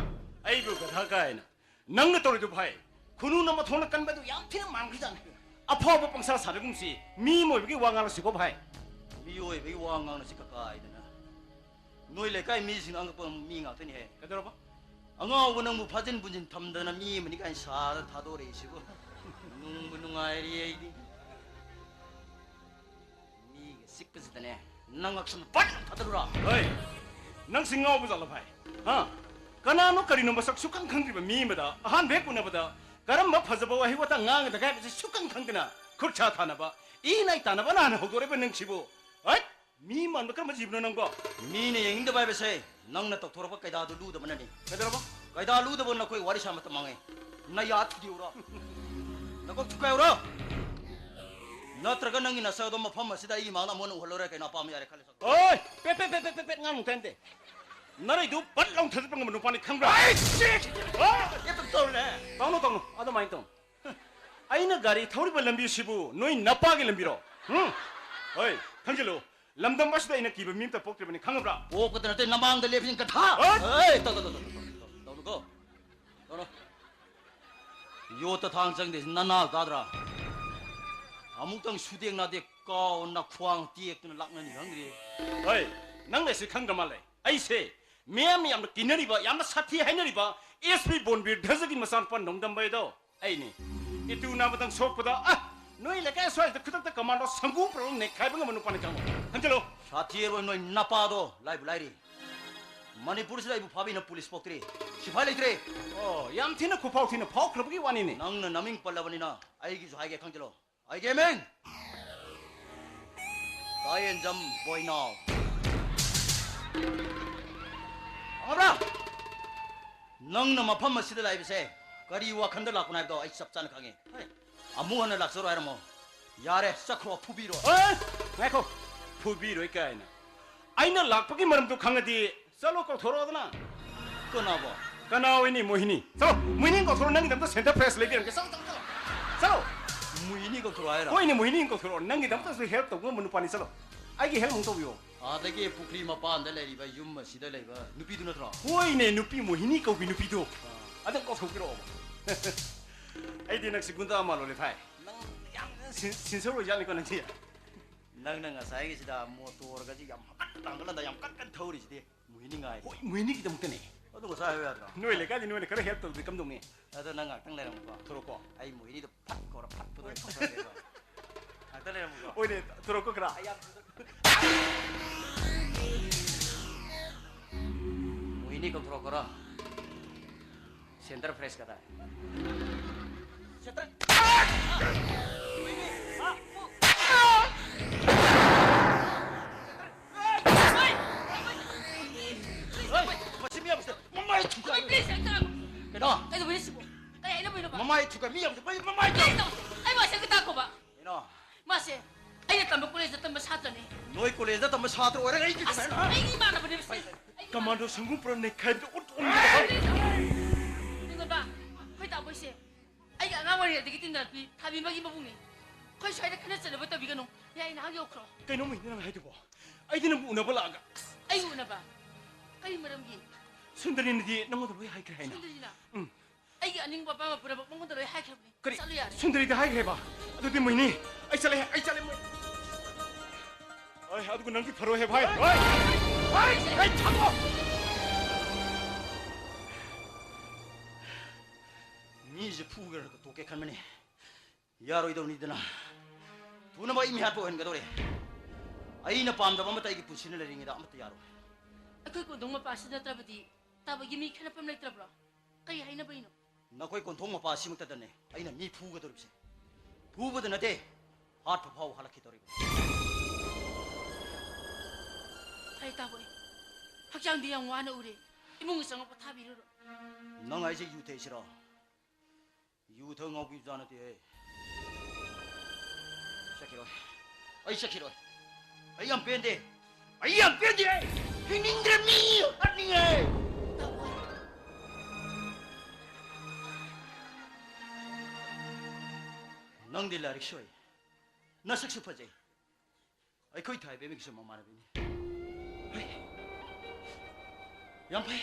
ꯑꯩꯕꯨ ꯒꯙꯥ ꯀꯥꯏꯅ? ꯅꯪꯅ ꯇꯧꯔꯤꯗꯨ ꯐꯩ꯫ ꯈꯨꯅꯨꯅ ꯃꯊꯣꯟꯅ ꯀꯟꯕꯗꯨ ꯌꯥꯝ ꯊꯤꯅ ꯃꯥꯟꯈ꯭ꯔꯖꯥꯠꯅꯤ꯫ ꯑꯐꯥꯎꯕ ꯄꯪꯁꯥ ꯁꯥꯟꯅꯒꯨꯝꯁꯤ, ꯃꯤ ꯑꯃ ꯑꯣꯏꯕꯒꯤ ꯋꯥ ꯉꯥꯡꯂꯁꯤꯀꯣ ꯚꯥꯏ꯫ ꯃꯤꯑꯣꯏꯕꯒꯤ ꯋꯥ ꯉꯥꯡꯅꯁꯤ ꯀꯀꯥꯏꯗꯅ꯫ ꯅꯣꯏ ꯂꯩꯀꯥꯏ ꯃꯤꯁꯤꯡ ꯑꯉꯛꯄ ꯃꯤ ꯉꯥꯛꯇꯅꯤꯍꯦ꯫ ꯀꯩꯗꯧꯔꯕ? ꯑꯉꯥꯎꯕ ꯅꯪꯕꯨ ꯐꯥꯖꯤꯟ ꯄꯨꯟꯖꯤꯟ ꯊꯝꯗꯅ ꯃꯤ ꯑꯃꯅꯤ ꯀꯥꯏꯅ ꯁꯥꯗꯅ ꯊꯥꯗꯣꯔꯛꯏꯁꯤꯕꯨ꯫ ꯅꯨꯡꯕꯨ ꯅꯨꯡꯉꯥꯏꯔꯤ ꯑꯩꯗꯤ꯫ ꯃꯤꯒ ꯆꯤꯛꯄꯁꯤꯗꯅꯦ, ꯅꯪ ꯉꯛꯁꯝ ꯄꯠ ꯊꯥꯗꯠꯂꯨꯔꯣ? ꯍꯣꯏ, ꯅꯪꯁꯤ ꯉꯥꯎꯕ ꯖꯥꯠꯂ ꯚꯥꯏ? ꯍꯥ? ꯀꯅꯥꯅꯣ ꯀꯔꯤꯅꯣ ꯃꯁꯛ ꯁꯨꯛꯈꯪ ꯈꯪꯗ꯭ꯔꯤꯕ ꯃꯤ ꯑꯃꯗ ꯑꯍꯥꯟꯕ ꯍꯦꯛ ꯎꯅꯕꯗ ꯀꯔꯝꯕ ꯐꯖꯕ ꯋꯥꯍꯩ ꯋꯥꯇꯥ ꯉꯥꯡꯒꯗꯒꯦ ꯍꯥꯏꯕꯁꯤ ꯁꯨꯛꯈꯪ ꯈꯪꯗꯅ ꯈꯨꯠ ꯁꯥ ꯊꯥꯅꯕ, ꯏ ꯅꯥꯏ ꯇꯥꯅꯕ ꯅꯍꯥꯟ ꯍꯧꯗꯣꯔꯛꯏꯕ ꯅꯪꯁꯤꯕꯨ? ꯍꯩꯠ! ꯃꯤ ꯃꯥꯟꯕ ꯀꯔꯝꯕ ꯖꯤꯕꯅꯣ ꯅꯪꯕꯣ? ꯃꯤꯅ ꯌꯦꯡꯅꯤꯡꯗꯕ ꯍꯥꯏꯕꯁꯦ ꯅꯪꯅ ꯇꯧꯊꯣꯔꯛꯄ ꯀꯩꯗꯥꯗꯨ ꯂꯨꯗꯕꯅꯅꯤ꯫ ꯀꯩꯗꯧꯔꯕ? ꯀꯩꯗꯥ ꯂꯨꯗꯕ ꯅꯈꯣꯏ ꯋꯥꯔꯤ ꯁꯥ ꯃꯇꯝ ꯃꯥꯡꯉꯦ꯫ ꯅꯌꯥ ꯊꯨꯗꯦꯛꯎꯔꯣ? ꯅꯀꯣꯛ ꯊꯨꯒꯥꯏꯎꯔꯣ? ꯅꯠꯇ꯭ꯔꯒ ꯅꯪꯒꯤ ꯅꯁꯛ ꯑꯗꯣ ꯃꯐꯝ ꯑꯁꯤꯗ ꯑꯩꯒꯤ ꯃꯥꯡꯗ ꯑꯃꯨꯛ ꯍꯟꯅ ꯎꯍꯜꯂꯔꯣꯏ ꯀꯩꯅꯣ? ꯑꯄꯥꯝꯕ ꯌꯥꯔꯦ ꯈꯜꯂꯦ꯫ ꯑꯣꯏ! ꯄꯦꯠ, ꯄꯦꯠ, ꯄꯦꯠ, ꯄꯦꯠ, ꯄꯦꯠ, ꯄꯦꯠ ꯉꯥꯡꯅꯨ ꯇꯥꯅꯤꯡꯗꯦ꯫ ꯅꯔꯩꯗꯨ ꯄꯠ ꯂꯥꯎ ꯊꯗꯠꯄ ꯉꯝꯕ ꯅꯨꯄꯥꯅꯤ ꯈꯪꯕ꯭ꯔꯥ? ꯑꯩ ꯁꯤ! ꯑꯣ! ꯑꯦ, ꯇꯧ-, ꯇꯧꯔꯦ꯫ ꯇꯧꯅꯨ, ꯇꯧꯅꯨ꯫ ꯑꯗꯨꯃꯥꯏꯅ ꯇꯧꯅꯨ꯫ ꯑꯩꯅ ꯒꯥꯔꯤ ꯊꯧꯔꯤꯕ ꯂꯝꯕꯤꯁꯤꯕꯨ ꯅꯣꯏ ꯅꯄꯥꯒꯤ ꯂꯝꯕꯤꯔꯣ? ꯍꯨꯝ? ꯍꯣꯏ, ꯈꯪꯖꯤꯜꯂꯨ꯫ ꯂꯝꯗꯝ ꯑꯁꯤꯗ ꯑꯩꯅ ꯀꯤꯕ ꯃꯤ ꯑꯝꯇ ꯄꯣꯛꯇ꯭ꯔꯤꯕꯅꯤ, ꯈꯪꯉꯕ꯭ꯔꯥ? ꯄꯣꯛꯄꯗ ꯅꯠꯇꯦ, ꯅꯃꯥꯡꯗ ꯂꯦꯞꯄꯤꯁꯤꯡ ꯀꯊꯥ! ꯍꯣꯏ! ꯑꯦ, ꯇꯧ, ꯇꯧ, ꯇꯧ, ꯇꯧ, ꯇꯧ, ꯇꯧꯅꯨꯀꯣ꯫ ꯇꯧꯔꯣ꯫ ꯌꯣꯠꯇ ꯊꯥꯡ ꯆꯪꯗꯦ, ꯅꯅꯥ ꯇꯥꯗ꯭ꯔꯥ? ꯑꯃꯨꯛꯇꯪ ꯁꯨꯗꯦꯛ ꯅꯥꯗꯦꯛ ꯀꯥꯎ ꯅꯈ꯭ꯋꯥꯡ ꯇꯦꯛꯇꯨꯅ ꯂꯥꯛꯅꯅꯤ ꯈꯪꯗ꯭ꯔꯤ꯫ ꯍꯣꯏ, ꯅꯪ ꯂꯩꯁꯤ ꯈꯪꯗ꯭ꯔ ꯃꯥꯜꯂꯦ꯫ ꯑꯩꯁꯦ ꯃꯤꯌꯥꯝꯅ ꯌꯥꯝꯅ ꯀꯤꯅꯔꯤꯕ, ꯌꯥꯝꯅ ꯁꯥꯊꯤ ꯍꯥꯏꯅꯔꯤꯕ ꯑꯦꯁ ꯄꯤ ꯕꯣꯟꯕꯤꯔ ꯙ꯭ꯔꯖꯒꯤ ꯃꯆꯥꯅꯨꯄꯥ ꯅꯣꯡꯗꯝꯕ ꯍꯥꯏꯗꯣ ꯑꯩꯅꯤ꯫ ꯏꯇꯨ ꯅꯥꯕꯗꯪ ꯁꯣꯛꯄꯗ, ꯑ, ꯅꯣꯏ ꯂꯩꯀꯥꯏ ꯁ꯭ꯋꯥꯏꯁꯤꯗ ꯈꯨꯗꯛꯇ ꯀꯃꯥꯟꯗꯣ ꯁꯪꯒꯨ ꯄ꯭ꯔꯧ ꯅꯩꯈꯥꯏꯕ ꯉꯝꯕ ꯅꯨꯄꯥꯅꯤ ꯈꯪꯉꯣ꯫ ꯈꯪꯖꯤꯜꯂꯣ꯫ ꯁꯥꯊꯤꯔꯣꯏ ꯅꯣꯏ ꯅꯄꯥꯗꯣ ꯂꯥꯏꯕꯨ ꯂꯥꯏꯔꯤ꯫ ꯃꯅꯤꯄꯨꯔꯁꯤꯗ ꯑꯩꯕꯨ ꯐꯥꯕꯤꯅ ꯄꯨꯂꯤꯁ ꯄꯣꯛꯇ꯭ꯔꯤ꯫ ꯁꯤꯐꯥꯏ ꯂꯩꯇ꯭ꯔꯦ꯫ ꯑꯣ, ꯌꯥꯝ ꯊꯤꯅ ꯈꯨꯐꯥꯎ ꯊꯤꯅ ꯐꯥꯎꯈ꯭ꯔꯕꯒꯤ ꯋꯥꯅꯤꯅꯦ꯫ ꯅꯪꯅ ꯅꯃꯤꯡ ꯄꯜꯂꯕꯅꯤꯅ ꯑꯩꯒꯤꯁꯨ ꯍꯥꯏꯒꯦ ꯈꯪꯖꯤꯜꯂꯣ꯫ ꯑꯩꯒꯤ ꯃꯤꯡ ꯇꯥꯌꯦꯟꯖꯝ ꯕꯣꯏꯅꯥꯎ꯫ ꯈꯪꯉꯕ꯭ꯔꯥ? ꯅꯪꯅ ꯃꯐꯝ ꯑꯁꯤꯗ ꯂꯥꯛꯏꯕꯁꯦ ꯀꯔꯤ ꯋꯥꯈꯜꯗ ꯂꯥꯛꯄꯅꯣ ꯍꯥꯏꯕꯗꯣ ꯑꯩ ꯆꯞ ꯆꯥꯅ ꯈꯪꯉꯤ꯫ ꯍꯣꯏ꯫ ꯑꯃꯨꯛ ꯍꯟꯅ ꯂꯥꯛꯆꯔꯣꯏ ꯍꯥꯏꯔꯝꯃꯣ꯫ ꯌꯥꯔꯦ, ꯆꯠꯈ꯭ꯔꯣ, ꯐꯨꯕꯤꯔꯣ꯫ ꯑꯦ, ꯉꯥꯏꯈꯣ꯫ ꯐꯨꯕꯤꯔꯣꯏ ꯀꯥꯏꯅ꯫ ꯑꯩꯅ ꯂꯥꯛꯄꯒꯤ ꯃꯔꯝꯗꯣ ꯈꯪꯉꯗꯤ ꯆꯠꯂꯣ, ꯀꯧꯊꯣꯔꯛꯑꯣꯗꯅ꯫ ꯀꯅꯥꯕꯣ? ꯀꯅꯥ ꯑꯣꯏꯅꯤ? ꯃꯣꯍꯤꯅꯤ꯫ ꯆꯠꯂꯣ, ꯃꯣꯍꯤꯅꯤ ꯀꯧꯊꯣꯔꯛꯑꯣ, ꯅꯪꯒꯤꯗꯃꯛꯇ center fresh ꯂꯩꯕꯤꯔꯝꯒꯦ꯫ ꯆꯠꯂꯣ, ꯆꯠꯂꯣ, ꯆꯠꯂꯣ꯫ ꯆꯠꯂꯣ꯫ ꯃꯣꯍꯤꯅꯤ ꯀꯧꯊꯣꯔꯛꯑꯣ ꯍꯥꯏꯔꯣ? ꯍꯣꯏꯅꯦ, ꯃꯣꯍꯤꯅꯤ ꯀꯧꯊꯣꯔꯛꯑꯣ, ꯅꯪꯒꯤꯗꯃꯛꯇꯁꯨ help ꯇꯧꯕ ꯉꯝꯕ ꯅꯨꯄꯥꯅꯤ꯫ ꯆꯠꯂꯣ, ꯑꯩꯒꯤ help ꯑꯃꯨꯛ ꯇꯧꯕꯤꯌꯣ꯫ ꯑꯥꯗꯒꯤ ꯄꯨꯈ꯭ꯔꯤ ꯃꯄꯥꯟꯗ ꯂꯩꯔꯤꯕ ꯌꯨꯝ ꯑꯁꯤꯗ ꯂꯩꯕ ꯅꯨꯄꯤꯗꯨ ꯅꯠꯇ꯭ꯔꯣ? ꯍꯣꯏꯅꯦ, ꯅꯨꯄꯤ ꯃꯣꯍꯤꯅꯤ ꯀꯧꯕꯤ ꯅꯨꯄꯤꯗꯣ꯫ ꯑꯥ꯫ ꯑꯗꯨꯝ ꯀꯧꯊꯣꯛꯄꯤꯔꯛꯑꯣꯕ꯫ ꯑꯩꯗꯤ ꯅꯪꯁꯤ ꯒꯨꯟꯗꯥ ꯃꯥꯜꯂꯨꯔꯦ ꯊꯥꯏ꯫ ꯅꯪ ꯌꯥꯝ ꯁꯤꯟ-, sincere ꯑꯣꯏꯖꯥꯠꯅꯤꯀꯣ ꯅꯪꯁꯤ꯫ ꯅꯪꯅ ꯉꯁꯥꯏꯒꯤꯁꯤꯗ ꯃꯣꯇꯣꯔꯒꯁꯤ ꯌꯥꯝ ꯍꯪꯒꯠ ꯍꯪꯒꯠꯂꯗ ꯌꯥꯝ ꯀꯟ ꯀꯟ ꯊꯧꯔꯤꯁꯤꯗꯤ꯫ ꯃꯣꯍꯤꯅꯤ ꯉꯥꯏꯔꯦ꯫ ꯍꯣꯏ, ꯃꯣꯍꯤꯅꯤꯒꯤꯗꯃꯛꯇꯅꯦ꯫ ꯑꯗꯨ ꯉꯁꯥꯏ ꯍꯥꯏꯕ ꯌꯥꯗ꯭ꯔꯣ? ꯅꯣꯏ ꯂꯩꯀꯥꯏꯗꯤ ꯅꯣꯏꯅ ꯈꯔ help ꯇꯧꯗ꯭ꯔꯗꯤ ꯀꯝꯗꯧꯅꯤ? ꯑꯗꯣ ꯅꯪ ꯉꯥꯛꯇꯪ ꯂꯩꯔꯝꯃꯨꯀꯣ꯫ ꯊꯣꯔꯛꯀꯣ꯫ ꯑꯩ ꯃꯣꯍꯤꯅꯤꯗꯣ ꯐꯠ ꯀꯧꯔ ꯐꯠ ꯐꯨꯗꯣꯛꯑꯦ꯫ ꯉꯥꯛꯇꯪ ꯂꯩꯔꯝꯃꯨꯀꯣ꯫ ꯍꯣꯏꯅꯦ, ꯊꯣꯔꯛꯀꯣ ꯈꯔ꯫ ꯑꯩ ꯌꯥꯝ ꯊꯨꯅ ꯃꯣꯍꯤꯅꯤ ꯀꯧꯊꯣꯔꯛꯈ꯭ꯔꯣ꯫ Center fresh ꯀꯗꯥꯏ? Center. ꯍꯣꯏ, ꯃꯁꯤ ꯃꯤ ꯑꯃꯁꯤꯗ ꯃꯃꯥꯏ ꯊꯨꯒꯥꯏ꯫ Please, ꯑꯩ ꯇꯥꯈꯣ꯫ ꯀꯩꯅꯣ? ꯀꯩꯗꯧꯕꯩꯅꯣ ꯁꯤꯕꯣ? ꯀꯩ ꯍꯥꯏꯅꯕꯩꯅꯣꯕ? ꯃꯃꯥꯏ ꯊꯨꯒꯥꯏ ꯃꯤ ꯑꯃꯁꯤꯗ ꯃꯃꯥꯏ ꯊꯨꯒꯥꯏ꯫ Please, ꯇꯧ꯫ ꯑꯩ ꯋꯥꯁꯦ ꯑꯝꯇ ꯇꯥꯈꯣꯕ꯫ ꯀꯩꯅꯣ? ꯃꯥꯁꯦ ꯑꯩꯅ ꯇꯝꯕ ꯀꯣꯂꯦꯖꯇ ꯇꯝꯕ ꯁꯥꯇ꯭ꯔꯅꯦ꯫ ꯅꯣꯏ ꯀꯣꯂꯦꯖꯇ ꯇꯝꯕ ꯁꯥꯇ꯭ꯔ ꯑꯣꯏꯔꯒ ꯑꯩꯒꯤ ꯑꯁ, ꯀꯃꯥꯏꯅ? ꯑꯩꯒꯤ ꯏꯃꯥꯟꯅꯕꯅꯦ ꯃꯁꯦ꯫ ꯑꯩꯒꯤ ꯀꯃꯥꯟꯗꯣ ꯁꯪꯒꯨ ꯄꯨꯔꯥ ꯅꯩꯈꯥꯏꯕꯗ ꯎꯠ ꯑꯣꯟꯕꯤꯔꯕ? ꯅꯤꯡꯉꯣꯟꯕ, ꯑꯩꯈꯣꯏ ꯇꯥꯃꯣꯁꯦ ꯑꯩꯒꯤ ꯑꯉꯥꯡ ꯑꯣꯏꯔꯤꯉꯩꯗꯒꯤ ꯇꯤꯟꯅꯔꯛꯄꯤ ꯊꯥꯕꯤ ꯑꯃꯒꯤ ꯃꯕꯨꯡꯅꯦ꯫ ꯑꯩꯈꯣꯏ ꯁ꯭ꯋꯥꯏꯗ ꯈꯠꯅ ꯆꯩꯅꯕ ꯇꯧꯕꯤꯒꯅꯨ꯫ ꯌꯥꯏ, ꯅꯍꯥꯛ ꯌꯧꯈ꯭ꯔꯣ꯫ ꯀꯩꯅꯣ ꯃꯣꯍꯤꯅꯤ ꯅꯪ ꯍꯥꯏꯗꯨꯕꯣ? ꯑꯩꯗꯤ ꯅꯪꯕꯨ ꯎꯅꯕ ꯂꯥꯛꯑꯒ꯫ ꯑꯁ, ꯑꯩ ꯎꯅꯕ? ꯀꯔꯤ ꯃꯔꯝꯒꯤ? ꯁꯨꯟꯗꯔꯤꯅꯗꯤ ꯅꯪꯉꯣꯟꯗ ꯂꯣꯏ ꯍꯥꯏꯈ꯭ꯔꯦ ꯍꯥꯏꯅ꯫ ꯁꯨꯟꯗꯔꯤꯅ? ꯎꯝ꯫ ꯑꯩꯒꯤ ꯑꯅꯤꯡꯕ ꯑꯄꯥꯝꯕ ꯄꯨꯝꯅꯃꯛ ꯃꯉꯣꯟꯗ ꯂꯣꯏ ꯍꯥꯏꯈ꯭ꯔꯕꯅꯤ꯫ ꯀꯔꯤ? ꯆꯠꯂꯨ ꯌꯥꯔꯦ꯫ ꯁꯨꯟꯗꯔꯤꯗ ꯍꯥꯏꯈ꯭ꯔꯦꯕ? ꯑꯗꯨꯗꯤ ꯃꯣꯍꯤꯅꯤ, ꯑꯩ ꯆꯠꯂꯦ, ꯑꯩ ꯆꯠꯂꯦ, ꯃꯣꯍꯤꯅꯤ꯫ ꯑꯩ, ꯑꯗꯨꯒ ꯅꯪꯗꯤ ꯐꯔꯣꯏꯍꯦ, ꯚꯥꯏ꯫ ꯚꯥꯏ! ꯚꯥꯏ! ꯚꯥꯏ, ꯊꯝꯃꯣ! ꯃꯤꯁꯦ ꯐꯨꯈ꯭ꯔꯒ ꯇꯣꯛꯀꯦ ꯈꯟꯕꯅꯤ꯫ ꯌꯥꯔꯣꯏꯗꯧꯅꯤꯗꯅ꯫ ꯊꯨꯅꯕ ꯑꯩ ꯃꯤꯍꯥꯠꯄ ꯑꯣꯏꯍꯟꯒꯗꯧꯔꯦ꯫ ꯑꯩꯅ ꯄꯥꯝꯗꯕ ꯑꯃꯠꯇ ꯑꯩꯒꯤ ꯄꯨꯟꯁꯤꯅ ꯂꯩꯔꯤꯉꯩꯗ ꯑꯃꯠꯇ ꯌꯥꯔꯣꯏ꯫ ꯑꯩꯈꯣꯏ ꯀꯣꯟꯊꯣꯡ ꯃꯄꯥꯁꯤ ꯅꯠꯇ꯭ꯔꯕꯗꯤ ꯇꯥꯕꯒꯤ ꯃꯤ ꯈꯠꯅꯐꯝ ꯂꯩꯇ꯭ꯔꯕ꯭ꯔꯣ? ꯀꯔꯤ ꯍꯥꯏꯅꯕꯩꯅꯣ? ꯅꯈꯣꯏ ꯀꯣꯟꯊꯣꯡ ꯃꯄꯥ ꯑꯁꯤꯃꯛꯇꯗꯅꯦ ꯑꯩꯅ ꯃꯤ ꯐꯨꯒꯗꯧꯔꯤꯕꯁꯦ꯫ ꯐꯨꯕꯗ ꯅꯠꯇꯦ, ꯍꯥꯠꯄ ꯐꯥꯎ ꯍꯥꯠꯂꯛꯈꯤꯗꯧꯔꯤꯕꯅꯤ꯫ ꯑꯩ ꯇꯥꯕꯣꯏ, ꯍꯛꯆꯥꯡꯗꯤ ꯌꯥꯝ ꯋꯥꯅ ꯎꯔꯦ꯫ ꯏꯃꯨꯡꯗ ꯆꯪꯉꯛꯄ ꯊꯥꯕꯤꯔꯨꯔꯣ꯫ ꯅꯪ ꯍꯥꯏꯁꯦ ꯌꯨ ꯊꯛꯏꯁꯤꯔꯣ? ꯌꯨ ꯊꯛ ꯉꯥꯎꯕꯤꯕꯖꯥ ꯅꯠꯇꯦꯍꯦ꯫ ꯆꯠꯈꯤꯔꯣꯏ꯫ ꯑꯩ ꯆꯠꯈꯤꯔꯣꯏ꯫ ꯑꯩ ꯌꯥꯝ ꯄꯦꯟꯗꯦ꯫ ꯑꯩ ꯌꯥꯝ ꯄꯦꯟꯗꯦ꯫ ꯑꯩ ꯍꯤꯡꯅꯤꯡꯗ꯭ꯔꯦ꯫ ꯃꯤ ꯍꯥꯠꯅꯤꯡꯉꯦ꯫ ꯇꯥꯕꯣꯏ꯫ ꯅꯪꯗꯤ ꯂꯥꯏꯔꯤꯛꯁꯨ ꯍꯩ, ꯅꯁꯛꯁꯨ ꯐꯖꯩ꯫ ꯑꯩꯈꯣꯏ ꯊꯥꯏꯕꯦꯝꯒꯤꯁꯨ ꯃꯃꯥꯟꯅꯕꯤꯅꯤ꯫ ꯍꯩ, ꯌꯥꯝ ꯐꯩ꯫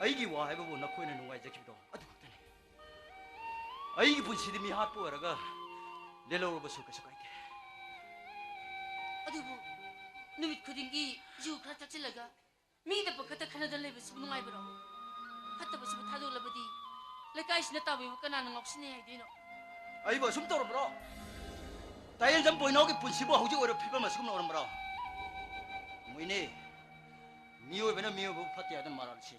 ꯑꯩꯒꯤ ꯋꯥ ꯍꯥꯏꯕꯕꯨ ꯅꯈꯣꯏꯅ ꯅꯨꯡꯉꯥꯏꯖꯈꯤꯕꯗꯣ ꯑꯗꯨ ꯈꯛꯇꯅꯤ꯫ ꯑꯩꯒꯤ ꯄꯨꯟꯁꯤꯗꯤ ꯃꯤꯍꯥꯠꯄ ꯑꯣꯏꯔꯒ ꯂꯦꯜꯍꯧꯔꯕꯁꯨ ꯀꯩꯁꯨ ꯀꯥꯏꯗꯦ꯫ ꯑꯗꯨꯕꯨ ꯅꯨꯃꯤꯠ ꯈꯨꯗꯤꯡꯒꯤ ꯌꯨ ꯈꯔ ꯊꯛꯆꯤꯜꯂꯒ ꯃꯤꯗ ꯄꯪꯈꯠꯇ ꯈꯠꯅꯗꯅ ꯂꯩꯕꯁꯤꯕꯨ ꯅꯨꯡꯉꯥꯏꯕ꯭ꯔꯣ? ꯐꯠꯇꯕꯁꯤꯕꯨ ꯊꯥꯗꯣꯛꯂꯕꯗꯤ ꯂꯩꯀꯥꯏꯁꯤꯅ ꯇꯥꯕꯤꯕꯨ ꯀꯅꯥꯅ ꯉꯥꯎꯁꯤꯟꯅꯩ ꯍꯥꯏꯗꯣꯏꯅꯣ? ꯑꯩꯕꯨ ꯑꯁꯨꯝ ꯇꯧꯔꯕ꯭ꯔꯣ? ꯇꯥꯌꯦꯟꯖꯝ ꯕꯣꯏꯅꯥꯎꯒꯤ ꯄꯨꯟꯁꯤꯕꯨ ꯍꯧꯖꯤꯛ ꯑꯣꯏꯔꯕ ꯐꯤꯕꯝ ꯑꯁꯤꯒꯨꯝꯅ ꯑꯣꯏꯔꯝꯕ꯭ꯔꯣ? ꯃꯣꯏꯅꯦ, ꯃꯤꯑꯣꯏꯕꯅ ꯃꯤꯑꯣꯏꯕꯕꯨ ꯐꯠꯇꯦ ꯍꯥꯏꯗꯅ ꯃꯔꯥꯜ ꯁꯤ꯫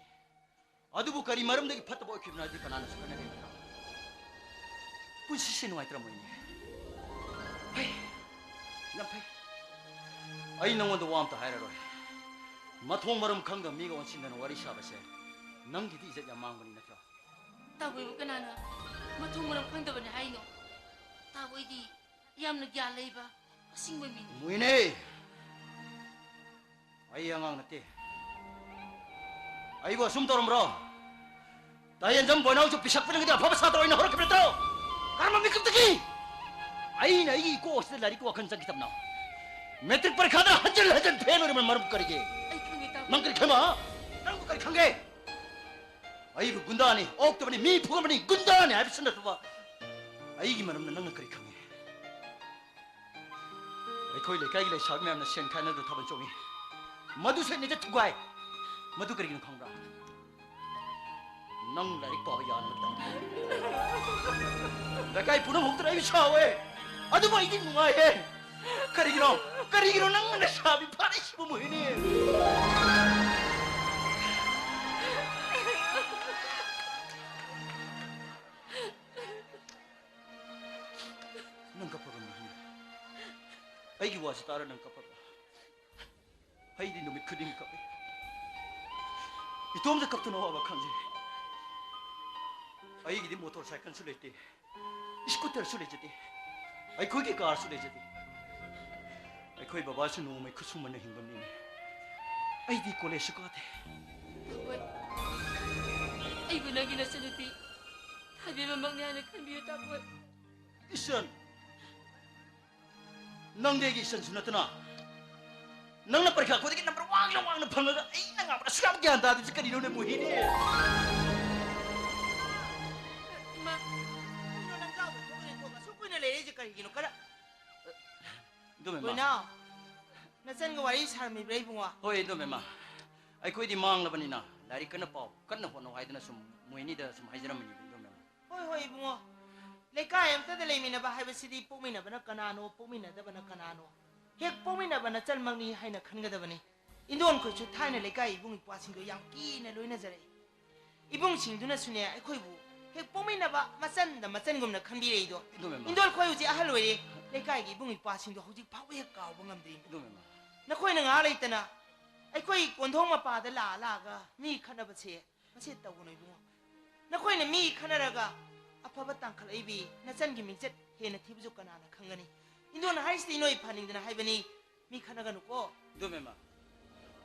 ꯑꯗꯨꯕꯨ ꯀꯔꯤ ꯃꯔꯝꯗꯒꯤ ꯐꯠꯇꯕ ꯑꯣꯏꯈꯤꯕꯅꯣ ꯍꯥꯏꯗꯤ ꯀꯅꯥꯅꯁꯨ ꯈꯟꯅꯔꯤꯕꯅꯣ? ꯄꯨꯟꯁꯤꯁꯦ ꯅꯨꯡꯉꯥꯏꯇ꯭ꯔ ꯃꯣꯏꯅꯦ? ꯐꯩ, ꯌꯥꯝ ꯐꯩ꯫ ꯑꯩ ꯅꯉꯣꯟꯗ ꯋꯥ ꯑꯝꯇ ꯍꯥꯏꯔꯔꯣꯏ꯫ ꯃꯊꯣꯡ ꯃꯔꯝ ꯈꯪꯗꯕ ꯃꯤꯒ ꯑꯣꯟꯁꯤꯟꯗꯅ ꯋꯥꯔꯤ ꯁꯥꯕꯁꯦ ꯅꯪꯒꯤꯗꯤ ꯏꯖꯠ ꯌꯥꯝ ꯃꯥꯡꯕꯅꯤ ꯅꯠꯇ꯭ꯔꯣ? ꯇꯥꯕꯣꯏꯕꯨ ꯀꯅꯥꯅ ꯃꯊꯣꯡ ꯃꯔꯝ ꯈꯪꯗꯕꯅꯤ ꯍꯥꯏꯅꯣ? ꯇꯥꯕꯣꯏꯗꯤ ꯌꯥꯝꯅ ꯒ꯭ꯌꯥꯟ ꯂꯩꯕ ꯑꯁꯤꯡꯕ ꯃꯤꯅꯤ꯫ ꯃꯣꯏꯅꯦ, ꯑꯩ ꯑꯉꯥꯡ ꯅꯠꯇꯦ꯫ ꯑꯩꯕꯨ ꯑꯁꯨꯝ ꯇꯧꯔꯝꯕ꯭ꯔꯣ? ꯇꯥꯌꯦꯟꯖꯝ ꯕꯣꯏꯅꯥꯎꯁꯨ ꯄꯤꯁꯛ ꯄꯤꯛꯂꯤꯉꯩꯗ ꯑꯐꯕ ꯁꯥꯇ꯭ꯔ ꯑꯣꯏꯅ ꯍꯧꯔꯛꯈꯤꯕ ꯅꯠꯇ꯭ꯔꯣ? ꯀꯔꯝꯕ ꯃꯤꯀꯨꯞꯇꯒꯤ? ꯑꯩꯅ ꯑꯩꯒꯤ ꯏꯀꯣꯛ ꯑꯁꯤꯗ ꯂꯥꯏꯔꯤꯛꯀꯤ ꯋꯥꯈꯜ ꯆꯪꯈꯤꯗꯕꯅꯣ? ꯃꯦꯇ꯭ꯔꯤꯛ ꯄꯔꯤꯈꯥꯗ ꯍꯟꯖꯤꯜ ꯍꯟꯖꯤꯜ ꯐꯦꯜ ꯑꯣꯏꯔꯝꯕ ꯃꯔꯝ ꯀꯔꯤꯒꯤ? ꯑꯩ ꯈꯪꯉꯦ, ꯇꯥꯃꯣ꯫ ꯅꯪ ꯀꯔꯤ ꯈꯪꯕ? ꯅꯪꯕꯨ ꯀꯔꯤ ꯈꯪꯒꯦ? ꯑꯩꯕꯨ ꯒꯨꯟꯗꯥꯅꯤ, ꯑꯣꯛꯇꯕꯅꯤ, ꯃꯤ ꯐꯨꯒꯟꯕꯅꯤ, ꯒꯨꯟꯗꯥꯅꯤ ꯍꯥꯏꯕꯁꯤ ꯅꯠꯇꯕ ꯑꯩꯒꯤ ꯃꯔꯝꯗ ꯅꯪꯅ ꯀꯔꯤ ꯈꯪꯉꯤ? ꯑꯩꯈꯣꯏ ꯂꯩꯀꯥꯏꯒꯤ ꯂꯩꯁꯥꯕꯤ ꯃꯌꯥꯝꯅ ꯁꯦꯟ ꯈꯥꯏꯅꯗꯨꯅ ꯊꯥꯕꯜ ꯆꯣꯡꯉꯤ꯫ ꯃꯗꯨ ꯁꯦꯟꯅꯤꯗ ꯊꯨꯒꯥꯏ꯫ ꯃꯗꯨ ꯀꯔꯤꯒꯤꯅꯣ ꯈꯪꯕ꯭ꯔꯥ? ꯅꯪ ꯂꯥꯏꯔꯤꯛ ꯄꯥꯕ ꯌꯥꯅꯕꯒꯤꯗꯃꯛ꯫ ꯂꯩꯀꯥꯏ ꯄꯨꯝꯅꯃꯛꯇꯅ ꯑꯩꯕꯨ ꯁꯥꯎꯋꯦ꯫ ꯑꯗꯨꯕꯨ ꯑꯩꯗꯤ ꯅꯨꯡꯉꯥꯏꯌꯦ꯫ ꯀꯔꯤꯒꯤꯅꯣ? ꯀꯔꯤꯒꯤꯅꯣ ꯅꯪꯅ ꯂꯩꯁꯥꯕꯤ ꯐꯥꯔꯛꯏꯁꯤꯕꯨ, ꯃꯣꯍꯤꯅꯤ? ꯅꯪ ꯀꯞꯄꯕ, ꯃꯣꯍꯤꯅꯤ? ꯑꯩꯒꯤ ꯋꯥꯁꯤ ꯇꯥꯔ ꯅꯪ ꯀꯞꯄꯕ? ꯑꯩꯗꯤ ꯅꯨꯃꯤꯠ ꯈꯨꯗꯤꯡ ꯀꯞꯄꯤ꯫ ꯏꯇꯣꯝꯇ ꯀꯞꯇꯨꯅ ꯑꯋꯥꯕ ꯈꯪꯖꯩ꯫ ꯑꯩꯒꯤꯗꯤ ꯃꯣꯇꯣꯔ ꯁꯥꯏꯀꯜꯁꯨ ꯂꯩꯇꯦ, ꯁ꯭ꯀꯨꯇꯔꯁꯨ ꯂꯩꯖꯗꯦ꯫ ꯑꯩꯈꯣꯏꯒꯤ ꯀꯥꯔꯁꯨ ꯂꯩꯖꯗꯦ꯫ ꯑꯩꯈꯣꯏ ꯕꯕꯥꯁꯨ ꯅꯣꯡꯃꯩ ꯈꯨꯠꯁꯨꯃꯟꯅ ꯍꯤꯡꯕ ꯃꯤꯅꯤ꯫ ꯑꯩꯗꯤ ꯀꯣꯂꯦꯖꯁꯨ ꯀꯥꯗꯦ꯫ ꯍꯣꯏ꯫ ꯑꯩꯕꯨ ꯅꯪꯒꯤ ꯅꯆꯟꯅꯨꯄꯤ ꯊꯥꯕꯤꯕꯃꯛꯅꯤ ꯍꯥꯏꯅ ꯈꯟꯕꯤꯌꯨ, ꯇꯥꯃꯣ꯫ ꯏꯆꯟ, ꯅꯪꯗꯤ ꯑꯩꯒꯤ ꯏꯆꯟꯁꯨ ꯅꯠꯇꯅ, ꯅꯪꯅ ꯄꯔꯤꯈꯥ ꯈꯨꯗꯤꯡꯒꯤ ꯅꯝꯕꯔ ꯋꯥꯡꯅ ꯋꯥꯡꯅ ꯐꯪꯉꯒ ꯑꯩꯅ ꯉꯥꯡꯕꯗ ꯑꯁꯨꯛ ꯌꯥꯝ ꯒ꯭ꯌꯥꯟ ꯇꯥꯗ꯭ꯔꯤꯁꯤ ꯀꯔꯤꯅꯣꯅꯦ, ꯃꯣꯍꯤꯅꯤ? ꯏꯃꯥ, ꯀꯩꯅꯣ ꯅꯪ ꯆꯥꯎꯕ ꯊꯣꯛꯑꯒ ꯂꯩꯊꯣꯛꯑꯒ ꯑꯁꯨꯛ ꯀꯨꯏꯅ ꯂꯩꯔꯛꯏꯁꯦ ꯀꯔꯤꯒꯤꯅꯣ? ꯀꯔ-, ꯏꯟꯗꯣꯝ ꯏꯃꯥ꯫ ꯂꯣꯏꯅꯥꯎ, ꯅꯆꯟꯒ ꯋꯥꯔꯤ ꯁꯥꯔꯝꯃꯤꯕ꯭ꯔꯥ, ꯏꯕꯨꯡꯉꯣ? ꯍꯣꯏ, ꯏꯟꯗꯣꯝ ꯏꯃꯥ꯫ ꯑꯩꯈꯣꯏꯗꯤ ꯃꯥꯡꯂꯕꯅꯤꯅ ꯂꯥꯏꯔꯤꯛ ꯀꯟꯅ ꯄꯥꯎ, ꯀꯟꯅ ꯍꯣꯠꯅꯧ ꯍꯥꯏꯗꯅ ꯁꯨꯝ ꯃꯣꯍꯤꯅꯤꯗ ꯁꯨꯝ ꯍꯥꯏꯖꯔꯝꯕꯅꯤꯗ, ꯏꯟꯗꯣꯝ ꯏꯃꯥ꯫ ꯍꯣꯏ, ꯍꯣꯏ, ꯏꯕꯨꯡꯉꯣ꯫ ꯂꯩꯀꯥꯏ ꯑꯃꯠꯇꯗ ꯂꯩꯃꯤꯟꯅꯕ ꯍꯥꯏꯕꯁꯤꯗꯤ ꯄꯣꯛꯃꯤꯟꯅꯕꯅ ꯀꯅꯥꯅꯣ, ꯄꯣꯛꯃꯤꯟꯅꯗꯕꯅ ꯀꯅꯥꯅꯣ? ꯍꯦꯛ ꯄꯣꯛꯃꯤꯟꯅꯕ ꯅꯆꯟꯃꯛꯅꯤ ꯍꯥꯏꯅ ꯈꯟꯒꯗꯕꯅꯤ꯫ ꯏꯟꯗꯣꯟꯈꯣꯏꯁꯨ ꯊꯥꯏꯅ ꯂꯩꯀꯥꯏ ꯏꯕꯨꯡ ꯏꯄ꯭ꯋꯥꯁꯤꯡꯗꯣ ꯌꯥꯝ ꯀꯤꯅ ꯂꯣꯏꯅꯖꯔꯛꯏ꯫ ꯏꯕꯨꯡꯁꯤꯡꯗꯨꯅꯁꯨꯅꯦ, ꯑꯩꯈꯣꯏꯕꯨ ꯍꯦꯛ ꯄꯣꯛꯃꯤꯟꯅꯕ ꯃꯆꯟꯗ ꯃꯆꯟꯒꯨꯝꯅ ꯈꯟꯕꯤꯔꯛꯏꯗꯣ꯫ ꯏꯟꯗꯣꯟꯈꯣꯏ ꯍꯧꯖꯤꯛ ꯑꯍꯜ ꯑꯣꯏꯔꯦ, ꯂꯩꯀꯥꯏꯒꯤ ꯏꯕꯨꯡ ꯏꯄ꯭ꯋꯥꯁꯤꯡꯗꯣ ꯍꯧꯖꯤꯛ ꯐꯥꯎꯕ ꯍꯦꯛ ꯀꯥꯎꯕ ꯉꯝꯗ꯭ꯔꯤ꯫ ꯅꯈꯣꯏꯅ ꯉꯥꯏꯍꯥꯛ ꯂꯩꯇꯅ ꯑꯩꯈꯣꯏ ꯀꯣꯟꯊꯣꯡ ꯃꯄꯥꯗ ꯂꯥꯛꯑ ꯂꯥꯛꯑꯒ ꯃꯤ ꯈꯠꯅꯕꯁꯦ ꯃꯁꯤ ꯇꯧꯒꯅꯨ ꯏꯕꯨꯡꯉꯣ꯫ ꯅꯈꯣꯏꯅ ꯃꯤ ꯈꯠꯅꯔꯒ ꯑꯐꯕ ꯇꯥꯡꯈꯠꯂꯛꯏꯕꯤ ꯅꯆꯟꯒꯤ ꯃꯤꯡꯆꯠ ꯍꯦꯟꯅ ꯊꯤꯕꯁꯨ ꯀꯅꯥꯅ ꯈꯪꯒꯅꯤ? ꯏꯟꯗꯣꯟꯅ ꯍꯥꯏꯔꯤꯁꯤꯗꯤ ꯅꯣꯏ ꯐꯍꯟꯅꯤꯡꯗꯅ ꯍꯥꯏꯕꯅꯤ꯫ ꯃꯤ ꯈꯠꯅꯒꯅꯨꯀꯣ꯫ ꯏꯟꯗꯣꯝ ꯏꯃꯥ,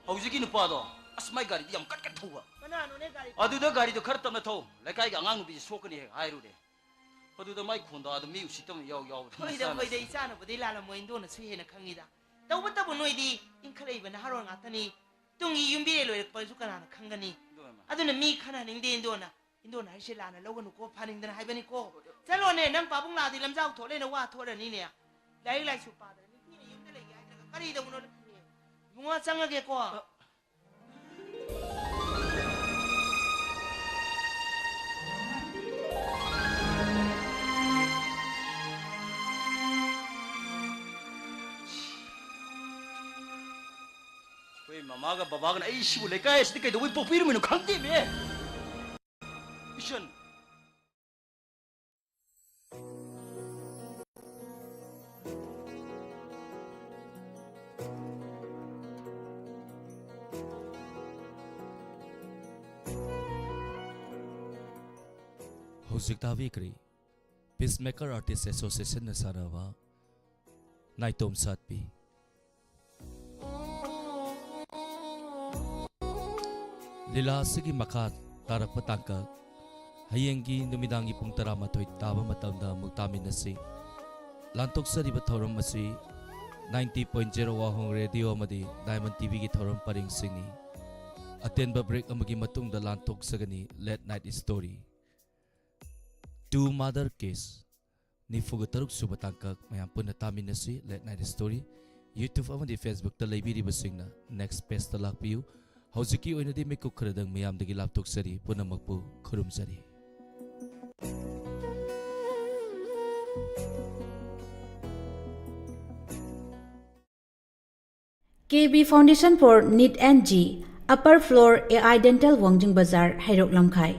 ꯍꯧꯖꯤꯛꯀꯤ ꯅꯨꯄꯥꯗꯣ, ꯑꯁ, ꯃꯥꯏ ꯒꯥꯔꯤꯗꯤ ꯌꯥꯝ ꯀꯟ ꯀꯟ ꯊꯧꯕ꯫ ꯀꯅꯥꯅꯣꯅꯦ ꯒꯥꯔꯤ ꯊꯧꯕ? ꯑꯗꯨꯗ ꯒꯥꯔꯤꯗꯣ ꯈꯔ ꯇꯞꯅ ꯊꯧ, ꯂꯩꯀꯥꯏꯒꯤ ꯑꯉꯥꯡ ꯅꯨꯄꯤꯁꯦ ꯁꯣꯛꯀꯅꯤ ꯍꯦꯛ ꯍꯥꯏꯔꯨꯔꯦ꯫ ꯑꯗꯨꯗ ꯃꯥꯏ ꯈꯣꯟꯗꯥꯗꯣ ꯃꯤ ꯎꯁꯤꯠꯇꯕ ꯌꯥꯎ ꯌꯥꯎꯕꯗꯣ ꯍꯣꯏꯗ, ꯃꯆꯥꯅ ꯍꯣꯏꯗ, ꯁꯤ- ꯏꯆꯥꯅꯕꯨꯗꯤ ꯂꯥꯜꯂꯝꯃꯣꯏ, ꯏꯟꯗꯣꯟꯅꯁꯨ ꯍꯦꯟꯅ ꯈꯪꯉꯤꯗ꯫ ꯇꯧꯕꯇꯕꯨ ꯅꯣꯏꯗꯤ ꯏꯟꯈꯠꯂꯛꯏꯕ ꯅꯍꯥꯔꯣꯜ ꯉꯥꯛꯇꯅꯤ꯫ ꯇꯨꯡꯒꯤ ꯌꯨꯝꯕꯤꯔꯦꯜ ꯑꯣꯏꯔꯛꯄꯁꯨ ꯀꯅꯥꯅ ꯈꯪꯒꯅꯤ? ꯏꯟꯗꯣꯟ ꯏꯃꯥ꯫ ꯑꯗꯨꯅ ꯃꯤ ꯈꯠꯅꯍꯟꯅꯤꯡꯗꯦ, ꯏꯟꯗꯣꯟꯅ꯫ ꯏꯟꯗꯣꯟꯅ ꯍꯥꯏꯔꯤꯁꯦ ꯂꯥꯟꯅ ꯂꯧꯒꯅꯨꯀꯣ, ꯐꯍꯟꯅꯤꯡꯗꯅ ꯍꯥꯏꯕꯅꯤꯀꯣ꯫ ꯆꯠꯂꯣꯅꯦ, ꯅꯪ ꯄꯥꯕꯨꯡ ꯂꯥꯛꯑꯗꯤ ꯂꯝꯖꯥꯎ ꯊꯣꯛꯂꯦꯅ ꯋꯥ ꯊꯣꯛꯂꯅꯤꯅꯦ꯫ ꯂꯥꯏꯔꯤꯛ ꯂꯥꯏꯁꯨ ꯄꯥꯗꯅ ꯅꯨꯄꯤꯅ ꯌꯨꯝꯗ ꯂꯩꯒꯦ ꯍꯥꯏꯗ꯭ꯔꯒ ꯀꯔꯤ ꯇꯧꯕꯅꯣ ꯅꯪꯅꯦ? ꯏꯕꯨꯡꯉꯣ, ꯆꯪꯉꯒꯦꯀꯣ꯫ ꯑ, ꯑꯩꯈꯣꯏ ꯃꯃꯥꯒ ꯕꯕꯥꯒꯅ ꯑꯩ ꯁꯤꯕꯨ ꯂꯩꯀꯥꯏ ꯑꯁꯤꯗ ꯀꯩꯗꯧꯕꯩ ꯄꯣꯛꯄꯤꯔꯝꯃꯤꯅꯣ ꯈꯪꯗꯦꯃꯦ꯫ ꯏꯆꯟ꯫ ꯍꯧꯖꯤꯛ ꯇꯥꯕꯤꯈ꯭ꯔꯤ Peacemaker Artist Associationꯅ ꯁꯥꯟꯅꯕ ꯅꯥꯏꯇꯣꯝ ꯁꯥꯠꯄꯤ꯫ ꯂꯤꯂꯥ ꯑꯁꯤꯒꯤ ꯃꯈꯥ ꯇꯥꯔꯛꯄ ꯇꯥꯡꯀꯛ ꯍꯌꯦꯡꯒꯤ ꯅꯨꯃꯤꯗꯥꯡꯒꯤ ꯄꯨꯡ ꯇꯔꯥꯃꯥꯊꯣꯏ ꯇꯥꯕ ꯃꯇꯝꯗ ꯑꯃꯨꯛ ꯇꯥꯃꯤꯟꯅꯁꯤ꯫ ꯂꯥꯟꯊꯣꯛꯆꯔꯤꯕ ꯊꯧꯔꯝ ꯑꯁꯤ ninety point zero Wahung Radio ꯑꯃꯗꯤ Diamond TVꯒꯤ ꯊꯧꯔꯝ ꯄꯔꯤꯡꯁꯤꯡꯅꯤ꯫ ꯑꯇꯦꯟꯕ break ꯑꯃꯒꯤ ꯃꯇꯨꯡꯗ ꯂꯥꯟꯊꯣꯛꯆꯒꯅꯤ Late Night Story꯫ Two Murder Case, ꯅꯤꯐꯨꯒ ꯇꯔꯨꯛ ꯁꯨꯕ ꯇꯥꯡꯀꯛ ꯃꯌꯥꯝ ꯄꯨꯟꯅ ꯇꯥꯃꯤꯟꯅꯁꯤ꯫ Late Night Story YouTube ꯑꯃꯗꯤ Facebookꯇ ꯂꯩꯕꯤꯔꯤꯕꯁꯤꯡꯅ next pageꯇ ꯂꯥꯛꯄꯤꯌꯨ꯫ ꯍꯧꯖꯤꯛꯀꯤ ꯑꯣꯏꯅꯗꯤ ꯃꯤꯀꯨꯞ ꯈꯔꯗꯪ ꯃꯌꯥꯝꯗꯒꯤ ꯂꯥꯞꯊꯣꯛꯆꯔꯤ꯫ ꯄꯨꯝꯅꯃꯛꯄꯨ ꯈꯨꯔꯨꯝꯖꯔꯤ꯫ K B Foundation for NEET and J E E, Upper Floor, A I Dental, Wangjing Bazar, Heirok Lamkhai.